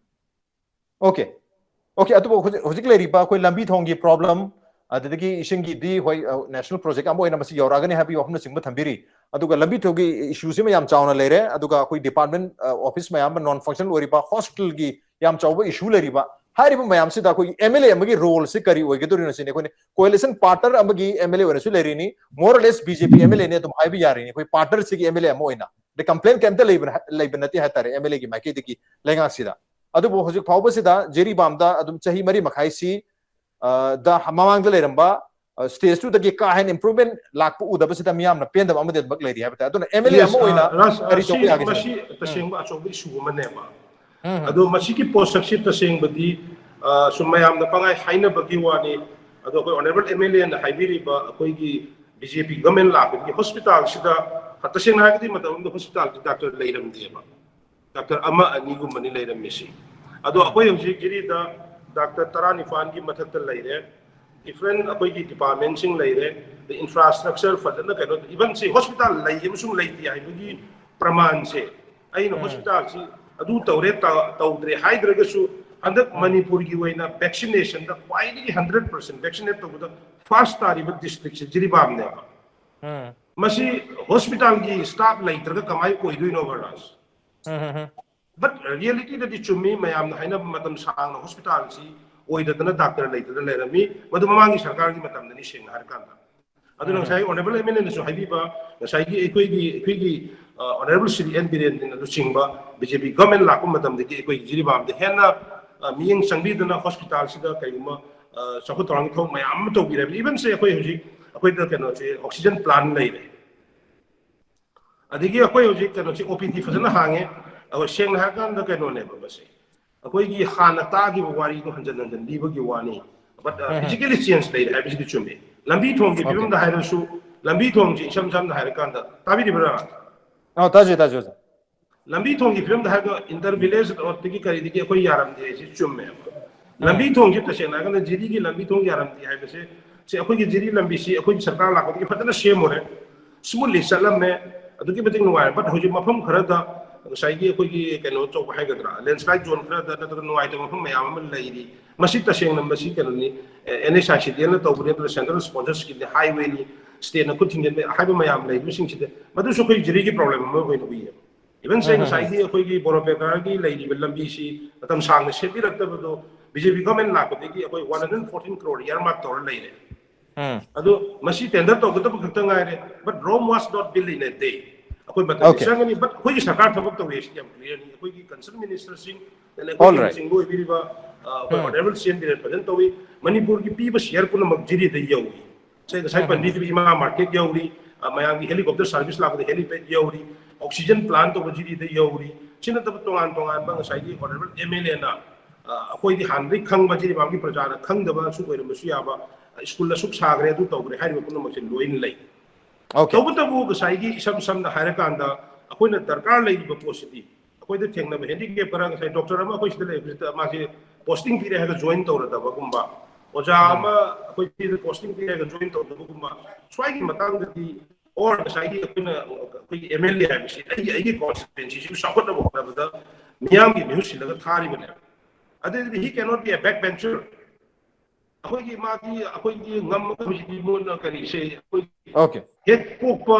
Okay, okay. ꯑꯗꯨꯕꯨ ꯍꯧꯖꯤꯛ ꯍꯧꯖꯤꯛ ꯂꯩꯔꯤꯕ ꯑꯩꯈꯣꯏ ꯂꯝꯕꯤ ꯊꯣꯡꯒꯤ problem, ꯑꯗꯨꯗꯒꯤ ꯏꯁꯤꯡꯒꯤꯗꯤ ꯍꯣꯏ, national project ꯑꯃ ꯑꯣꯏꯅ ꯃꯁꯤ ꯌꯧꯔꯛꯑꯒꯅꯤ ꯍꯥꯏꯕꯒꯤ ꯋꯥꯐꯝꯅꯆꯤꯡꯕ ꯊꯝꯕꯤꯔꯤ꯫ ꯑꯗꯨꯒ ꯂꯝꯕꯤ ꯊꯣꯡꯒꯤ issue ꯁꯤ ꯃꯌꯥꯝ ꯆꯥꯎꯅ ꯂꯩꯔꯦ꯫ ꯑꯗꯨꯒ ꯑꯩꯈꯣꯏ department office ꯃꯌꯥꯝ ꯑꯃ non functional ꯑꯣꯏꯔꯤꯕ, hospital ꯒꯤ ꯌꯥꯝ ꯆꯥꯎꯕ issue ꯂꯩꯔꯤꯕ, ꯍꯥꯏꯔꯤꯕ ꯃꯌꯥꯝꯁꯤꯗ ꯑꯩꯈꯣꯏꯒꯤ M L A ꯑꯃꯒꯤ role ꯁꯤ ꯀꯔꯤ ꯑꯣꯏꯒꯗꯧꯔꯤꯅꯣ ꯁꯤꯅꯤ꯫ ꯑꯩꯈꯣꯏꯅ coalition partner ꯑꯃꯒꯤ M L A ꯑꯣꯏꯅꯁꯨ ꯂꯩꯔꯤꯅꯤ, more or less B J P M L A ꯅꯤ ꯑꯗꯨꯝ ꯍꯥꯏꯕ ꯌꯥꯔꯤꯅꯤ꯫ ꯑꯩꯈꯣꯏ partner ꯁꯤꯒꯤ M L A ꯑꯃ ꯑꯣꯏꯅ꯫ ꯑꯗꯩ complain ꯀꯩꯝꯇ ꯂꯩꯕ ꯂꯩꯕ ꯅꯠꯇꯦ ꯍꯥꯏꯇꯥꯔꯦ M L A ꯒꯤ ꯃꯥꯏꯀꯩꯗꯒꯤ ꯂꯩꯉꯥꯛꯁꯤꯗ꯫ ꯑꯗꯨꯕꯨ ꯍꯧꯖꯤꯛ ꯐꯥꯎꯕꯁꯤꯗ ꯖꯤꯔꯤꯕꯥꯝꯗ ꯑꯗꯨꯝ ꯆꯍꯤ ꯃꯔꯤ ꯃꯈꯥꯏꯁꯤ, ꯑ, ꯗ ꯃꯃꯥꯡꯗ ꯂꯩꯔꯝꯕ, ꯑ, stage two ꯗꯒꯤ ꯀꯥ ꯍꯦꯟꯅ improvement ꯂꯥꯛꯄ ꯎꯗꯕꯁꯤꯗ ꯃꯤꯌꯥꯝꯅ ꯄꯦꯟꯗꯕ ꯑꯃꯗꯤ ꯑꯗꯨꯃꯛ ꯂꯩꯔꯤ ꯍꯥꯏꯕ ꯇꯥꯏ꯫ ꯑꯗꯨꯅ M L A ꯑꯃ ꯑꯣꯏꯅ ꯀꯔꯤ ꯇꯧꯕ ꯌꯥꯒꯦ ꯁꯤꯅꯤ? ꯃꯁꯤ ꯇꯁꯦꯡꯕ ꯑꯆꯧꯕ issue ꯑꯃꯅꯦꯕ꯫ ꯑꯗꯣ ꯃꯁꯤꯒꯤ ꯄꯣꯠꯁꯛꯁꯤ ꯇꯁꯦꯡꯕꯗꯤ, ꯑ, ꯁꯨꯝ ꯃꯌꯥꯝꯅ ꯄꯪꯍꯥꯏ ꯍꯥꯏꯅꯕꯒꯤ ꯋꯥꯅꯤ꯫ ꯑꯗꯣ ꯑꯩꯈꯣꯏ honourable M L A ꯅ ꯍꯥꯏꯕꯤꯔꯤꯕ ꯑꯩꯈꯣꯏꯒꯤ B J P government ꯂꯥꯛꯄꯗꯒꯤ hospital ꯁꯤꯗ, ꯇꯁꯦꯡꯅ ꯍꯥꯏꯔꯒꯗꯤ ꯃꯇꯝ ꯑꯃꯗ hospital ꯁꯤ doctor ꯂꯩꯔꯝꯗꯦꯕ꯫ Doctor ꯑꯃ ꯑꯅꯤꯒꯨꯝꯕꯅꯤ ꯂꯩꯔꯝꯃꯤꯁꯤ꯫ ꯑꯗꯣ ꯑꯩꯈꯣꯏ ꯍꯧꯖꯤꯛ ꯖꯤꯔꯤꯗ doctor ꯇꯔꯥꯅꯤꯄꯥꯟꯒꯤ ꯃꯊꯛꯇ ꯂꯩꯔꯦ꯫ Different ꯑꯩꯈꯣꯏꯒꯤ department ꯁꯤꯡ ꯂꯩꯔꯦ꯫ ꯑꯗꯩ infrastructure ꯐꯖꯅ ꯀꯩꯅꯣ, even ꯁꯤ hospital ꯂꯩ ꯑꯃꯁꯨꯡ ꯂꯩꯇꯦ ꯍꯥꯏꯕꯒꯤ ꯄ꯭ꯔꯃꯥꯟꯁꯦ, ꯑꯩꯅ hospital ꯁꯤ ꯑꯗꯨ ꯇꯧꯔꯦ, ꯇ-, ꯇꯧꯗ꯭ꯔꯦ ꯍꯥꯏꯗ꯭ꯔꯒꯁꯨ, ꯍꯟꯗꯛ ꯃꯅꯤꯄꯨꯔꯒꯤ ꯑꯣꯏꯅ vaccination ꯗ ꯈ꯭ꯋꯥꯏꯗꯒꯤ hundred percent vaccinate ꯇꯧꯕꯗ first ꯇꯥꯔꯤꯕ district ꯁꯦ ꯖꯤꯔꯤꯕꯥꯝꯅꯦꯕ꯫ ꯃꯁꯤ ꯍꯣꯁꯄꯤꯇꯥꯜꯒꯤ ꯁ꯭ꯇꯥꯐ ꯂꯩꯇ꯭ꯔꯒ ꯀꯃꯥꯏꯅ ꯑꯣꯏꯗꯣꯏꯅꯣꯕ, ꯔꯥꯖ? ꯎꯝ, ꯎꯝ, ꯎꯝ. ꯕꯠ ꯔꯤꯌꯦꯂꯤꯇꯤꯗꯗꯤ ꯆꯨꯝꯃꯤ, ꯃꯌꯥꯝꯅ ꯍꯥꯏꯅꯕ ꯃꯇꯝ ꯁꯥꯡꯅ ꯍꯣꯁꯄꯤꯇꯥꯜꯁꯤ ꯑꯣꯏꯗꯗꯅ ꯗꯥꯛꯇꯔ ꯂꯩꯇꯗꯅ ꯂꯩꯔꯝꯃꯤ꯫ ꯃꯗꯨ ꯃꯃꯥꯡꯒꯤ ꯁꯔꯀꯥꯔꯒꯤ ꯃꯇꯝꯗꯅꯤ, ꯁꯦꯡꯅ ꯍꯥꯏꯔꯀꯥꯟꯗ꯫ ꯑꯗꯨꯅ ꯎꯝ, ꯎꯝ. ꯉꯁꯥꯏ ꯑꯣꯅꯔꯦꯕꯜ ꯑꯦꯝ ꯑꯦꯜ ꯑꯦꯅꯁꯨ ꯍꯥꯏꯕꯤꯕ, ꯉꯁꯥꯏꯒꯤ ꯑꯩꯈꯣꯏꯒꯤ ꯑꯩꯈꯣꯏꯒꯤ ꯑꯣꯅꯔꯦꯕꯜ ꯁ꯭ꯔꯤ ꯑꯦꯟ ꯕꯤꯔꯦꯟ ꯁꯤꯡꯅꯁꯨ ꯆꯤꯡꯕ ꯕꯤ ꯖꯦ ꯄꯤ ꯒꯚꯔꯟꯃꯦꯟ ꯂꯥꯛꯄ ꯃꯇꯝꯗꯒꯤ ꯑꯩꯈꯣꯏꯒꯤ ꯖꯤꯔꯤꯕꯥꯝꯗ ꯍꯦꯟꯅ ꯑ, ꯃꯤꯠꯌꯦꯡ ꯆꯪꯕꯤꯗꯅ ꯍꯣꯁꯄꯤꯇꯥꯜꯁꯤꯗ ꯀꯩꯒꯨꯝꯕ ꯑ, ꯆꯥꯎꯈꯠ ꯊꯧꯔꯥꯡꯒꯤ ꯊꯕꯛ ꯃꯌꯥꯝ ꯑꯃ ꯇꯧꯕꯤꯔꯦ꯫ ꯏꯚꯟꯁꯦ ꯑꯩꯈꯣꯏ ꯍꯧꯖꯤꯛ ꯑꯩꯈꯣꯏꯗ ꯀꯩꯅꯣꯁꯦ, ꯑꯣꯛꯁꯤꯖꯟ ꯄ꯭ꯂꯥꯟ ꯂꯩꯔꯦ꯫ ꯑꯗꯒꯤ ꯑꯩꯈꯣꯏ ꯍꯧꯖꯤꯛ ꯀꯩꯅꯣꯁꯤ ꯑꯣ ꯄꯤ ꯗꯤ ꯐꯖꯅ ꯍꯥꯡꯉꯦ꯫ ꯑꯩꯈꯣꯏ ꯁꯦꯡꯅ ꯍꯥꯏꯔꯀꯥꯟꯗ ꯀꯩꯅꯣꯅꯦꯕ ꯃꯁꯤ, ꯑꯩꯈꯣꯏꯒꯤ ꯍꯥꯟꯅ ꯇꯥꯈꯤꯕ ꯋꯥꯔꯤꯗꯣ ꯍꯟꯖꯟ ꯍꯟꯖꯟ ꯂꯤꯕꯒꯤ ꯋꯥꯅꯤ꯫ But um, um. Physically change ꯂꯩꯔꯦ ꯍꯥꯏꯕꯁꯤꯗꯤ ꯆꯨꯝꯃꯤ꯫ ꯂꯝꯕꯤ ꯊꯣꯡꯒꯤ Okay. ꯐꯤꯕꯝꯗ ꯍꯥꯏꯔꯁꯨ, ꯂꯝꯕꯤ ꯊꯣꯡꯁꯤ ꯏꯁꯝ ꯁꯝꯅ ꯍꯥꯏꯔꯀꯥꯟꯗ, ꯇꯥꯕꯤꯔꯤꯕ꯭ꯔꯥ? ꯑꯧ, ꯇꯥꯖꯩ, ꯇꯥꯖꯩ, ꯑꯣꯖꯥ. ꯂꯝꯕꯤ ꯊꯣꯡꯒꯤ ꯐꯤꯕꯝꯗ ꯍꯥꯏꯔꯒ ꯏꯟꯇꯔ ꯚꯤꯂꯦꯖ ꯔꯣꯗꯇꯒꯤ ꯀꯔꯤꯗꯒꯤ ꯑꯩꯈꯣꯏ ꯌꯥꯔꯝꯗꯦ ꯍꯥꯏꯁꯤ ꯆꯨꯝꯃꯦꯕ꯫ ꯂꯝꯕꯤ ꯎꯝ. ꯊꯣꯡꯁꯤ ꯇꯁꯦꯡꯅ ꯍꯥꯏꯔꯒꯅ ꯖꯤꯔꯤꯒꯤ ꯂꯝꯕꯤ ꯊꯣꯡ ꯌꯥꯔꯝꯗꯦ ꯍꯥꯏꯕꯁꯦ, ꯁꯤ ꯑꯩꯈꯣꯏꯒꯤ ꯖꯤꯔꯤ ꯂꯝꯕꯤꯁꯤ ꯑꯩꯈꯣꯏꯒꯤ ꯁꯔꯀꯥꯔ ꯂꯥꯛꯄꯗꯒꯤ ꯐꯖꯅ ꯁꯦꯝꯃꯨꯔꯦ, ꯁ꯭ꯃꯨꯠꯂꯤ ꯆꯠꯂꯝꯃꯦ, ꯑꯗꯨꯛꯀꯤ ꯃꯇꯤꯛ ꯅꯨꯡꯉꯥꯏꯔꯦ꯫ ꯕꯠ ꯍꯧꯖꯤꯛ ꯃꯐꯝ ꯈꯔꯗ ꯉꯁꯥꯏꯒꯤ ꯑꯩꯈꯣꯏꯒꯤ ꯀꯩꯅꯣ ꯇꯧꯕ ꯍꯥꯏꯒꯗ꯭ꯔꯥ, ꯂꯦꯟꯁ꯭ꯂꯥꯏꯠ ꯖꯣꯟ ꯈꯔꯗ ꯅꯠꯇ꯭ꯔꯒ ꯅꯨꯡꯉꯥꯏꯇꯕ ꯃꯐꯝ ꯃꯌꯥꯝ ꯑꯃ ꯂꯩꯔꯤ꯫ ꯃꯁꯤ ꯇꯁꯦꯡꯅ ꯃꯁꯤ ꯀꯩꯅꯣꯅꯤ, ꯑꯦꯟ ꯑꯩꯆ ꯑꯥꯏ ꯁꯤ ꯗꯤ ꯑꯦꯜꯅ ꯇꯧꯕꯅꯤ, ꯅꯠꯇ꯭ꯔꯒ ꯁꯦꯟꯇ꯭ꯔꯦꯜ ꯁ꯭ꯄꯣꯟꯁꯔꯁꯤꯞꯀꯤꯅꯤ, ꯍꯥꯏꯋꯦꯅꯤ, ꯁ꯭ꯇꯦꯠꯅ ꯈꯨꯠ ꯊꯤꯡꯖꯤꯟꯕ ꯍꯥꯏꯕ ꯃꯌꯥꯝ ꯂꯩꯔꯤꯕꯁꯤꯡꯁꯤꯗ, ꯃꯗꯨꯁꯨ ꯑꯩꯈꯣꯏ ꯖꯤꯔꯤꯒꯤ ꯄ꯭ꯔꯣꯕ꯭ꯂꯦꯝ ꯑꯃ ꯑꯣꯏꯅ ꯎꯏꯌꯦ꯫ ꯏꯚꯟꯁꯦ ꯎꯝ, ꯎꯝ, ꯎꯝ. ꯉꯁꯥꯏꯒꯤ ꯑꯩꯈꯣꯏꯒꯤ ꯕꯣꯔꯣꯄꯦꯀꯥꯔꯒꯤ ꯂꯩꯔꯤꯕ ꯂꯝꯕꯤꯁꯤ ꯃꯇꯝ ꯁꯥꯡꯅ ꯁꯦꯝꯕꯤꯔꯛꯇꯕꯗꯣ, ꯕꯤ ꯖꯦ ꯄꯤ ꯒꯚꯔꯟꯃꯦꯟ ꯂꯥꯛꯄꯗꯒꯤ ꯑꯩꯈꯣꯏ ꯋꯥꯟ ꯍꯟꯗ꯭ꯔꯦꯠ ꯐꯣꯔꯇꯤꯟ ꯀ꯭ꯔꯣꯔ ꯏꯌꯥꯔꯃꯥꯔꯛ ꯇꯧꯔ ꯂꯩꯔꯦ꯫ ꯎꯝ. ꯑꯗꯣ ꯃꯁꯤ ꯇꯦꯟꯗꯔ ꯇꯧꯒꯗꯕ ꯈꯛꯇ ꯉꯥꯏꯔꯦ, but Rome was not built in a day. ꯑꯩꯈꯣꯏ ꯃꯇꯝꯗꯤ Okay. ꯆꯪꯒꯅꯤ, but ꯑꯩꯈꯣꯏꯒꯤ ꯁꯔꯀꯥꯔ ꯊꯕꯛ ꯇꯧꯔꯤ ꯍꯥꯏꯁꯤꯗꯤ ꯌꯥꯝ ꯀ꯭ꯂꯤꯌꯔꯅꯤ꯫ ꯑꯩꯈꯣꯏꯒꯤ ꯀꯟꯁꯔꯟ ꯃꯤꯅꯤꯁꯇꯔꯁꯤꯡ, ꯑꯗꯩ All ꯑꯩꯈꯣꯏꯒꯤ right. ꯂꯨꯆꯤꯡꯕ ꯑꯣꯏꯕꯤꯔꯤꯕ, ꯑ, ꯑꯩꯈꯣꯏ ꯎꯝ. ꯑꯣꯅꯔꯦꯕꯜ ꯁꯤ ꯑꯦꯟ ꯕꯤꯔꯦꯟ ꯐꯖꯅ ꯇꯧꯏ꯫ ꯃꯅꯤꯄꯨꯔꯒꯤ ꯄꯤꯕ ꯁꯤꯌꯔ ꯄꯨꯝꯅꯃꯛ ꯖꯤꯔꯤꯗ ꯌꯧꯏ꯫ ꯁꯦ ꯉꯁꯥꯏ ꯎꯝ. ꯄꯟꯕꯤꯈꯤꯕ ꯏꯃꯥ ꯃꯥꯔꯀꯦꯠ ꯌꯧꯔꯤ, ꯑ, ꯃꯌꯥꯝꯒꯤ ꯍꯦꯂꯤꯀꯣꯞꯇꯔ ꯁꯥꯔꯚꯤꯁ ꯂꯥꯛꯄꯗ ꯍꯦꯂꯤꯄꯦꯗ ꯌꯧꯔꯤ, ꯑꯣꯛꯁꯤꯖꯟ ꯄ꯭ꯂꯥꯟ ꯇꯧꯕ ꯖꯤꯔꯤꯗ ꯌꯧꯔꯤ꯫ ꯁꯤ ꯅꯠꯇꯕ ꯇꯣꯉꯥꯟ ꯇꯣꯉꯥꯟꯕ ꯉꯁꯥꯏꯒꯤ ꯑꯣꯅꯔꯦꯕꯜ ꯑꯦꯝ ꯑꯦꯜ ꯑꯦꯅ, ꯑ, ꯑꯩꯈꯣꯏꯗꯤ ꯍꯥꯟꯅꯗꯒꯤ ꯈꯪꯕ ꯖꯤꯔꯤꯕꯥꯝꯒꯤ ꯄ꯭ꯔꯖꯥꯅ ꯈꯪꯗꯕꯁꯨ ꯑꯣꯏꯔꯝꯕꯁꯨ ꯌꯥꯕ, ꯁ꯭ꯀꯨꯜ ꯑꯁꯨꯛ ꯁꯥꯈ꯭ꯔꯦ, ꯑꯗꯨ ꯇꯧꯈ꯭ꯔꯦ ꯍꯥꯏꯔꯤꯕ ꯄꯨꯝꯅꯃꯛꯁꯦ ꯂꯣꯏꯅ ꯂꯩ꯫ Okay. ꯇꯧꯕꯇꯕꯨ ꯉꯁꯥꯏꯒꯤ ꯏꯁꯝ ꯁꯝꯅ ꯍꯥꯏꯔꯀꯥꯟꯗ ꯑꯩꯈꯣꯏꯅ ꯗꯔꯀꯥꯔ ꯂꯩꯔꯤꯕ ꯄꯣꯠꯁꯤꯗꯤ ꯑꯩꯈꯣꯏꯗ ꯊꯦꯡꯅꯕ ꯍꯦꯟꯗꯤꯀꯦꯞ ꯈꯔ, ꯉꯁꯥꯏ ꯗꯣꯛꯇꯔ ꯑꯃ ꯑꯩꯈꯣꯏ ꯁꯤꯗ ꯂꯩꯕꯁꯤꯗ ꯃꯥꯁꯦ ꯄꯣꯁꯇꯤꯡ ꯄꯤꯔꯦ ꯍꯥꯏꯔꯒ ꯖꯣꯏꯟ ꯇꯧꯔꯗꯕꯒꯨꯝꯕ, ꯑꯣꯖꯥ ꯎꯝ. ꯑꯃ ꯑꯩꯈꯣꯏ ꯁꯤꯗ ꯄꯣꯁꯇꯤꯡ ꯄꯤꯔꯦ ꯍꯥꯏꯔꯒ ꯖꯣꯏꯟ ꯇꯧꯗꯕꯒꯨꯝꯕ, ꯁ꯭ꯋꯥꯏꯒꯤ ꯃꯇꯥꯡꯗꯗꯤ, ꯑꯣꯔ ꯉꯁꯥꯏꯒꯤ ꯑꯩꯈꯣꯏꯅ, ꯑꯩꯈꯣꯏꯒꯤ ꯑꯦꯝ ꯑꯦꯜ ꯑꯦ ꯍꯥꯏꯕꯁꯤ ꯑꯩꯒꯤ, ꯑꯩꯒꯤ ꯀꯣꯟꯁꯇꯤꯇ꯭ꯋꯦꯟꯁꯤꯁꯤꯕꯨ ꯆꯥꯎꯈꯠꯅꯕ ꯍꯣꯠꯅꯕꯗ ꯃꯤꯌꯥꯝꯒꯤ ꯃꯤꯍꯨꯠ ꯁꯤꯜꯂꯒ ꯊꯥꯔꯤꯕꯅꯦꯕ꯫ ꯑꯗꯨꯗꯤ he cannot be a back bencher. ꯑꯩꯈꯣꯏꯒꯤ ꯃꯥꯒꯤ, ꯑꯩꯈꯣꯏꯒꯤ ꯉꯝꯃꯒ ꯍꯧꯖꯤꯛꯇꯤ ꯃꯣꯏꯅ ꯀꯔꯤꯁꯦ, ꯑꯩꯈꯣꯏꯒꯤ Okay. ꯍꯦꯛ ꯄꯣꯛꯄ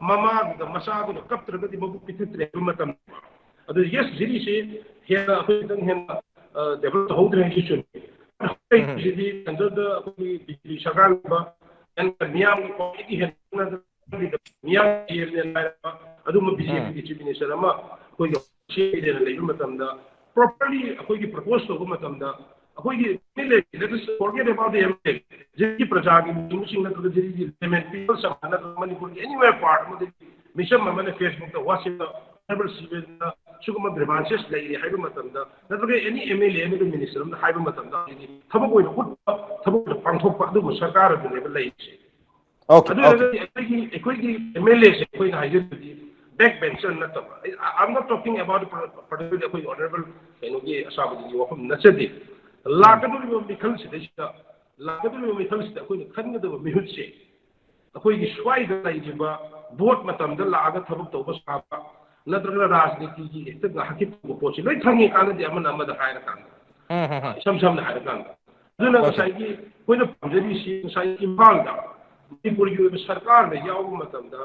ꯃꯃꯥꯗꯨꯗ ꯃꯆꯥꯗꯨꯅ ꯀꯞꯇ꯭ꯔꯒꯗꯤ ꯃꯕꯨꯛ ꯄꯤꯊꯛꯇ꯭ꯔꯦ ꯍꯥꯏꯕ ꯃꯇꯝ꯫ ꯑꯗꯨ ꯌꯦꯁ, ꯖꯤꯔꯤꯁꯤ ꯍꯦꯟꯅ ꯑꯩꯈꯣꯏ ꯈꯤꯇꯪ ꯍꯦꯟꯅ ꯗꯦꯕꯂꯞ ꯇꯧꯍꯧꯗ꯭ꯔꯦ ꯍꯥꯏꯁꯤ ꯆꯨꯝꯃꯤ꯫ ꯍꯧꯖꯤꯛꯇꯤ ꯁꯦꯟꯇꯔꯗ ꯑꯩꯈꯣꯏꯒꯤ ꯕꯤ ꯖꯦ ꯄꯤ ꯁꯔꯀꯥꯔꯒꯨꯝꯕ ꯃꯤꯌꯥꯝꯒꯤ ꯈ꯭ꯋꯥꯏꯗꯒꯤ ꯍꯦꯟꯅ ꯃꯤꯌꯥꯝꯒꯤ ꯍꯥꯏꯔꯕ ꯑꯗꯨꯒꯨꯝꯕ ꯕꯤ ꯖꯦ ꯄꯤꯒꯤ ꯆꯤꯐ ꯃꯤꯅꯤꯁꯇꯔ ꯑꯃ ꯑꯩꯈꯣꯏꯒꯤ ꯁꯦꯝꯒꯦꯅ ꯂꯩꯕ ꯃꯇꯝꯗ, ꯄ꯭ꯔꯣꯄꯔꯂꯤ ꯑꯩꯈꯣꯏꯒꯤ ꯄ꯭ꯔꯄꯣꯁ ꯇꯧꯕ ꯃꯇꯝꯗ ꯑꯩꯈꯣꯏꯒꯤ M L A, let us forget about the M L A, ꯖꯤꯔꯤꯒꯤ ꯄ꯭ꯔꯖꯥꯒꯤ ꯂꯨꯆꯤꯡꯕꯁꯤꯡ ꯅꯠꯇ꯭ꯔꯒ ꯖꯤꯔꯤꯒꯤ ꯂꯦꯃꯦꯟ ꯄꯤꯄꯜꯁ ꯑꯃ ꯅꯠꯇ꯭ꯔꯒ ꯃꯅꯤꯄꯨꯔꯒꯤ ꯑꯦꯅꯤꯋꯦꯔ ꯄꯥꯔꯠ ꯑꯃꯗꯒꯤ ꯃꯤꯆꯝ ꯑꯃꯅ ꯐꯦꯁꯕꯨꯛꯇ, ꯋꯥꯆꯦꯞꯇ ꯍꯣꯅꯔꯦꯕꯜ ꯁꯤꯕꯦꯟꯅ ꯁꯤꯒꯨꯝꯕ ꯒ꯭ꯔꯤꯚꯥꯟꯁꯦꯁ ꯂꯩꯔꯦ ꯍꯥꯏꯕ ꯃꯇꯝꯗ, ꯅꯠꯇ꯭ꯔꯒ ꯑꯦꯅꯤ ꯑꯦꯝ ꯑꯦꯜ ꯑꯦ ꯑꯃꯒ ꯃꯤꯅꯤꯁꯇꯔ ꯑꯃꯗ ꯍꯥꯏꯕ ꯃꯇꯝꯗ ꯍꯧꯖꯤꯛꯇꯤ ꯊꯕꯛ ꯑꯣꯏꯅ ꯎꯠꯄ, ꯊꯕꯛ ꯑꯣꯏꯅ ꯄꯥꯡꯊꯣꯛꯄ ꯑꯗꯨꯒꯨꯝꯕ ꯁꯔꯀꯥꯔ ꯑꯗꯨꯅꯦꯕ ꯂꯩꯔꯤꯁꯦ꯫ Okay, ꯑꯗꯨ okay. ꯑꯣꯏꯔꯒꯗꯤ ꯑꯩꯈꯣꯏꯒꯤ ꯑꯩꯈꯣꯏꯒꯤ ꯑꯦꯝ ꯑꯦꯜ ꯑꯦꯁꯦ ꯑꯩꯈꯣꯏꯅ ꯍꯥꯏꯖꯕꯗꯤ ꯕꯦꯛ ꯕꯦꯟꯆꯔ ꯅꯠꯇꯕ, I am not talking about particularly ꯑꯩꯈꯣꯏꯒꯤ ꯑꯣꯅꯔꯦꯕꯜ ꯀꯩꯅꯣꯒꯤ ꯑꯁꯥꯕꯗꯨꯒꯤ ꯋꯥꯐꯝ ꯅꯠꯆꯗꯦ꯫ ꯂꯥꯛꯀꯗꯧꯔꯤꯕ ꯃꯤꯈꯜꯁꯤꯗꯩꯁꯤꯗ, ꯂꯥꯛꯀꯗꯧꯔꯤꯕ ꯃꯤꯈꯜꯁꯤꯗ ꯑꯩꯈꯣꯏꯅ ꯈꯟꯒꯗꯕ ꯃꯤꯍꯨꯠꯁꯦ ꯑꯩꯈꯣꯏꯒꯤ ꯁ꯭ꯋꯥꯏꯗ ꯂꯩꯔꯤꯕ ꯚꯣꯠ ꯃꯇꯝꯗ ꯂꯥꯛꯑꯒ ꯊꯕꯛ ꯇꯧꯕ ꯁꯥꯕ, ꯅꯠꯇ꯭ꯔꯒꯅ ꯔꯥꯖꯅꯤꯇꯤꯒꯤ ꯍꯦꯛꯇ ꯉꯥꯏꯍꯥꯛꯀꯤ ꯇꯧꯕ ꯄꯣꯠꯁꯤ ꯂꯣꯏ ꯈꯪꯉꯤ ꯀꯥꯟꯅꯗꯦ꯫ ꯑꯃꯅ ꯑꯃꯗ ꯍꯥꯏꯔꯀꯥꯟꯗ, ꯎꯝ, ꯎꯝ, ꯎꯝ. ꯏꯁꯝ ꯁꯝꯅ ꯍꯥꯏꯔꯀꯥꯟꯗ, ꯑꯗꯨꯅ Okay. ꯉꯁꯥꯏꯒꯤ ꯑꯩꯈꯣꯏꯅ ꯄꯥꯝꯖꯔꯤꯁꯤ ꯉꯁꯥꯏ ꯏꯝꯐꯥꯜꯗ ꯃꯅꯤꯄꯨꯔꯒꯤ ꯑꯣꯏꯕ ꯁꯔꯀꯥꯔꯗ ꯌꯥꯎꯕ ꯃꯇꯝꯗ,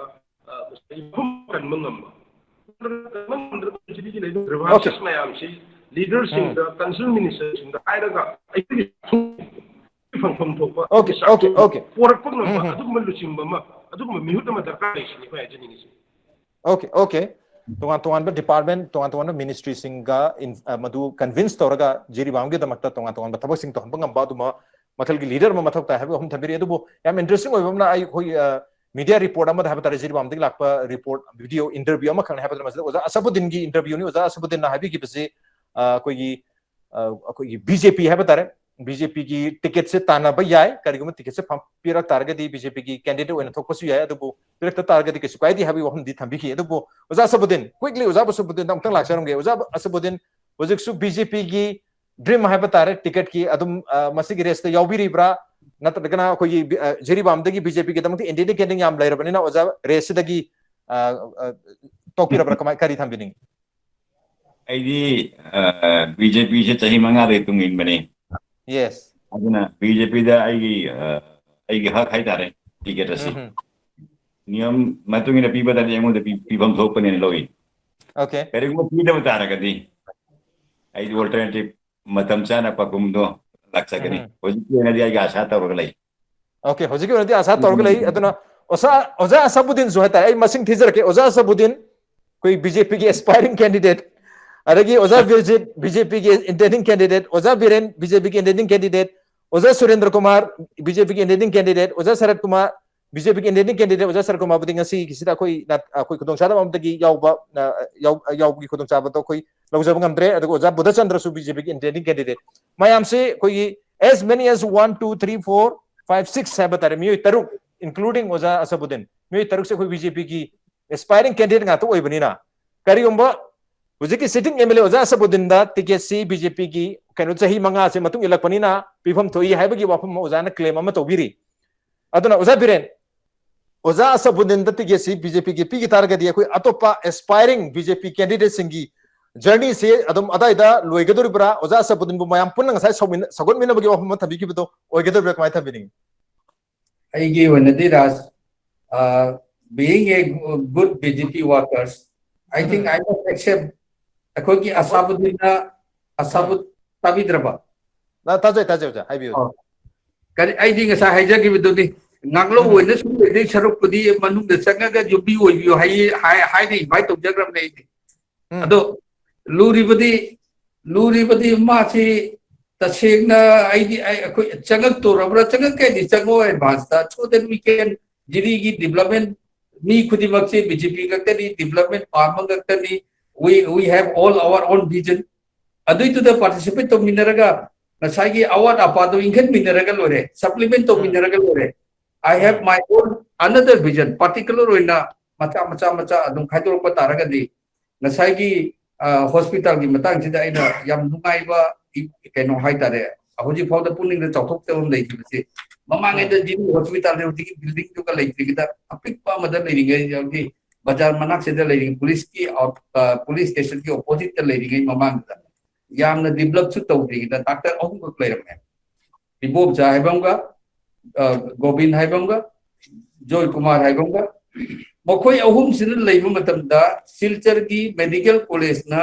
ꯑ, ꯉꯁꯥꯏꯒꯤ ꯃꯐꯝ ꯀꯟꯕ ꯉꯝꯕ, ꯀꯟꯕ ꯉꯝꯗ꯭ꯔꯒ ꯁꯤꯗꯒꯤ ꯂꯩꯕ ꯒ꯭ꯔꯤꯚꯥꯟꯁꯦꯁ ꯃꯌꯥꯝꯁꯤ ꯂꯤꯗꯔꯁꯤꯡꯗ, ꯀꯟꯁꯔꯟ ꯃꯤꯅꯤꯁꯇꯔꯁꯤꯡꯗ ꯍꯥꯏꯔꯒ ꯑꯩꯈꯣꯏꯒꯤ ꯐꯪꯐꯝ ꯊꯣꯛꯄ Okay, okay, okay. ꯄꯣꯔꯛꯄ ꯉꯝꯕ ꯎꯝ, ꯎꯝ. ꯑꯗꯨꯒꯨꯝꯕ ꯂꯨꯆꯤꯡꯕ ꯑꯃ, ꯑꯗꯨꯒꯨꯝꯕ ꯃꯤꯍꯨꯠ ꯑꯃ ꯗꯔꯀꯥꯔ ꯂꯩ ꯁꯤꯅꯤ ꯑꯩꯈꯣꯏ ꯍꯥꯏꯖꯅꯤꯡꯉꯤꯁꯤ꯫ Okay, okay. ꯇꯣꯉꯥꯟ ꯇꯣꯉꯥꯟꯕ ꯗꯤꯄꯥꯔꯠꯃꯦꯟ, ꯇꯣꯉꯥꯟ ꯇꯣꯉꯥꯟꯕ ꯃꯤꯅꯤꯁꯇ꯭ꯔꯤꯁꯤꯡꯒ ꯏꯟ-, ꯑ, ꯃꯗꯨ ꯀꯟꯚꯤꯟꯁ ꯇꯧꯔꯒ ꯖꯤꯔꯤꯕꯥꯝꯒꯤꯗꯃꯛꯇ ꯇꯣꯉꯥꯟ ꯇꯣꯉꯥꯟꯕ ꯊꯕꯛꯁꯤꯡ ꯇꯧꯍꯟꯕ ꯉꯝꯕ ꯑꯗꯨꯝꯕ ꯃꯈꯜꯒꯤ ꯂꯤꯗꯔ ꯑꯃ ꯃꯊꯧ ꯇꯥꯏ ꯍꯥꯏꯕ ꯑꯍꯨꯝ ꯊꯝꯕꯤꯔꯤ꯫ ꯑꯗꯨꯕꯨ ꯌꯥꯝ ꯏꯟꯇꯔꯦꯁꯇꯤꯡ ꯑꯣꯏꯕ ꯑꯃꯅ ꯑꯩꯈꯣꯏ, ꯑ, ꯃꯤꯗꯤꯌꯥ ꯔꯤꯄꯣꯔꯠ ꯑꯃꯗ ꯍꯥꯏꯕ ꯇꯥꯔꯦ, ꯖꯤꯔꯤꯕꯥꯝꯗꯒꯤ ꯂꯥꯛꯄ ꯔꯤꯄꯣꯔꯠ, ꯚꯤꯗꯤꯑꯣ ꯏꯟꯇꯔꯚ꯭ꯌꯨ ꯑꯃꯈꯛꯅꯤ ꯍꯥꯏꯕ ꯇꯥꯔꯦ, ꯃꯁꯤꯗ ꯑꯣꯖꯥ ꯑꯁꯕꯨꯗꯤꯟꯒꯤ ꯏꯟꯇꯔꯚ꯭ꯌꯨꯅꯤ꯫ ꯑꯣꯖꯥ ꯑꯁꯕꯨꯗꯤꯟꯅ ꯍꯥꯏꯕꯤꯈꯤꯕꯁꯤ, ꯑ, ꯑꯩꯈꯣꯏꯒꯤ ꯑ, ꯑꯩꯈꯣꯏꯒꯤ ꯕꯤ ꯖꯦ ꯄꯤ ꯍꯥꯏꯕ ꯇꯥꯔꯦ, ꯕꯤ ꯖꯦ ꯄꯤꯒꯤ ꯇꯤꯀꯦꯠꯁꯦ ꯇꯥꯟꯅꯕ ꯌꯥꯏ, ꯀꯔꯤꯒꯨꯝꯕ ꯇꯤꯀꯦꯠꯁꯦ ꯐꯪ-, ꯄꯤꯔꯛ ꯇꯥꯔꯒꯗꯤ ꯕꯤ ꯖꯦ ꯄꯤꯒꯤ ꯀꯦꯟꯗꯤꯗꯦꯠ ꯑꯣꯏꯅ ꯊꯣꯛꯄꯁꯨ ꯌꯥꯏ, ꯑꯗꯨꯕꯨ ꯄꯤꯔꯛꯇ ꯇꯥꯔꯒꯗꯤ ꯀꯩꯁꯨ ꯀꯥꯏꯗꯦ ꯍꯥꯏꯕꯒꯤ ꯋꯥꯐꯝꯗꯤ ꯊꯝꯕꯤꯈꯤ꯫ ꯑꯗꯨꯕꯨ ꯑꯣꯖꯥ ꯑꯁꯕꯨꯗꯤꯟ, quickly ꯑꯣꯖꯥ ꯑꯁꯕꯨꯗꯤꯟꯗ ꯑꯃꯨꯛꯇꯪ ꯂꯥꯛꯆꯔꯝꯒꯦ꯫ ꯑꯣꯖꯥ ꯑꯁꯕꯨꯗꯤꯟ, ꯍꯧꯖꯤꯛꯁꯨ ꯕꯤ ꯖꯦ ꯄꯤꯒꯤ ꯗ꯭ꯔꯤꯝ ꯍꯥꯏꯕ ꯇꯥꯔꯦ, ꯇꯤꯀꯦꯠꯀꯤ ꯑꯗꯨꯝ, ꯑ, ꯃꯁꯤꯒꯤ ꯔꯦꯁꯇ ꯌꯥꯎꯕꯤꯔꯤꯕ꯭ꯔꯥ? ꯅꯠꯇ꯭ꯔꯒꯅ ꯑꯩꯈꯣꯏꯒꯤ ꯕꯤ-, ꯑ, ꯖꯤꯔꯤꯕꯥꯝꯗꯒꯤ ꯕꯤ ꯖꯦ ꯄꯤꯒꯤꯗꯃꯛꯇ ꯏꯟꯗꯤꯌꯥꯗ ꯀꯦꯟꯗꯤꯡ ꯌꯥꯝ ꯂꯩꯔꯕꯅꯤꯅ ꯑꯣꯖꯥ ꯔꯦꯁꯁꯤꯗꯒꯤ, ꯑ, ꯑ, ꯇꯣꯛꯄꯤꯔꯕ꯭ꯔꯥ? ꯀꯃꯥꯏ, ꯀꯔꯤ ꯊꯝꯕꯤꯅꯤꯡꯉꯤ? ꯑꯩꯗꯤ ꯕꯤ ꯖꯦ ꯄꯤꯁꯦ ꯆꯍꯤ ꯃꯉꯥꯗꯒꯤ ꯇꯨꯡ ꯏꯟꯕꯅꯤ꯫ Yes. ꯑꯗꯨꯅ ꯕꯤ ꯖꯦ ꯄꯤꯗ ꯑꯩꯒꯤ, ꯑ, ꯑꯩꯒꯤ ꯍꯛ ꯍꯥꯏꯇꯥꯔꯦ, ꯇꯤꯀꯦꯠ ꯑꯁꯤ꯫ ꯎꯝ, ꯎꯝ. ꯅꯤꯌꯝ ꯃꯇꯨꯡ ꯏꯟꯅ ꯄꯤꯕꯗꯗꯤ ꯑꯩꯉꯣꯟꯗ ꯄꯤ-, ꯄꯤꯐꯝ ꯊꯣꯛꯄꯅꯦꯅ ꯂꯧꯏ꯫ Okay. ꯀꯔꯤꯒꯨꯝꯕ ꯄꯤꯗꯕ ꯇꯥꯔꯒꯗꯤ ꯑꯩꯗꯤ alternative ꯃꯇꯝ ꯆꯥꯅ ꯄꯥꯎꯈꯨꯝꯗꯣ ꯂꯥꯛꯆꯒꯅꯤ꯫ ꯎꯝ꯫ ꯍꯧꯖꯤꯛꯀꯤ ꯑꯣꯏꯅꯗꯤ ꯑꯩꯒꯤ ꯑꯁꯥ ꯇꯧꯔꯒ ꯂꯩ꯫ Okay, ꯍꯧꯖꯤꯛꯀꯤ ꯑꯣꯏꯅꯗꯤ ꯑꯁꯥ ꯇꯧꯔꯒ ꯂꯩ꯫ ꯑꯗꯨꯅ ꯑꯣꯖꯥ, ꯑꯣꯖꯥ ꯑꯁꯥꯕꯨꯗꯤꯟꯁꯨ ꯍꯥꯏꯇꯥꯔꯦ, ꯑꯩ ꯃꯁꯤꯡ ꯊꯤꯖꯔꯛꯀꯦ꯫ ꯑꯣꯖꯥ ꯑꯁꯥꯕꯨꯗꯤꯟ, ꯑꯩꯈꯣꯏ BJP ꯒꯤ aspiring candidate, ꯑꯗꯒꯤ ꯑꯣꯖꯥ ꯕꯤꯔꯖꯤꯠ, BJP ꯒꯤ intending candidate, ꯑꯣꯖꯥ ꯕꯤꯔꯦꯟ, BJP ꯒꯤ intending candidate, ꯑꯣꯖꯥ ꯁꯨꯔꯦꯟꯗ꯭ꯔ ꯀꯨꯃꯥꯔ, BJP ꯒꯤ intending candidate, ꯑꯣꯖꯥ ꯁꯔꯠ ꯀꯨꯃꯥꯔ, BJP ꯒꯤ intending candidate ꯑꯣꯖꯥ ꯁꯔꯠ ꯀꯨꯃꯥꯔꯕꯨꯗꯤ ꯉꯁꯤꯒꯤꯁꯤꯗ ꯑꯩꯈꯣꯏ ꯅꯥ-, ꯑꯩꯈꯣꯏ ꯈꯨꯗꯣꯡꯆꯥꯗꯕ ꯑꯃꯗꯒꯤ ꯌꯥꯎꯕ, ꯑ, ꯌꯥꯎ-, ꯌꯥꯎꯕꯒꯤ ꯈꯨꯗꯣꯡꯆꯥꯕꯗꯣ ꯑꯩꯈꯣꯏ ꯂꯧꯖꯕ ꯉꯝꯗ꯭ꯔꯦ꯫ ꯑꯗꯨꯒ ꯑꯣꯖꯥ ꯕꯨꯙꯆꯟꯗ꯭ꯔꯁꯨ BJP ꯒꯤ intending candidate꯫ ꯃꯌꯥꯝꯁꯤ ꯑꯩꯈꯣꯏꯒꯤ as many as one, two, three, four, five, six ꯍꯥꯏꯕ ꯇꯥꯔꯦ, ꯃꯤꯑꯣꯏ ꯇꯔꯨꯛ, including ꯑꯣꯖꯥ ꯑꯁꯥꯕꯨꯗꯤꯟ, ꯃꯤꯑꯣꯏ ꯇꯔꯨꯛꯁꯦ ꯑꯩꯈꯣꯏ BJP ꯒꯤ aspiring candidate ꯉꯥꯛꯇ ꯑꯣꯏꯕꯅꯤꯅ, ꯀꯔꯤꯒꯨꯝꯕ ꯍꯧꯖꯤꯛꯀꯤ sitting MLA ꯑꯣꯖꯥ ꯑꯁꯥꯕꯨꯗꯤꯟꯗ ticket ꯁꯤ BJP ꯒꯤ ꯀꯩꯅꯣ ꯆꯍꯤ ꯃꯉꯥꯁꯦ ꯃꯇꯨꯡ ꯏꯜꯂꯛꯄꯅꯤꯅ ꯄꯤꯐꯝ ꯊꯣꯛꯏ ꯍꯥꯏꯕꯒꯤ ꯋꯥꯐꯝ ꯑꯃ ꯑꯣꯖꯥꯅ claim ꯑꯃ ꯇꯧꯕꯤꯔꯤ꯫ ꯑꯗꯨꯅ ꯑꯣꯖꯥ ꯕꯤꯔꯦꯟ, ꯑꯣꯖꯥ ꯑꯁꯥꯕꯨꯗꯤꯟꯗ ticket ꯁꯤ BJP ꯒꯤ ꯄꯤꯈꯤ ꯇꯥꯔꯒꯗꯤ ꯑꯩꯈꯣꯏ ꯑꯇꯣꯞꯄ aspiring BJP candidate ꯁꯤꯡꯒꯤ journey ꯁꯤ ꯑꯗꯨꯝ ꯑꯗꯥꯏꯗ ꯂꯣꯏꯒꯗꯧꯔꯤꯕ꯭ꯔꯥ? ꯑꯣꯖꯥ ꯑꯁꯥꯕꯨꯗꯤꯟꯕꯨ ꯃꯌꯥꯝ ꯄꯨꯟꯅ ꯉꯁꯥꯏ ꯁꯧꯃꯤꯟꯅ-, ꯁꯧꯒꯠꯃꯤꯟꯅꯕꯒꯤ ꯋꯥꯐꯝ ꯑꯃ ꯊꯝꯕꯤꯈꯤꯕꯗꯣ ꯑꯣꯏꯒꯗꯧꯔꯤꯕ꯭ꯔꯥ? ꯀꯃꯥꯏꯅ ꯊꯝꯕꯤꯅꯤꯡꯉꯤ? ꯑꯩꯒꯤ ꯑꯣꯏꯅꯗꯤ ꯔꯥꯖ, uh, being a good BJP workers, I think Mhm. I must accept ꯑꯩꯈꯣꯏꯒꯤ ꯑꯁꯥꯕꯨꯗꯤꯟꯅ, ꯑꯁꯥꯕꯨ ꯇꯥꯕꯤꯗ꯭ꯔꯕ? ꯇꯥ-, ꯇꯥꯖꯩ, ꯇꯥꯖꯩ, ꯑꯣꯖꯥ, ꯍꯥꯏꯕꯤꯌꯨ꯫ ꯑꯣ꯫ ꯀꯔꯤ, ꯑꯩꯗꯤ ꯉꯁꯥꯏ ꯍꯥꯏꯖꯈꯤꯕꯗꯨꯅꯤ, ꯉꯥꯡꯂꯧ ꯎꯝ꯫ ꯑꯣꯏꯅ ꯁꯨꯝ ꯂꯩꯗꯣꯏ ꯁꯔꯨꯛꯄꯨꯗꯤ ꯃꯅꯨꯡꯗ ꯆꯪꯉꯒ ꯌꯨꯝꯕꯤ ꯑꯣꯏꯕꯤꯌꯨ ꯍꯥꯏ, ꯍꯥꯏ, ꯍꯥꯏꯅ invite ꯇꯧꯖꯈ꯭ꯔꯕꯅꯦ ꯑꯩꯗꯤ꯫ ꯎꯝ꯫ ꯑꯗꯣ ꯂꯨꯔꯤꯕꯗꯤ, ꯂꯨꯔꯤꯕꯗꯤ ꯃꯥꯁꯤ ꯇꯁꯦꯡꯅ ꯑꯩꯗꯤ, ꯑꯩ, ꯑꯩꯈꯣꯏ ꯆꯪꯉꯛꯇꯣꯔꯕ꯭ꯔꯥ? ꯆꯪꯉꯛꯀꯦꯗꯤ ꯆꯪꯉꯛꯑꯣ advance ꯇ, so that we can, ꯖꯤꯔꯤꯒꯤ development, ꯃꯤ ꯈꯨꯗꯤꯡꯃꯛꯁꯤ BJP ꯉꯥꯛꯇꯅꯤ, development ꯄꯥꯝꯕ ꯉꯥꯛꯇꯅꯤ, we, we have all our own vision꯫ ꯑꯗꯨꯏꯗꯨꯗ participate ꯇꯧꯃꯤꯟꯅꯔꯒ ꯉꯁꯥꯏꯒꯤ ꯑꯋꯥꯠ ꯑꯄꯥꯗꯣ ꯏꯟꯈꯠꯃꯤꯟꯅꯔꯒ ꯂꯣꯏꯔꯦ, supplement ꯇꯧꯃꯤꯟꯅꯔꯒ ꯂꯣꯏꯔꯦ꯫ I have my own another vision, particular ꯑꯣꯏꯅ ꯃꯆꯥ ꯃꯆꯥ ꯃꯆꯥ ꯑꯗꯨꯝ ꯈꯥꯏꯗꯣꯔꯛꯄ ꯇꯥꯔꯒꯗꯤ, ꯉꯁꯥꯏꯒꯤ, ꯑ, hospital ꯒꯤ ꯃꯇꯥꯡꯁꯤꯗ ꯑꯩꯅ ꯌꯥꯝ ꯅꯨꯡꯉꯥꯏꯕ ꯏ-, ꯀꯩꯅꯣ ꯍꯥꯏꯇꯥꯔꯦ, ꯍꯧꯖꯤꯛ ꯐꯥꯎꯗ ꯄꯨꯛꯅꯤꯡꯗ ꯆꯥꯎꯊꯣꯛꯆꯕ ꯑꯃ ꯂꯩꯈꯤꯕꯁꯦ꯫ ꯃꯃꯥꯡꯉꯩꯗ ꯖꯤꯔꯤ hospital ꯁꯦ ꯍꯧꯖꯤꯛꯀꯤ building ꯗꯨꯒ ꯂꯩꯇ꯭ꯔꯤꯉꯩꯗ ꯑꯄꯤꯛꯄ ꯑꯃꯗ ꯂꯩꯔꯤꯉꯩ, ꯍꯧꯖꯤꯛ ꯕꯖꯥꯔ ꯃꯅꯥꯛꯁꯤꯗ ꯂꯩꯔꯤꯉꯩ, police ꯀꯤ ꯑꯥꯎꯠ-, ꯑ, police station ꯒꯤ opposite ꯇ ꯂꯩꯔꯤꯉꯩ ꯃꯃꯥꯡꯗ ꯌꯥꯝꯅ develop ꯁꯨ ꯇꯧꯗ꯭ꯔꯤꯉꯩꯗ doctor ꯑꯍꯨꯝꯈꯛ ꯂꯩꯔꯝꯃꯦ꯫ ꯏꯕꯣꯝꯆꯥ ꯍꯥꯏꯕ ꯑꯃꯒ, ꯑ, ꯒꯣꯕꯤꯟ ꯍꯥꯏꯕ ꯑꯃꯒ, ꯖꯣꯏ ꯀꯨꯃꯥꯔ ꯍꯥꯏꯕ ꯑꯃꯒ, ꯃꯈꯣꯏ ꯑꯍꯨꯝꯁꯤꯅ ꯂꯩꯕ ꯃꯇꯝꯗ ꯁꯤꯜꯆꯔꯒꯤ ꯃꯦꯗꯤꯀꯦꯜ ꯀꯣꯂꯦꯖꯅ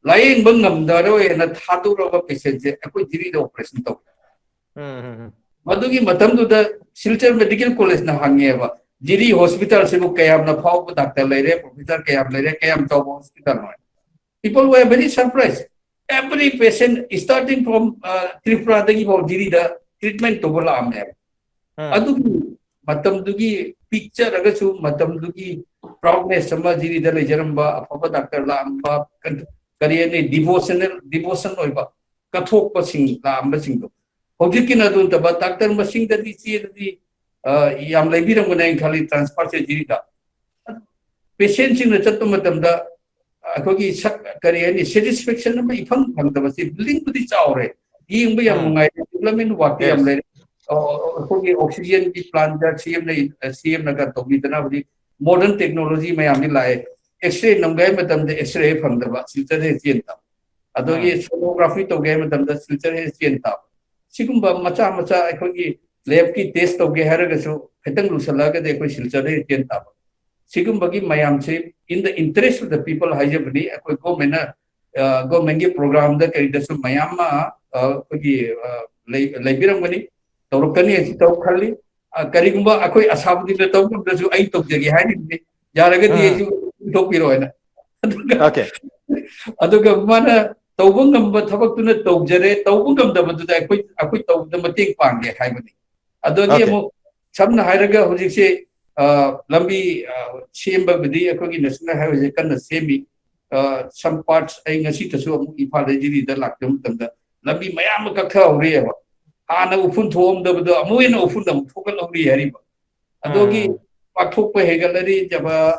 ꯂꯥꯌꯦꯡꯕ ꯉꯝꯗꯔꯣꯏ ꯍꯥꯏꯅ ꯊꯥꯗꯣꯔꯛꯑꯕ ꯄꯦꯁꯦꯟꯁꯦ ꯑꯩꯈꯣꯏ ꯖꯤꯔꯤꯗ ꯑꯣꯄꯔꯦꯁꯟ ꯇꯧꯏ꯫ ꯎꯝ, ꯎꯝ, ꯎꯝ. ꯃꯗꯨꯒꯤ ꯃꯇꯝꯗꯨꯗ ꯁꯤꯜꯆꯔ ꯃꯦꯗꯤꯀꯦꯜ ꯀꯣꯂꯦꯖꯅ ꯍꯪꯉꯦꯕ, "ꯖꯤꯔꯤ ꯍꯣꯁꯄꯤꯇꯥꯜꯁꯤꯕꯨ ꯀꯌꯥꯝꯅ ꯐꯥꯎꯕ ꯗꯥꯛꯇꯔ ꯂꯩꯔꯦ, ꯄ꯭ꯔꯣꯐꯦꯁꯔ ꯀꯌꯥꯝ ꯂꯩꯔꯦ, ꯀꯌꯥꯝ ꯆꯥꯎꯕ ꯍꯣꯁꯄꯤꯇꯥꯜꯅꯣ?" People were very surprised. Every patient starting from, uh, ꯇ꯭ꯔꯤꯄꯨꯔꯥꯗꯒꯤ ꯐꯥꯎ ꯖꯤꯔꯤꯗ ꯇ꯭ꯔꯤꯠꯃꯦꯟ ꯇꯧꯕ ꯂꯥꯛꯑꯝꯃꯦꯕ꯫ ꯎꯝ. ꯑꯗꯨꯒꯤ ꯃꯇꯝꯗꯨꯒꯤ ꯄꯤꯛꯆꯔꯒꯁꯨ ꯃꯇꯝꯗꯨꯒꯤ ꯄ꯭ꯔꯥꯎꯗꯅꯦꯁ ꯑꯃ ꯖꯤꯔꯤꯗ ꯂꯩꯖꯔꯝꯕ, ꯑꯐꯕ ꯗꯥꯛꯇꯔ ꯂꯥꯛꯑꯝꯕ, ꯀꯔꯤ ꯍꯥꯏꯅꯤ, ꯗꯤꯚꯣꯁꯅꯦꯜ, ꯗꯤꯚꯣꯁꯟ ꯑꯣꯏꯕ ꯀꯠꯊꯣꯛꯄꯁꯤꯡ ꯂꯥꯛꯑꯝꯕꯁꯤꯡꯗꯣ ꯍꯧꯖꯤꯛꯀꯤꯅ ꯑꯗꯨ ꯅꯠꯇꯕ ꯗꯥꯛꯇꯔ ꯃꯁꯤꯡꯗꯗꯤ ꯆꯦꯗꯗꯤ, ꯑ, ꯌꯥꯝ ꯂꯩꯕꯤꯔꯝꯒꯅꯤ ꯍꯥꯏꯅ ꯈꯜꯂꯤ ꯇ꯭ꯔꯥꯟꯁꯐꯔꯁꯦ ꯖꯤꯔꯤꯗ꯫ ꯄꯦꯁꯦꯟꯁꯤꯡꯅ ꯆꯠꯄ ꯃꯇꯝꯗ ꯑꯩꯈꯣꯏꯒꯤ ꯁꯛ, ꯀꯔꯤ ꯍꯥꯏꯅꯤ, ꯁꯦꯇꯤꯁꯐꯦꯛꯁꯟ ꯑꯃ ꯏꯐꯪ ꯐꯪꯗꯕꯁꯦ꯫ ꯕꯤꯜꯗꯤꯡꯕꯨꯗꯤ ꯆꯥꯎꯔꯦ, ꯌꯦꯡꯕ ꯌꯥꯝ ꯎꯝ. ꯅꯨꯡꯉꯥꯏꯔꯦ, ꯗꯤꯕ꯭ꯂꯞꯃꯦꯟ ꯋꯥꯛꯇꯤ ꯌꯥꯝ Yes. ꯂꯩꯔꯦ꯫ ꯑ, ꯑꯩꯈꯣꯏꯒꯤ ꯑꯣꯛꯁꯤꯖꯦꯟꯒꯤ ꯄ꯭ꯂꯥꯟꯗ ꯁꯤ ꯑꯦꯝꯅ, ꯁꯤ ꯑꯦꯝꯅꯒ ꯇꯧꯕꯤꯗꯅ ꯍꯧꯖꯤꯛ ꯃꯣꯗꯔꯟ ꯇꯦꯛꯅꯣꯂꯣꯖꯤ ꯃꯌꯥꯝꯗꯤ ꯂꯥꯛꯑꯦ꯫ ꯑꯦꯛꯁꯔꯦ ꯅꯝꯒꯦ ꯍꯥꯏ ꯃꯇꯝꯗ ꯑꯦꯛꯁꯔꯦ ꯐꯪꯗꯕ, ꯁꯤꯜꯆꯔ ꯍꯦꯛ ꯆꯦꯟ ꯇꯥꯕ꯫ ꯑꯗꯒꯤ ꯎꯝ. ꯁꯣꯅꯣꯒ꯭ꯔꯥꯐꯤ ꯇꯧꯒꯦ ꯍꯥꯏ ꯃꯇꯝꯗ ꯁꯤꯜꯆꯔ ꯍꯦꯛ ꯆꯦꯟ ꯇꯥꯕ꯫ ꯁꯤꯒꯨꯝꯕ ꯃꯆꯥ ꯃꯆꯥ ꯑꯩꯈꯣꯏꯒꯤ ꯂꯦꯕꯀꯤ ꯇꯦꯁ ꯇꯧꯒꯦ ꯍꯥꯏꯔꯒꯁꯨ ꯈꯤꯇꯪ ꯂꯨꯁꯜꯂꯛꯑꯒꯗꯤ ꯑꯩꯈꯣꯏ ꯁꯤꯜꯆꯔꯗ ꯍꯦꯛ ꯆꯦꯟ ꯇꯥꯕ꯫ ꯁꯤꯒꯨꯝꯕꯒꯤ ꯃꯌꯥꯝꯁꯤ in the interest of the people ꯍꯥꯏꯖꯕꯅꯤ꯫ ꯑꯩꯈꯣꯏ ꯒꯣꯔꯃꯦꯟꯅ, ꯑ, ꯒꯣꯔꯃꯦꯟꯒꯤ ꯄ꯭ꯔꯣꯒ꯭ꯔꯥꯝꯗ ꯀꯔꯤꯗꯁꯨ ꯃꯌꯥꯝ ꯑꯃ, ꯑ, ꯑꯩꯈꯣꯏꯒꯤ, ꯑ, ꯂꯩ-, ꯂꯩꯕꯤꯔꯝꯒꯅꯤ, ꯇꯧꯔꯛꯀꯅꯤ ꯍꯥꯏꯁꯤ ꯇꯧ ꯈꯜꯂꯤ꯫ ꯑ, ꯀꯔꯤꯒꯨꯝꯕ ꯑꯩꯈꯣꯏ ꯑꯁꯥꯕꯗꯤꯅ ꯇꯧ ꯉꯝꯗ꯭ꯔꯁꯨ ꯑꯩ ꯇꯧꯖꯒꯦ ꯍꯥꯏꯔꯤꯕꯅꯤ, ꯌꯥꯔꯒꯗꯤ ꯎꯝ. ꯑꯩꯁꯨ ꯄꯨꯊꯣꯛꯄꯤꯔꯣ ꯍꯥꯏꯅ꯫ ꯑꯗꯨꯒ, Okay. ꯑꯗꯨꯒ ꯃꯥꯅ ꯇꯧꯕ ꯉꯝꯕ ꯊꯕꯛꯇꯨꯅ ꯇꯧꯖꯔꯦ, ꯇꯧꯕ ꯉꯝꯗꯕꯗꯨꯗ ꯑꯩꯈꯣꯏ, ꯑꯩꯈꯣꯏ ꯇꯧꯕꯗ ꯃꯇꯦꯡ ꯄꯥꯡꯒꯦ ꯍꯥꯏꯕꯅꯤ꯫ ꯑꯗꯒꯤ Okay. ꯑꯃꯨꯛ ꯁꯝꯅ ꯍꯥꯏꯔꯒ ꯍꯧꯖꯤꯛꯁꯦ, ꯑ, ꯂꯝꯕꯤ, ꯑ, ꯁꯦꯝꯕꯕꯨꯗꯤ ꯑꯩꯈꯣꯏꯒꯤ ꯅꯦꯁꯅꯦꯜ ꯍꯥꯏꯋꯦꯁꯦ ꯀꯟꯅ ꯁꯦꯝꯃꯤ꯫ ꯑ, some parts ꯑꯩ ꯉꯁꯤꯗꯁꯨ ꯑꯃꯨꯛ ꯏꯝꯐꯥꯜꯗ ꯖꯤꯔꯤꯗ ꯂꯥꯛꯆꯕ ꯃꯇꯝꯗ ꯂꯝꯕꯤ ꯃꯌꯥꯝ ꯑꯃ ꯀꯛꯊꯍꯧꯔꯤꯑꯕ꯫ ꯍꯥꯟꯅ ꯎꯐꯨꯟ ꯊꯣꯛꯑꯝꯗꯕꯗꯣ ꯑꯃꯨꯛ ꯍꯦꯟꯅ ꯎꯐꯨꯟ ꯑꯃꯨꯛ ꯊꯣꯛꯀꯠꯍꯧꯔꯤ ꯍꯥꯏꯔꯤꯕ꯫ ꯑꯗꯨꯒꯤ ꯎꯝ. ꯄꯥꯛꯊꯣꯛꯄ ꯍꯦꯟꯒꯠꯂꯔꯤ,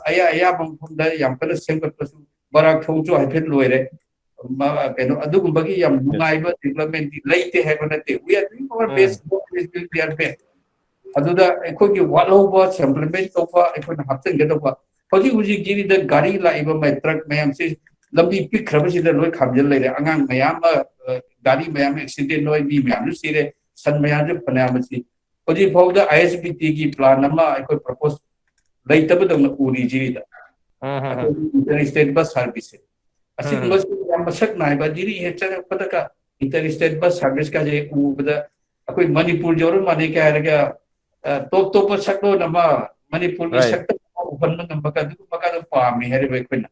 ꯑꯌꯥ-, ꯑꯌꯥꯕ ꯃꯐꯝꯗ ꯌꯥꯝ ꯀꯟꯅ ꯁꯦꯝꯒꯠꯄꯁꯨ, ꯕꯔꯥꯛ ꯊꯣꯡꯁꯨ ꯍꯥꯏꯐꯦꯠ ꯂꯣꯏꯔꯦ꯫ ꯃ-, ꯀꯩꯅꯣ, ꯑꯗꯨꯒꯨꯝꯕꯒꯤ ꯌꯥꯝ ꯅꯨꯡꯉꯥꯏꯕ ꯗꯤꯕ꯭ꯂꯞꯃꯦꯟꯗꯤ ꯂꯩꯇꯦ ꯍꯥꯏꯕ ꯅꯠꯇꯦ꯫ We are doing our um. best, God is doing their best꯫ ꯑꯗꯨꯗ ꯑꯩꯈꯣꯏꯒꯤ ꯋꯥꯠꯍꯧꯕ, ꯁꯄ꯭ꯂꯤꯃꯦꯟ ꯇꯧꯕ, ꯑꯩꯈꯣꯏꯅ ꯍꯥꯞꯆꯤꯟꯒꯗꯧꯕ, ꯍꯧꯖꯤꯛ ꯍꯧꯖꯤꯛ ꯖꯤꯔꯤꯗ ꯒꯥꯔꯤ ꯂꯥꯛꯏꯕ ꯃꯥꯏ ꯇ꯭ꯔꯛ ꯃꯌꯥꯝꯁꯤ ꯂꯝꯕꯤ ꯄꯤꯛꯈ꯭ꯔꯕꯁꯤꯗ ꯂꯣꯏ ꯈꯥꯝꯖꯤꯜ ꯂꯩꯔꯦ꯫ ꯑꯉꯥꯡ ꯃꯌꯥꯝ ꯑꯃ, ꯑ, ꯒꯥꯔꯤ ꯃꯌꯥꯝ ꯑꯦꯛꯁꯤꯗꯦꯟ ꯑꯣꯏ, ꯃꯤ ꯃꯌꯥꯝꯁꯨ ꯁꯤꯔꯦ, ꯁꯟ ꯃꯌꯥꯝꯁꯨ ꯐꯅꯌꯥꯝ ꯑꯃ ꯁꯤ꯫ ꯍꯧꯖꯤꯛ ꯐꯥꯎꯗ ꯑꯥꯏ ꯑꯦꯁ ꯕꯤ ꯇꯤꯒꯤ ꯄ꯭ꯂꯥꯟ ꯑꯃ ꯑꯩꯈꯣꯏ ꯄ꯭ꯔꯄꯣꯁ ꯂꯩꯇꯕꯗꯧꯅ ꯎꯔꯤ ꯖꯤꯔꯤꯗ꯫ ꯎꯝ, ꯎꯝ, ꯎꯝ. ꯑꯩꯈꯣꯏꯒꯤ inter state bus service ꯁꯦ ꯑꯁꯤꯒꯨꯝꯕꯁꯤ ꯌꯥꯝ ꯃꯁꯛ ꯅꯥꯏꯕ꯫ ꯖꯤꯔꯤ ꯍꯦꯛ ꯆꯪꯉꯛꯄꯗꯒ inter state bus service ꯀꯥꯁꯦ ꯎꯕꯗ ꯑꯩꯈꯣꯏ ꯃꯅꯤꯄꯨꯔ ꯌꯧꯔ ꯃꯥꯜꯂꯦ ꯀꯥꯏ ꯍꯥꯏꯔꯒ, ꯑ, ꯇꯣꯞ ꯇꯣꯞꯄ ꯁꯛꯂꯣꯟ ꯑꯃ ꯃꯅꯤꯄꯨꯔꯒꯤ Right. ꯁꯛꯇꯝ ꯑꯃ ꯎꯍꯟꯕ ꯉꯝꯕ ꯑꯗꯨꯒꯨꯝꯕ ꯀꯥꯗꯣ ꯄꯥꯝꯃꯦ ꯍꯥꯏꯔꯤꯕ ꯑꯩꯈꯣꯏꯅ꯫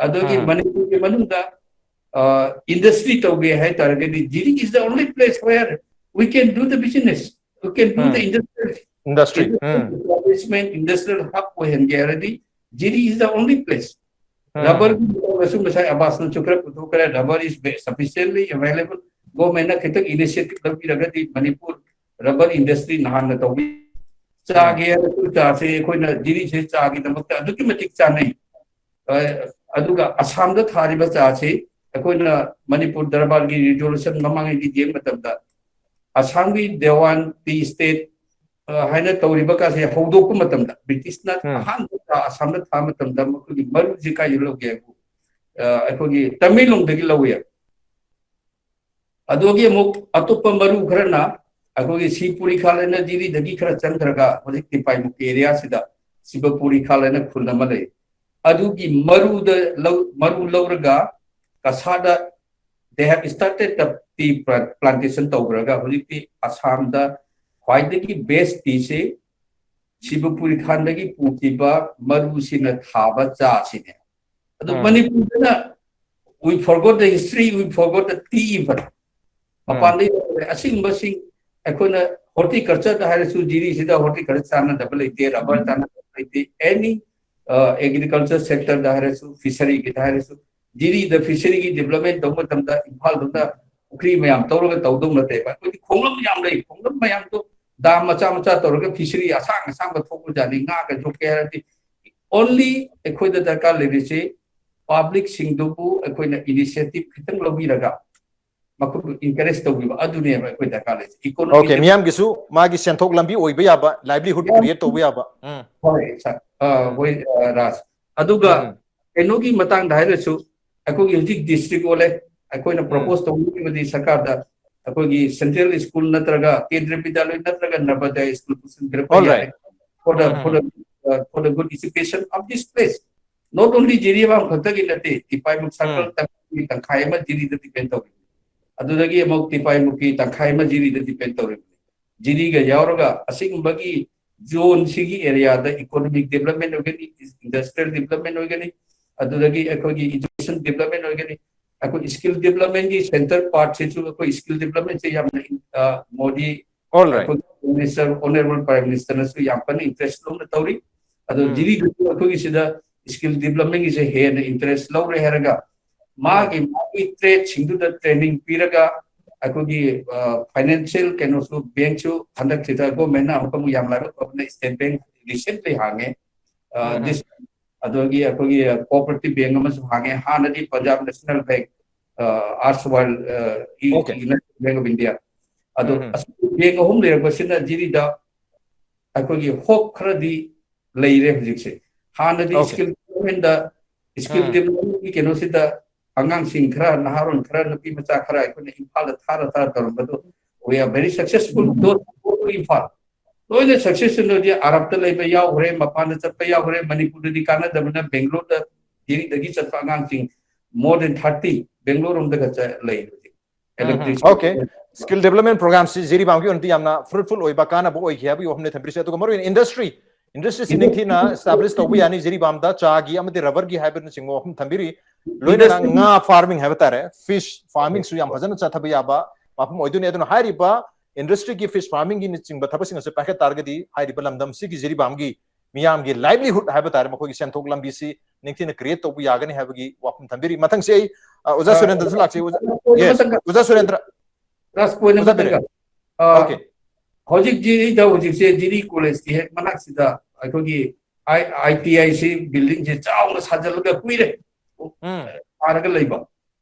ꯑꯗꯨꯒꯤ ꯎꯝ. ꯃꯅꯤꯄꯨꯔꯒꯤ ꯃꯅꯨꯡꯗ, ꯑ, industry ꯇꯧꯒꯦ ꯍꯥꯏ ꯇꯥꯔꯒꯗꯤ ꯖꯤꯔꯤ is the only place where we can do the business, we can do the um. industrial Industry. industrial um. establishment, industrial hub ꯑꯣꯏꯍꯟꯒꯦ ꯍꯥꯏꯔꯗꯤ ꯖꯤꯔꯤ is the only place. Um. Rubber ꯒꯤ ꯃꯇꯥꯡꯗꯁꯨ ꯉꯁꯥꯏ ꯑꯕꯥꯁꯅꯁꯨ ꯈꯔ ꯄꯨꯊꯣꯛꯈ꯭ꯔꯦ, rubber is sufficiently available. Government ꯅ ꯈꯤꯇꯪ initiative ꯂꯧꯕꯤꯔꯒꯗꯤ Manipur rubber industry ꯅꯍꯥꯟꯅ ꯇꯧꯕꯤ꯫ ꯆꯥꯒꯦ ꯍꯥꯏꯔꯁꯨ ꯆꯥꯁꯦ, ꯑꯩꯈꯣꯏꯅ ꯖꯤꯔꯤꯁꯦ ꯆꯥꯒꯤꯗꯃꯛꯇ ꯑꯗꯨꯛꯀꯤ ꯃꯇꯤꯛ ꯆꯥꯅꯩ꯫ ꯑ, ꯑꯗꯨꯒ ꯑꯁꯥꯝꯗ ꯊꯥꯔꯤꯕ ꯆꯥꯁꯤ ꯑꯩꯈꯣꯏꯅ ꯃꯅꯤꯄꯨꯔ ꯗꯔꯕꯥꯔꯒꯤ resolution ꯃꯃꯥꯡꯉꯩꯒꯤ ꯌꯦꯡꯕ ꯃꯇꯝꯗ ꯑꯁꯥꯝꯒꯤ ꯗꯦꯋꯥꯟ ꯇꯤ ꯏꯁꯇꯦꯠ, ꯑ, ꯍꯥꯏꯅ ꯇꯧꯔꯤꯕ ꯀꯥꯁꯦ ꯍꯧꯗꯣꯛꯄ ꯃꯇꯝꯗ ꯕ꯭ꯔꯤꯇꯤꯁꯅ ꯎꯝ. ꯑꯍꯥꯟꯕ ꯆꯥ ꯑꯁꯥꯝꯗ ꯊꯥꯕ ꯃꯇꯝꯗ ꯃꯈꯣꯏꯒꯤ ꯃꯔꯨꯁꯦ ꯀꯥꯏꯗ ꯂꯧꯒꯦ ꯍꯥꯏꯕꯨ, ꯑ, ꯑꯩꯈꯣꯏꯒꯤ ꯇꯃꯦꯡꯂꯣꯡꯗꯒꯤ ꯂꯧꯋꯦ꯫ ꯑꯗꯨꯒꯤ ꯑꯃꯨꯛ ꯑꯇꯣꯞꯄ ꯃꯔꯨ ꯈꯔꯅ ꯑꯩꯈꯣꯏꯒꯤ ꯁꯤ ꯄꯨꯔꯤꯈꯥꯜ ꯍꯥꯏꯅ ꯖꯤꯔꯤꯗꯒꯤ ꯈꯔ ꯆꯪꯈ꯭ꯔꯒ ꯍꯧꯖꯤꯛ ꯇꯤꯄꯥꯏꯃꯨꯛꯀꯤ area ꯁꯤꯗ ꯁꯤꯕ ꯄꯨꯔꯤꯈꯥꯜ ꯍꯥꯏꯅ ꯈꯨꯜ ꯑꯃ ꯂꯩ꯫ ꯑꯗꯨꯒꯤ ꯃꯔꯨꯗ ꯂꯧ-, ꯃꯔꯨ ꯂꯧꯔꯒ ꯀꯁꯥꯗ they have started the tea plant-, plantation ꯇꯧꯈ꯭ꯔꯒ ꯍꯧꯖꯤꯛꯇꯤ ꯑꯁꯥꯝꯗ ꯈ꯭ꯋꯥꯏꯗꯒꯤ best tea ꯁꯤ ꯁꯤꯕ ꯄꯨꯔꯤꯈꯥꯟꯗꯒꯤ ꯄꯨꯈꯤꯕ ꯃꯔꯨꯁꯤꯅ ꯊꯥꯕ ꯆꯥꯁꯤꯅꯦ꯫ ꯑꯗꯨ ꯎꯝ. ꯃꯅꯤꯄꯨꯔꯗꯅ we forgot the history, we forgot the tea even. ꯎꯝ. ꯃꯄꯥꯟꯗꯒꯤ ꯂꯧꯔꯦ꯫ ꯑꯁꯤꯒꯨꯝꯕꯁꯤꯡ ꯑꯩꯈꯣꯏꯅ horticulture ꯗ ꯍꯥꯏꯔꯁꯨ ꯖꯤꯔꯤꯁꯤꯗ horticulture ꯆꯥꯟꯅꯗꯕ ꯂꯩꯇꯦ, rubber ꯆꯥꯟꯅꯗꯕ ꯂꯩꯇꯦ, any, ꯑ, agriculture sector ꯗ ꯍꯥꯏꯔꯁꯨ, fishery ꯒꯤꯗ ꯍꯥꯏꯔꯁꯨ, ꯖꯤꯔꯤꯗ fishery ꯒꯤ development ꯇꯧꯕ ꯃꯇꯝꯗ ꯏꯝꯐꯥꯜꯗꯨꯗ ꯄꯨꯈ꯭ꯔꯤ ꯃꯌꯥꯝ ꯇꯧꯔꯒ ꯇꯧꯗꯧ ꯅꯠꯇꯦꯕ꯫ ꯑꯩꯈꯣꯏꯗꯤ ꯈꯣꯡꯂꯝ ꯌꯥꯝ ꯂꯩ, ꯈꯣꯡꯂꯝ ꯃꯌꯥꯝꯗꯣ dam ꯃꯆꯥ ꯃꯆꯥ ꯇꯧꯔꯒ fishery ꯑꯁꯥꯡ ꯑꯁꯥꯡꯕ ꯊꯣꯛꯄ ꯖꯥꯠꯅꯤ꯫ ꯉꯥꯒ ꯌꯣꯛꯀꯦ ꯍꯥꯏꯔꯗꯤ only ꯑꯩꯈꯣꯏꯗ ꯗꯔꯀꯥꯔ ꯂꯩꯔꯤꯁꯤ public ꯁꯤꯡꯗꯨꯕꯨ ꯑꯩꯈꯣꯏꯅ initiative ꯈꯤꯇꯪ ꯂꯧꯕꯤꯔꯒ ꯃꯈꯣꯏꯕꯨ encourage ꯇꯧꯕꯤꯕ ꯑꯗꯨꯅꯦꯕ ꯑꯩꯈꯣꯏ ꯗꯔꯀꯥꯔ ꯂꯩꯔꯤꯁꯤ꯫ Economic Okay, ꯃꯤꯌꯥꯝꯒꯤꯁꯨ ꯃꯥꯒꯤ ꯁꯦꯟꯊꯣꯛ ꯂꯝꯕꯤ ꯑꯣꯏꯕ ꯌꯥꯕ, livelihood ꯌꯥꯝ create ꯇꯧꯕ ꯌꯥꯕ꯫ ꯎꯝ. ꯍꯣꯏ, sir꯫ ꯑ, ꯍꯣꯏ, ꯑ, ꯔꯥꯖ꯫ ꯑꯗꯨꯒ ꯎꯝ. ꯀꯩꯅꯣꯒꯤ ꯃꯇꯥꯡꯗ ꯍꯥꯏꯔꯁꯨ ꯑꯩꯈꯣꯏꯒꯤ ꯍꯧꯖꯤꯛ district ꯑꯣꯜꯂꯦ꯫ ꯑꯩꯈꯣꯏꯅ ꯎꯝ. Propose ꯇꯧꯅꯤꯡꯉꯤꯕꯗꯤ ꯁꯔꯀꯥꯔꯗ ꯑꯩꯈꯣꯏꯒꯤ central school ꯅꯠꯇ꯭ꯔꯒ ꯀꯦꯟꯗ꯭ꯔ ꯕꯤꯗ꯭ꯌꯥꯂꯌ ꯅꯠꯇ꯭ꯔꯒ ꯅꯕꯣꯗꯌ school ꯄꯨꯁꯤꯟꯕꯤꯔꯛꯄ All ꯌꯥꯏ꯫ right. For the, um. for the, uh, for the good education of this place. Not only Jiribam ꯈꯛꯇꯒꯤ ꯅꯠꯇꯦ, ꯇꯤꯄꯥꯏꯃꯨꯛ circle ꯇꯪꯈꯥꯏ ꯑꯃ ꯖꯤꯔꯤꯗ depend ꯇꯧꯔꯤ, ꯑꯗꯨꯗꯒꯤ ꯑꯃꯨꯛ ꯇꯤꯄꯥꯏꯃꯨꯛꯀꯤ ꯇꯪꯈꯥꯏ ꯑꯃ ꯖꯤꯔꯤꯗ depend ꯇꯧꯔꯤꯕꯅꯤ꯫ ꯖꯤꯔꯤꯒ ꯌꯥꯎꯔꯒ ꯑꯁꯤꯒꯨꯝꯕꯒꯤ zone ꯁꯤꯒꯤ area ꯗ economic development ꯑꯣꯏꯒꯅꯤ, industrial development ꯑꯣꯏꯒꯅꯤ, ꯑꯗꯨꯗꯒꯤ ꯑꯩꯈꯣꯏꯒꯤ education development ꯑꯣꯏꯒꯅꯤ꯫ ꯑꯩꯈꯣꯏ skill development ꯀꯤ centre part ꯁꯤꯁꯨ ꯑꯩꯈꯣꯏ skill development ꯁꯦ ꯌꯥꯝꯅ, ꯑ, ꯃꯣꯗꯤ, All right. ꯑꯩꯈꯣꯏ Prime Minister, Honourable Prime Minister ꯅꯁꯨ ꯌꯥꯝ ꯀꯟꯅ interest ꯂꯧꯅ ꯇꯧꯔꯤ꯫ ꯑꯗꯣ ꯖꯤꯔꯤꯗꯁꯨ ꯑꯩꯈꯣꯏꯒꯤ ꯁꯤꯗ skill development ꯒꯤꯁꯦ ꯍꯦꯟꯅ interest ꯂꯧꯔꯦ ꯍꯥꯏꯔꯒ ꯃꯥꯒꯤ ꯃꯥꯒꯤ trade ꯁꯤꯡꯗꯨꯗ training ꯄꯤꯔꯒ ꯑꯩꯈꯣꯏꯒꯤ, ꯑ, financial ꯀꯩꯅꯣꯁꯨ, bank ꯁꯨ ꯍꯟꯗꯛꯁꯤꯗ government ꯅ ꯑꯃꯨꯛ ꯑꯃꯨꯛ ꯌꯥꯝ ꯂꯥꯏꯕꯛ ꯐꯕꯅ State Bank recently ꯍꯥꯡꯉꯦ꯫ ꯑ, this ꯑꯗꯨꯗꯒꯤ ꯑꯩꯈꯣꯏꯒꯤ cooperative bank ꯑꯃꯁꯨ ꯍꯥꯡꯉꯦ꯫ ꯍꯥꯟꯅꯗꯤ Punjab National Bank, ꯑ, erstwhile, ꯑ, E-, Okay. United Bank of India꯫ ꯑꯗꯣ ꯑꯁꯤꯒꯤ bank ꯑꯍꯨꯝ ꯂꯩꯔꯛꯄꯁꯤꯅ ꯖꯤꯔꯤꯗ ꯑꯩꯈꯣꯏꯒꯤ hope ꯈꯔꯗꯤ ꯂꯩꯔꯦ ꯍꯧꯖꯤꯛꯁꯦ꯫ ꯍꯥꯟꯅꯗꯤ Okay. Skill development ꯗ, skill development ꯀꯤ ꯀꯩꯅꯣꯁꯤꯗ ꯑꯉꯥꯡꯁꯤꯡ ꯈꯔ, ꯅꯍꯥꯔꯣꯜ ꯈꯔ, ꯅꯨꯄꯤ ꯃꯆꯥ ꯈꯔ ꯑꯩꯈꯣꯏꯅ ꯏꯝꯐꯥꯜꯗ ꯊꯥꯔ ꯊꯥꯔ ꯇꯧꯔꯝꯕꯗꯣ, we are very successful, those who go to Imphal. ꯂꯣꯏꯅ successful ꯑꯣꯏꯗꯤ ꯑꯔꯕꯇ ꯂꯩꯕ ꯌꯥꯎꯈ꯭ꯔꯦ, ꯃꯄꯥꯟꯗ ꯆꯠꯄ ꯌꯥꯎꯈ꯭ꯔꯦ, ꯃꯅꯤꯄꯨꯔꯗꯗꯤ ꯀꯥꯟꯅꯗꯕꯅ ꯕꯦꯡꯒ꯭ꯂꯣꯔꯗ, ꯗꯤꯜꯂꯤꯗꯒꯤ ꯆꯠꯄ ꯑꯉꯥꯡꯁꯤꯡ more than thirty ꯕꯦꯡꯒ꯭ꯂꯣꯔ ꯔꯣꯝꯗꯒ ꯆ-, ꯂꯩ ꯍꯧꯖꯤꯛ꯫ Electricity. Okay. Skill development program ꯁꯤ ꯖꯤꯔꯤꯕꯥꯝꯒꯤ ꯑꯣꯏꯅꯗꯤ ꯌꯥꯝꯅ fruitful ꯑꯣꯏꯕ, ꯀꯥꯟꯅꯕ ꯑꯣꯏꯈꯤ ꯍꯥꯏꯕꯒꯤ ꯋꯥꯐꯝꯅꯤ ꯊꯝꯕꯤꯔꯤꯁꯦ꯫ ꯑꯗꯨꯒ ꯃꯔꯨꯑꯣꯏꯅ industry, industry ꯁꯤ ꯅꯤꯡꯊꯤꯅ establish ꯇꯧꯕ ꯌꯥꯅꯤ ꯖꯤꯔꯤꯕꯥꯝꯗ, ꯆꯥꯒꯤ ꯑꯃꯗꯤ rubber ꯒꯤ ꯍꯥꯏꯕꯅꯆꯤꯡꯕ ꯋꯥꯐꯝ ꯊꯝꯕꯤꯔꯤ꯫ ꯂꯣꯏꯅꯅ ꯉꯥ farming ꯍꯥꯏꯕ ꯇꯥꯔꯦ, fish farming ꯁꯨ ꯌꯥꯝ ꯐꯖꯅ ꯆꯠꯊꯕ ꯌꯥꯕ ꯃꯐꯝ ꯑꯣꯏꯗꯣꯏꯅꯤ꯫ ꯑꯗꯨꯅ ꯍꯥꯏꯔꯤꯕ industry ꯒꯤ, fish farming ꯒꯤꯅꯆꯤꯡꯕ ꯊꯕꯛꯁꯤꯡ ꯑꯁꯤ ꯄꯥꯏꯈꯠ ꯇꯥꯔꯒꯗꯤ ꯍꯥꯏꯔꯤꯕ ꯂꯝꯗꯝ ꯁꯤꯒꯤ ꯖꯤꯔꯤꯕꯥꯝꯒꯤ ꯃꯤꯌꯥꯝꯒꯤ livelihood ꯍꯥꯏꯕ ꯇꯥꯔꯦ, ꯃꯈꯣꯏꯒꯤ ꯁꯦꯟꯊꯣꯛ ꯂꯝꯕꯤꯁꯤ ꯅꯤꯡꯊꯤꯅ create ꯇꯧꯕ ꯌꯥꯒꯅꯤ ꯍꯥꯏꯕꯒꯤ ꯋꯥꯐꯝ ꯊꯝꯕꯤꯔꯤ꯫ ꯃꯊꯪꯁꯤ ꯑꯩ, ꯑ, ꯑꯣꯖꯥ ꯁꯨꯔꯦꯟꯗ꯭ꯔꯗꯁꯨ ꯂꯥꯛꯆꯩ꯫ ꯑꯣꯖꯥ, yes, ꯑꯣꯖꯥ ꯁꯨꯔꯦꯟꯗ꯭ꯔ꯫ Last point ꯑꯣꯖꯥ ꯑꯃꯇꯪꯒ꯫ ꯕꯤꯔꯦꯟ꯫ ꯑ, Okay. ꯍꯧꯖꯤꯛ ꯖꯤꯔꯤꯗ, ꯍꯧꯖꯤꯛꯁꯦ ꯖꯤꯔꯤ college ꯀꯤ ꯍꯦꯛ ꯃꯅꯥꯛꯁꯤꯗ ꯑꯩꯈꯣꯏꯒꯤ I-, ITI ꯁꯤ building ꯁꯦ ꯆꯥꯎꯅ ꯁꯥꯖꯤꯜꯂꯒ ꯀꯨꯏꯔꯦ꯫ ꯁꯥꯔꯒ ꯂꯩꯕ꯫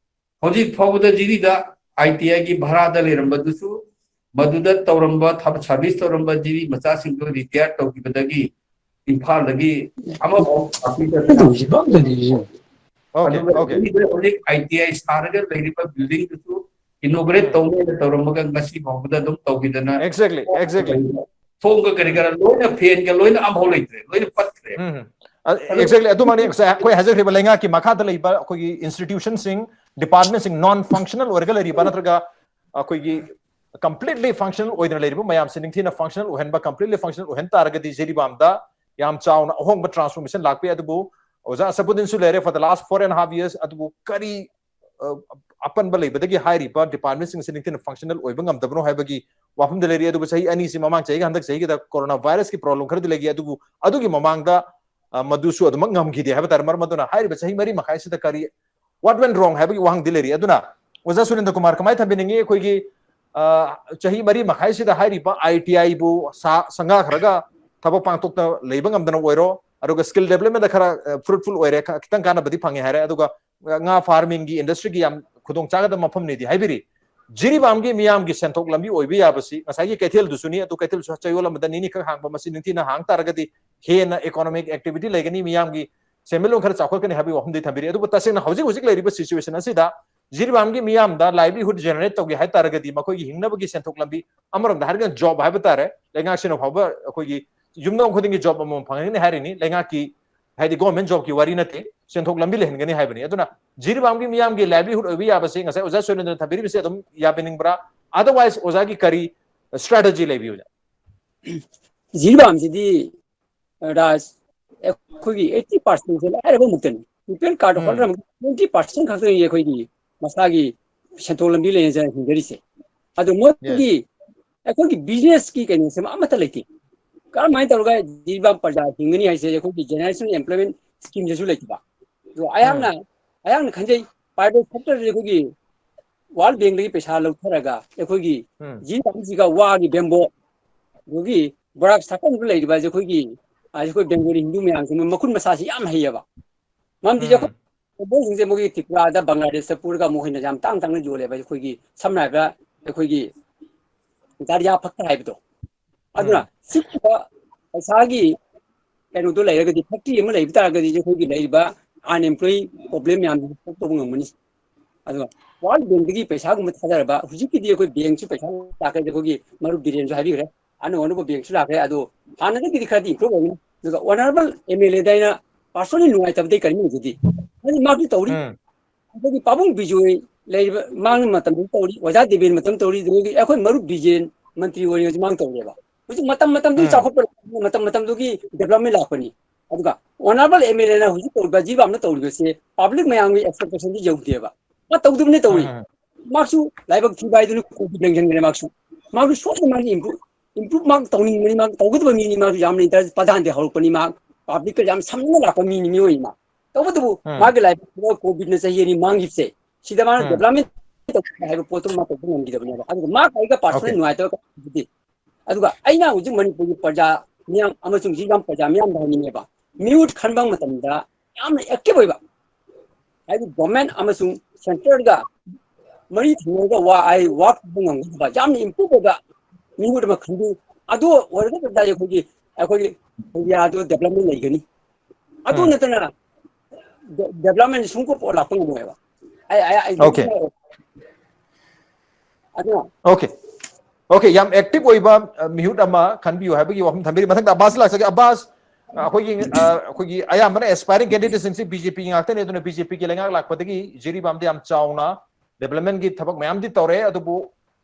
ꯍꯧꯖꯤꯛ ꯐꯥꯎꯕꯗ ꯖꯤꯔꯤꯗ ITI ꯒꯤ ꯚꯔꯥꯗ ꯂꯩꯔꯝꯕꯗꯨꯁꯨ, ꯃꯗꯨꯗ ꯇꯧꯔꯝꯕ ꯊꯕꯛ, service ꯇꯧꯔꯝꯕ ꯖꯤꯔꯤ ꯃꯆꯥꯁꯤꯡꯗꯨ retire ꯇꯧꯈꯤꯕꯗꯒꯤ ꯏꯝꯐꯥꯜꯗꯒꯤ ꯑꯃꯐꯥꯎ party ꯗ Okay, ꯑꯗꯨꯒ okay. ꯖꯤꯔꯤꯗ ꯍꯧꯖꯤꯛ ITI ꯁꯥꯔꯒ ꯂꯩꯔꯤꯕ building ꯗꯨꯁꯨ inaugurate ꯇꯧꯅꯦꯅ ꯇꯧꯔꯝꯃꯒ ꯉꯁꯤ ꯐꯥꯎꯕꯗ ꯑꯗꯨꯝ ꯇꯧꯈꯤꯗꯅ Exactly, exactly. ꯊꯣꯡꯒ ꯀꯔꯤ ꯀꯔꯥ ꯂꯣꯏꯅ, ꯐꯦꯟꯒ ꯂꯣꯏꯅ ꯑꯝꯐꯥꯎ ꯂꯩꯇ꯭ꯔꯦ, ꯂꯣꯏꯅ ꯄꯠꯈ꯭ꯔꯦ꯫ ꯎꯝ ꯑꯦꯛꯖꯦꯛꯂꯤ ꯑꯗꯨꯃꯛꯅꯤ꯫ ꯉꯁꯥꯏ ꯑꯩꯈꯣꯏ ꯍꯥꯏꯖꯈ꯭ꯔꯤꯕ ꯂꯩꯉꯥꯛꯀꯤ ꯃꯈꯥꯗ ꯂꯩꯕ ꯑꯩꯈꯣꯏꯒꯤ institution ꯁꯤꯡ, department ꯁꯤꯡ non functional ꯑꯣꯏꯔꯒ ꯂꯩꯔꯤꯕ ꯅꯠꯇ꯭ꯔꯒ ꯑꯩꯈꯣꯏꯒꯤ completely functional ꯑꯣꯏꯗꯅ ꯂꯩꯔꯤꯕ ꯃꯌꯥꯝꯁꯦ ꯅꯤꯡꯊꯤꯅ functional ꯑꯣꯏꯍꯟꯕ, completely functional ꯑꯣꯏꯍꯟ ꯇꯥꯔꯒꯗꯤ ꯖꯤꯔꯤꯕꯥꯝꯗ ꯌꯥꯝ ꯆꯥꯎꯅ ꯑꯍꯣꯡꯕ transformation ꯂꯥꯛꯄ ꯌꯥꯏ꯫ ꯑꯗꯨꯕꯨ ꯑꯣꯖꯥ ꯑꯁꯐꯨꯗꯤꯟꯁꯨ ꯂꯩꯔꯦ for the last four and half years, ꯑꯗꯨꯕꯨ ꯀꯔꯤ ꯑ, ꯑꯄꯟꯕ ꯂꯩꯕꯗꯒꯤ ꯍꯥꯏꯔꯤꯕ department ꯁꯤꯡ ꯑꯁꯤ ꯅꯤꯡꯊꯤꯅ functional ꯑꯣꯏꯕ ꯉꯝꯗꯕꯅꯣ ꯍꯥꯏꯕꯒꯤ ꯋꯥꯐꯝꯗ ꯂꯩꯔꯤ꯫ ꯑꯗꯨꯕꯨ ꯆꯍꯤ ꯑꯅꯤꯁꯤ, ꯃꯃꯥꯡ ꯆꯍꯤꯒ ꯍꯟꯗꯛ ꯆꯍꯤꯒꯗ corona virus ꯀꯤ problem ꯈꯔꯗꯤ ꯂꯩꯈꯤ, ꯑꯗꯨꯕꯨ ꯑꯗꯨꯒꯤ ꯃꯃꯥꯡꯗ ꯑ, ꯃꯗꯨꯁꯨ ꯑꯗꯨꯃꯛ ꯉꯝꯈꯤꯗꯦ ꯍꯥꯏꯕ ꯇꯥꯔꯦ꯫ ꯃꯔꯝ ꯑꯗꯨꯅ ꯍꯥꯏꯔꯤꯕ ꯆꯍꯤ ꯃꯔꯤ ꯃꯈꯥꯏꯁꯤꯗ ꯀꯔꯤ, what went wrong ꯍꯥꯏꯕꯒꯤ ꯋꯥꯍꯪꯗꯤ ꯂꯩꯔꯤ꯫ ꯑꯗꯨꯅ ꯑꯣꯖꯥ ꯁꯨꯔꯦꯟꯗ꯭ꯔ ꯀꯨꯃꯥꯔ, ꯀꯃꯥꯏꯅ ꯊꯝꯕꯤꯅꯤꯡꯉꯤ? ꯑꯩꯈꯣꯏꯒꯤ ꯑ, ꯆꯍꯤ ꯃꯔꯤ ꯃꯈꯥꯏꯁꯤꯗ ꯍꯥꯏꯔꯤꯕ ITI ꯕꯨ ꯁꯥ ꯁꯪꯒꯥꯈ꯭ꯔꯒ ꯊꯕꯛ ꯄꯥꯡꯊꯣꯛꯇ ꯂꯩꯕ ꯉꯝꯗꯅ ꯑꯣꯏꯔꯣ, ꯑꯗꯨꯒ skill development ꯗ ꯈꯔ fruitful ꯑꯣꯏꯔꯦ, ꯈ- ꯈꯤꯇꯪ ꯀꯥꯟꯅꯕꯗꯤ ꯐꯪꯉꯦ ꯍꯥꯏꯔꯦ, ꯑꯗꯨꯒ ꯉꯥ farming ꯒꯤ industry ꯒꯤ ꯌꯥꯝ ꯈꯨꯗꯣꯡ ꯆꯥꯒꯗꯕ ꯃꯐꯝꯅꯤꯗꯤ ꯍꯥꯏꯕꯤꯔꯤ꯫ ꯖꯤꯔꯤꯕꯥꯝꯒꯤ ꯃꯤꯌꯥꯝꯒꯤ ꯁꯦꯟꯊꯣꯛ ꯂꯝꯕꯤ ꯑꯣꯏꯕ ꯌꯥꯕꯁꯤ ꯉꯁꯥꯏꯒꯤ ꯀꯩꯊꯦꯜꯗꯨꯁꯨꯅꯤ, ꯑꯗꯨ ꯀꯩꯊꯦꯜꯁꯨ ꯆꯌꯣꯜ ꯑꯃꯗ ꯅꯤꯅꯤꯈꯛ ꯍꯥꯡꯕ, ꯃꯁꯤ ꯅꯤꯡꯊꯤꯅ ꯍꯥꯡ ꯇꯥꯔꯒꯗꯤ ꯍꯦꯟꯅ economic activity ꯂꯩꯒꯅꯤ, ꯃꯤꯌꯥꯝꯒꯤ ꯁꯦꯟꯃꯤꯠꯂꯣꯟ ꯈꯔ ꯆꯥꯎꯈꯠꯀꯅꯤ ꯍꯥꯏꯕꯒꯤ ꯋꯥꯐꯝꯗꯤ ꯊꯝꯕꯤꯔꯤ꯫ ꯑꯗꯨꯕꯨ ꯇꯁꯦꯡꯅ ꯍꯧꯖꯤꯛ ꯍꯧꯖꯤꯛ ꯂꯩꯔꯤꯕ situation ꯑꯁꯤꯗ ꯖꯤꯔꯤꯕꯥꯝꯒꯤ ꯃꯤꯌꯥꯝꯗ livelihood generate ꯇꯧꯒꯦ ꯍꯥꯏ ꯇꯥꯔꯒꯗꯤ ꯃꯈꯣꯏꯒꯤ ꯍꯤꯡꯅꯕꯒꯤ ꯁꯦꯟꯊꯣꯛ ꯂꯝꯕꯤ, ꯑꯃꯔꯣꯝꯗ ꯍꯥꯏꯔꯒꯅ job ꯍꯥꯏꯕ ꯇꯥꯔꯦ, ꯂꯩꯉꯥꯛꯁꯤꯅ ꯐꯥꯎꯕ ꯑꯩꯈꯣꯏꯒꯤ ꯌꯨꯝꯊꯣꯡ ꯈꯨꯗꯤꯡꯒꯤ job ꯑꯃꯃꯝ ꯐꯪꯍꯟꯒꯅꯤ ꯍꯥꯏꯔꯤꯅꯤ꯫ ꯂꯩꯉꯥꯛꯀꯤ ꯍꯥꯏꯗꯤ government job ꯀꯤ ꯋꯥꯔꯤ ꯅꯠꯇꯦ, ꯁꯦꯟꯊꯣꯛ ꯂꯝꯕꯤ ꯂꯩꯍꯟꯒꯅꯤ ꯍꯥꯏꯕꯅꯤ꯫ ꯑꯗꯨꯅ ꯖꯤꯔꯤꯕꯥꯝꯒꯤ ꯃꯤꯌꯥꯝꯒꯤ livelihood ꯑꯣꯏꯕ ꯌꯥꯕꯁꯦ ꯉꯁꯥꯏ ꯑꯣꯖꯥ ꯁꯨꯔꯦꯟꯗ꯭ꯔꯅ ꯊꯝꯕꯤꯔꯤꯕꯁꯦ ꯑꯗꯨꯝ ꯌꯥꯕꯤꯅꯤꯡꯕ꯭ꯔꯥ? Otherwise ꯑꯣꯖꯥꯒꯤ ꯀꯔꯤ strategy ꯂꯩꯕꯤ ꯑꯣꯖꯥ? ꯖꯤꯔꯤꯕꯥꯝꯁꯤꯗꯤ ꯔꯥꯖ, ꯑꯩꯈꯣꯏꯒꯤ eighty percent ꯁꯦ ꯂꯥꯏꯔꯕ ꯃꯛꯇꯅꯤ꯫ BPL card holder ꯑꯃ twenty percent ꯈꯛꯇꯅꯤ ꯑꯩꯈꯣꯏꯒꯤ ꯃꯁꯥꯒꯤ ꯁꯦꯟꯊꯣꯛ ꯂꯝꯕꯤ ꯂꯩꯅ ꯍꯤꯡꯖꯔꯤꯁꯦ꯫ ꯑꯗꯨ ꯃꯣꯏꯒꯤ ꯑꯩꯈꯣꯏꯒꯤ business ꯀꯤ ꯀꯩꯅꯣꯁꯦ ꯑꯃꯠꯇ ꯂꯩꯇꯦ꯫ ꯀꯔꯝꯍꯥꯏꯅ ꯇꯧꯔꯒ ꯖꯤꯔꯤꯕꯥꯝ ꯄ꯭ꯔꯖꯥ ꯍꯤꯡꯒꯅꯤ ꯍꯥꯏꯁꯦ ꯑꯩꯈꯣꯏꯒꯤ generation employment scheme ꯁꯤꯁꯨ ꯂꯩꯇꯕ꯫ ꯑꯗꯣ ꯑꯩꯍꯥꯛꯅ ꯑꯩꯍꯥꯛꯅ ꯈꯟꯖꯩ private sector ꯁꯦ ꯑꯩꯈꯣꯏꯒꯤ World Bank ꯗꯒꯤ ꯄꯩꯁꯥ ꯂꯧꯊꯔꯒ ꯑꯩꯈꯣꯏꯒꯤ ꯖꯤꯔꯤꯕꯥꯝꯁꯤꯒ ꯋꯥꯒꯤ ꯕꯦꯝꯕꯣ, ꯑꯗꯨꯒꯤ ꯕꯣꯔꯥꯛ ꯁꯥꯀꯟꯗ ꯂꯩꯔꯤꯕ ꯑꯩꯈꯣꯏꯒꯤ ꯑꯩꯈꯣꯏ ꯕꯦꯡꯒꯣꯂꯤ ꯍꯤꯟꯗꯨ ꯃꯌꯥꯝꯁꯤ ꯃꯈꯨꯠ ꯃꯁꯥꯁꯤ ꯌꯥꯝ ꯍꯩꯌꯦꯕ꯫ ꯃꯔꯝꯗꯤ ꯑꯩꯈꯣꯏ ꯕꯦꯝꯕꯣꯁꯤꯡꯁꯦ ꯃꯣꯏꯒꯤ ꯇ꯭ꯔꯤꯄꯨꯔꯥꯗ ꯕꯪꯒ꯭ꯂꯥꯗꯦꯁꯇ ꯄꯨꯔꯒ ꯑꯃꯨꯛ ꯍꯦꯟꯅ ꯌꯥꯝ ꯇꯥꯡ ꯇꯥꯡꯅ ꯌꯣꯜꯂꯦꯕ꯫ ꯑꯩꯈꯣꯏꯒꯤ ꯁꯝꯅ ꯍꯥꯏꯔꯕꯗ ꯑꯩꯈꯣꯏꯒꯤ ꯗꯥꯔꯤꯌꯥ ꯐꯛꯇ ꯍꯥꯏꯕꯗꯣ꯫ ꯑꯗꯨꯅ ꯁꯤꯒꯨꯝꯕ ꯄꯩꯁꯥꯒꯤ ꯀꯩꯅꯣꯗꯣ ꯂꯩꯔꯒꯗꯤ, factory ꯑꯃ ꯂꯩꯕ ꯇꯥꯔꯒꯗꯤ ꯑꯩꯈꯣꯏꯒꯤ ꯂꯩꯔꯤꯕ unemployed problem ꯃꯌꯥꯝꯗꯨ solve ꯇꯧꯕ ꯉꯝꯒꯅꯤ꯫ ꯑꯗꯨꯒ World Bank ꯇꯒꯤ ꯄꯩꯁꯥꯒꯨꯝꯕ ꯊꯥꯗꯔꯕ, ꯍꯧꯖꯤꯛꯀꯤꯗꯤ ꯑꯩꯈꯣꯏ bank ꯁꯨ ꯄꯩꯁꯥ ꯂꯥꯛꯀꯅꯤ, ꯑꯩꯈꯣꯏꯒꯤ ꯃꯔꯨꯞ ꯕꯤꯔꯦꯟꯁꯨ ꯍꯥꯏꯕꯤꯈ꯭ꯔꯦ꯫ ꯑꯅꯧ ꯑꯅꯧꯕ ꯕꯦꯡꯁꯨ ꯂꯥꯛꯈ꯭ꯔꯦ꯫ ꯑꯗꯣ ꯍꯥꯟꯅꯗꯒꯤꯗꯤ ꯈꯔꯗꯤ improve ꯑꯣꯏꯒꯅꯤ꯫ ꯑꯗꯨꯒ honourable MLA ꯗ ꯑꯩꯅ personally ꯅꯨꯡꯉꯥꯏꯇꯕꯗꯤ ꯀꯔꯤꯅꯣ ꯑꯗꯨꯗꯤ, ꯍꯥꯏꯗꯤ ꯃꯥꯁꯨ ꯇꯧꯔꯤ, ꯎꯝ, ꯑꯗꯒꯤ ꯄꯥꯕꯨꯡ ꯕꯤꯖꯣꯏ ꯂꯩꯔꯤꯕ ꯃꯥꯒꯤ ꯃꯇꯝꯗꯁꯨ ꯇꯧꯔꯤ, ꯑꯣꯖꯥ ꯗꯦꯕꯦꯟ ꯃꯇꯝ ꯇꯧꯔꯤ, ꯑꯗꯨꯗꯒꯤ ꯑꯩꯈꯣꯏ ꯃꯔꯨꯞ ꯕꯤꯖꯦꯟ ꯃꯟꯇ꯭ꯔꯤ ꯑꯣꯏꯔꯤꯉꯩꯁꯨ ꯃꯥꯅ ꯇꯧꯔꯦꯕ꯫ ꯍꯧꯖꯤꯛ ꯃꯇꯝ ꯃꯇꯝꯗꯨꯒꯤ ꯎꯝ, ꯆꯥꯎꯈꯠꯄ, ꯃꯇꯝ ꯃꯇꯝꯗꯨꯒꯤ development ꯂꯥꯛꯄꯅꯤ꯫ ꯑꯗꯨꯒ honourable MLA ꯅ ꯍꯧꯖꯤꯛ ꯇꯧꯔꯤꯕ, ꯖꯤꯔꯤꯕꯥꯝꯅ ꯇꯧꯔꯤꯕꯁꯦ public ꯃꯌꯥꯝꯒꯤ expectation ꯗꯤ ꯌꯧꯗꯦꯕ꯫ ꯃꯥ ꯇꯧꯗꯕꯅ ꯎꯝ, ꯇꯧꯔꯤ꯫ ꯎꯝ, ꯃꯥꯁꯨ ꯂꯥꯏꯕꯛ ꯊꯤꯕ ꯍꯥꯏꯗꯨꯅ ꯀꯣꯚꯤꯗ ꯂꯦꯡꯁꯤꯟꯈ꯭ꯔꯦ꯫ ꯃꯥꯁꯨ, ꯃꯥꯁꯨ ꯁꯣꯏꯗꯅ ꯃꯥꯒꯤ improve, improve ꯃꯥ ꯇꯧꯅꯤꯡꯕꯅꯤ, ꯃꯥ ꯇꯧꯒꯗꯕ ꯃꯤꯅꯤ꯫ ꯃꯥꯁꯨ ꯌꯥꯝꯅ interest ꯄ꯭ꯔꯙꯥꯟꯗꯤ ꯍꯧꯔꯛꯄꯅꯤ꯫ ꯃꯥ public ꯀ ꯌꯥꯝ ꯁꯝꯅꯅ ꯂꯥꯛꯄ ꯃꯤꯅꯤ, ꯃꯤꯑꯣꯏꯅꯤ ꯃꯥ꯫ ꯇꯧꯕꯇꯕꯨ ꯎꯝ, ꯃꯥꯒꯤ ꯂꯥꯏꯕꯛ ꯊꯤꯕ ꯀꯣꯚꯤꯗꯅ ꯆꯍꯤ ꯑꯅꯤ ꯃꯥꯡꯈꯤꯕꯁꯦ, ꯁꯤꯗ ꯃꯥꯅ ꯎꯝ, development ꯇꯧꯕ ꯍꯥꯏꯕ ꯄꯣꯠꯇꯨ ꯃꯥ ꯇꯧꯕ ꯉꯝꯈꯤꯗꯕꯅꯦꯕ꯫ ꯑꯗꯨꯒ ꯃꯥ ꯈ꯭ꯋꯥꯏꯒ personally okay, ꯅꯨꯡꯉꯥꯏꯇꯕ ꯀꯩꯅꯣꯗꯤ, ꯑꯗꯨꯒ ꯑꯩꯅ ꯍꯧꯖꯤꯛ ꯃꯅꯤꯄꯨꯔꯒꯤ ꯄ꯭ꯔꯖꯥ ꯃꯤꯌꯥꯝ ꯑꯃꯁꯨꯡ ꯖꯤꯔꯤꯕꯥꯝ ꯄ꯭ꯔꯖꯥ ꯃꯤꯌꯥꯝꯗ ꯍꯥꯏꯅꯤꯡꯉꯦꯕ, ꯃꯤꯍꯨꯠ ꯈꯟꯕ ꯃꯇꯝꯗ ꯌꯥꯝꯅ active ꯑꯣꯏꯕ, ꯍꯥꯏꯗꯤ government ꯑꯃꯁꯨꯡ centre ꯒ ꯃꯔꯤ ꯊꯦꯡꯅꯔꯒ ꯋꯥ, ꯑꯩ ꯋꯥ ꯈꯟꯕ ꯉꯝꯒꯗꯕ, ꯌꯥꯝꯅ improve ꯑꯣꯏꯕ ꯃꯤꯍꯨꯠ ꯑꯃ ꯈꯟꯕꯤꯌꯨ꯫ ꯑꯗꯨ ꯑꯣꯏꯔꯒ ꯇꯥꯔꯗꯤ ꯑꯩꯈꯣꯏꯒꯤ, ꯑꯩꯈꯣꯏꯒꯤ area ꯗꯨ development ꯂꯩꯒꯅꯤ꯫ ꯑꯗꯨ ꯎꯝ, ꯅꯠꯇꯅ de-, development ꯁꯨꯡꯀꯣꯛ ꯂꯥꯛꯄ ꯉꯝꯃꯣꯏꯕ꯫ ꯑꯩ, ꯑꯩ, ꯑꯩ okay, ꯑꯗꯨꯅ okay, okay, ꯌꯥꯝ active ꯑꯣꯏꯕ, ꯑ, ꯃꯤꯍꯨꯠ ꯑꯃ ꯈꯟꯕꯤꯌꯨ ꯍꯥꯏꯕꯒꯤ ꯋꯥꯐꯝ ꯊꯝꯕꯤꯔꯤ꯫ ꯃꯊꯪꯗ ꯑꯕꯥꯁ ꯂꯥꯛꯆꯒꯦ꯫ ꯑꯕꯥꯁ, ꯑ, ꯑꯩꯈꯣꯏꯒꯤ, ꯑ, ꯑꯩꯈꯣꯏꯒꯤ ꯑꯌꯥꯝꯕꯅ aspiring candidate ꯁꯤꯡꯁꯤ BJP ꯉꯥꯛꯇꯅꯤ꯫ ꯑꯗꯨꯅ BJP ꯒꯤ ꯂꯩꯉꯥꯛ ꯂꯥꯛꯄꯗꯒꯤ ꯖꯤꯔꯤꯕꯥꯝꯗ ꯌꯥꯝ ꯆꯥꯎꯅ development ꯒꯤ ꯊꯕꯛ ꯃꯌꯥꯝꯗꯤ ꯇꯧꯔꯦ, ꯑꯗꯨꯕꯨ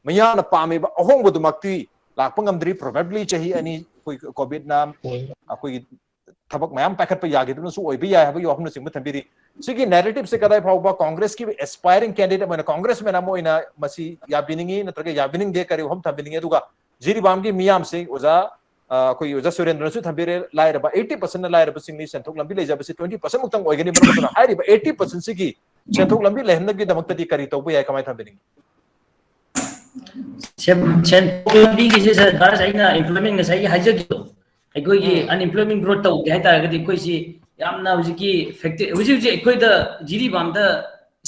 ꯃꯤꯌꯥꯝꯅ ꯄꯥꯝꯃꯤꯕ ꯑꯍꯣꯡꯕꯗꯨꯃꯛꯇꯤ ꯂꯥꯛꯄ ꯉꯝꯗ꯭ꯔꯤ꯫ Probably ꯆꯍꯤ ꯑꯅꯤ ꯑꯩꯈꯣꯏ ꯀꯣꯚꯤꯗꯅ ꯑꯩꯈꯣꯏꯒꯤ ꯊꯕꯛ ꯃꯌꯥꯝ ꯄꯥꯏꯈꯠꯄ ꯌꯥꯈꯤꯗꯕꯅꯁꯨ ꯑꯣꯏꯕ ꯌꯥꯏ ꯍꯥꯏꯕꯒꯤ ꯋꯥꯐꯝꯅꯆꯤꯡꯕ ꯊꯝꯕꯤꯔꯤ꯫ ꯁꯤꯒꯤ narrative ꯁꯦ ꯀꯗꯥꯏ ꯐꯥꯎꯕ ꯀꯣꯡꯒ꯭ꯔꯦꯁꯀꯤ aspiring candidate ꯑꯃ ꯑꯣꯏꯅ, congressman ꯑꯃ ꯑꯣꯏꯅ ꯃꯁꯤ ꯌꯥꯕꯤꯅꯤꯡꯉꯤ ꯅꯠꯇ꯭ꯔꯒ ꯌꯥꯕꯤꯅꯤꯡꯗꯦ, ꯀꯔꯤ ꯋꯥꯐꯝ ꯊꯝꯕꯤꯅꯤꯡꯉꯤ? ꯑꯗꯨꯒ ꯖꯤꯔꯤꯕꯥꯝꯒꯤ ꯃꯤꯌꯥꯝꯁꯤ ꯑꯣꯖꯥ, ꯑ, ꯑꯩꯈꯣꯏꯒꯤ ꯑꯣꯖꯥ ꯁꯨꯔꯦꯟꯗ꯭ꯔꯅꯁꯨ ꯊꯝꯕꯤꯔꯦ, ꯂꯥꯏꯔꯕ, eighty percent ꯅ ꯂꯥꯏꯔꯕꯁꯤꯡꯅꯤ, ꯁꯦꯟꯊꯣꯛ ꯂꯝꯕꯤ ꯂꯩꯖꯕꯁꯤ twenty percent ꯃꯨꯛꯇꯪ ꯑꯣꯏꯒꯅꯤ꯫ ꯃꯔꯝ ꯑꯗꯨꯅ ꯍꯥꯏꯔꯤꯕ eighty percent ꯁꯤꯒꯤ ꯁꯦꯟꯊꯣꯛ ꯂꯝꯕꯤ ꯂꯩꯍꯟꯅꯕꯒꯤꯗꯃꯛꯇꯗꯤ ꯀꯔꯤ ꯇꯧꯕ ꯌꯥꯏ, ꯀꯃꯥꯏꯅ ꯊꯝꯕꯤꯅꯤꯡꯉꯤ? ꯁꯦꯟ-, ꯁꯦꯟꯊꯣꯛ ꯂꯝꯕꯤꯒꯤꯁꯦ ꯁꯥꯔ, ꯗꯥꯁ ꯑꯩꯅ employment ꯉꯁꯥꯏꯒꯤ ꯍꯥꯏꯖꯈꯤꯕꯗꯣ, ꯑꯩꯈꯣꯏꯒꯤ ꯎꯝ, unemployment growth ꯇꯧꯒꯦ ꯍꯥꯏꯇꯥꯔꯒꯗꯤ ꯑꯩꯈꯣꯏꯁꯤ ꯌꯥꯝꯅ ꯍꯧꯖꯤꯛꯀꯤ factory, ꯍꯧꯖꯤꯛ ꯍꯧꯖꯤꯛ ꯑꯩꯈꯣꯏꯗ ꯖꯤꯔꯤꯕꯥꯝꯗ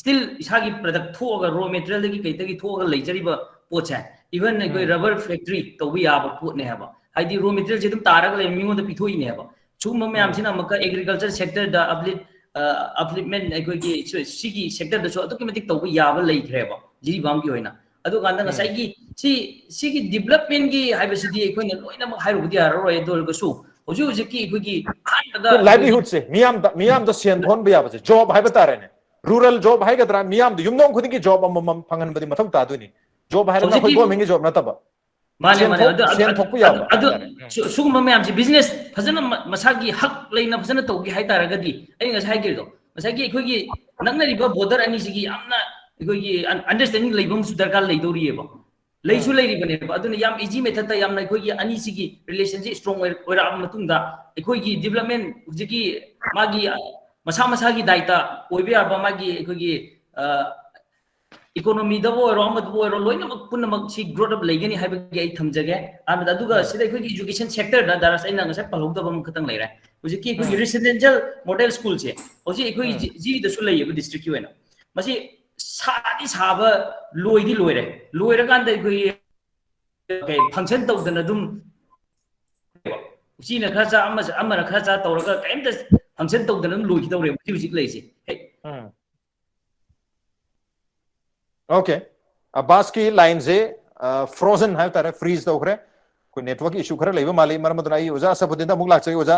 still ꯏꯁꯥꯒꯤ product ꯊꯣꯛꯑꯒ, raw material ꯗꯒꯤ ꯀꯩꯗꯒꯤ ꯊꯣꯛꯑꯒ ꯂꯩꯖꯔꯤꯕ ꯄꯣꯠꯁꯦ, even ꯑꯩꯈꯣꯏ ꯎꯝ, rubber factory ꯇꯧꯕ ꯌꯥꯕ ꯄꯣꯠꯅꯦ ꯍꯥꯏꯕ꯫ ꯍꯥꯏꯗꯤ raw material ꯁꯦ ꯑꯗꯨꯝ ꯇꯥꯔꯒ ꯂꯩ, ꯃꯤꯉꯣꯟꯗ ꯄꯤꯊꯣꯛꯏꯅꯦꯕ꯫ ꯁꯤꯒꯨꯝꯕ ꯎꯝ, ꯃꯌꯥꯝꯁꯤꯅ ꯑꯃꯨꯛꯀ agriculture sector ꯗ uplift, ꯑ, upliftment ꯑꯩꯈꯣꯏꯒꯤ ꯁꯤ-, ꯁꯤꯒꯤ sector ꯗꯁꯨ ꯑꯗꯨꯛꯀꯤ ꯃꯇꯤꯛ ꯇꯧꯕ ꯌꯥꯕ ꯂꯩꯈ꯭ꯔꯦꯕ ꯖꯤꯔꯤꯕꯥꯝꯒꯤ ꯑꯣꯏꯅ꯫ ꯑꯗꯨꯀꯥꯟꯗ ꯉꯁꯥꯏꯒꯤ ꯁꯤ ꯁꯤꯒꯤ ꯗꯤꯕꯂꯞꯃꯦꯟꯒꯤ ꯍꯥꯏꯕꯁꯤꯗꯤ ꯑꯩꯈꯣꯏꯅ ꯂꯣꯏꯅꯃꯛ ꯍꯥꯏꯔꯨꯕꯗꯤ ꯌꯥꯔꯔꯣꯏ꯫ ꯑꯗꯨ ꯑꯣꯏꯔꯒꯁꯨ ꯍꯧꯖꯤꯛ ꯍꯧꯖꯤꯛꯀꯤ ꯑꯩꯈꯣꯏꯒꯤ ꯑꯍꯥꯟꯕꯗ ꯂꯥꯏꯚꯂꯤꯍꯨꯗꯁꯦ ꯃꯤꯌꯥꯝꯗ ꯃꯤꯌꯥꯝꯗ ꯁꯦꯟ ꯊꯣꯛꯍꯟꯕ ꯌꯥꯕꯁꯦ, ꯖꯣꯕ ꯍꯥꯏꯕ ꯇꯥꯔꯦꯅꯦ, ꯔꯨꯔꯦꯜ ꯖꯣꯕ ꯍꯥꯏꯒꯗ꯭ꯔꯥ, ꯃꯤꯌꯥꯝꯗ ꯌꯨꯝꯊꯣꯡ ꯈꯨꯗꯤꯡꯒꯤ ꯖꯣꯕ ꯑꯃꯃꯝ ꯐꯪꯍꯟꯕꯗꯤ ꯃꯊꯧ ꯇꯥꯗꯣꯏꯅꯤ꯫ ꯖꯣꯕ ꯍꯥꯏꯔꯒ ꯑꯩꯈꯣꯏ ꯍꯧꯖꯤꯛꯀꯤ ꯒꯣꯔꯃꯦꯟꯒꯤ ꯖꯣꯕ ꯅꯠꯇꯕ꯫ ꯃꯥꯅꯦ ꯁꯦꯟ ꯃꯥꯅꯦ ꯊꯣꯛ- ꯑꯗꯨ ꯁꯦꯟ ꯑꯗꯨ- ꯊꯣꯛꯄ ꯑꯗꯨ- ꯌꯥꯕ ꯑꯗꯨ ꯍꯥꯏꯇꯥꯔꯦ꯫ ꯎꯝ꯫ ꯁꯨ- ꯁꯤꯒꯨꯝꯕ ꯃꯌꯥꯝꯁꯦ ꯕꯤꯖꯤꯅꯦꯁ ꯐꯖꯅ ꯃ- ꯃꯁꯥꯒꯤ ꯍꯛ ꯂꯩꯅ ꯐꯖꯅ ꯇꯧꯒꯦ ꯍꯥꯏꯇꯥꯔꯒꯗꯤ ꯑꯩ ꯉꯁꯥꯏ ꯍꯥꯏꯈꯤꯕꯗꯣ, ꯉꯁꯥꯏꯒꯤ ꯑꯩꯈꯣꯏꯒꯤ ꯅꯛꯅꯔꯤꯕ ꯕꯣꯔꯗꯔ ꯑꯅꯤꯁꯤꯒꯤ ꯌꯥꯝꯅ ꯑꯩꯈꯣꯏꯒꯤ ꯑꯟꯗꯔꯁꯇꯦꯟꯗꯤꯡ ꯂꯩꯕ ꯑꯃꯁꯨ ꯗꯔꯀꯥꯔ ꯂꯩꯗꯧꯔꯤꯑꯕ꯫ ꯂꯩꯁꯨ ꯂꯩꯔꯤꯕꯅꯦꯕ꯫ ꯑꯗꯨꯅ ꯌꯥꯝ ꯏꯖꯤ ꯃꯦꯊꯠꯇ ꯌꯥꯝꯅ ꯑꯩꯈꯣꯏꯒꯤ ꯑꯅꯤꯁꯤꯒꯤ ꯔꯤꯂꯦꯁꯟꯁꯤ ꯏꯁꯇ꯭ꯔꯣꯡ ꯑꯣꯏꯔꯛꯑꯕ ꯃꯇꯨꯡꯗ ꯑꯩꯈꯣꯏꯒꯤ ꯗꯤꯕꯂꯞꯃꯦꯟ ꯍꯧꯖꯤꯛꯀꯤ ꯃꯥꯒꯤ ꯃꯁꯥ ꯃꯁꯥꯒꯤ ꯗꯥꯏꯇ ꯑꯣꯏꯕ ꯌꯥꯕ ꯃꯥꯒꯤ ꯑꯩꯈꯣꯏꯒꯤ ꯏꯀꯣꯅꯣꯃꯤꯗꯕꯨ ꯑꯣꯏꯔꯣ, ꯑꯃꯗꯕꯨ ꯑꯣꯏꯔꯣ, ꯂꯣꯏꯅꯃꯛ ꯄꯨꯝꯅꯃꯛ ꯁꯤ ꯒ꯭ꯔꯣꯠ ꯑꯞ ꯂꯩꯒꯅꯤ ꯍꯥꯏꯕꯒꯤ ꯑꯩ ꯊꯝꯖꯒꯦ꯫ ꯑꯍꯥꯟꯕꯗ ꯑꯗꯨꯒ ꯁꯤꯗ ꯑꯩꯈꯣꯏꯒꯤ ꯏꯖꯨꯀꯦꯁꯟ ꯁꯦꯛꯇꯔꯗ ꯗꯥꯔꯥꯁ ꯑꯩꯅ ꯉꯁꯥꯏ ꯄꯜꯍꯧꯗꯕ ꯑꯃꯈꯛꯇꯪ ꯂꯩꯔꯦ꯫ ꯍꯧꯖꯤꯛꯀꯤ ꯑꯩꯈꯣꯏꯒꯤ ꯔꯦꯁꯤꯗꯦꯟꯁꯤꯌꯦꯜ ꯃꯣꯗꯦꯜ ꯁ꯭ꯀꯨꯜꯁꯦ ꯍꯧꯖꯤꯛ ꯑꯩꯈꯣꯏ ꯖꯤ- ꯖꯤꯔꯤꯗꯁꯨ ꯂꯩꯌꯦꯕ, ꯗꯤꯁꯇ꯭ꯔꯤꯛꯀꯤ ꯑꯣꯏꯅ꯫ ꯃꯁꯤ ꯁꯥꯗꯤ ꯁꯥꯕ ꯂꯣꯏꯗꯤ ꯂꯣꯏꯔꯦ꯫ ꯂꯣꯏꯔꯀꯥꯟꯗ ꯑꯩꯈꯣꯏꯒꯤ ꯀꯩ ꯐꯪꯁꯟ ꯇꯧꯗꯅ ꯑꯗꯨꯝ ꯎꯆꯤꯅ ꯈꯔ ꯆꯥ, ꯑꯃ ꯑꯃꯅ ꯈꯔ ꯆꯥ ꯇꯧꯔꯒ ꯀꯔꯤꯝꯇ ꯐꯪꯁꯟ ꯇꯧꯗꯅ ꯑꯗꯨꯝ ꯂꯣꯏꯈꯤꯗꯧꯔꯦꯕ ꯍꯧꯖꯤꯛ ꯍꯧꯖꯤꯛ ꯂꯩꯔꯤꯁꯦ꯫ ꯎꯝ꯫ ꯑꯣꯀꯦ, ꯑꯕꯥꯁꯀꯤ ꯂꯥꯏꯟꯁꯦ ꯐ꯭ꯔꯣꯖꯟ ꯍꯥꯏꯕ ꯇꯥꯔꯦ, ꯐ꯭ꯔꯤꯖ ꯇꯧꯈ꯭ꯔꯦ꯫ ꯑꯩꯈꯣꯏ ꯅꯦꯠꯋꯥꯔꯛ ꯏꯁꯨ ꯈꯔ ꯂꯩꯕ ꯃꯥꯜꯂꯤ, ꯃꯔꯝ ꯑꯗꯨꯅ ꯑꯩ ꯑꯣꯖꯥ ꯑꯁꯐꯨꯗꯤꯟꯗ ꯑꯃꯨꯛ ꯂꯥꯛꯆꯒꯦ꯫ ꯑꯣꯖꯥ,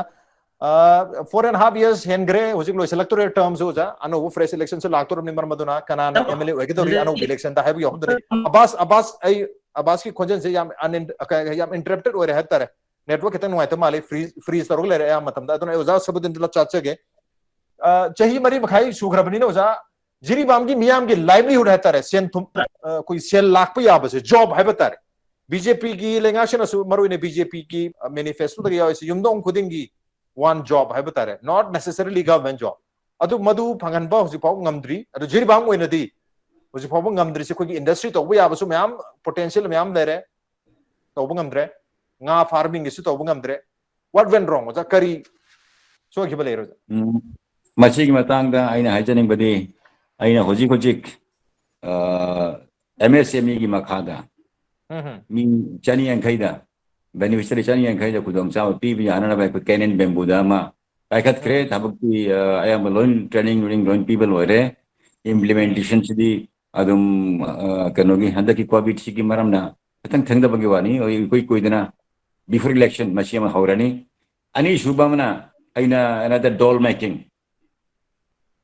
ꯐꯣꯔ ꯑꯦꯟ ꯍꯥꯐ ꯌꯔꯁ ꯍꯦꯟꯈ꯭ꯔꯦ, ꯍꯧꯖꯤꯛ ꯂꯣꯏꯁꯤꯜꯂꯛꯇꯣꯔꯦ ꯇꯔꯝꯁꯨ꯫ ꯑꯣꯖꯥ, ꯑꯅꯧꯕ ꯐ꯭ꯔꯦꯁ ꯏꯂꯦꯛꯁꯟꯁꯨ ꯂꯥꯛꯇꯣꯔꯕꯅꯤ, ꯃꯔꯝ ꯑꯗꯨꯅ ꯀꯅꯥꯅ ꯑꯦꯝ ꯑꯦꯜ ꯑꯦ ꯑꯣꯏꯒꯗꯧꯔꯤ ꯑꯅꯧꯕ ꯏꯂꯦꯛꯁꯟꯗ ꯍꯥꯏꯕ ꯌꯥꯎꯍꯟꯗꯣꯏꯅꯤ꯫ ꯑꯕꯥꯁ, ꯑꯕꯥꯁ, ꯑꯩ ꯑꯕꯥꯁꯀꯤ ꯈꯣꯟꯖꯦꯜꯁꯦ ꯌꯥꯝ unin- ꯀ- ꯌꯥꯝ ꯏꯟꯇꯔꯞꯇꯦꯠ ꯑꯣꯏꯔꯦ ꯍꯥꯏꯕ ꯇꯥꯔꯦ, ꯅꯦꯠꯋꯥꯔꯛ ꯈꯤꯇꯪ ꯅꯨꯡꯉꯥꯏꯇꯕ ꯃꯥꯜꯂꯤ, ꯐ꯭ꯔꯤꯖ ꯐ꯭ꯔꯤꯖ ꯇꯧꯔꯒ ꯂꯩꯔꯦ ꯑꯌꯥꯝꯕ ꯃꯇꯝꯗ꯫ ꯑꯗꯨꯅ ꯑꯩ ꯑꯣꯖꯥ ꯑꯁꯐꯨꯗꯤꯟꯗ ꯆꯠꯆꯒꯦ꯫ ꯑ, ꯆꯍꯤ ꯃꯔꯤ ꯃꯈꯥꯏ ꯁꯨꯈ꯭ꯔꯕꯅꯤꯅ ꯑꯣꯖꯥ, ꯖꯤꯔꯤꯕꯥꯝꯒꯤ ꯃꯤꯌꯥꯝꯒꯤ ꯂꯥꯏꯚꯂꯤꯍꯨꯗ ꯍꯥꯏꯇꯥꯔꯦ, ꯁꯦꯟ ꯊꯨꯝ, ꯑ, ꯑꯩꯈꯣꯏ ꯁꯦꯜ ꯂꯥꯛꯄ ꯌꯥꯕꯁꯦ, ꯖꯣꯕ ꯍꯥꯏꯕ ꯇꯥꯔꯦ, ꯕꯤ ꯖꯦ ꯄꯤꯒꯤ ꯂꯩꯉꯥꯛꯁꯤꯅꯁꯨ, ꯃꯔꯨꯑꯣꯏꯅ ꯕꯤ ꯖꯦ ꯄꯤꯒꯤ ꯃꯦꯅꯤꯐꯦꯁꯇꯣꯗꯒ ꯌꯥꯎꯔꯤꯁꯦ, ꯌꯨꯝꯊꯣꯡ ꯈꯨꯗꯤꯡꯒꯤ ꯋꯥꯟ ꯖꯣꯕ ꯍꯥꯏꯕ ꯇꯥꯔꯦ, not necessarily government job, ꯑꯗꯨ ꯃꯗꯨ ꯐꯪꯍꯟꯕ ꯍꯧꯖꯤꯛ ꯐꯥꯎ ꯉꯝꯗ꯭ꯔꯤ꯫ ꯑꯗꯨ ꯖꯤꯔꯤꯕꯥꯝ ꯑꯣꯏꯅꯗꯤ ꯍꯧꯖꯤꯛ ꯐꯥꯎꯕ ꯉꯝꯗ꯭ꯔꯤꯁꯦ ꯑꯩꯈꯣꯏꯒꯤ ꯏꯟꯗꯁꯇ꯭ꯔꯤ ꯇꯧꯕ ꯌꯥꯕꯁꯨ ꯃꯌꯥꯝ, ꯄꯣꯇꯦꯟꯁꯤꯌꯦꯜ ꯃꯌꯥꯝ ꯂꯩꯔꯦ, ꯇꯧꯕ ꯉꯝꯗ꯭ꯔꯦ꯫ ꯉꯥ ꯐꯥꯔꯃꯤꯡꯒꯤꯁꯨ ꯇꯧꯕ ꯉꯝꯗ꯭ꯔꯦ꯫ What went wrong, ꯑꯣꯖꯥ? ꯀꯔꯤ ꯁꯣꯏꯈꯤꯕ ꯂꯩꯔꯦ, ꯑꯣꯖꯥ? ꯎꯝ, ꯃꯁꯤꯒꯤ ꯃꯇꯥꯡꯗ ꯑꯩꯅ ꯍꯥꯏꯖꯅꯤꯡꯕꯗꯤ, ꯑꯩꯅ ꯍꯧꯖꯤꯛ ꯍꯧꯖꯤꯛ ꯑꯦꯝ ꯑꯦꯁ ꯑꯦꯝ ꯏꯒꯤ ꯃꯈꯥꯗ ꯎꯝ, ꯎꯝ꯫ ꯃꯤ ꯆꯅꯤ ꯌꯥꯡꯈꯩꯗ, ꯕꯦꯅꯤꯐꯤꯁꯔꯤ ꯆꯅꯤ ꯌꯥꯡꯈꯩꯗ ꯈꯨꯗꯣꯡꯆꯥꯕ ꯄꯤꯕ ꯌꯥꯅꯅꯕ ꯑꯩꯈꯣꯏ ꯀꯦꯅꯦꯟ ꯕꯦꯝꯕꯨꯗ ꯑꯃ ꯄꯥꯏꯈꯠꯈ꯭ꯔꯦ꯫ ꯊꯕꯛꯇꯤ, ꯑ, ꯑꯌꯥꯝꯕ ꯂꯣꯏ, ꯇ꯭ꯔꯦꯅꯤꯡ ꯅꯨꯅꯤꯡ ꯂꯣꯏ ꯄꯤꯕ ꯂꯣꯏꯔꯦ꯫ ꯏꯝꯄ꯭ꯂꯤꯃꯦꯟꯇꯦꯁꯟꯁꯤꯗꯤ ꯑꯗꯨꯝ ꯀꯩꯅꯣꯒꯤ ꯍꯟꯗꯛꯀꯤ ꯀꯣꯚꯤꯠꯁꯤꯒꯤ ꯃꯔꯝꯅ ꯈꯤꯇꯪ ꯊꯦꯡꯊꯕꯒꯤ ꯋꯥꯅꯤ꯫ ꯏꯀꯨꯏ ꯀꯨꯏꯗꯅ before election ꯃꯁꯤ ꯑꯃ ꯍꯧꯔꯅꯤ꯫ ꯑꯅꯤꯁꯨꯕ ꯑꯃꯅ ꯑꯩꯅ another doll making,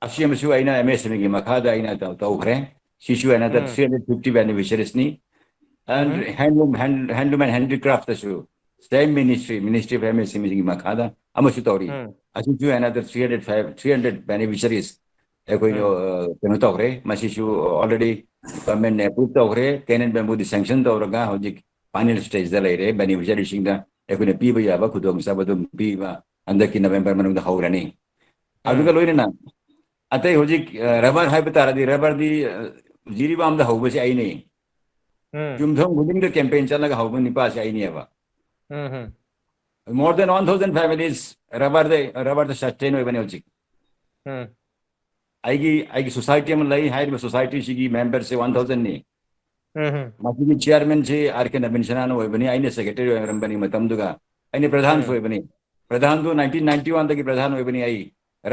ꯑꯁꯤ ꯑꯃꯁꯨ ꯑꯩꯅ M S M E ꯒꯤ ꯃꯈꯥꯗ ꯑꯩꯅ ꯇꯧꯈ꯭ꯔꯦ꯫ ꯁꯤꯁꯨ another three hundred fifty beneficiaries ꯅꯤ꯫ And handloom, handloom and handicraft ꯇꯁꯨ same ministry, Ministry of M S M E ꯒꯤ ꯃꯈꯥꯗ ꯑꯃꯁꯨ ꯇꯧꯔꯤ꯫ ꯑꯁꯤꯁꯨ another three hundred, three hundred beneficiaries ꯑꯩꯈꯣꯏꯅ ꯀꯩꯅꯣ ꯇꯧꯈ꯭ꯔꯦ꯫ ꯃꯁꯤꯁꯨ already government ꯅ approve ꯇꯧꯈ꯭ꯔꯦ꯫ Canaan bamboo ꯗꯤ sanction ꯇꯧꯔꯒ ꯍꯧꯖꯤꯛ final stage ꯇ ꯂꯩꯔꯦ꯫ Beneficiaries ꯁꯤꯡꯗ ꯑꯩꯈꯣꯏꯅ ꯄꯤꯕ ꯌꯥꯕ ꯈꯨꯗꯣꯡꯆꯥꯕ ꯑꯗꯨꯝ ꯄꯤꯕ ꯍꯟꯗꯛꯀꯤ November ꯃꯅꯨꯡꯗ ꯍꯧꯔꯅꯤ꯫ ꯑꯗꯨꯒ ꯂꯣꯏꯅꯅ ꯑꯇꯩ ꯍꯧꯖꯤꯛ rubber ꯍꯥꯏꯕ ꯇꯥꯔꯗꯤ, rubber ꯗꯤ ꯖꯤꯔꯤꯕꯥꯝꯗ ꯍꯧꯕꯁꯦ ꯑꯩꯅꯤ꯫ ꯌꯨꯝꯊꯣꯡ ꯈꯨꯗꯤꯡꯗ campaign ꯆꯠꯂꯒ ꯍꯧꯕ ꯅꯤꯄꯥꯁꯦ ꯑꯩꯅꯦꯕ꯫ More than one thousand families rubber ꯗ, rubber ꯗ sustain ꯑꯣꯏꯕꯅꯦ ꯍꯧꯖꯤꯛ꯫ ꯑꯩꯒꯤ, ꯑꯩꯒꯤ society ꯑꯃ ꯂꯩ꯫ ꯍꯥꯏꯔꯤꯕ society ꯁꯤꯒꯤ member ꯁꯦ one thousand ꯅꯤ꯫ ꯃꯁꯤꯒꯤ chairman ꯁꯤ R K ꯅꯕꯤꯟ ꯁꯅꯥꯅ ꯑꯣꯏꯕꯅꯤ꯫ ꯑꯩꯅ secretary ꯑꯣꯏꯔꯝꯕꯅꯤ ꯃꯇꯝꯗꯨꯒ꯫ ꯑꯩꯅ ꯄ꯭ꯔꯙꯥꯟꯁꯨ ꯑꯣꯏꯕꯅꯤ꯫ ꯄ꯭ꯔꯙꯥꯟꯗꯨ nineteen ninety one ꯗꯒꯤ ꯄ꯭ꯔꯙꯥꯟ ꯑꯣꯏꯕꯅꯤ ꯑꯩ꯫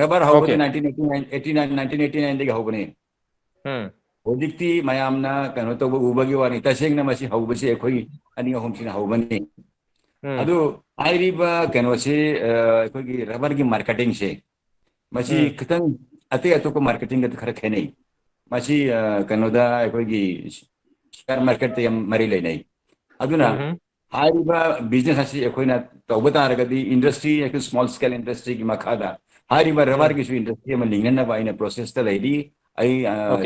Rubber ꯍꯧꯕꯗꯤ nineteen eighty nine, eighty nine, nineteen eighty nine ꯗꯒꯤ ꯍꯧꯕꯅꯤ꯫ ꯍꯧꯖꯤꯛꯇꯤ ꯃꯌꯥꯝꯅ ꯀꯩꯅꯣ ꯇꯧꯕ ꯎꯕꯒꯤ ꯋꯥꯅꯤ꯫ ꯇꯁꯦꯡꯅ ꯃꯁꯤ ꯍꯧꯕꯁꯤ ꯑꯩꯈꯣꯏ ꯑꯅꯤ ꯑꯍꯨꯝꯁꯤꯅ ꯍꯧꯕꯅꯤ꯫ ꯑꯗꯨ ꯍꯥꯏꯔꯤꯕ ꯀꯩꯅꯣꯁꯤ, ꯑꯩꯈꯣꯏꯒꯤ rubber ꯒꯤ marketing ꯁꯦ, ꯃꯁꯤ ꯈꯤꯇꯪ ꯑꯇꯩ ꯑꯇꯣꯞꯄ marketing ꯒ ꯈꯔ ꯈꯦꯠꯅꯩ꯫ ꯃꯁꯤ ꯀꯩꯅꯣꯗ ꯑꯩꯈꯣꯏꯒꯤ share market ꯇ ꯌꯥꯝ ꯃꯔꯤ ꯂꯩꯅꯩ꯫ ꯑꯗꯨꯅ ꯍꯥꯏꯔꯤꯕ business ꯑꯁꯤ ꯑꯩꯈꯣꯏꯅ ꯇꯧꯕ ꯇꯥꯔꯒꯗꯤ, industry, ꯑꯩꯈꯣꯏ small scale industry ꯒꯤ ꯃꯈꯥꯗ ꯍꯥꯏꯔꯤꯕ rubber ꯒꯤꯁꯨ industry ꯑꯃ ꯂꯤꯡꯅꯅꯕ ꯑꯩꯅ process ꯇ ꯂꯩꯔꯤ꯫ ꯑꯩ, ꯑ,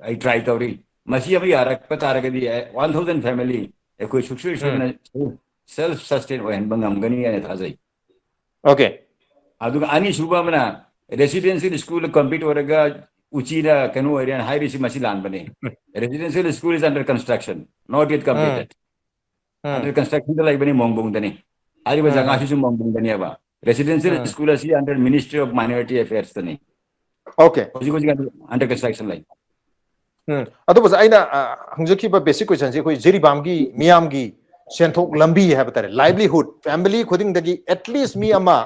ꯑꯩ try ꯇꯧꯔꯤ꯫ ꯃꯁꯤ ꯑꯃ ꯌꯥꯔꯛꯄ ꯇꯥꯔꯒꯗꯤ, ꯑ, one thousand family ꯑꯩꯈꯣꯏ ꯁꯨꯡꯁꯣꯏ ꯁꯣꯏꯗꯅ self sustain ꯑꯣꯏꯍꯟꯕ ꯉꯝꯒꯅꯤ ꯍꯥꯏꯅ ꯊꯥꯖꯩ꯫ Okay. ꯑꯗꯨꯒ ꯑꯅꯤꯁꯨꯕ ꯑꯃꯅ residential school compete ꯑꯣꯏꯔꯒ ꯎꯆꯤꯅ ꯀꯩꯅꯣ ꯑꯣꯏꯔꯦꯅ ꯍꯥꯏꯔꯤꯁꯤ ꯃꯁꯤ ꯂꯥꯟꯕꯅꯤ꯫ Residential school is under construction, not yet completed. Under construction ꯗ ꯂꯩꯕꯅꯤ ꯃꯣꯡꯕꯨꯡꯗꯅꯤ꯫ ꯍꯥꯏꯔꯤꯕ ꯖꯒꯥꯁꯤꯁꯨ ꯃꯣꯡꯕꯨꯡꯗꯅꯦꯕ꯫ Residential school ꯑꯁꯤ under Ministry of Minority Affairs ꯇꯅꯤ꯫ Okay. ꯍꯧꯖꯤꯛ ꯍꯧꯖꯤꯛ under construction ꯂꯩ꯫ ꯎꯝ, ꯑꯗꯨꯕꯨ ꯑꯩꯅ, ꯑ, ꯍꯪꯖꯈꯤꯕ basic question ꯁꯦ ꯑꯩꯈꯣꯏ ꯖꯤꯔꯤꯕꯥꯝꯒꯤ ꯃꯤꯌꯥꯝꯒꯤ ꯁꯦꯟꯊꯣꯛ ꯂꯝꯕꯤ ꯍꯥꯏꯕ ꯇꯥꯔꯦ, livelihood, family ꯈꯨꯗꯤꯡꯗꯒꯤ at least ꯃꯤ ꯑꯃ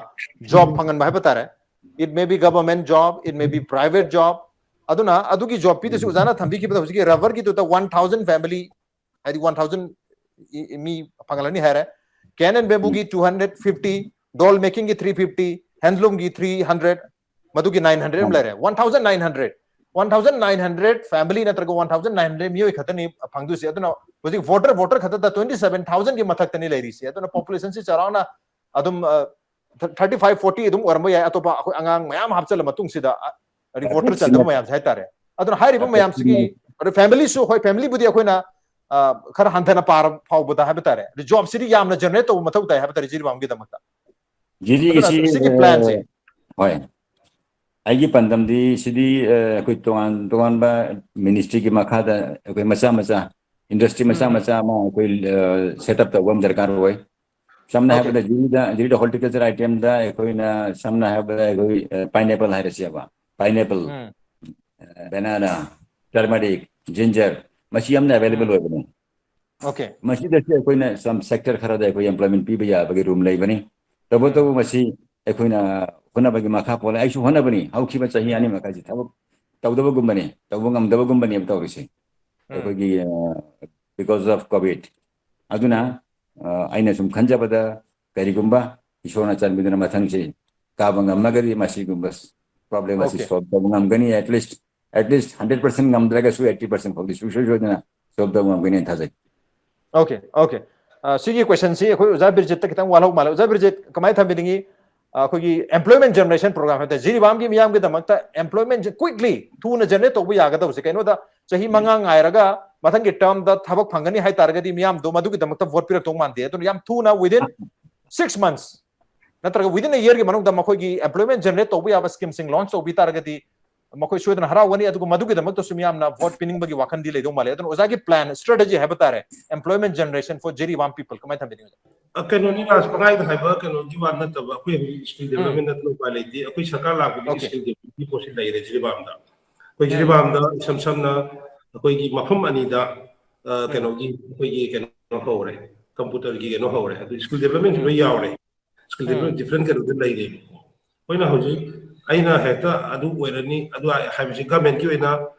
job ꯐꯪꯍꯟꯕ ꯍꯥꯏꯕ ꯇꯥꯔꯦ꯫ It may be government job, it may be private job, ꯑꯗꯨꯅ ꯑꯗꯨꯒꯤ ꯖꯣꯕ ꯄꯤꯗꯨꯁꯨ ꯑꯣꯖꯥꯅ ꯊꯝꯕꯤꯈꯤꯕꯗ ꯍꯧꯖꯤꯛꯀꯤ ꯔꯕꯔꯒꯤꯗꯨꯗ ꯋꯥꯟ ꯊꯥꯎꯖꯟ ꯐꯦꯃꯤꯂꯤ, ꯍꯥꯏꯗꯤ ꯋꯥꯟ ꯊꯥꯎꯖꯟ ꯃꯤ ꯐꯪꯍꯜꯂꯅꯤ ꯍꯥꯏꯔꯦ꯫ ꯀꯦꯟ ꯑꯦꯟ ꯕꯦꯝꯕꯨꯒꯤ ꯇꯨ ꯍꯟꯗ꯭ꯔꯦꯠ ꯐꯤꯐꯇꯤ, ꯗꯣꯜ ꯃꯦꯀꯤꯡꯒꯤ ꯊ꯭ꯔꯤ ꯐꯤꯐꯇꯤ, ꯍꯦꯟꯗꯂꯨꯝꯒꯤ ꯊ꯭ꯔꯤ ꯍꯟꯗ꯭ꯔꯦꯠ, ꯃꯗꯨꯒꯤ ꯅꯥꯏꯟ ꯍꯟꯗ꯭ꯔꯦꯠ ꯑꯃ ꯂꯩꯔꯦ꯫ One thousand nine hundred, one thousand nine hundred family ꯅꯠꯇ꯭ꯔꯒ ꯋꯥꯟ ꯊꯥꯎꯖꯟ ꯅꯥꯏꯟ ꯍꯟꯗ꯭ꯔꯦꯠ ꯃꯤꯑꯣꯏ ꯈꯛꯇꯅꯤ ꯐꯪꯗꯣꯏꯁꯦ꯫ ꯑꯗꯨꯅ ꯍꯧꯖꯤꯛ ꯚꯣꯇꯔ ꯚꯣꯇꯔ ꯈꯛꯇꯗ ꯇ꯭ꯋꯦꯟꯇꯤ ꯁꯚꯦꯟ ꯊꯥꯎꯖꯟꯒꯤ ꯃꯊꯛꯇꯅꯤ ꯂꯩꯔꯤꯁꯦ꯫ ꯑꯗꯨꯅ ꯄꯣꯄꯨꯂꯦꯁꯟꯁꯤ ꯆꯥꯎꯔꯥꯛꯅ ꯑꯗꯨꯝ ꯊꯥꯔꯇꯤ ꯐꯥꯏꯚ ꯐꯣꯔꯇꯤ ꯑꯗꯨꯝ ꯑꯣꯏꯔꯝꯕ ꯌꯥꯏ꯫ ꯑꯇꯣꯞꯄ ꯑꯩꯈꯣꯏ ꯑꯉꯥꯡ ꯃꯌꯥꯝ ꯍꯥꯞꯆꯤꯜꯂ ꯃꯇꯨꯡꯁꯤꯗ ꯍꯥꯏꯗꯤ ꯚꯣꯇꯔ ꯆꯟꯗꯕ ꯃꯌꯥꯝꯁꯦ ꯍꯥꯏꯇꯥꯔꯦ꯫ ꯑꯗꯨꯅ ꯍꯥꯏꯔꯤꯕ ꯃꯌꯥꯝꯁꯤꯒꯤ, ꯑꯗꯣ ꯐꯦꯃꯤꯂꯤꯁꯨ, ꯍꯣꯏ, ꯐꯦꯃꯤꯂꯤꯕꯨꯗꯤ ꯑꯩꯈꯣꯏꯅ ꯑ, ꯈꯔ ꯍꯟꯊꯅ ꯄꯥꯔ ꯐꯥꯎꯕꯗ ꯍꯥꯏꯕ ꯇꯥꯔꯦ, ꯑꯗꯨ ꯖꯣꯕꯁꯤꯗꯤ ꯌꯥꯝꯅ ꯖꯦꯅꯔꯦꯠ ꯇꯧꯕ ꯃꯊꯧ ꯇꯥꯏ ꯍꯥꯏꯕ ꯇꯥꯔꯦ ꯖꯤꯔꯤꯕꯥꯝꯒꯤꯗꯃꯛꯇ꯫ ꯑꯗꯨꯅ ꯖꯤꯔꯤꯒꯤꯁꯤ, ꯁꯤꯒꯤ ꯑ, ꯄ꯭ꯂꯥꯟꯁꯦ ꯍꯣꯏ, ꯑꯩꯒꯤ ꯄꯥꯟꯗꯝꯗꯤ ꯁꯤꯗꯤ, ꯑ, ꯑꯩꯈꯣꯏ ꯇꯣꯉꯥꯟ ꯇꯣꯉꯥꯟꯕ ꯃꯤꯅꯤꯁꯇ꯭ꯔꯤꯒꯤ ꯃꯈꯥꯗ ꯑꯩꯈꯣꯏ ꯃꯆꯥ ꯃꯆꯥ ꯏꯟꯗꯁꯇ꯭ꯔꯤ ꯃꯆꯥ ꯎꯝ, ꯎꯝ꯫ ꯃꯆꯥ ꯑꯃ ꯑꯩꯈꯣꯏ, ꯑ, ꯁꯦꯠ ꯑꯞ ꯇꯧꯕ ꯑꯃ ꯗꯔꯀꯥꯔ ꯑꯣꯏ꯫ ꯁꯝꯅ ꯑꯣꯀꯦ꯫ ꯍꯥꯏꯔꯕꯗ ꯖꯤꯔꯤꯗ, ꯖꯤꯔꯤꯗ ꯍꯣꯔꯇꯤꯀꯜꯆꯔ ꯑꯥꯏꯇꯦꯝꯗ ꯑꯩꯈꯣꯏꯅ ꯁꯝꯅ ꯍꯥꯏꯔꯕꯗ ꯑꯩꯈꯣꯏ, ꯑ, ꯄꯥꯏꯅꯦꯄꯜ ꯍꯥꯏꯔꯁꯦꯕ, ꯄꯥꯏꯅꯦꯄꯜ, ꯎꯝ꯫ ꯑ, ꯕꯦꯅꯥꯅꯥ, ꯇꯔꯃꯔꯤꯛ, ꯖꯤꯟꯖꯔ, ꯃꯁꯤ ꯌꯥꯝꯅ ꯑꯦꯚꯦꯂꯦꯕꯜ ꯎꯝ꯫ ꯑꯣꯏꯕꯅꯤ꯫ ꯑꯣꯀꯦ꯫ ꯃꯁꯤꯗꯁꯨ ꯑꯩꯈꯣꯏꯅ ꯁꯝ ꯁꯦꯛꯇꯔ ꯈꯔꯗ ꯑꯩꯈꯣꯏ ꯑꯦꯝꯄ꯭ꯂꯣꯏꯃꯦꯟ ꯄꯤꯕ ꯌꯥꯕꯒꯤ ꯔꯨꯝ ꯂꯩꯕꯅꯤ꯫ ꯇꯧꯕꯇꯕꯨ ꯎꯝ꯫ ꯃꯁꯤ ꯑꯩꯈꯣꯏꯅ ꯍꯣꯠꯅꯕꯒꯤ ꯃꯈꯥ ꯄꯣꯜꯂꯦ꯫ ꯑꯩꯁꯨ ꯍꯣꯠꯅꯕꯅꯤ, ꯍꯧꯈꯤꯕ ꯆꯍꯤ ꯑꯅꯤ ꯎꯝ꯫ ꯃꯈꯥꯏꯁꯤ ꯊꯕꯛ ꯇꯧꯗꯕꯒꯨꯝꯕꯅꯤ, ꯇꯧꯕ ꯉꯝꯗꯕꯒꯨꯝꯕꯅꯦꯕ ꯇꯧꯔꯤꯁꯦ꯫ ꯎꯝ꯫ ꯑꯩꯈꯣꯏꯒꯤ, ꯑ, because of COVID꯫ ꯑꯗꯨꯅ, ꯎꯝ꯫ ꯑ, ꯑꯩꯅ ꯁꯨꯝ ꯈꯟꯖꯕꯗ ꯀꯔꯤꯒꯨꯝꯕ ꯏꯁꯣꯔꯅ ꯆꯥꯟꯕꯤꯗꯨꯅ ꯃꯊꯪꯁꯤ ꯀꯥꯕ ꯉꯝꯃꯒꯗꯤ ꯃꯁꯤꯒꯨꯝꯕ ꯄ꯭ꯔꯣꯕ꯭ꯂꯦꯝ ꯑꯁꯤ ꯑꯣꯀꯦ꯫ ꯁꯣꯜꯕ ꯇꯧꯕ ꯉꯝꯒꯅꯤ꯫ At least, at least hundred percent ꯉꯝꯗ꯭ꯔꯒꯁꯨ ꯑꯩꯠꯇꯤ ꯄꯥꯔꯁꯦꯟ ꯐꯥꯎꯗꯤ ꯁꯨꯡꯁꯣꯏ ꯁꯣꯏꯗꯅ ꯁꯣꯜꯕ ꯇꯧꯕ ꯉꯝꯒꯅꯤ ꯊꯥꯖꯩ꯫ Okay, okay. ꯑ, ꯁꯤꯒꯤ ꯀꯣꯏꯁꯟꯁꯤ ꯑꯩꯈꯣꯏ ꯑꯣꯖꯥ ꯕꯤꯔꯖꯤꯠꯇ ꯈꯤꯇꯪ ꯋꯥꯠꯍꯧ ꯃꯥꯜꯂꯦ꯫ ꯑꯣꯖꯥ ꯕꯤꯔꯖꯤꯠ, ꯀꯃꯥꯏꯅ ꯊꯝꯕꯤꯅꯤꯡꯉꯤ? ꯑ, ꯑꯩꯈꯣꯏꯒꯤ ꯑꯦꯝꯄ꯭ꯂꯣꯏꯃꯦꯟ ꯖꯦꯅꯔꯦꯁꯟ ꯄ꯭ꯔꯣꯒ꯭ꯔꯥꯝ ꯍꯥꯏꯕ ꯇꯥꯔꯦ, ꯖꯤꯔꯤꯕꯥꯝꯒꯤ ꯃꯤꯌꯥꯝꯒꯤꯗꯃꯛꯇ ꯑꯦꯝꯄ꯭ꯂꯣꯏꯃꯦꯟꯁꯦ ꯀ꯭ꯋꯤꯛꯂꯤ, ꯊꯨꯅ ꯖꯦꯅꯔꯦꯠ ꯇꯧꯕ ꯌꯥꯒꯗꯕꯁꯦ ꯀꯩꯅꯣꯗ, ꯆꯍꯤ ꯃꯉꯥ ꯉꯥꯏꯔꯒ ꯃꯊꯪꯒꯤ ꯇꯔꯝꯗ ꯊꯕꯛ ꯐꯪꯒꯅꯤ ꯍꯥꯏ ꯇꯥꯔꯒꯗꯤ ꯃꯤꯌꯥꯝꯗꯣ ꯃꯗꯨꯒꯤꯗꯃꯛꯇ ꯚꯣꯠ ꯄꯤꯔꯛꯇꯧ ꯃꯥꯟꯗꯦ꯫ ꯑꯗꯨꯅ ꯌꯥꯝ ꯊꯨꯅ, within six months ꯅꯠꯇ꯭ꯔꯒ within a year ꯒꯤ ꯃꯅꯨꯡꯗ ꯃꯈꯣꯏꯒꯤ ꯑꯦꯝꯄ꯭ꯂꯣꯏꯃꯦꯟ ꯖꯦꯅꯔꯦꯠ ꯇꯧꯕ ꯌꯥꯕ ꯁ꯭ꯀꯤꯝꯁꯤꯡ ꯂꯣꯟꯆ ꯇꯧꯕꯤ ꯇꯥꯔꯒꯗꯤ ꯃꯈꯣꯏ ꯁꯣꯏꯗꯅ ꯍꯔꯥꯎꯒꯅꯤ꯫ ꯑꯗꯨꯒ ꯃꯗꯨꯒꯤꯗꯃꯛꯇꯁꯨ ꯃꯤꯌꯥꯝꯅ ꯚꯣꯠ ꯄꯤꯅꯤꯡꯕꯒꯤ ꯋꯥꯈꯜꯗꯤ ꯂꯩꯗꯧ ꯃꯥꯜꯂꯦ꯫ ꯑꯗꯨꯅ ꯑꯣꯖꯥꯒꯤ ꯄ꯭ꯂꯥꯟ, ꯁ꯭ꯇ꯭ꯔꯦꯇꯦꯖꯤ ꯍꯥꯏꯕ ꯇꯥꯔꯦ, employment generation for Jiribam people ꯀꯃꯥꯏꯅ ꯊꯝꯕꯤꯅꯤꯡꯉꯤ? ꯑ, ꯀꯩꯅꯣꯅꯤ, ꯔꯥꯖ, ꯄꯪꯍꯥꯏꯗ ꯍꯥꯏꯕ ꯀꯩꯅꯣꯒꯤ ꯋꯥ ꯅꯠꯇꯕ, ꯑꯩꯈꯣꯏ ꯍꯧꯖꯤꯛ ꯁ꯭ꯀꯤꯜ ꯎꯝ꯫ ꯗꯦꯕꯂꯞꯃꯦꯟ ꯅꯠꯇꯅ ꯎꯄꯥꯏ ꯂꯩꯇꯦ꯫ ꯑꯩꯈꯣꯏ ꯁꯔꯀꯥꯔ ꯂꯥꯛꯄꯗꯒꯤ ꯑꯣꯀꯦ꯫ ꯁ꯭ꯀꯤꯜ ꯗꯦꯕꯂꯞꯃꯦꯟꯒꯤ ꯄꯣꯠꯁꯤ ꯂꯩꯔꯦ ꯖꯤꯔꯤꯕꯥꯝꯗ꯫ ꯑꯩꯈꯣꯏ ꯎꯝ꯫ ꯖꯤꯔꯤꯕꯥꯝꯗ ꯏꯁꯝ ꯁꯝꯅ ꯑꯩꯈꯣꯏꯒꯤ ꯃꯐꯝ ꯑꯅꯤꯗ, ꯑ, ꯎꯝ꯫ ꯀꯩꯅꯣꯒꯤ, ꯑꯩꯈꯣꯏꯒꯤ ꯀꯩꯅꯣ ꯍꯧꯔꯦ, ꯀꯝꯄ꯭ꯌꯨꯇꯔꯒꯤ ꯀꯩꯅꯣ ꯍꯧꯔꯦ, ꯑꯗꯨ ꯁ꯭ꯀꯤꯜ ꯗꯦꯕꯂꯞꯃꯦꯟꯁꯨ ꯎꯝ꯫ ꯂꯣꯏ ꯌꯥꯎꯔꯦ꯫ ꯁ꯭ꯀꯤꯜ ꯎꯝ꯫ ꯗꯦꯕꯂꯞꯃꯦꯟ ꯗꯤꯐ꯭ꯔꯦꯟ ꯀꯩꯅꯣꯗ ꯂꯩꯔꯦꯕꯀꯣ꯫ ꯑꯩꯈꯣꯏꯅ ꯍꯧꯖꯤꯛ ꯑꯩꯅ ꯍꯦꯛꯇ ꯑꯗꯨ ꯑꯣꯏꯔꯅꯤ, ꯑꯗꯨ ꯍꯥꯏꯕꯁꯤ government ꯀꯤ ꯑꯣꯏꯅ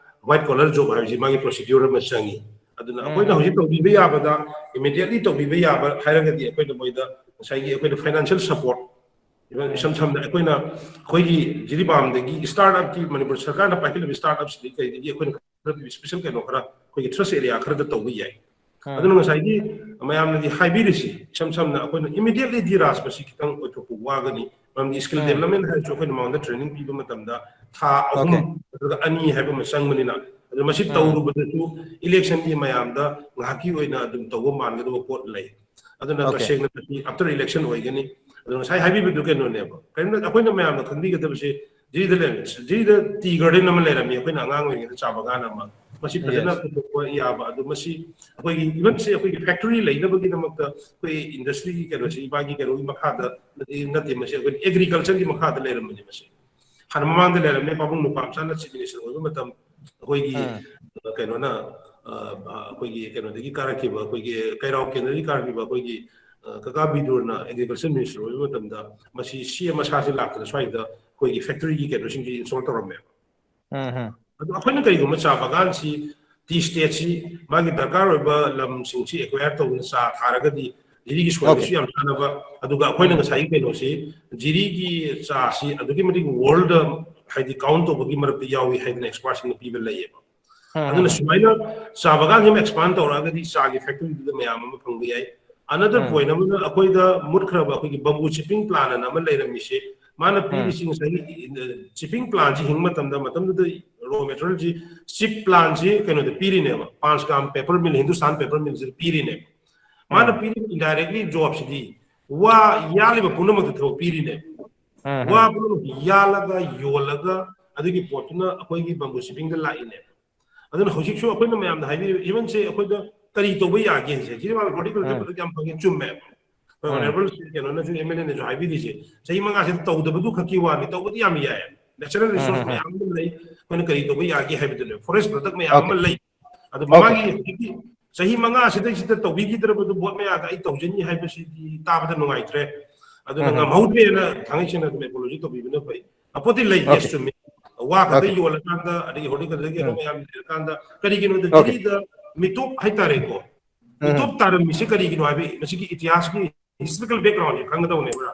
white collar job ꯍꯥꯏꯕꯁꯤ ꯃꯥꯒꯤ procedure ꯑꯃ ꯆꯪꯉꯤ꯫ ꯑꯗꯨꯅ ꯑꯩꯈꯣꯏꯅ ꯍꯧꯖꯤꯛ ꯇꯧꯕꯤꯕ ꯌꯥꯕꯗ, immediately ꯇꯧꯕꯤꯕ ꯌꯥꯕ ꯍꯥꯏꯔꯒꯗꯤ ꯑꯩꯈꯣꯏꯅ ꯃꯣꯏꯗ ꯉꯁꯥꯏꯒꯤ ꯑꯩꯈꯣꯏꯅ financial support, even ꯏꯁꯝ ꯁꯝꯅ ꯑꯩꯈꯣꯏꯅ ꯑꯩꯈꯣꯏꯒꯤ ꯖꯤꯔꯤꯕꯥꯝꯗꯒꯤ startup ꯀꯤ, ꯃꯅꯤꯄꯨꯔ ꯁꯔꯀꯥꯔꯅ ꯄꯥꯏꯈꯠꯂꯤꯕ startup ꯁꯤꯗꯒꯤ ꯀꯩꯗꯒꯤ ꯑꯩꯈꯣꯏꯅ ꯈꯔ special ꯀꯩꯅꯣ ꯈꯔ ꯑꯩꯈꯣꯏꯒꯤ thrust area ꯈꯔꯗ ꯇꯧꯕ ꯌꯥꯏ꯫ ꯑꯗꯨꯅ ꯉꯁꯥꯏꯒꯤ ꯃꯌꯥꯝꯅꯗꯤ ꯍꯥꯏꯕꯤꯔꯤꯁꯤ, ꯏꯁꯝ ꯁꯝꯅ ꯑꯩꯈꯣꯏꯅ immediately ꯗꯤ ꯔꯥꯖ ꯃꯁꯤ ꯈꯤꯇꯪ ꯑꯣꯏꯊꯣꯛꯄ ꯋꯥꯒꯅꯤ, ꯃꯔꯝꯗꯤ skill development ꯍꯥꯏꯔꯁꯨ ꯑꯩꯈꯣꯏꯅ ꯃꯉꯣꯟꯗ training ꯄꯤꯕ ꯃꯇꯝꯗ ꯊꯥ ꯑꯍꯨꯝ Okay. ꯅꯠꯇ꯭ꯔꯒ ꯑꯅꯤ ꯍꯥꯏꯕ ꯑꯃ ꯆꯪꯕꯅꯤꯅ, ꯑꯗꯨ ꯃꯁꯤ ꯇꯧꯔꯨꯕꯗꯁꯨ election ꯒꯤ ꯃꯌꯥꯝꯗ ꯉꯥꯏꯍꯥꯛꯀꯤ ꯑꯣꯏꯅ ꯑꯗꯨꯝ ꯇꯧꯕ ꯃꯥꯟꯒꯗꯕ ꯄꯣꯠ ꯂꯩ꯫ ꯑꯗꯨꯅ Okay. ꯇꯁꯦꯡꯅ ꯃꯁꯤ after election ꯑꯣꯏꯒꯅꯤ꯫ ꯑꯗꯣ ꯉꯁꯥꯏ ꯍꯥꯏꯕꯤꯕꯗꯨ ꯀꯩꯅꯣꯅꯦꯕ, ꯀꯔꯤꯝꯅ ꯑꯩꯈꯣꯏꯅ ꯃꯌꯥꯝꯅ ꯈꯪꯕꯤꯒꯗꯕꯁꯦ, ꯖꯤꯔꯤꯗ ꯂꯩꯔꯝꯃꯤ, ꯖꯤꯔꯤꯗ tea garden ꯑꯃ ꯂꯩꯔꯝꯃꯤ ꯑꯩꯈꯣꯏꯅ ꯑꯉꯥꯡ ꯑꯣꯏꯔꯤꯉꯩꯗ ꯆꯥ ꯕꯒꯥꯟ ꯑꯃ, ꯃꯁꯤ ꯐꯖꯅ Yes. ꯄꯨꯊꯣꯛꯄ ꯌꯥꯕ꯫ ꯑꯗꯨ ꯃꯁꯤ ꯑꯩꯈꯣꯏꯒꯤ, even ꯁꯤ ꯑꯩꯈꯣꯏꯒꯤ factory ꯂꯩꯅꯕꯒꯤꯗꯃꯛꯇ ꯑꯩꯈꯣꯏ industry ꯒꯤ ꯀꯩꯅꯣꯁꯤ ꯏꯕꯥꯒꯤ ꯀꯩꯅꯣꯒꯤ ꯃꯈꯥꯗ ꯅꯠꯇꯦ, ꯃꯁꯤ ꯑꯩꯈꯣꯏ agriculture ꯒꯤ ꯃꯈꯥꯗ ꯂꯩꯔꯝꯕꯅꯤ꯫ ꯃꯁꯤ ꯍꯥꯟꯅ ꯃꯃꯥꯡꯗ ꯂꯩꯔꯝꯃꯦ, ꯄꯥꯕꯨꯡ ꯅꯨꯄꯥ ꯃꯆꯥꯅ chief minister ꯑꯣꯏꯕ ꯃꯇꯝ ꯑꯩꯈꯣꯏꯒꯤ, ꯎꯝ. ꯑ, ꯀꯩꯅꯣꯅ, ꯑ, ꯑ, ꯑꯩꯈꯣꯏꯒꯤ ꯀꯩꯅꯣꯗꯒꯤ ꯀꯥꯔꯛꯈꯤꯕ, ꯑꯩꯈꯣꯏꯒꯤ ꯀꯩꯔꯥꯎ ꯀꯦꯟꯗ꯭ꯔꯗꯒꯤ ꯀꯥꯔꯛꯈꯤꯕ ꯑꯩꯈꯣꯏꯒꯤ, ꯑ, ꯀꯀꯥ ꯕꯤꯗꯨꯔꯅ agriculture minister ꯑꯣꯏꯕ ꯃꯇꯝꯗ ꯃꯁꯤ ꯁꯤ ꯑꯦꯝ ꯃꯁꯥꯁꯦ ꯂꯥꯛꯇꯅ ꯁ꯭ꯋꯥꯏꯗ ꯑꯩꯈꯣꯏꯒꯤ factory ꯒꯤ ꯀꯩꯅꯣꯁꯤꯡꯁꯤ install ꯇꯧꯔꯝꯃꯦꯕ꯫ ꯎꯝ, ꯎꯝ. ꯑꯗꯣ ꯑꯩꯈꯣꯏꯅ ꯀꯔꯤꯒꯨꯝꯕ ꯆꯥ ꯕꯒꯥꯟꯁꯤ tea state ꯁꯤ ꯃꯥꯒꯤ ꯗꯔꯀꯥꯔ ꯑꯣꯏꯕ ꯂꯝꯁꯤꯡꯁꯤ acquire ꯇꯧꯗꯨꯅ ꯆꯥ ꯊꯥꯔꯒꯗꯤ ꯖꯤꯔꯤꯒꯤ soil ꯗꯁꯨ Okay. ꯌꯥꯝ ꯆꯥꯟꯅꯕ, ꯑꯗꯨꯒ ꯑꯩꯈꯣꯏꯅ ꯎꯝ. ꯉꯁꯥꯏꯒꯤ ꯀꯩꯅꯣꯁꯤ, ꯖꯤꯔꯤꯒꯤ ꯆꯥꯁꯤ ꯑꯗꯨꯛꯀꯤ ꯃꯇꯤꯛ world ꯗ ꯍꯥꯏꯗꯤ count ꯇꯧꯕꯒꯤ ꯃꯔꯛꯇ ꯌꯥꯎꯏ ꯍꯥꯏꯗꯅ expert ꯁꯤꯡꯅ ꯄꯤꯕ ꯂꯩꯌꯦꯕ꯫ ꯎꯝ, ꯑꯗꯨꯅ ꯎꯝ. ꯁꯨꯃꯥꯏꯅ ꯆꯥ ꯕꯒꯥꯟꯁꯤ ꯑꯃ expand ꯇꯧꯔꯛꯑꯒꯗꯤ ꯆꯥꯒꯤ factory ꯗꯨꯗ ꯃꯌꯥꯝ ꯑꯃ ꯐꯪꯕ ꯌꯥꯏ꯫ Another ꯎꯝ. point ꯑꯃꯅ ꯑꯩꯈꯣꯏꯗ ꯃꯨꯠꯈ꯭ꯔꯕ ꯑꯩꯈꯣꯏꯒꯤ bamboo chipping plant ꯑꯅ ꯑꯃ ꯂꯩꯔꯝꯃꯤꯁꯦ, ꯃꯥꯅ ꯎꯝ. ꯄꯤꯔꯤꯁꯤ ꯉꯁꯥꯏꯒꯤ, ꯑ, chipping plant ꯁꯤ ꯍꯤꯡꯕ ꯃꯇꯝꯗ, ꯃꯇꯝꯗꯨꯗ raw material ꯁꯤ, chip plant ꯁꯤ ꯀꯩꯅꯣꯗ ꯄꯤꯔꯤꯅꯦꯕ, ꯄꯥꯟꯁꯒꯥꯝ paper mill, Hindustan paper mill ꯁꯤꯗ ꯄꯤꯔꯤꯅꯦꯕ꯫ ꯃꯥꯅ ꯎꯝ. ꯄꯤꯔꯤꯕ indirectly job ꯁꯤꯗꯤ ꯋꯥ ꯌꯥꯜꯂꯤꯕ ꯄꯨꯝꯅꯃꯛꯇ ꯊꯕꯛ ꯄꯤꯔꯤꯅꯦꯕ꯫ ꯎꯝ, ꯋꯥ ꯎꯝ. ꯄꯨꯝꯅꯃꯛꯇ ꯌꯥꯜꯂꯒ, ꯌꯣꯜꯂꯒ, ꯑꯗꯨꯒꯤ ꯄꯣꯠꯇꯨꯅ ꯑꯩꯈꯣꯏꯒꯤ bamboo chipping ꯗ ꯂꯥꯛꯏꯅꯦꯕ꯫ ꯑꯗꯨꯅ ꯍꯧꯖꯤꯛꯁꯨ ꯑꯩꯈꯣꯏꯅ ꯃꯌꯥꯝꯗ ꯍꯥꯏꯕꯤꯔꯤꯕ, even ꯁꯦ ꯑꯩꯈꯣꯏꯗ ꯀꯔꯤ ꯇꯧꯕ ꯌꯥꯒꯦ ꯍꯥꯏꯁꯦ, ꯖꯤꯔꯤꯕꯥꯝ horticulture ꯎꯝ. product ꯌꯥꯝ ꯐꯪꯉꯦ, ꯆꯨꯝꯃꯦ꯫ ꯑꯩꯈꯣꯏ ꯎꯝ. honourable ꯀꯩꯅꯣꯅꯁꯨ, MLA ꯅꯁꯨ ꯍꯥꯏꯕꯤꯔꯤꯁꯦ, ꯆꯍꯤ ꯃꯉꯥꯁꯤꯗ ꯇꯧꯗꯕꯗꯨ ꯈꯛꯀꯤ ꯋꯥꯅꯤ, ꯇꯧꯕꯗꯤ ꯌꯥꯝ ꯌꯥꯏ꯫ Natural ꯎꯝ, resource ꯎꯝ, ꯎꯝ. ꯃꯌꯥꯝ ꯑꯃ ꯂꯩ, ꯑꯩꯈꯣꯏꯅ ꯀꯔꯤ ꯇꯧꯕ ꯌꯥꯒꯦ ꯍꯥꯏꯕꯗꯨꯅꯦ꯫ Forest product ꯃꯌꯥꯝ ꯑꯃ Okay. ꯂꯩ꯫ ꯑꯗꯨ Okay. ꯃꯥꯒꯤ ꯍꯧꯖꯤꯛꯀꯤ ꯆꯍꯤ ꯃꯉꯥꯁꯤꯗꯩꯁꯤꯗ ꯇꯧꯕꯤꯈꯤꯗ꯭ꯔꯕꯗꯨ ꯚꯣꯠ ꯃꯌꯥꯗ ꯑꯩ ꯇꯧꯖꯅꯤ ꯍꯥꯏꯕꯁꯤꯗꯤ ꯇꯥꯕꯗ ꯅꯨꯡꯉꯥꯏꯇ꯭ꯔꯦ꯫ ꯑꯗꯨꯅ ꯎꯝ, ꯎꯝ. ꯉꯝꯍꯧꯗ꯭ꯔꯦꯅ ꯊꯥꯡꯉꯩ ꯁꯦꯡꯅ ꯑꯗꯨꯝ apology ꯇꯧꯕꯤꯕꯅ ꯐꯩ꯫ ꯑꯄꯣꯠꯇꯤ ꯂꯩ꯫ Okay. Yes, ꯆꯨꯝꯃꯤ꯫ ꯋꯥ ꯈꯛꯇ Okay. ꯌꯣꯜꯂꯀꯥꯟꯗ, ꯑꯗꯒꯤ horticulture ꯒꯤ ꯑꯗꯨ ꯎꯝ. ꯃꯌꯥꯝ ꯂꯩꯔꯀꯥꯟꯗ, ꯀꯔꯤꯒꯤꯅꯣꯗ Okay. ꯖꯤꯔꯤꯗ ꯃꯤꯇꯣꯞ ꯍꯥꯏꯇꯥꯔꯦꯀꯣ, ꯎꯝ. ꯃꯤꯇꯣꯞ ꯇꯥꯔꯝꯃꯤꯁꯦ ꯀꯔꯤꯒꯤꯅꯣ ꯍꯥꯏꯕ ꯃꯁꯤꯒꯤ ꯏꯇꯤꯍꯥꯁꯀꯤ historical background ꯁꯦ ꯈꯪꯒꯗꯧꯅꯦꯕ꯫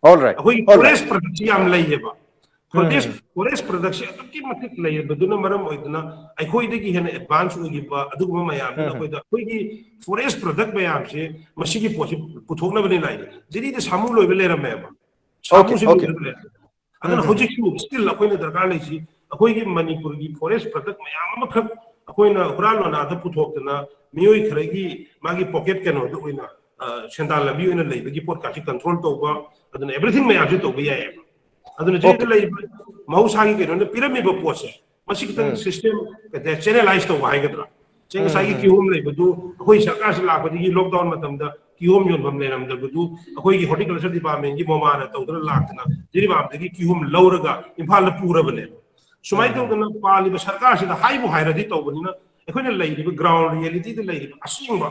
All right. ꯑꯩꯈꯣꯏꯒꯤ All right. Forest product ꯁꯤ ꯌꯥꯝ ꯂꯩꯌꯦꯕ꯫ ꯎꯝ. Forest forest product ꯁꯤ ꯑꯗꯨꯛꯀꯤ ꯃꯇꯤꯛ ꯂꯩꯔꯕꯗꯨꯅ ꯃꯔꯝ ꯑꯣꯏꯗꯅ ꯑꯩꯈꯣꯏꯗꯒꯤ ꯍꯦꯟꯅ advance ꯑꯣꯏꯈꯤꯕ ꯑꯗꯨꯒꯨꯝꯕ ꯃꯌꯥꯝꯗꯨꯅ ꯎꯝ. ꯑꯩꯈꯣꯏꯗ, ꯑꯩꯈꯣꯏꯒꯤ forest product ꯃꯌꯥꯝꯁꯦ ꯃꯁꯤꯒꯤ ꯄꯣꯠꯁꯤ ꯄꯨꯊꯣꯛꯅꯕꯅꯤ ꯂꯥꯛꯏ꯫ ꯖꯤꯔꯤꯗ ꯁꯥꯃꯨ ꯂꯣꯏꯕ ꯂꯩꯔꯝꯃꯦꯕ꯫ ꯁꯥꯃꯨꯁꯤ Okay. ꯂꯣꯏꯕ ꯂꯩꯔꯝꯃꯦ꯫ ꯑꯗꯨꯅ ꯎꯝ. ꯍꯧꯖꯤꯛꯁꯨ still ꯑꯩꯈꯣꯏꯅ ꯗꯔꯀꯥꯔ ꯂꯩꯁꯤ, ꯑꯩꯈꯣꯏꯒꯤ ꯃꯅꯤꯄꯨꯔꯒꯤ forest product ꯃꯌꯥꯝ ꯑꯃꯈꯛ ꯑꯩꯈꯣꯏꯅ ꯍꯨꯔꯥꯟ ꯂꯣꯟꯅꯥꯗ ꯄꯨꯊꯣꯛꯇꯅ ꯃꯤꯑꯣꯏ ꯈꯔꯒꯤ ꯃꯥꯒꯤ pocket ꯀꯩꯅꯣꯗ ꯑꯣꯏꯅ, ꯑ, ꯁꯦꯟꯗꯥꯟ ꯂꯝꯕꯤ ꯑꯣꯏꯅ ꯂꯩꯕꯒꯤ ꯄꯣꯠꯀꯥꯁꯤ control ꯇꯧꯕ, ꯑꯗꯨꯅ everything ꯃꯌꯥꯝꯁꯤ ꯇꯧꯕ ꯌꯥꯏꯌꯦꯕ꯫ ꯑꯗꯨꯅ ꯖꯤꯔꯤꯗ Okay. ꯂꯩꯔꯤꯕ ꯃꯍꯧꯁꯥꯒꯤ ꯀꯩꯅꯣꯅ ꯄꯤꯔꯝꯃꯤꯕ ꯄꯣꯠꯁꯦ, ꯃꯁꯤ ꯈꯤꯇꯪ ꯎꯝ. system channelize ꯇꯧꯕ ꯍꯥꯏꯒꯗ꯭ꯔꯥ? ꯁꯦ, ꯎꯝ, ꯉꯁꯥꯏꯒꯤ ꯎꯝ. ꯀꯤꯍꯣꯝ ꯂꯩꯕꯗꯨ ꯑꯩꯈꯣꯏ ꯁꯔꯀꯥꯔꯁꯤ ꯂꯥꯛꯄꯗꯒꯤ lockdown ꯃꯇꯝꯗ ꯀꯤꯍꯣꯝ ꯌꯣꯟꯐꯝ ꯂꯩꯔꯝꯗꯕꯗꯨ ꯑꯩꯈꯣꯏꯒꯤ horticulture department ꯀꯤ ꯃꯣꯃꯥꯅ ꯇꯧꯗꯨꯅ ꯂꯥꯛꯇꯅ ꯖꯤꯔꯤꯕꯥꯝꯗꯒꯤ ꯀꯤꯍꯣꯝ ꯂꯧꯔꯒ ꯏꯝꯐꯥꯜꯗ ꯄꯨꯔꯕꯅꯦꯕ꯫ ꯁꯨꯃꯥꯏꯅ ꯎꯝ, ꯎꯝ. ꯇꯧꯗꯅ ꯄꯥꯜꯂꯤꯕ ꯁꯔꯀꯥꯔꯁꯤꯗ ꯍꯥꯏꯕꯨ ꯍꯥꯏꯔꯗꯤ ꯇꯧꯕꯅꯤꯅ, ꯑꯩꯈꯣꯏꯅ ꯂꯩꯔꯤꯕ ground reality ꯗ ꯂꯩꯔꯤꯕ ꯑꯁꯦꯡꯕ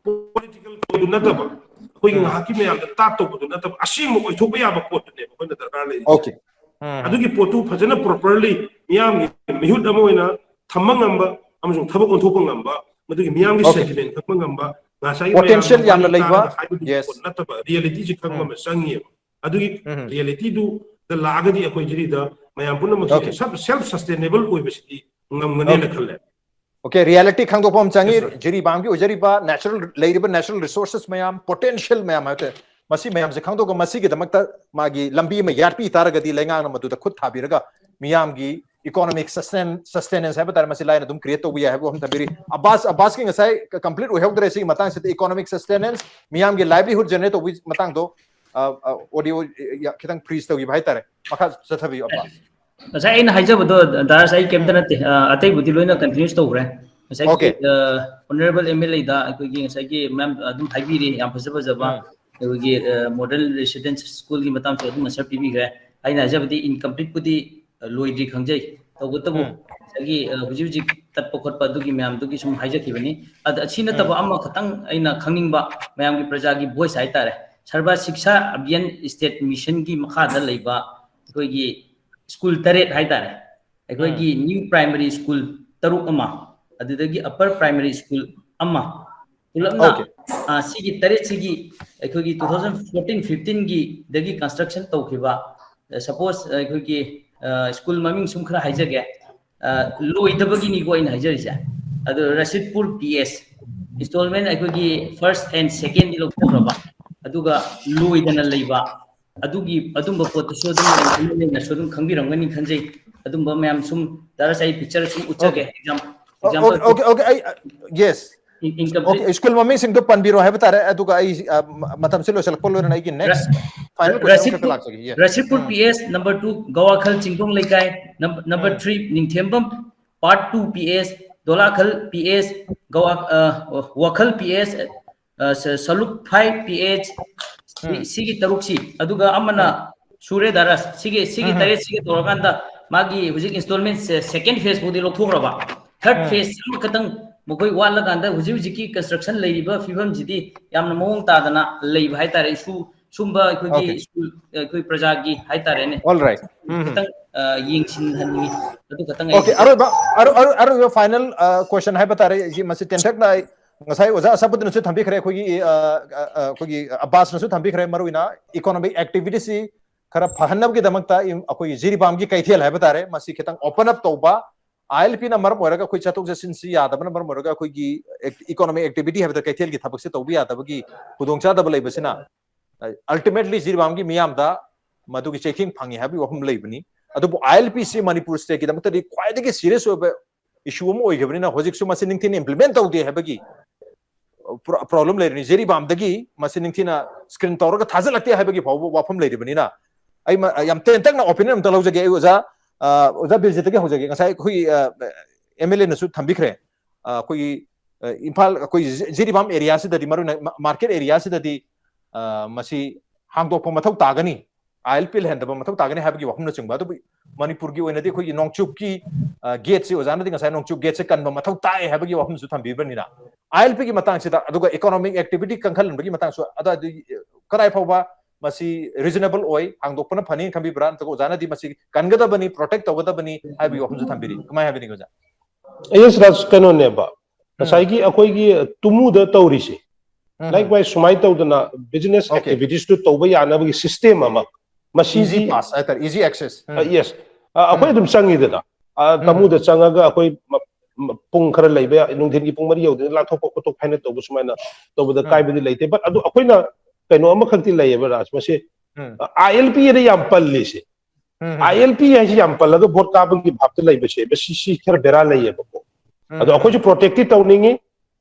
political ꯄꯣꯠꯇꯨ ꯅꯠꯇꯕ, ꯑꯩꯈꯣꯏꯒꯤ ꯎꯝ. ꯉꯥꯏꯍꯥꯛꯀꯤ ꯃꯌꯥꯝꯗ ꯇꯥꯛ ꯇꯧꯕꯗꯨ ꯅꯠꯇꯕ, ꯑꯁꯦꯡꯕ ꯑꯣꯏꯊꯣꯛꯄ ꯌꯥꯕ ꯄꯣꯠꯇꯨꯅꯦꯕ ꯑꯩꯈꯣꯏꯅ ꯗꯔꯀꯥꯔ ꯂꯩꯔꯤꯁꯦ꯫ Okay. ꯎꯝ, ꯎꯝ. ꯑꯗꯨꯒꯤ ꯄꯣꯠꯇꯨ ꯐꯖꯅ properly ꯃꯤꯌꯥꯝꯒꯤ ꯃꯤꯍꯨꯠ ꯑꯃ ꯑꯣꯏꯅ ꯊꯝꯕ ꯉꯝꯕ ꯑꯃꯁꯨꯡ ꯊꯕꯛ ꯑꯣꯟꯊꯣꯛꯄ ꯉꯝꯕ, ꯃꯗꯨꯒꯤ ꯃꯤꯌꯥꯝꯒꯤ Okay. Sentiment ꯈꯪꯕ ꯉꯝꯕ, ꯉꯁꯥꯏꯒꯤ Potential ꯃꯌꯥꯝꯅ ꯌꯥꯝꯅ ꯋꯥꯔꯤ ꯂꯩꯕ, ꯇꯥꯔꯒ ꯍꯥꯏꯕꯗꯨꯒꯤ yes. ꯄꯣꯠ ꯅꯠꯇꯕ reality ꯁꯤ ꯈꯪꯕ ꯎꯝ. ꯑꯃ ꯆꯪꯉꯤꯕ꯫ ꯑꯗꯨꯒꯤ ꯎꯝ. reality ꯗꯨꯗ ꯂꯥꯛꯑꯒꯗꯤ ꯑꯩꯈꯣꯏ ꯖꯤꯔꯤꯗ ꯃꯌꯥꯝ ꯄꯨꯝꯅꯃꯛꯁꯦ Okay. self self sustainable ꯑꯣꯏꯕꯁꯤꯗꯤ ꯉꯝꯒꯅꯦꯅ Okay. ꯈꯜꯂꯦ꯫ Okay, reality ꯈꯪꯗꯣꯛꯄ ꯑꯃ ꯆꯪꯉꯤ꯫ Yes, sir. ꯖꯤꯔꯤꯕꯥꯝꯒꯤ ꯑꯣꯏꯖꯔꯤꯕ natural, ꯂꯩꯔꯤꯕ natural resources ꯃꯌꯥꯝ, potential ꯃꯌꯥꯝ ꯍꯥꯏꯕ ꯇꯥꯔꯦ, ꯃꯁꯤ ꯃꯌꯥꯝꯁꯦ ꯈꯪꯗꯣꯛꯑꯒ ꯃꯁꯤꯒꯤꯗꯃꯛꯇ ꯃꯥꯒꯤ ꯂꯝꯕꯤ ꯑꯃ ꯌꯥꯠꯄꯤ ꯇꯥꯔꯒꯗꯤ ꯂꯩꯉꯥꯛꯅ ꯃꯗꯨꯗ ꯈꯨꯠ ꯊꯥꯕꯤꯔꯒ ꯃꯤꯌꯥꯝꯒꯤ economic sustain-, sustenance ꯍꯥꯏꯕ ꯇꯥꯔꯦ, ꯃꯁꯤ ꯂꯥꯏꯅ ꯑꯗꯨꯝ create ꯇꯧꯕ ꯌꯥꯏ ꯍꯥꯏꯕ ꯋꯥꯐꯝ ꯊꯝꯕꯤꯔꯤ꯫ ꯑꯕꯥꯁ, ꯑꯕꯥꯁꯀꯤ ꯉꯁꯥꯏ complete ꯑꯣꯏꯍꯧꯗ꯭ꯔꯦ ꯁꯤꯒꯤ ꯃꯇꯥꯡꯁꯤꯗ, economic sustenance, ꯃꯤꯌꯥꯝꯒꯤ livelihood generate ꯇꯧꯕꯒꯤ ꯃꯇꯥꯡꯗꯣ, ꯑ, ꯑ, audio, ꯑ, ꯈꯤꯇꯪ freeze ꯇꯧꯈꯤꯕ ꯍꯥꯏꯇꯥꯔꯦ꯫ ꯃꯈꯥ ꯆꯠꯊꯕꯤꯌꯨ ꯑꯕꯥꯁ꯫ ꯉꯁꯥꯏ ꯑꯩꯅ ꯍꯥꯏꯖꯕꯗꯣ ꯗꯥꯔꯁ, ꯑꯩ ꯀꯩꯝꯇ ꯎꯝ. ꯅꯠꯇꯦ, ꯑ, ꯑꯇꯩꯕꯨꯗꯤ ꯂꯣꯏꯅ continue ꯇꯧꯈ꯭ꯔꯦ꯫ ꯉꯁꯥꯏꯒꯤ, Okay. ꯑ, honourable MLA ꯗ ꯑꯩꯈꯣꯏꯒꯤ ꯉꯁꯥꯏꯒꯤ ma'am ꯑꯗꯨꯝ ꯍꯥꯏꯕꯤꯔꯤ, ꯌꯥꯝ ꯐꯖ ꯐꯖꯕ ꯎꯝ. ꯑꯩꯈꯣꯏꯒꯤ, ꯑ, model residence school ꯒꯤ ꯃꯇꯥꯡꯁꯨ ꯑꯗꯨꯝ answer ꯄꯤꯕꯤꯈ꯭ꯔꯦ꯫ ꯑꯩꯅ ꯍꯥꯏꯖꯕꯗꯤ incomplete ꯄꯨꯗꯤ, ꯑ, ꯂꯣꯏꯗ꯭ꯔꯤ ꯈꯪꯖꯩ, ꯇꯧꯕꯇꯕꯨ ꯎꯝ. ꯉꯁꯥꯏꯒꯤ, ꯑ, ꯍꯧꯖꯤꯛ ꯍꯧꯖꯤꯛ ꯇꯠꯄ ꯈꯣꯠꯄ ꯑꯗꯨꯒꯤ ꯃꯌꯥꯝꯗꯨꯒꯤ ꯁꯨꯝ ꯍꯥꯏꯖꯈꯤꯕꯅꯤ꯫ ꯑꯗ ꯑꯁꯤ ꯅꯠꯇꯕ ꯎꯝ. ꯑꯃꯈꯛꯇꯪ ꯑꯩꯅ ꯈꯪꯅꯤꯡꯕ, ꯃꯌꯥꯝꯒꯤ ꯄ꯭ꯔꯖꯥꯒꯤ voice ꯍꯥꯏꯇꯥꯔꯦ, ꯁꯔꯕ ꯁꯤꯛꯁꯥ ꯑꯚꯤꯌꯥꯟ state mission ꯒꯤ ꯃꯈꯥꯗ ꯂꯩꯕ ꯑꯩꯈꯣꯏꯒꯤ ꯁ꯭ꯀꯨꯜ ꯇꯔꯦꯠ ꯍꯥꯏꯇꯥꯔꯦ, ꯑꯩꯈꯣꯏꯒꯤ ꯅ꯭ꯌꯨ ꯄ꯭ꯔꯥꯏꯃꯔꯤ ꯁ꯭ꯀꯨꯜ ꯇꯔꯨꯛ ꯑꯃ, ꯑꯗꯨꯗꯒꯤ ꯑꯞꯄꯔ ꯄ꯭ꯔꯥꯏꯃꯔꯤ ꯁ꯭ꯀꯨꯜ ꯑꯃ, ꯄꯨꯂꯞꯅ Okay. ꯑ, ꯁꯤꯒꯤ ꯇꯔꯦꯠꯁꯤꯒꯤ ꯑꯩꯈꯣꯏꯒꯤ two thousand fourteen fifteen ꯒꯤꯗꯒꯤ construction ꯇꯧꯈꯤꯕ, suppose ꯑꯩꯈꯣꯏꯒꯤ ꯁ꯭ꯀꯨꯜ ꯃꯃꯤꯡ ꯁꯨꯝ ꯈꯔ ꯍꯥꯏꯖꯒꯦ, ꯑ, ꯂꯣꯏꯗꯕꯒꯤꯅꯤꯀꯣ ꯑꯩꯅ ꯍꯥꯏꯖꯔꯤꯁꯦ꯫ ꯑꯗꯣ ꯔꯁꯤꯠꯄꯨꯔ P S installment ꯑꯩꯈꯣꯏꯒꯤ first and second ꯗꯤ ꯂꯧꯊꯣꯛꯈ꯭ꯔꯕ, ꯑꯗꯨꯒ ꯂꯣꯏꯗꯅ ꯂꯩꯕ, ꯑꯗꯨꯒꯤ ꯑꯗꯨꯝꯕ ꯄꯣꯠꯇꯨꯁꯨ ꯑꯗꯨꯝ ꯃꯌꯥꯝ ꯁꯨ ꯑꯗꯨꯝ ꯈꯪꯕꯤꯔꯝꯒꯅꯤ ꯈꯟꯖꯩ꯫ ꯑꯗꯨꯝꯕ ꯃꯌꯥꯝ ꯁꯨꯝ ꯗꯥꯔꯁ ꯑꯩ ꯄꯤꯛꯆꯔ ꯁꯨꯝ ꯎꯠꯆꯒꯦ꯫ Okay. Exam- Okay, example okay, okay, ꯑꯩ, yes. Incomplete. Okay, ꯁ꯭ꯀꯨꯜ ꯃꯃꯤꯡꯁꯤꯡꯗꯣ ꯄꯟꯕꯤꯔꯣ ꯍꯥꯏꯕ ꯇꯥꯔꯦ, ꯑꯗꯨꯒ ꯑꯩ, ꯑ, ꯃ-, ꯃꯇꯝꯁꯤ ꯂꯣꯏꯁꯤꯜꯂꯛꯄ ꯂꯣꯏꯔꯅ ꯑꯩꯒꯤ next final question ꯑꯃꯈꯛꯇ ꯂꯥꯛꯆꯒꯦ꯫ Yes. ꯔꯁꯤꯠꯄꯨꯔ P S number two ꯒꯋꯥꯈꯜ ꯆꯤꯡꯗꯣꯡ ꯂꯩꯀꯥꯏ, number three ꯅꯤꯡꯊꯦꯝꯕꯝ, part two P S ꯗꯣꯂꯥꯈꯜ P S ꯒꯋꯥ-, ꯑ, ꯋꯥꯈꯜ P S, ꯑ, ꯁ-, ꯁꯂꯨꯛ five P S, ꯁꯤ-, ꯁꯤꯒꯤ ꯇꯔꯨꯛꯁꯤ, ꯑꯗꯨꯒ ꯑꯃꯅ ꯁꯨꯔꯦ ꯗꯥꯔꯁ, ꯁꯤꯒꯤ, ꯁꯤꯒꯤ ꯇꯔꯦꯠꯁꯤꯒ ꯇꯧꯔꯀꯥꯟꯗ ꯃꯥꯒꯤ ꯍꯧꯖꯤꯛ installment second phase ꯐꯥꯎꯗꯤ ꯂꯧꯊꯣꯛꯈ꯭ꯔꯕ, third phase ꯑꯃꯈꯛꯇꯪ ꯃꯈꯣꯏ ꯋꯥꯠꯂꯀꯥꯟꯗ ꯍꯧꯖꯤꯛ ꯍꯧꯖꯤꯛꯀꯤ construction ꯂꯩꯔꯤꯕ ꯐꯤꯕꯝꯁꯤꯗꯤ ꯌꯥꯝꯅ ꯃꯑꯣꯡ ꯇꯥꯗꯅ ꯂꯩꯕ ꯍꯥꯏꯇꯥꯔꯦ꯫ ꯏꯁꯨ ꯁꯨꯝꯕ ꯑꯩꯈꯣꯏꯒꯤ Okay. ꯁ꯭ꯀꯨꯜ, ꯑꯩꯈꯣꯏ ꯄ꯭ꯔꯖꯥꯒꯤ ꯍꯥꯏꯇꯥꯔꯦꯅꯦ, All right. ꯈꯤꯇꯪ, ꯑ, ꯌꯦꯡꯁꯤꯟꯍꯟꯅꯤꯡꯉꯤ꯫ ꯑꯗꯨ ꯈꯛꯇꯪ Okay, ꯑꯔꯣꯏꯕ, ꯑꯔꯣ-, ꯑꯔꯣ-, ꯑꯔꯣꯏꯕ final, ꯑ, question ꯍꯥꯏꯕ ꯇꯥꯔꯦ꯫ ꯑꯩꯁꯤ ꯃꯁꯤ ꯇꯦꯟꯇꯛꯅ ꯑꯩ ꯉꯁꯥꯏ ꯑꯣꯖꯥ ꯑꯁꯥꯕꯨꯗꯤꯟꯅꯁꯨ ꯊꯝꯕꯤꯈ꯭ꯔꯦ, ꯑꯩꯈꯣꯏꯒꯤ, ꯑ, ꯑ, ꯑ, ꯑꯩꯈꯣꯏꯒꯤ ꯑꯕꯥꯁꯅꯁꯨ ꯊꯝꯕꯤꯈ꯭ꯔꯦ꯫ ꯃꯔꯨ ꯑꯣꯏꯅ economic activity ꯁꯤ ꯈꯔ ꯐꯍꯟꯅꯕꯒꯤꯗꯃꯛꯇ ꯏꯝ-, ꯑꯩꯈꯣꯏꯒꯤ ꯖꯤꯔꯤꯕꯥꯝꯒꯤ ꯀꯩꯊꯦꯜ ꯍꯥꯏꯕ ꯇꯥꯔꯦ, ꯃꯁꯤ ꯈꯤꯇꯪ open up ꯇꯧꯕ꯫ ILP ꯅ ꯃꯔꯝ ꯑꯣꯏꯔꯒ ꯑꯩꯈꯣꯏ ꯆꯠꯊꯣꯛ ꯆꯠꯁꯤꯟꯁꯤ ꯌꯥꯗꯕꯅ ꯃꯔꯝ ꯑꯣꯏꯔꯒ ꯑꯩꯈꯣꯏꯒꯤ ec-, economic activity ꯍꯥꯏꯕꯗ ꯀꯩꯊꯦꯜꯒꯤ ꯊꯕꯛꯁꯦ ꯇꯧꯕ ꯌꯥꯗꯕꯒꯤ ꯈꯨꯗꯣꯡꯆꯥꯗꯕ ꯂꯩꯕꯁꯤꯅ, ꯑ, ultimately ꯖꯤꯔꯤꯕꯥꯝꯒꯤ ꯃꯤꯌꯥꯝꯗ ꯃꯗꯨꯒꯤ ꯆꯩꯊꯦꯡ ꯐꯪꯉꯤ ꯍꯥꯏꯕꯒꯤ ꯋꯥꯐꯝ ꯂꯩꯕꯅꯤ꯫ ꯑꯗꯨꯕꯨ ILP ꯁꯤ ꯃꯅꯤꯄꯨꯔ state ꯀꯤꯗꯃꯛꯇꯗꯤ ꯈ꯭ꯋꯥꯏꯗꯒꯤ serious ꯑꯣꯏꯕ issue ꯑꯃ ꯑꯣꯏꯈ꯭ꯔꯕꯅꯤꯅ ꯍꯧꯖꯤꯛꯁꯨ ꯃꯁꯤ ꯅꯤꯡꯊꯤꯅ implement ꯇꯧꯗꯦ ꯍꯥꯏꯕꯒꯤ ꯄ꯭ꯔꯣ-, problem ꯂꯩꯔꯤꯅꯤ꯫ ꯖꯤꯔꯤꯕꯥꯝꯗꯒꯤ ꯃꯁꯤ ꯅꯤꯡꯊꯤꯅ screen ꯇꯧꯔꯒ ꯊꯥꯖꯤꯜꯂꯛꯇꯦ ꯍꯥꯏꯕꯒꯤ ꯐꯥꯎꯕ ꯋꯥꯐꯝ ꯂꯩꯔꯤꯕꯅꯤꯅ ꯑꯩ ꯃ-, ꯌꯥꯝ ꯇꯦꯟꯇꯛꯅ opinion ꯑꯝꯇ ꯂꯧꯖꯒꯦ꯫ ꯑꯩ ꯑꯣꯖꯥ, ꯑ, ꯑꯣꯖꯥ ꯕꯤꯔꯖꯤꯠꯇꯒꯤ ꯍꯧꯖꯒꯦ꯫ ꯉꯁꯥꯏ ꯑꯩꯈꯣꯏꯒꯤ, ꯑ, MLA ꯅꯁꯨ ꯊꯝꯕꯤꯈ꯭ꯔꯦ꯫ ꯑ, ꯑꯩꯈꯣꯏꯒꯤ, ꯑ, ꯏꯝꯐꯥꯜ, ꯑꯩꯈꯣꯏ ꯖꯤ-, ꯖꯤꯔꯤꯕꯥꯝ area ꯁꯤꯗꯗꯤ, ꯃꯔꯨ ꯑꯣꯏꯅ ꯃ-, market area ꯁꯤꯗꯗꯤ, ꯑ, ꯃꯁꯤ ꯍꯥꯡꯗꯣꯛꯄ ꯃꯊꯧ ꯇꯥꯒꯅꯤ, ILP ꯂꯩꯍꯟꯗꯕ ꯃꯊꯧ ꯇꯥꯒꯅꯤ ꯍꯥꯏꯕꯒꯤ ꯋꯥꯐꯝꯅꯆꯤꯡꯕ꯫ ꯑꯗꯨꯕꯨ ꯃꯅꯤꯄꯨꯔꯒꯤ ꯑꯣꯏꯅꯗꯤ ꯑꯩꯈꯣꯏꯒꯤ ꯅꯣꯡꯆꯨꯞꯀꯤ, ꯑ, gate ꯁꯤ, ꯑꯣꯖꯥꯅꯗꯤ ꯉꯁꯥꯏ ꯅꯣꯡꯆꯨꯞ gate ꯁꯦ ꯀꯟꯕ ꯃꯊꯧ ꯇꯥꯏ ꯍꯥꯏꯕꯒꯤ ꯋꯥꯐꯝꯁꯨ ꯊꯝꯕꯤꯕꯅꯤꯅ, ILP ꯒꯤ ꯃꯇꯥꯡꯁꯤꯗ, ꯑꯗꯨꯒ economic activity ꯀꯟꯈꯠꯍꯟꯕꯒꯤ ꯃꯇꯥꯡꯁꯨ, ꯑꯗꯨ, ꯑꯗꯨ ꯀꯗꯥꯏ ꯐꯥꯎꯕ ꯃꯁꯤ ꯔꯤꯖꯅꯦꯕꯜ ꯑꯣꯏ, ꯍꯥꯡꯗꯣꯛꯄꯅ ꯐꯅꯤ ꯈꯟꯕꯤꯕ꯭ꯔꯥ, ꯅꯠꯇ꯭ꯔꯒ ꯑꯣꯖꯥꯅꯗꯤ ꯃꯁꯤ ꯀꯟꯒꯗꯕꯅꯤ, ꯄ꯭ꯔꯣꯇꯦꯛ ꯇꯧꯒꯗꯕꯅꯤ ꯍꯥꯏꯕꯒꯤ ꯋꯥꯐꯝꯁꯨ ꯊꯝꯕꯤꯔꯤ? ꯀꯃꯥꯏ ꯍꯥꯏꯕꯤꯅꯤꯡꯉꯤ ꯑꯣꯖꯥ? ꯌꯦꯁ ꯔꯥꯖ, ꯀꯩꯅꯣꯅꯦꯕ, ꯉꯁꯥꯏꯒꯤ ꯑꯩꯈꯣꯏꯒꯤ ꯇꯨꯃꯨꯗ ꯇꯧꯔꯤꯁꯦ, ꯂꯥꯏꯛ ꯋꯥꯏ ꯁꯨꯃꯥꯏꯅ ꯇꯧꯗꯅ ꯕꯤꯖꯤꯅꯦꯁ ꯑꯦꯛꯇꯤꯚꯤꯇꯤꯁꯇꯨ ꯇꯧꯕ ꯌꯥꯅꯕꯒꯤ ꯁꯤꯁꯇꯦꯝ ꯑꯃ, ꯏꯖꯤ ꯃꯁꯤꯗꯤ ꯄꯥꯁ ꯍꯥꯏꯇꯥꯔꯦ, ꯏꯖꯤ ꯑꯦꯛꯁꯦꯁ꯫ ꯌꯦꯁ, ꯑꯩꯈꯣꯏ ꯑꯗꯨꯝ ꯆꯪꯉꯤꯗꯅ, ꯑ, ꯇꯥꯃꯨꯗ ꯆꯪꯉꯒ ꯑꯩꯈꯣꯏ ꯃ- ꯃ- ꯄꯨꯡ ꯈꯔ ꯂꯩꯕ ꯌꯥꯏ, ꯅꯨꯡꯊꯤꯟꯒꯤ ꯄꯨꯡ ꯃꯔꯤ ꯌꯧꯗ꯭ꯔꯤꯉꯩ ꯂꯥꯟꯊꯣꯛꯄ ꯈꯣꯠꯇꯣꯛꯄ ꯍꯥꯏꯅ ꯇꯧꯕ, ꯁꯨꯃꯥꯏꯅ ꯇꯧꯕꯗ ꯀꯥꯏꯕꯗꯤ ꯂꯩꯇꯦ꯫ ꯕꯠ ꯑꯗꯨ ꯑꯩꯈꯣꯏꯅ ꯀꯩꯅꯣ ꯑꯃꯈꯛꯇꯤ ꯂꯩꯌꯦꯕ ꯔꯥꯖ, ꯃꯁꯤ ꯑꯥꯏ ꯑꯦꯜ ꯄꯤ ꯑꯅ ꯌꯥꯝ ꯄꯜꯂꯤꯁꯦ꯫ ꯑꯥꯏ ꯑꯦꯜ ꯄꯤ ꯍꯥꯏꯁꯤ ꯌꯥꯝ ꯄꯜꯂꯒ ꯚꯣꯠ ꯀꯥꯕꯒꯤ ꯚꯥꯞꯇ ꯂꯩꯕꯁꯦ, ꯃꯁꯤ ꯁꯤ ꯈꯔ ꯕꯦꯔꯥ ꯂꯩꯌꯦꯕꯀꯣ꯫ ꯑꯗꯣ ꯑꯩꯈꯣꯏꯁꯨ ꯄ꯭ꯔꯣꯇꯦꯛꯇꯤ ꯇꯧꯅꯤꯡꯉꯤ,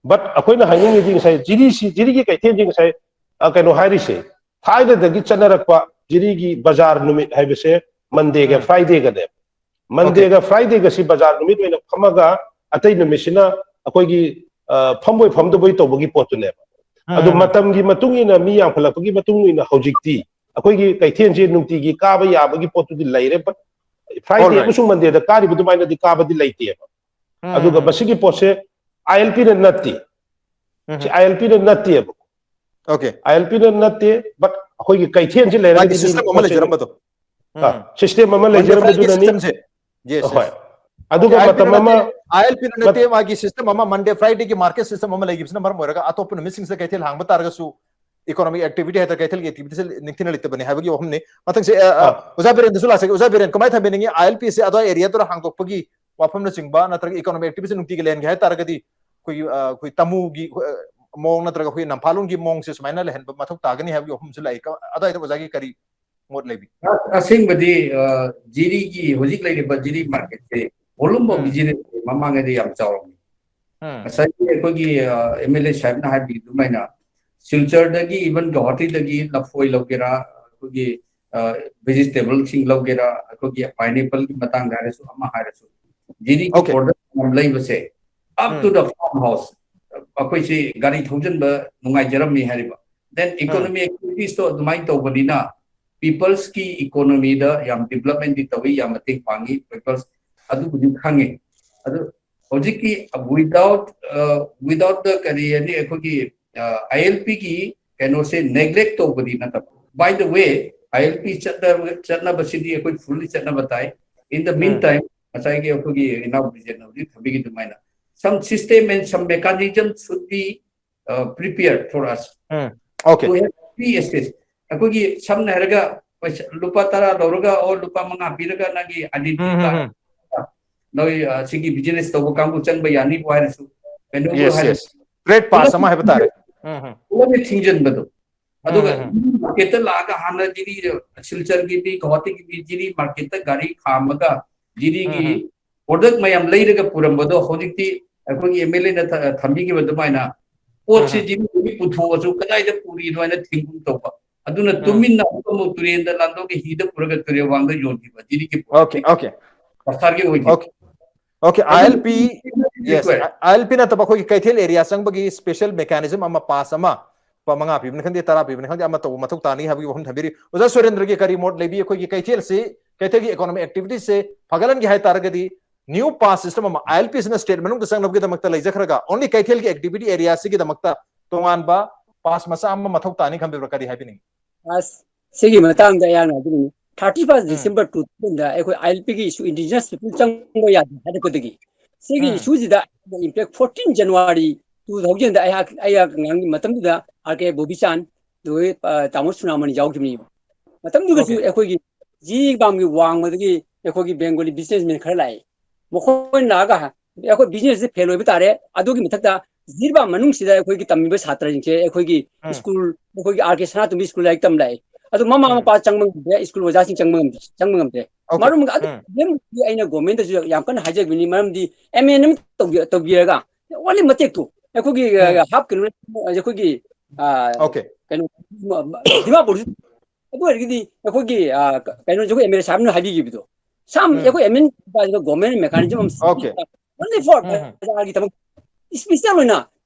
ꯕꯠ ꯑꯩꯈꯣꯏꯅ ꯍꯥꯏꯅꯤꯡꯉꯤꯗꯤ ꯉꯁꯥꯏ ꯖꯤꯔꯤꯁꯤ, ꯖꯤꯔꯤꯒꯤ ꯀꯩꯊꯦꯜꯁꯤ ꯉꯁꯥꯏ, ꯑ, ꯀꯩꯅꯣ ꯍꯥꯏꯔꯤꯁꯦ, ꯊꯥꯏꯅꯗꯒꯤ ꯆꯠꯅꯔꯛꯄ ꯖꯤꯔꯤꯒꯤ ꯕꯖꯥꯔ ꯅꯨꯃꯤꯠ ꯍꯥꯏꯕꯁꯦ ꯃꯟꯗꯦꯒ ꯐ꯭ꯔꯥꯏꯗꯦꯒꯅꯦ꯫ ꯃꯟꯗꯦꯒ ꯐ꯭ꯔꯥꯏꯗꯦꯒꯁꯤ ꯕꯖꯥꯔ ꯅꯨꯃꯤꯠ ꯑꯣꯏꯅ ꯐꯝꯃꯒ, ꯑꯇꯩ ꯅꯨꯃꯤꯠꯁꯤꯅ ꯑꯩꯈꯣꯏꯒꯤ, ꯑ, ꯐꯝꯕꯣꯏ ꯐꯝꯗꯕꯣꯏ ꯇꯧꯕꯒꯤ ꯄꯣꯠꯇꯨꯅꯦꯕ꯫ ꯑꯗꯨ ꯃꯇꯝꯒꯤ ꯃꯇꯨꯡ ꯏꯟꯅ, ꯃꯤ ꯌꯥꯝꯈꯠꯂꯛꯄꯒꯤ ꯃꯇꯨꯡ ꯏꯟꯅ ꯍꯧꯖꯤꯛꯇꯤ ꯑꯩꯈꯣꯏꯒꯤ ꯀꯩꯊꯦꯜꯁꯤ ꯅꯨꯡꯇꯤꯒꯤ ꯀꯥꯕ ꯌꯥꯕꯒꯤ ꯄꯣꯠꯇꯨꯗꯤ ꯂꯩꯔꯦ, ꯕꯠ ꯐ꯭ꯔꯥꯏꯗꯦ Alright. ꯑꯃꯁꯨꯡ ꯃꯟꯗꯦꯗ ꯀꯥꯔꯤꯕ ꯑꯗꯨꯃꯥꯏꯅꯗꯤ ꯀꯥꯕꯗꯤ ꯂꯩꯇꯦꯕ꯫ ꯑꯗꯨꯒ ꯃꯁꯤꯒꯤ ꯄꯣꯠꯁꯦ ꯑꯥꯏ ꯑꯦꯜ ꯄꯤꯅ ꯅꯠꯇꯦ, ꯁꯤ ꯑꯥꯏ ꯑꯦꯜ ꯄꯤꯅ ꯅꯠꯇꯦꯕ꯫ ꯑꯣꯀꯦ, ꯑꯥꯏ ꯑꯦꯜ ꯄꯤꯅ ꯅꯠꯇꯦ, ꯕꯠ ꯑꯩꯈꯣꯏꯒꯤ ꯀꯩꯊꯦꯜꯁꯤ ꯂꯩꯔꯒꯗꯤ ꯃꯤꯅ ꯁꯤꯁꯇꯦꯝ ꯑꯃ ꯄꯣꯠꯁꯦ ꯂꯩꯖꯔꯝꯕꯗꯣ꯫ ꯑ, ꯁꯤꯁꯇꯦꯝ ꯑꯃ ꯂꯩꯖꯔꯝꯕꯗꯨꯅꯅꯤ꯫ ꯁꯤꯁꯇꯦꯝꯁꯦ, ꯌꯦꯁ, ꯍꯣꯏ꯫ ꯑꯗꯨꯒ ꯃꯇꯝ ꯑꯃ ꯑꯥꯏ ꯑꯦꯜ ꯄꯤꯅ ꯅꯠꯇꯦ, ꯃꯥꯒꯤ ꯁꯤꯁꯇꯦꯝ ꯑꯃ, ꯃꯟꯗꯦ ꯐ꯭ꯔꯥꯏꯗꯦꯒꯤ ꯃꯥꯔꯀꯦꯠ ꯁꯤꯁꯇꯦꯝ ꯑꯃ ꯂꯩꯈꯤꯕꯁꯤꯅ ꯃꯔꯝ ꯑꯣꯏꯔꯒ ꯑꯇꯣꯞꯄ ꯅꯨꯃꯤꯠꯁꯤꯡꯁꯤꯗ ꯀꯩꯊꯦꯜ ꯍꯥꯡꯕ ꯇꯥꯔꯒꯁꯨ ꯏꯀꯣꯅꯣꯃꯤꯛ ꯑꯦꯛꯇꯤꯚꯤꯇꯤ ꯍꯥꯏꯇꯥꯔꯦ, ꯀꯩꯊꯦꯜꯒꯤ ꯑꯦꯛꯇꯤꯚꯤꯇꯤꯁꯦ ꯅꯤꯡꯊꯤꯅ ꯂꯩꯇꯕꯅꯤ ꯍꯥꯏꯕꯒꯤ ꯋꯥꯐꯝꯅꯤ꯫ ꯃꯊꯪꯁꯦ, ꯑ, ꯑ, ꯑꯥ꯫ ꯑꯣꯖꯥ ꯕꯤꯔꯦꯟꯗꯁꯨ ꯂꯥꯛꯆꯒꯦ꯫ ꯑꯣꯖꯥ ꯕꯤꯔꯦꯟ, ꯀꯃꯥꯏꯅ ꯊꯝꯕꯤꯅꯤꯡꯉꯤ? ꯑꯥꯏ ꯑꯦꯜ ꯄꯤꯁꯦ ꯑꯗ꯭ꯋꯥꯏ ꯑꯦꯔꯤꯌꯥꯗꯨꯗ ꯍꯥꯡꯗꯣꯛꯄꯒꯤ ꯋꯥꯐꯝꯅꯆꯤꯡꯕ, ꯅꯠꯇ꯭ꯔꯒ ꯏꯀꯣꯅꯣꯃꯤꯛ ꯑꯦꯛꯇꯤꯚꯤꯇꯤ ꯅꯨꯡꯇꯤꯒꯤ ꯂꯩꯍꯟꯒꯦ ꯍꯥꯏ ꯇꯥꯔꯒꯗꯤ ꯑꯩꯈꯣꯏꯒꯤ, ꯑ, ꯑꯩꯈꯣꯏ ꯇꯥꯃꯨꯒꯤ, ꯑ, ꯃꯑꯣꯡ ꯅꯠꯇ꯭ꯔꯒ ꯑꯩꯈꯣꯏ ꯅꯝꯐꯥꯂꯣꯡꯒꯤ ꯃꯑꯣꯡꯁꯦ ꯁꯨꯃꯥꯏꯅ ꯂꯩꯍꯟꯕ ꯃꯊꯧ ꯇꯥꯒꯅꯤ ꯍꯥꯏꯕꯒꯤ ꯋꯥꯐꯝꯁꯨ ꯂꯥꯛꯏ꯫ ꯀ-, ꯑꯗ꯭ꯋꯥꯏꯗ ꯑꯣꯖꯥꯒꯤ ꯀꯔꯤ ꯃꯣꯠ ꯂꯩꯕꯤ? ꯑꯁꯦꯡꯕꯗꯤ, ꯑ, ꯖꯤꯔꯤꯒꯤ ꯍꯧꯖꯤꯛ ꯂꯩꯔꯤꯕ ꯖꯤꯔꯤ ꯃꯥꯔꯀꯦꯠꯁꯦ volume of business ꯃꯃꯥꯡꯉꯩꯗꯤ ꯌꯥꯝ ꯆꯥꯎꯔꯝꯃꯤ꯫ ꯉꯁꯥꯏꯒꯤ ꯑꯩꯈꯣꯏꯒꯤ, ꯑ, ꯑꯦꯝ ꯑꯦꯜ ꯑꯦ ꯁꯥꯍꯦꯕꯅ ꯍꯥꯏꯕꯤꯔꯤꯗꯨꯃꯥꯏꯅ ꯁꯤꯜꯆꯔꯗꯒꯤ, even ꯒꯧꯍꯥꯇꯤꯗꯒꯤ ꯂꯐꯣꯏ ꯂꯧꯒꯦꯔꯥ, ꯑꯩꯈꯣꯏꯒꯤ, ꯑ, ꯚꯦꯖꯤꯇꯦꯕꯜꯁꯤꯡ ꯂꯧꯒꯦꯔꯥ, ꯑꯩꯈꯣꯏꯒꯤ ꯄꯥꯏꯅꯦꯄꯜꯒꯤ ꯃꯇꯥꯡꯗ ꯍꯥꯏꯔꯁꯨ, ꯑꯃ ꯍꯥꯏꯔꯁꯨ, ꯖꯤꯔꯤꯒꯤ Okay. ꯄ꯭ꯔꯣꯗꯛ ꯃꯌꯥꯝ ꯂꯩꯕꯁꯦ, up to the farm house, ꯑꯩꯈꯣꯏꯁꯤ ꯒꯥꯔꯤ ꯊꯧꯖꯤꯟꯕ ꯅꯨꯡꯉꯥꯏꯖꯔꯝꯃꯤ ꯍꯥꯏꯔꯤꯕ꯫ Then economy activities ꯇꯣ ꯑꯗꯨꯃꯥꯏꯅ ꯇꯧꯕꯅꯤꯅ people's ꯀꯤ economy ꯗ ꯌꯥꯝ development ꯗꯤ ꯇꯧꯏ, ꯌꯥꯝ ꯃꯇꯦꯡ ꯄꯥꯡꯉꯤ people's, ꯑꯗꯨꯕꯨꯗꯤ ꯈꯪꯉꯤ꯫ ꯑꯗꯨ ꯍꯧꯖꯤꯛꯀꯤ without, ꯑ, without the ꯀꯔꯤ ꯍꯥꯏꯅꯤ, ꯑꯩꯈꯣꯏꯒꯤ, ꯑ, ꯑꯥꯏ ꯑꯦꯜ ꯄꯤ ꯒꯤ ꯀꯩꯅꯣꯁꯦ neglect ꯇꯧꯕꯗꯤ ꯅꯠꯇꯕ, By the way, ILP ꯆꯠꯅꯕ ꯆꯠꯅꯕꯁꯤꯗꯤ ꯑꯩꯈꯣꯏ fully ꯆꯠꯅꯕ ꯇꯥꯏ꯫ In the meantime, ꯉꯁꯥꯏꯒꯤ ꯑꯩꯈꯣꯏꯒꯤ ꯏꯅꯥꯎ ꯕꯤꯖꯦꯟꯅ ꯍꯧꯖꯤꯛ ꯊꯝꯕꯤꯈꯤ ꯑꯗꯨꯃꯥꯏꯅ, some system and some mechanism should be uh, prepared for us um okay to have free access. ꯑꯩꯈꯣꯏꯒꯤ ꯁꯝꯅ ꯍꯥꯏꯔꯒ ꯄꯩꯁꯥ ꯂꯨꯄꯥ ꯇꯔꯥ ꯂꯧꯔꯒ ꯑꯣ ꯂꯨꯄꯥ ꯃꯉꯥ ꯄꯤꯔꯒ ꯅꯪꯒꯤ identity card ꯅꯣꯏ ꯑ, ꯁꯤꯒꯤ business ꯇꯧꯕ ꯀꯥꯡꯕꯨ ꯆꯪꯕ ꯌꯥꯅꯤꯕꯨ ꯍꯥꯏꯔꯁꯨ, ꯀꯩꯅꯣꯕꯨ ꯌꯦꯁ ꯍꯥꯏꯔꯁꯨ, ꯌꯦꯁ ꯇ꯭ꯔꯦꯠ ꯄꯥꯁ ꯑꯃ ꯍꯥꯏꯕ ꯇꯥꯔꯦ ꯎꯝ ꯎꯝ ꯄꯨꯂꯞꯅ ꯊꯤꯡꯖꯤꯟꯕꯗꯣ꯫ ꯑꯗꯨꯒ ꯎꯝ, ꯃꯥꯔꯀꯦꯠꯇ ꯂꯥꯛꯑꯒ ꯍꯥꯟꯅ ꯖꯤꯔꯤ, ꯁꯤꯜꯆꯔꯒꯤ ꯃꯤ, ꯒꯧꯍꯥꯇꯤꯒꯤ ꯃꯤ ꯖꯤꯔꯤ ꯃꯥꯔꯀꯦꯠꯇ ꯒꯥꯔꯤ ꯈꯥꯝꯃꯒ ꯖꯤꯔꯤꯒꯤ ꯎꯝ, ꯄ꯭ꯔꯗꯛ ꯃꯌꯥꯝ ꯂꯩꯔꯒ ꯄꯨꯔꯝꯕꯗꯣ ꯍꯧꯖꯤꯛꯇꯤ ꯑꯩꯈꯣꯏꯒꯤ MLA ꯅ ꯊ- ꯊꯝꯕꯤꯈꯤꯕ ꯑꯗꯨꯃꯥꯏꯅ ꯄꯣꯠꯁꯤ ꯎꯝ. ꯖꯤꯔꯤꯗꯒꯤ ꯄꯨꯊꯣꯛꯑꯁꯨ ꯀꯗꯥꯏꯗ ꯄꯨꯔꯤꯅꯣ ꯍꯥꯏꯅ ꯊꯤꯡꯒꯨꯝ ꯇꯧꯕ꯫ ꯑꯗꯨꯅ ꯎꯝ. ꯇꯨꯃꯤꯟꯅ ꯑꯃꯨꯛ ꯇꯨꯔꯦꯟꯗ ꯂꯥꯟꯗꯣꯛꯑꯒ ꯍꯤꯗ ꯄꯨꯔꯒ ꯇꯨꯔꯦꯜ ꯋꯥꯡꯗ ꯌꯣꯟꯈꯤꯕ ꯖꯤꯔꯤꯒꯤ ꯄꯣꯠ꯫ ꯑꯣꯀꯦ ꯑꯣꯀꯦ ꯁꯔꯀꯥꯔꯒꯤ ꯑꯣꯏꯈꯤꯕ꯫ Okay okay ILP yes Required. ILP ꯅꯠꯇꯕ ꯑꯩꯈꯣꯏꯒꯤ ꯀꯩꯊꯦꯜ ꯑꯦꯔꯤꯌꯥ ꯆꯪꯕꯒꯤ ꯁ꯭ꯄꯦꯁꯦꯜ ꯃꯦꯀꯥꯅꯤꯖꯝ ꯑꯃ ꯄꯥꯁ ꯑꯃ ꯂꯨꯄꯥ ꯃꯉꯥ ꯄꯤꯕꯅꯤ ꯈꯪꯗꯦ ꯇꯔꯥ ꯄꯤꯕꯅꯤ ꯈꯪꯗꯦ ꯑꯃ ꯇꯧꯕ ꯃꯊꯧ ꯇꯥꯅꯤ ꯍꯥꯏꯕꯒꯤ ꯋꯥꯐꯝ ꯊꯝꯕꯤꯔꯤ꯫ ꯑꯣꯖꯥ ꯁꯨꯔꯦꯟꯗ꯭ꯔꯒꯤ ꯀꯔꯤ ꯃꯣꯠ ꯂꯩꯕꯤ? ꯑꯩꯈꯣꯏꯒꯤ ꯀꯩꯊꯦꯜꯁꯤ ꯀꯩꯊꯦꯜꯒꯤ ꯏꯀꯣꯅꯣꯃꯤꯛ ꯑꯦꯛꯇꯤꯚꯤꯇꯤꯁꯁꯦ ꯐꯒꯠꯍꯟꯒꯦ ꯍꯥꯏ ꯇꯥꯔꯒꯗꯤ ꯅ꯭ꯌꯨ ꯄꯥꯁ ꯁꯤꯁꯇꯝ ꯑꯃ ILP ꯁꯤꯅ ꯁ꯭ꯇꯦꯠ ꯃꯅꯨꯡꯗ ꯆꯪꯅꯕꯒꯤꯗꯃꯛꯇ ꯂꯩꯖꯈ꯭ꯔꯒ ꯑꯣꯟꯂꯤ ꯀꯩꯊꯦꯜꯒꯤ ꯑꯦꯛꯇꯤꯚꯤꯇꯤ ꯑꯦꯔꯤꯌꯥꯁꯤꯒꯤꯗꯃꯛꯇ ꯇꯣꯉꯥꯟꯕ ꯄꯥꯁ ꯃꯆꯥ ꯑꯃ ꯃꯊꯧ ꯇꯥꯅꯤ ꯈꯟꯕꯤꯕ꯭ꯔꯥ? ꯀꯔꯤ ꯍꯥꯏꯕꯤꯅꯤꯡꯉꯤ? ꯑꯁ, ꯁꯤꯒꯤ ꯃꯇꯥꯡꯗ ꯑꯩꯍꯥꯛꯅ ꯍꯥꯏꯖꯅꯤꯡꯉꯤ, thirty first ꯎꯝ. December two thousand ꯑꯩꯈꯣꯏ ILP ꯒꯤ issue indigenous people ꯆꯪꯕ ꯌꯥꯗꯦ ꯍꯥꯏꯔꯛꯄꯗꯒꯤ ꯁꯤꯒꯤ ꯎꯝ. issue ꯁꯤꯗ impact fourteen January two thousand ꯑꯩꯍꯥꯛ ꯑꯩꯍꯥꯛ ꯑꯉꯥꯡꯒꯤ ꯃꯇꯝꯗꯨꯗ R K ꯕꯣꯕꯤꯆꯥꯟ, ꯑꯗꯨꯒ, ꯑ, ꯇꯥꯃꯣ ꯁꯨꯅꯥꯃꯅꯤ ꯌꯥꯎꯈꯤꯕꯅꯤ꯫ ꯃꯇꯝꯗꯨꯗꯁꯨ Okay. ꯑꯩꯈꯣꯏꯒꯤ ꯖꯤꯔꯤꯕꯥꯝꯒꯤ ꯋꯥꯡꯃꯗꯒꯤ ꯑꯩꯈꯣꯏꯒꯤ Bengali businessman ꯈꯔ ꯂꯥꯛꯑꯦ꯫ ꯃꯈꯣꯏꯅ ꯂꯥꯛꯑꯒ ꯑꯩꯈꯣꯏ business ꯁꯦ fail ꯑꯣꯏꯕ ꯇꯥꯔꯦ꯫ ꯑꯗꯨꯒꯤ ꯃꯊꯛꯇ ꯖꯤꯔꯤꯕꯥꯝ ꯃꯅꯨꯡꯁꯤꯗ ꯑꯩꯈꯣꯏꯒꯤ ꯇꯝꯃꯤꯕ ꯁꯥꯇ꯭ꯔꯁꯤꯡꯁꯦ ꯑꯩꯈꯣꯏꯒꯤ ꯎꯝ. ꯁ꯭ꯀꯨꯜ, ꯑꯩꯈꯣꯏꯒꯤ R K ꯁꯅꯥꯇꯣꯝꯕꯤ ꯁ꯭ꯀꯨꯜ ꯂꯥꯏꯔꯤꯛ ꯇꯝ ꯂꯥꯛꯑꯦ꯫ ꯑꯗꯨ ꯃꯃꯥ ꯎꯝ. ꯃꯄꯥ ꯆꯪꯕ ꯉꯝꯗ꯭ꯔꯦ, ꯁ꯭ꯀꯨꯜ ꯑꯣꯖꯥꯁꯤꯡ ꯆꯪꯕ ꯉꯝꯗ꯭ꯔꯦ, ꯆꯪꯕ ꯉꯝꯗ꯭ꯔꯦ꯫ Okay. ꯃꯔꯝ ꯑꯗꯨ ꯎꯝ. ꯃꯔꯝꯗꯤ ꯑꯩꯅ government ꯇꯁꯨ ꯌꯥꯝ ꯀꯟꯅ ꯍꯥꯏꯖꯕꯅꯤ, ꯃꯔꯝꯗꯤ amendment ꯇꯧꯕꯤ- ꯇꯧꯕꯤꯔꯒ only ꯃꯇꯦꯛꯇꯨ ꯑꯩꯈꯣꯏꯒꯤ, ꯎꯝ. half kilometer ꯑꯩꯈꯣꯏꯒꯤ, ꯑ, Okay. ꯀꯩꯅꯣ, ꯗꯤꯃꯥꯄꯨꯔꯁꯨ ꯑꯗꯨ ꯑꯣꯏꯔꯒꯗꯤ ꯑꯩꯈꯣꯏꯒꯤ, ꯑ, ꯀꯩꯅꯣꯁꯨ ꯑꯩꯈꯣꯏ MLA ꯁꯥꯍꯦꯕꯅ ꯍꯥꯏꯕꯤꯈꯤꯕꯗꯣ ꯁꯝ ꯎꯝ. ꯑꯩꯈꯣꯏ amendment ꯒꯤ government mechanism ꯑꯃ Okay. only for um. ꯄ꯭ꯔꯖꯥꯒꯤꯗꯃꯛ special ꯑꯣꯏꯅ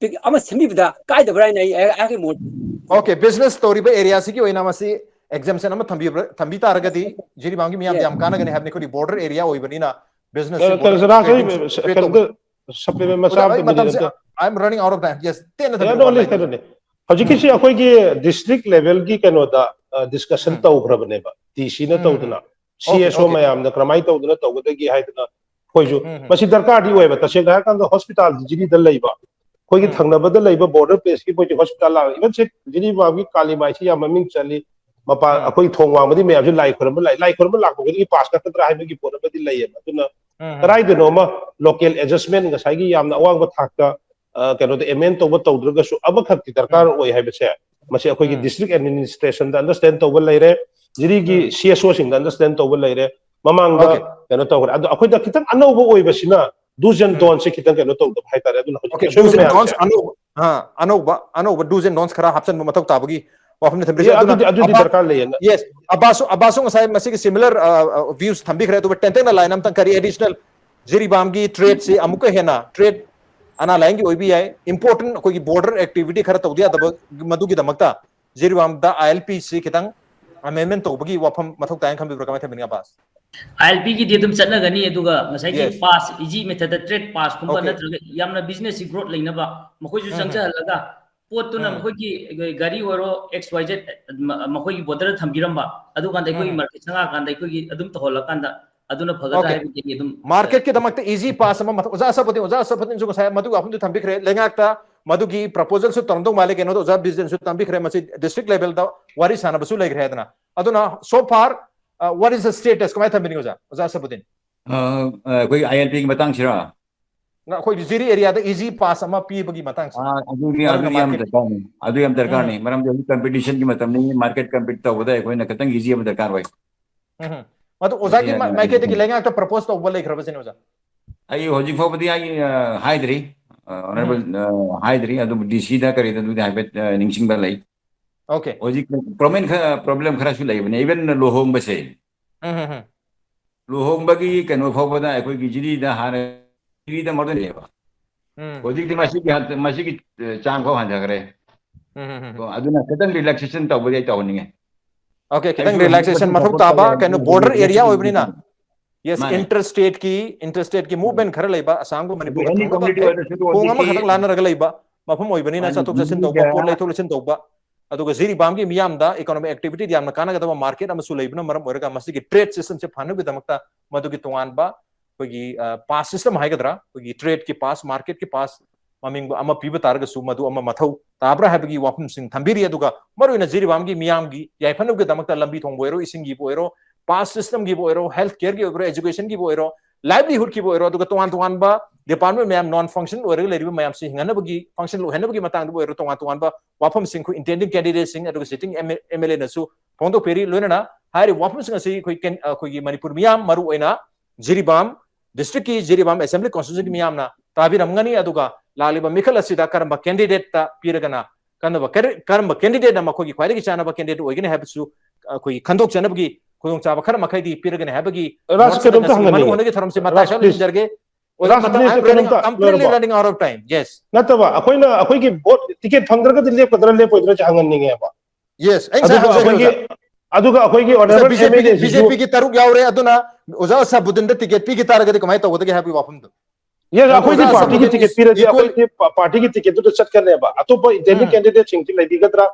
ꯑꯃ ꯁꯦꯝꯕꯤꯕꯗ ꯀꯥꯏꯗꯕ꯭ꯔꯥ ꯍꯥꯏꯅ ꯑꯩ ꯑꯩꯍꯥꯛꯀꯤ ꯃꯣꯠ꯫ Okay, business ꯇꯧꯔꯤꯕ ꯑꯦꯔꯤꯌꯥꯁꯤꯒꯤ ꯑꯣꯏꯅ ꯃꯁꯤ exemption ꯑꯃ ꯊꯝꯕꯤꯕ꯭ꯔꯥ? ꯊꯝꯕꯤ ꯇꯥꯔꯒꯗꯤ ꯖꯤꯔꯤꯕꯥꯝꯒꯤ ꯃꯤꯌꯥꯝꯗ Yes. ꯌꯥꯝ ꯀꯥꯟꯅꯒꯅꯤ ꯍꯥꯏꯕꯅꯤ꯫ ꯑꯩꯈꯣꯏꯗꯤ border area ꯑꯣꯏꯕꯅꯤꯅ business ꯁꯤ border ꯇꯟꯖꯅꯥ trading ꯁꯤ create ꯇꯧꯕ꯫ ꯀꯩꯅꯣꯗ supplement ꯃꯆꯥ ꯑꯣꯖꯥ, ꯑꯝꯇ ꯑꯩ ꯃꯇꯝꯁꯦ ꯊꯝꯖꯒꯦ꯫ I'm running out of time. Yes, ꯇꯦꯟꯅ ꯀꯩꯅꯣ ꯊꯝꯕꯤꯔꯛꯑꯣ, only line. ꯀꯩꯅꯣꯅꯦ꯫ ꯍꯧꯖꯤꯛꯀꯤꯁꯤ ꯑꯩꯈꯣꯏꯒꯤ district level ꯒꯤ ꯀꯩꯅꯣꯗ ꯗꯤꯁꯀꯁꯟ ꯇꯧꯈ꯭ꯔꯕꯅꯦꯕ, ꯗꯤ ꯁꯤꯅ ꯇꯧꯗꯅ, ꯁꯤ ꯑꯦꯁ ꯑꯣ ꯃꯌꯥꯝꯅ ꯀꯔꯝꯍꯥꯏꯅ ꯇꯧꯗꯅ ꯇꯧꯒꯗꯒꯦ ꯍꯥꯏꯗꯅ꯫ ꯑꯩꯈꯣꯏꯁꯨ ꯃꯁꯤ ꯗꯔꯀꯥꯔꯗꯤ ꯑꯣꯏꯕ, ꯇꯁꯦꯡꯅ ꯍꯥꯏꯔꯀꯥꯟꯗ ꯍꯣꯁꯄꯤꯇꯥꯜ ꯖꯤꯔꯤꯗ ꯂꯩꯕ, ꯑꯩꯈꯣꯏꯒꯤ ꯊꯪꯅꯕꯗ ꯂꯩꯕ ꯕꯣꯔꯗꯔ ꯄ꯭ꯂꯦꯁꯀꯤ ꯃꯣꯏꯒꯤ ꯍꯣꯁꯄꯤꯇꯥꯜ ꯂꯥꯛ, ꯏꯚꯟ ꯁꯦ ꯖꯤꯔꯤꯕꯥꯝꯒꯤ ꯀꯥꯂꯤꯃꯥꯏꯁꯤ ꯌꯥꯝ ꯃꯃꯤꯡ ꯆꯠꯂꯤ꯫ ꯃꯄꯥꯟ ꯑꯩꯈꯣꯏ ꯊꯣꯡ ꯋꯥꯡꯃꯗꯤ ꯃꯌꯥꯝꯁꯨ ꯂꯥꯏ ꯈꯨꯔꯨꯝꯕ ꯂꯥꯛꯏ, ꯂꯥꯏ ꯈꯨꯔꯨꯝꯕ ꯂꯥꯛꯄ ꯈꯨꯗꯤꯡꯒꯤ ꯄꯥꯁ ꯀꯛꯀꯗ꯭ꯔꯥ ꯍꯥꯏꯕꯒꯤ ꯄꯣꯠ ꯑꯃꯗꯤ ꯂꯩꯌꯦꯕ꯫ ꯑꯗꯨꯅ ꯀꯗꯥꯏꯗꯅꯣꯃ ꯂꯣꯀꯦꯜ ꯑꯦꯗꯖꯁꯃꯦꯟ, ꯉꯁꯥꯏꯒꯤ ꯌꯥꯝꯅ ꯑꯋꯥꯡꯕ ꯊꯥꯛꯇ, ꯑ, ꯀꯩꯅꯣꯗ ꯑꯦꯃꯦꯟ ꯇꯧꯕ ꯇꯧꯗ꯭ꯔꯒꯁꯨ ꯑꯃꯈꯛꯇꯤ ꯗꯔꯀꯥꯔ ꯑꯣꯏ ꯍꯥꯏꯕꯁꯦ, ꯃꯁꯤ ꯑꯩꯈꯣꯏꯒꯤ ꯗꯤꯁꯇ꯭ꯔꯤꯛ ꯑꯦꯗꯃꯤꯅꯤꯁꯇ꯭ꯔꯦꯁꯟꯗ ꯑꯟꯗꯔꯁꯇꯦꯟ ꯇꯧꯕ ꯂꯩꯔꯦ, ꯖꯤꯔꯤꯒꯤ ꯁꯤ ꯑꯦꯁ ꯑꯣꯁꯤꯡꯗ ꯑꯟꯗꯔꯁꯇꯦꯟ ꯇꯧꯕ ꯂꯩꯔꯦ꯫ ꯃꯃꯥꯡꯗ ꯀꯩꯅꯣ ꯇꯧꯈ꯭ꯔꯦ, ꯑꯗꯣ ꯑꯩꯈꯣꯏꯗ ꯈꯤꯇꯪ ꯑꯅꯧꯕ ꯑꯣꯏꯕꯁꯤꯅ ꯗꯨꯁ ꯑꯦꯟ ꯗꯣꯟꯁꯦ ꯈꯤꯇꯪ ꯀꯩꯅꯣ ꯇꯧꯗꯕ ꯍꯥꯏꯇꯥꯔꯦ꯫ ꯑꯗꯨꯅ ꯍꯧꯖꯤꯛꯀꯤ ꯑꯁꯣꯏꯕ ꯃꯌꯥꯝꯁꯦ꯫ ꯑꯅꯧꯕ ꯑꯅꯧꯕ ꯑꯅꯧꯕ ꯗꯨꯁ ꯑꯦꯟ ꯗꯣꯟꯁ ꯈꯔ ꯍꯥꯞꯆꯤꯟꯕ ꯃꯊꯧ ꯇꯥꯕꯒꯤ ꯋꯥꯐꯝꯅꯤ ꯊꯝꯕꯤꯔꯤꯁꯦ꯫ ꯑꯦ, ꯑꯗꯨꯅ ꯑꯗꯨꯗꯤ ꯑꯗꯨꯗꯤ ꯑꯕꯥ- ꯗꯔꯀꯥꯔ ꯂꯩꯌꯦꯅ꯫ Yes, ꯑꯕꯥꯁꯨ ꯑꯕꯥꯁꯨ ꯉꯁꯥꯏ ꯃꯁꯤꯒꯤ ꯁꯤꯃꯤꯂꯔ ꯚ꯭ꯌꯨꯁ ꯊꯝꯕꯤꯈ꯭ꯔꯦ꯫ ꯑꯗꯨꯒ ꯇꯦꯟꯇꯛꯅ ꯂꯥꯏꯟ ꯑꯝꯇꯪ, ꯀꯔꯤ ꯑꯦꯗꯤꯁꯅꯦꯜ ꯖꯤꯔꯤꯕꯥꯝꯒꯤ ꯇ꯭ꯔꯦꯠꯁꯤ ꯑꯃꯨꯛꯀ ꯍꯦꯟꯅ ꯇ꯭ꯔꯦꯠ ꯑꯅꯥ ꯂꯥꯏꯌꯦꯡꯒꯤ ꯑꯣꯏꯕ ꯌꯥꯏ, ꯏꯝꯄꯣꯔꯇꯦꯟ ꯑꯩꯈꯣꯏꯒꯤ ꯕꯣꯔꯗꯔ ꯑꯦꯛꯇꯤꯚꯤꯇꯤ ꯈꯔ ꯇꯧꯗ ꯌꯥꯗꯕ, ꯃꯗꯨꯒꯤꯗꯃꯛꯇ ꯖꯤꯔꯤꯕꯥꯝꯗ ꯑꯥꯏ ꯑꯦꯜ ꯄꯤꯁꯤ ꯈꯤꯇꯪ ꯑꯃꯦꯟꯃꯦꯟ ꯇꯧꯕꯒꯤ ꯋꯥꯐꯝ ꯃꯊꯧ ꯇꯥꯏꯅ ꯈꯟꯕꯤꯕ꯭ꯔꯥ, ꯀꯃꯥꯏꯅ ꯊꯝꯕꯤꯅꯤꯡꯉꯤ ꯑꯕꯥꯁ? ꯑꯥꯏ ꯑꯦꯜ ꯄꯤꯒꯤꯗꯤ ꯑꯗꯨꯝ ꯆꯠꯅꯒꯅꯤ꯫ ꯑꯗꯨꯒ ꯉꯁꯥꯏꯒꯤ Yes. ꯄꯥꯁ, ꯏꯖꯤ ꯃꯦꯊꯗ ꯇ꯭ꯔꯦꯠ ꯄꯥꯁꯀꯨꯝꯕ Okay. ꯅꯠꯇ꯭ꯔꯒ ꯌꯥꯝꯅ ꯕꯤꯖꯤꯅꯦꯁꯁꯤ ꯒ꯭ꯔꯣꯠ ꯂꯩꯅꯕ ꯃꯈꯣꯏꯁꯨ ꯎꯝ. ꯆꯪꯖꯍꯜꯂꯒ ꯄꯣꯠꯇꯨꯅ ꯎꯝ. ꯃꯈꯣꯏꯒꯤ ꯒꯥꯔꯤ ꯑꯣꯏꯔꯣ, ꯑꯦꯛꯁ ꯋꯥꯏ ꯖꯦꯠ, ꯃꯈꯣꯏꯒꯤ ꯕꯣꯔꯗꯔꯗ ꯊꯝꯕꯤꯔꯝꯕ, ꯑꯗꯨꯀꯥꯟꯗ ꯑꯩꯈꯣꯏꯒꯤ ꯎꯝ. ꯃꯥꯔꯀꯦꯠ ꯆꯪꯉꯛꯑꯀꯥꯟꯗ ꯑꯩꯈꯣꯏꯒꯤ ꯑꯗꯨꯝ ꯇꯧꯍꯜꯂꯀꯥꯟꯗ ꯑꯗꯨꯅ ꯐꯒꯗ꯭ꯔꯥ Okay. ꯍꯥꯏꯕꯒꯤ ꯑꯗꯨꯝ ꯃꯥꯔꯀꯦꯠꯀꯤꯗꯃꯛꯇ ꯏꯖꯤ ꯄꯥꯁ ꯑꯃ ꯃꯊꯧ-, ꯑꯣꯖꯥ ꯑꯁꯐꯨꯗꯤꯟ, ꯑꯣꯖꯥ ꯑꯁꯐꯨꯗꯤꯟꯁꯨ ꯉꯁꯥꯏ ꯃꯗꯨꯒꯤ ꯋꯥꯐꯝꯗꯨ ꯊꯝꯕꯤꯈ꯭ꯔꯦ꯫ ꯂꯩꯉꯥꯛꯇ ꯃꯗꯨꯒꯤ ꯄ꯭ꯔꯄꯣꯖꯜꯁꯨ ꯇꯧꯔꯝꯗꯧ ꯃꯥꯜꯂꯦ꯫ ꯀꯩꯅꯣꯗ ꯑꯣꯖꯥ ꯕꯤꯖꯦꯟꯁꯨ ꯊꯝꯕꯤꯈ꯭ꯔꯦ, ꯃꯁꯤ ꯗꯤꯁꯇ꯭ꯔꯤꯛ ꯂꯦꯚꯦꯜꯗ ꯋꯥꯔꯤ ꯁꯥꯟꯅꯕꯁꯨ ꯂꯩꯈ꯭ꯔꯦ ꯍꯥꯏꯗꯅ꯫ ꯑꯗꯨꯅ so far, what is the status, ꯀꯃꯥꯏꯅ ꯊꯝꯕꯤꯅꯤꯡꯉꯤ ꯑꯣꯖꯥ, ꯑꯣꯖꯥ ꯑꯁꯐꯨꯗꯤꯟ? ꯑ, ꯑ, ꯑꯩꯈꯣꯏꯒꯤ ꯑꯥꯏ ꯑꯦꯜ ꯄꯤꯒꯤ ꯃꯇꯥꯡꯁꯤꯔꯥ? ꯑꯩꯈꯣꯏꯒꯤ ꯖꯤꯔꯤ ꯑꯦꯔꯤꯌꯥꯗ ꯏꯖꯤ ꯄꯥꯁ ꯑꯃ ꯄꯤꯕꯒꯤ ꯃꯇꯥꯡꯁꯦ꯫ ꯑ, ꯑꯗꯨꯗꯤ ꯃꯔꯝꯅ ꯑꯗꯨꯗꯤ ꯌꯥꯝ market ꯗꯔꯀꯥꯔꯅꯤ, ꯑꯗꯨ ꯌꯥꯝ ꯗꯔꯀꯥꯔꯅꯤ꯫ ꯃꯔꯝꯗꯤ ꯍꯧꯖꯤꯛ ꯀꯝꯄꯤꯇꯤꯁꯟꯒꯤ ꯃꯇꯝꯅꯤ, ꯃꯥꯔꯀꯦꯠ ꯀꯝꯄꯤꯠ ꯇꯧꯕꯗ ꯑꯩꯈꯣꯏꯅ ꯈꯤꯇꯪ ꯏꯖꯤ ꯑꯃ ꯗꯔꯀꯥꯔ ꯑꯣꯏ꯫ ꯎꯝ꯫ ꯃꯗꯨ ꯑꯣꯖꯥꯒꯤ ꯑꯗꯨꯗꯤ ꯃꯥ- ꯌꯥꯝ ꯃꯥꯏꯀꯩꯗꯒꯤ ꯗꯔꯀꯥꯔ꯫ ꯂꯩꯉꯥꯛꯇ ꯄ꯭ꯔꯄꯣꯁ ꯇꯧꯕ ꯂꯩꯈ꯭ꯔꯕꯁꯤꯅꯦ ꯑꯣꯖꯥ? ꯑꯩ ꯍꯧꯖꯤꯛ ꯐꯥꯎꯕꯗꯤ ꯑꯩ, ꯑ, ꯍꯥꯏꯗ꯭ꯔꯤ, ꯑ, ꯑꯣꯅꯔꯦꯕꯜ, ꯑ, ꯍꯥꯏꯗ꯭ꯔꯤ, ꯑꯗꯨꯕꯨ ꯗꯤ ꯁꯤꯗ ꯀꯔꯤꯗ ꯑꯗꯨꯗꯤ ꯍꯥꯏꯐꯦꯠ, ꯑ, ꯅꯤꯡꯁꯤꯡꯕ ꯂꯩ꯫ Okay. ꯍꯧꯖꯤꯛ ꯄ꯭ꯔꯣꯕ꯭ꯂꯦꯝ ꯈꯔ, ꯄ꯭ꯔꯣꯕ꯭ꯂꯦꯝ ꯈꯔꯁꯨ ꯂꯩꯕꯅꯦ, ꯏꯚꯟ ꯂꯨꯍꯣꯡꯕꯁꯦ꯫ ꯎꯝ, ꯎꯝ, ꯎꯝ. ꯂꯨꯍꯣꯡꯕꯒꯤ ꯀꯩꯅꯣ ꯐꯥꯎꯕꯗ ꯑꯩꯈꯣꯏꯒꯤ ꯖꯤꯔꯤꯗ ꯍꯥꯟꯅ ꯖꯤꯔꯤꯗ ꯃꯔꯨ ꯂꯩꯌꯦꯕ꯫ ꯎꯝ. ꯍꯧꯖꯤꯛꯇꯤ ꯃꯁꯤꯒꯤ ꯍꯟ-, ꯃꯁꯤꯒꯤ, ꯑ, ꯆꯥꯡ ꯐꯥꯎ ꯍꯟꯊꯈ꯭ꯔꯦ꯫ ꯎꯝ, ꯎꯝ, ꯎꯝ. ꯀꯣ, ꯑꯗꯨꯅ ꯈꯤꯇꯪ ꯔꯤꯂꯦꯛꯁꯦꯁꯟ ꯇꯧꯕꯗꯤ ꯑꯩ ꯇꯧꯍꯟꯅꯤꯡꯉꯦ꯫ Okay, ꯈꯤꯇꯪ ꯑꯩꯁꯨ ꯔꯤꯂꯦꯛꯁꯦꯁꯟ ꯍꯧꯖꯤꯛ ꯃꯊꯧ ꯁꯞꯄꯣꯔꯠ ꯇꯥꯕ, ꯇꯧꯋꯦ, ꯀꯩꯅꯣ, ꯑꯗꯨ ꯕꯣꯔꯗꯔ ꯑꯦꯔꯤꯌꯥ ꯔꯤꯂꯦꯛꯁꯦꯁꯟ ꯑꯣꯏꯕꯅꯤꯅ꯫ ꯇꯧꯋꯦ꯫ Yes, ꯃꯥꯅꯦ꯫ ꯏꯟꯇꯔ ꯁ꯭ꯇꯦꯠꯀꯤ, ꯏꯟꯇꯔ ꯁ꯭ꯇꯦꯠꯀꯤ ꯃꯨꯚꯃꯦꯟ ꯈꯔ ꯂꯩꯕ, ꯑꯁꯥꯝꯒ ꯃꯅꯤꯄꯨꯔꯒ ꯑꯦꯅꯤ ꯊꯪꯅꯕ ꯀꯝꯃ꯭ꯌꯨꯅꯤꯇꯤ ꯈꯦ-, ꯑꯣꯏꯔꯁꯨ ꯊꯣꯡ ꯍꯧꯖꯤꯛꯇꯤ ꯑꯃꯈꯛꯇꯪ ꯂꯥꯟꯅꯔꯒ ꯂꯩꯕ ꯃꯐꯝ ꯑꯣꯏꯕꯅꯤꯅ, ꯃꯥꯅꯦ, ꯆꯠꯊꯣꯛ ꯆꯠꯁꯤꯟ ꯇꯧꯕ, ꯃꯤꯒ ꯄꯣꯠ ꯂꯩꯊꯣꯛ ꯂꯩꯁꯤꯟ ꯇꯧꯕ꯫ ꯑꯗꯨꯒ ꯖꯤꯔꯤꯕꯥꯝꯒꯤ ꯃꯤꯌꯥꯝꯗ economic activity ꯗ ꯌꯥꯝꯅ ꯀꯥꯟꯅꯒꯗꯕ market ꯑꯃꯁꯨ ꯂꯩꯕꯅ ꯃꯔꯝ ꯑꯣꯏꯔꯒ ꯃꯁꯤꯒꯤ trade system ꯁꯦ ꯐꯅꯕꯒꯤꯗꯃꯛꯇ ꯃꯗꯨꯒꯤ ꯇꯣꯉꯥꯟꯕ ꯑꯩꯈꯣꯏꯒꯤ pass system ꯍꯥꯏꯒꯗ꯭ꯔꯥ, ꯑꯩꯈꯣꯏꯒꯤ trade ꯀꯤ pass, market ꯀꯤ pass ꯃꯃꯤꯡ ꯑꯃ ꯄꯤꯕ ꯇꯥꯔꯒꯁꯨ ꯃꯗꯨ ꯑꯃ ꯃꯊꯧ ꯇꯥꯕ꯭ꯔꯥ ꯍꯥꯏꯕꯒꯤ ꯋꯥꯐꯝꯁꯤꯡ ꯊꯝꯕꯤꯔꯤ꯫ ꯑꯗꯨꯒ ꯃꯔꯨꯑꯣꯏꯅ ꯖꯤꯔꯤꯕꯥꯝꯒꯤ ꯃꯤꯌꯥꯝꯒꯤ ꯌꯥꯏꯐꯅꯕꯒꯤꯗꯃꯛꯇ ꯂꯝꯕꯤ ꯊꯣꯡꯕ ꯑꯣꯏꯔꯣ, ꯏꯁꯤꯡꯒꯤꯕꯨ ꯑꯣꯏꯔꯣ, pass system ꯒꯤꯕꯨ ꯑꯣꯏꯔꯣ, health care ꯒꯤ ꯑꯣꯏꯔꯣ, education ꯒꯤꯕꯨ ꯑꯣꯏꯔꯣ, livelihood ꯀꯤꯕꯨ ꯑꯣꯏꯔꯣ, ꯑꯗꯨꯒ ꯇꯣꯉꯥꯟ ꯇꯣꯉꯥꯟꯕ department ꯃꯌꯥꯝ non function ꯑꯣꯏꯔꯒ ꯂꯩꯔꯤꯕ ꯃꯌꯥꯝꯁꯤ ꯍꯤꯡꯍꯟꯅꯕꯒꯤ, function ꯑꯣꯏꯍꯟꯅꯕꯒꯤ ꯃꯇꯥꯡꯗꯕꯨ ꯑꯣꯏꯔꯣ, ꯇꯣꯉꯥꯟ ꯇꯣꯉꯥꯟꯕ ꯋꯥꯐꯝꯁꯤꯡ ꯑꯩꯈꯣꯏ intending candidate ꯁꯤꯡ ꯑꯗꯨꯒ sitting M L A ꯅꯁꯨ ꯐꯣꯡꯗꯣꯛꯄꯤꯔꯤ꯫ ꯂꯣꯏꯅꯅ ꯍꯥꯏꯔꯤꯕ ꯋꯥꯐꯝꯁꯤꯡ ꯑꯁꯤ ꯑꯩꯈꯣꯏ ꯀꯦꯟ-, ꯑꯩꯈꯣꯏꯒꯤ ꯃꯅꯤꯄꯨꯔ ꯃꯤꯌꯥꯝ, ꯃꯔꯨ ꯑꯣꯏꯅ ꯖꯤꯔꯤꯕꯥꯝ district ꯀꯤ, ꯖꯤꯔꯤꯕꯥꯝ assembly constituency ꯒꯤ ꯃꯤꯌꯥꯝꯅ ꯇꯥꯕꯤꯔꯝꯒꯅꯤ꯫ ꯑꯗꯨꯒ ꯂꯥꯛꯂꯤꯕ ꯃꯤꯈꯜ ꯑꯁꯤꯗ ꯀꯔꯝꯕ candidate ꯇ ꯄꯤꯔꯒꯅ ꯀꯔꯝꯕ, ꯀꯔꯝꯕ candidate ꯅ ꯃꯈꯣꯏꯒꯤ ꯈ꯭ꯋꯥꯏꯗꯒꯤ ꯆꯥꯟꯅꯕ candidate ꯑꯣꯏꯒꯅꯤ ꯍꯥꯏꯕꯁꯨ ꯑꯩꯈꯣꯏꯒꯤ ꯈꯟꯗꯣꯛꯆꯅꯕꯒꯤ ꯈꯨꯗꯣꯡꯆꯥꯕ ꯈꯔ ꯃꯈꯩꯗꯤ ꯄꯤꯔꯒꯅꯤ ꯍꯥꯏꯕꯒꯤ ꯔꯥꯖ, ꯃꯣꯠꯁꯤꯗ ꯀꯩꯅꯣꯝꯇ ꯉꯁꯤꯒꯤ ꯃꯅꯨ ꯍꯪꯍꯟꯅꯤꯡꯉꯦ꯫ ꯍꯣꯟꯅꯒꯤ ꯊꯧꯔꯝꯁꯤ ꯃꯇꯥꯡ ꯔꯥꯖ, ꯆꯥꯅ please, ꯂꯣꯏꯁꯤꯟꯖꯔꯒꯦ꯫ ꯑꯣꯖꯥ, ꯀꯩꯅꯣꯝꯇ I'm completely ꯂꯣꯏꯔꯕꯣ? Running out of time. Yes. ꯅꯠꯇꯕ, ꯑꯩꯈꯣꯏꯅ, ꯑꯩꯈꯣꯏꯒꯤ vote ticket ꯐꯪꯗ꯭ꯔꯒꯗꯤ ꯂꯦꯞꯀꯗ꯭ꯔꯥ ꯂꯦꯞꯄꯣꯏꯗ꯭ꯔꯥ ꯍꯪꯍꯟꯅꯤꯡꯉꯦꯕ꯫ Yes, ꯑꯩ ꯉꯁꯥꯏ ꯑꯗꯨꯒ ꯍꯪꯖꯈ꯭ꯔꯦ ꯑꯩꯈꯣꯏꯒꯤ, ꯑꯣꯖꯥ꯫ ꯑꯗꯨꯒ ꯑꯩꯈꯣꯏꯒꯤ honourable ꯕꯤꯖꯦꯄꯤꯒꯤ, M L A ꯁꯤꯁꯨ ꯕꯤꯖꯦꯄꯤꯒꯤ ꯇꯔꯨꯛ ꯌꯥꯎꯔꯦ꯫ ꯑꯗꯨꯅ ꯑꯣꯖꯥ ꯑꯁꯥꯕꯨꯗꯤꯟꯗ ticket ꯄꯤꯈꯤ ꯇꯥꯔꯒꯗꯤ ꯀꯃꯥꯏꯅ ꯇꯧꯒꯗꯒꯦ ꯍꯥꯏꯕꯒꯤ ꯋꯥꯐꯝꯗꯣ꯫ Yes, ꯑꯗꯣ ꯑꯩꯈꯣꯏꯗꯤ ꯑꯣꯖꯥ party ꯒꯤ ꯑꯁꯥꯕꯨꯗꯤꯟ ticket is ꯄꯤꯔꯗꯤ equal ꯑꯩꯈꯣꯏꯗꯤ pa-, party ꯒꯤ ticket ꯇꯨꯗ ꯆꯠꯀꯅꯦꯕ꯫ ꯑꯇꯣꯞꯄ intending ꯎꯝ꯫ candidate ꯁꯤꯡꯁꯤ ꯂꯩꯕꯤꯒꯗ꯭ꯔꯥ?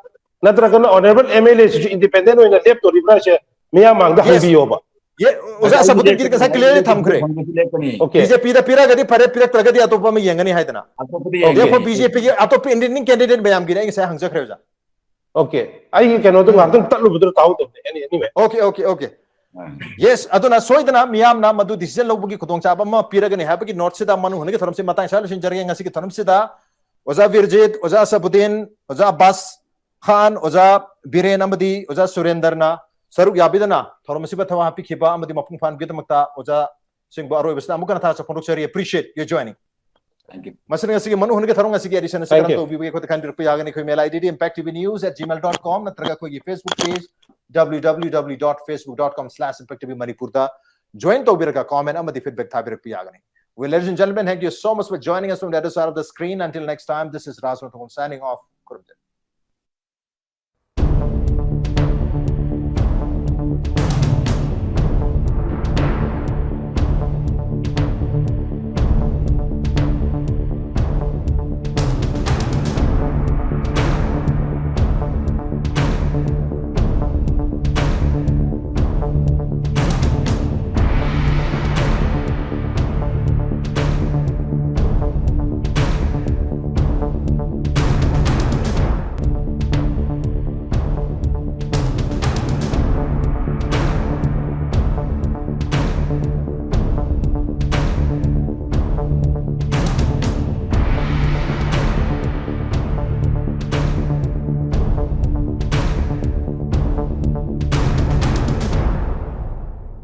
ꯅꯠꯇ꯭ꯔꯒꯅ honourable M L A ꯁꯤꯁꯨ independent ꯑꯣꯏꯅ ꯂꯦꯞꯇꯣꯔꯤꯕ꯭ꯔꯥ ꯍꯥꯏꯁꯦ ꯃꯤꯌꯥꯝ ꯃꯥꯡꯗ Yes. ꯍꯪꯕꯤꯌꯣꯕ꯫ ꯌꯦ, ꯑꯣꯖꯥ ꯑꯁꯥꯕꯨꯗꯤꯟꯒꯤꯗꯤ ꯉꯁꯥꯏ clearly ꯊꯝꯈ꯭ꯔꯦ꯫ Okay. ꯕꯤꯖꯦꯄꯤꯗ ꯄꯤꯔꯒꯗꯤ ꯐꯔꯦ, ꯄꯤꯔꯛꯇ꯭ꯔꯒꯗꯤ ꯑꯇꯣꯞꯄ ꯑꯃ ꯌꯦꯡꯒꯅꯤ ꯍꯥꯏꯗꯅ꯫ Okay. Therefore ꯕꯤꯖꯦꯄꯤꯒꯤ ꯑꯇꯣꯞꯄ independent candidate ꯃꯌꯥꯝꯒꯤꯅꯦ ꯑꯩ ꯉꯁꯥꯏ ꯍꯪꯖꯈ꯭ꯔꯦ ꯑꯣꯖꯥ꯫ Okay. ꯑꯩꯒꯤ ꯀꯩꯅꯣꯗꯣ ꯉꯥꯛꯇꯪ ꯇꯠꯂꯨꯕꯗꯨꯗ ꯇꯥꯍꯧꯗꯕꯅꯦ꯫ Any-, anyway. Okay, okay, okay. Yes, ꯑꯗꯨꯅ ꯁꯣꯏꯗꯅ ꯃꯤꯌꯥꯝꯅ ꯃꯗꯨ decision ꯂꯧꯕꯒꯤ ꯈꯨꯗꯣꯡꯆꯥꯕ ꯑꯃ ꯄꯤꯔꯒꯅꯤ ꯍꯥꯏꯕꯒꯤ note ꯁꯤꯗ ꯃꯅꯨ ꯍꯣꯟꯒꯤ ꯊꯧꯔꯝꯁꯤ ꯃꯇꯥꯡ ꯁ꯭ꯋꯥꯏꯗ ꯂꯣꯏꯁꯤꯟꯖꯔꯒꯦ꯫ ꯉꯁꯤꯒꯤ ꯊꯧꯔꯝꯁꯤꯗ ꯑꯣꯖꯥ ꯕꯤꯔꯖꯤꯠ, ꯑꯣꯖꯥ ꯑꯁꯥꯕꯨꯗꯤꯟ, ꯑꯣꯖꯥ ꯑꯕꯥꯁ ꯈꯥꯟ, ꯑꯣꯖꯥ ꯕꯤꯔꯦꯟ ꯑꯃꯗꯤ ꯑꯣꯖꯥ ꯁꯨꯔꯦꯟꯗꯔꯅ ꯁꯔꯨꯛ ꯌꯥꯕꯤꯗꯨꯅ ꯊꯧꯔꯝ ꯑꯁꯤꯕꯨ ꯊꯧ ꯍꯥꯞꯄꯤꯈꯤꯕ ꯑꯃꯗꯤ ꯃꯄꯨꯡ ꯐꯥꯍꯟꯕꯒꯤꯗꯃꯛꯇ ꯑꯣꯖꯥꯁꯤꯡꯕꯨ ꯑꯔꯣꯏꯕꯁꯤꯗ ꯑꯃꯨꯛꯀ ꯍꯟꯅ ꯊꯥꯒꯠꯆꯕ ꯐꯣꯡꯗꯣꯛꯆꯔꯤ꯫ Appreciate your joining. Thank you. ꯃꯁꯤꯅ ꯉꯁꯤꯒꯤ ꯃꯅꯨ ꯍꯣꯟꯒꯤ ꯊꯧꯔꯝ ꯑꯁꯤꯒꯤ edition ꯑꯁꯤ Thank ꯀꯔꯝ you. ꯇꯧꯕꯤꯕꯒꯦ ꯑꯩꯈꯣꯏꯗ ꯈꯟꯕꯤꯔꯛꯄ ꯌꯥꯒꯅꯤ꯫ ꯑꯩꯈꯣꯏ mail ID D impact T V news at gmail dot com ꯅꯠꯇ꯭ꯔꯒ ꯑꯩꯈꯣꯏꯒꯤ Facebook page W W W dot facebook dot com slash impact T V Manipur ꯗ join ꯇꯧꯕꯤꯔꯒ comment ꯑꯃꯗꯤ feedback ꯊꯥꯕꯤꯔꯛꯄ ꯌꯥꯒꯅꯤ꯫ Well, ladies and gentlemen, thank you so much for joining us from the other side of the screen. Until next time, this is Raj Mathongam signing off. ꯈꯨꯔꯨꯝꯖꯔꯤ꯫